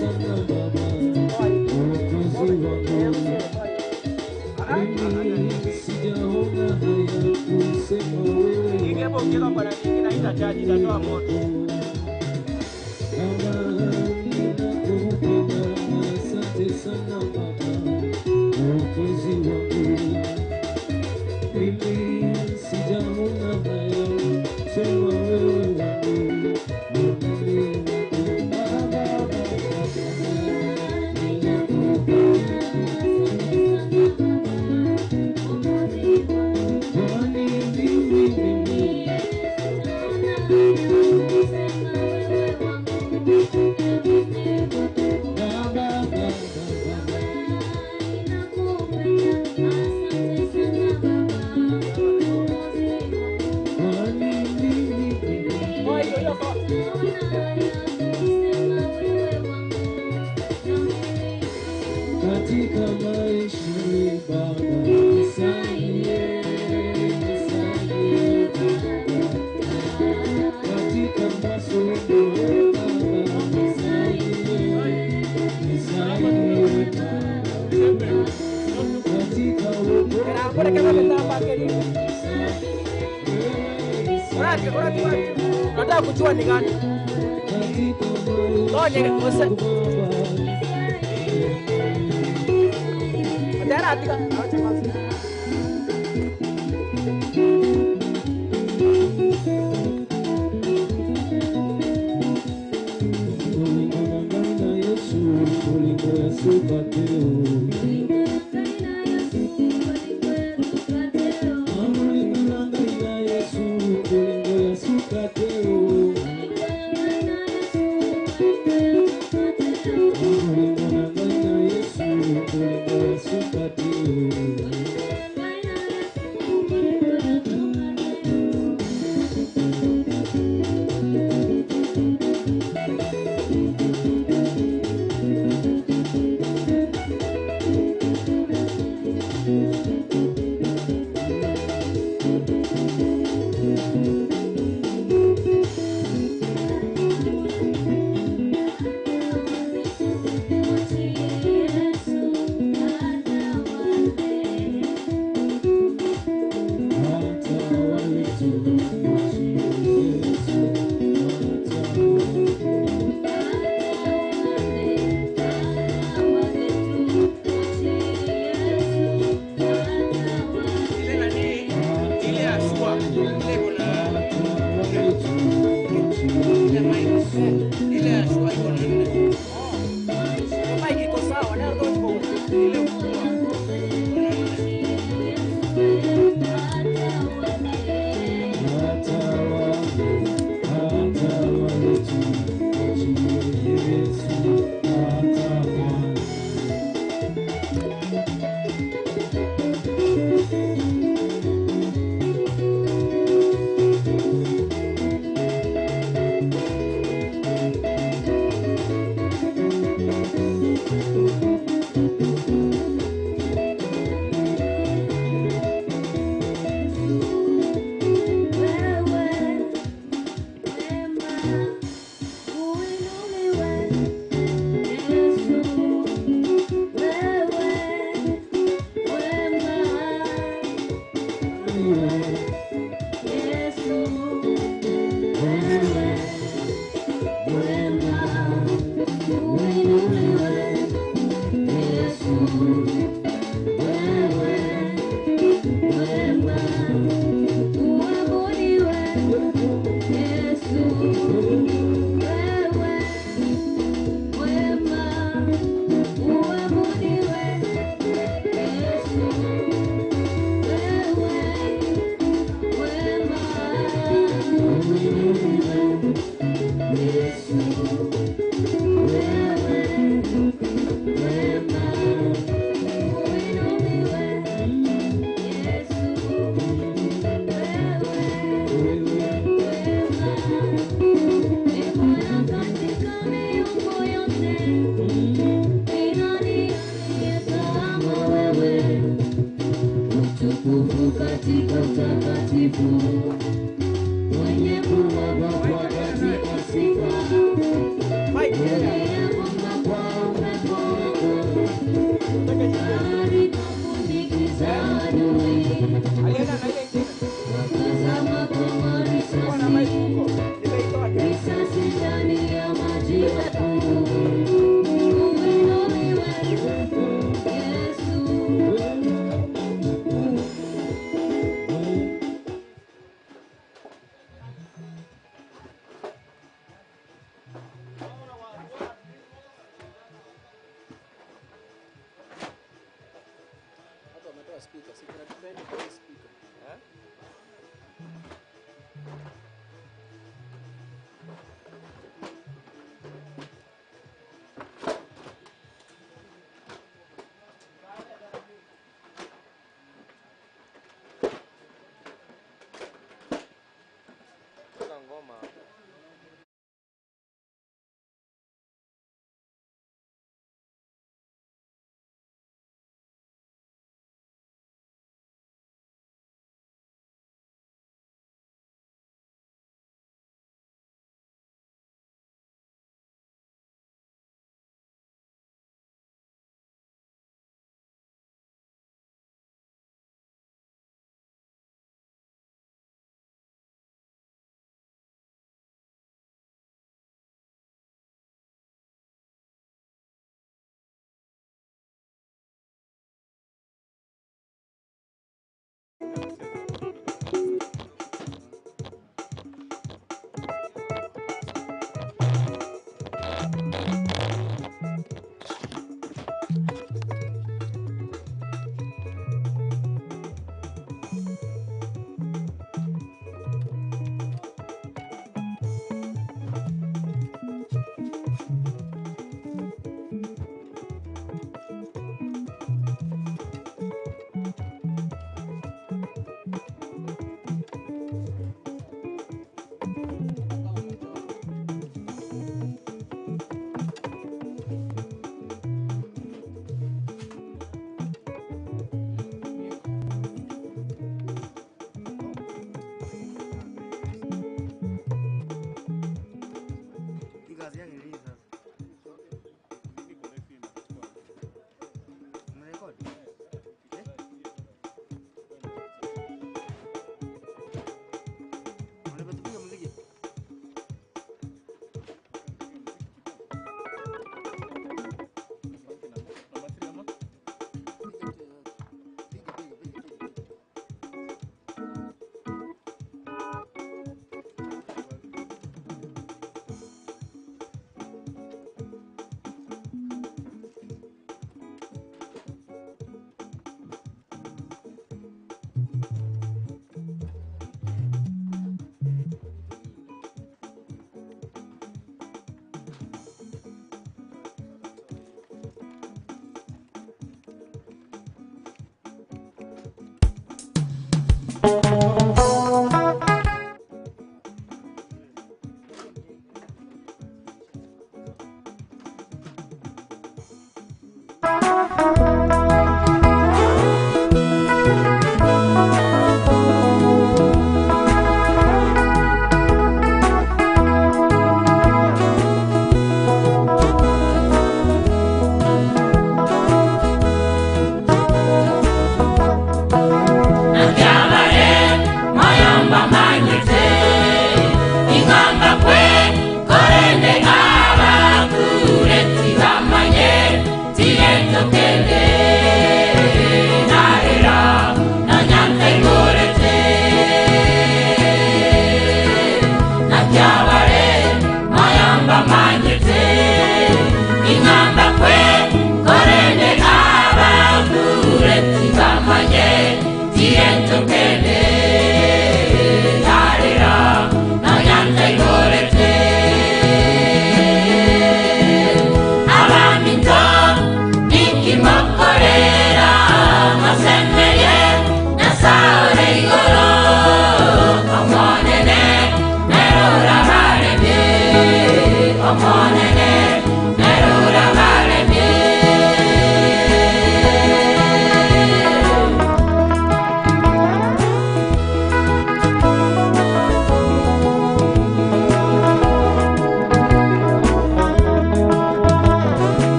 sana Baba, Mwokozi wangu. Mimi sijaona haya kusema wewe Baba, ninakupenda, asante sana Baba, Mwokozi wangu. Mimi sijaona haya kusema wewe wangu, Mwokozi wangu. Baba, kwani mimi katika maisha Baba, nisaidie, nisaidie katika masomo Baba, nisaidie, nisaidie katika Nataka kujua ni gani. Ngoja use. Tera atika. Acha basi. Katika utakatifu mwenye kuogopa katika sifa. Weka speaker, si kuna depend kwa hii speaker. Eh? Weka ngoma. Kazi yake ni nini sasa? Mnarekodi? Eh? Mnapiga muziki?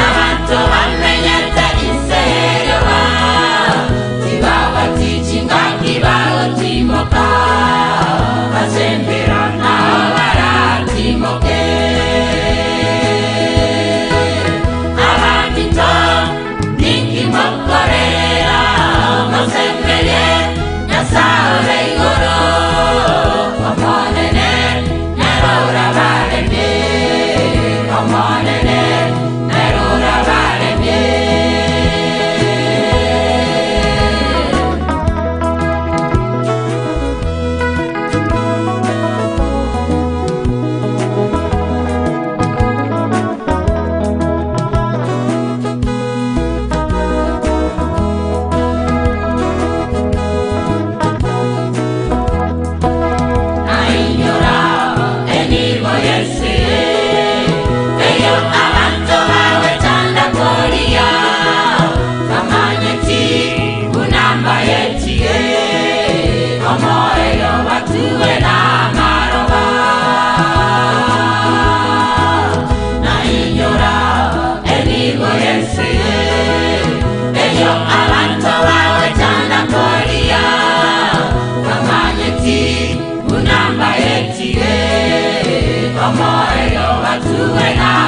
Abantu bamenyete insehere. Tuwe na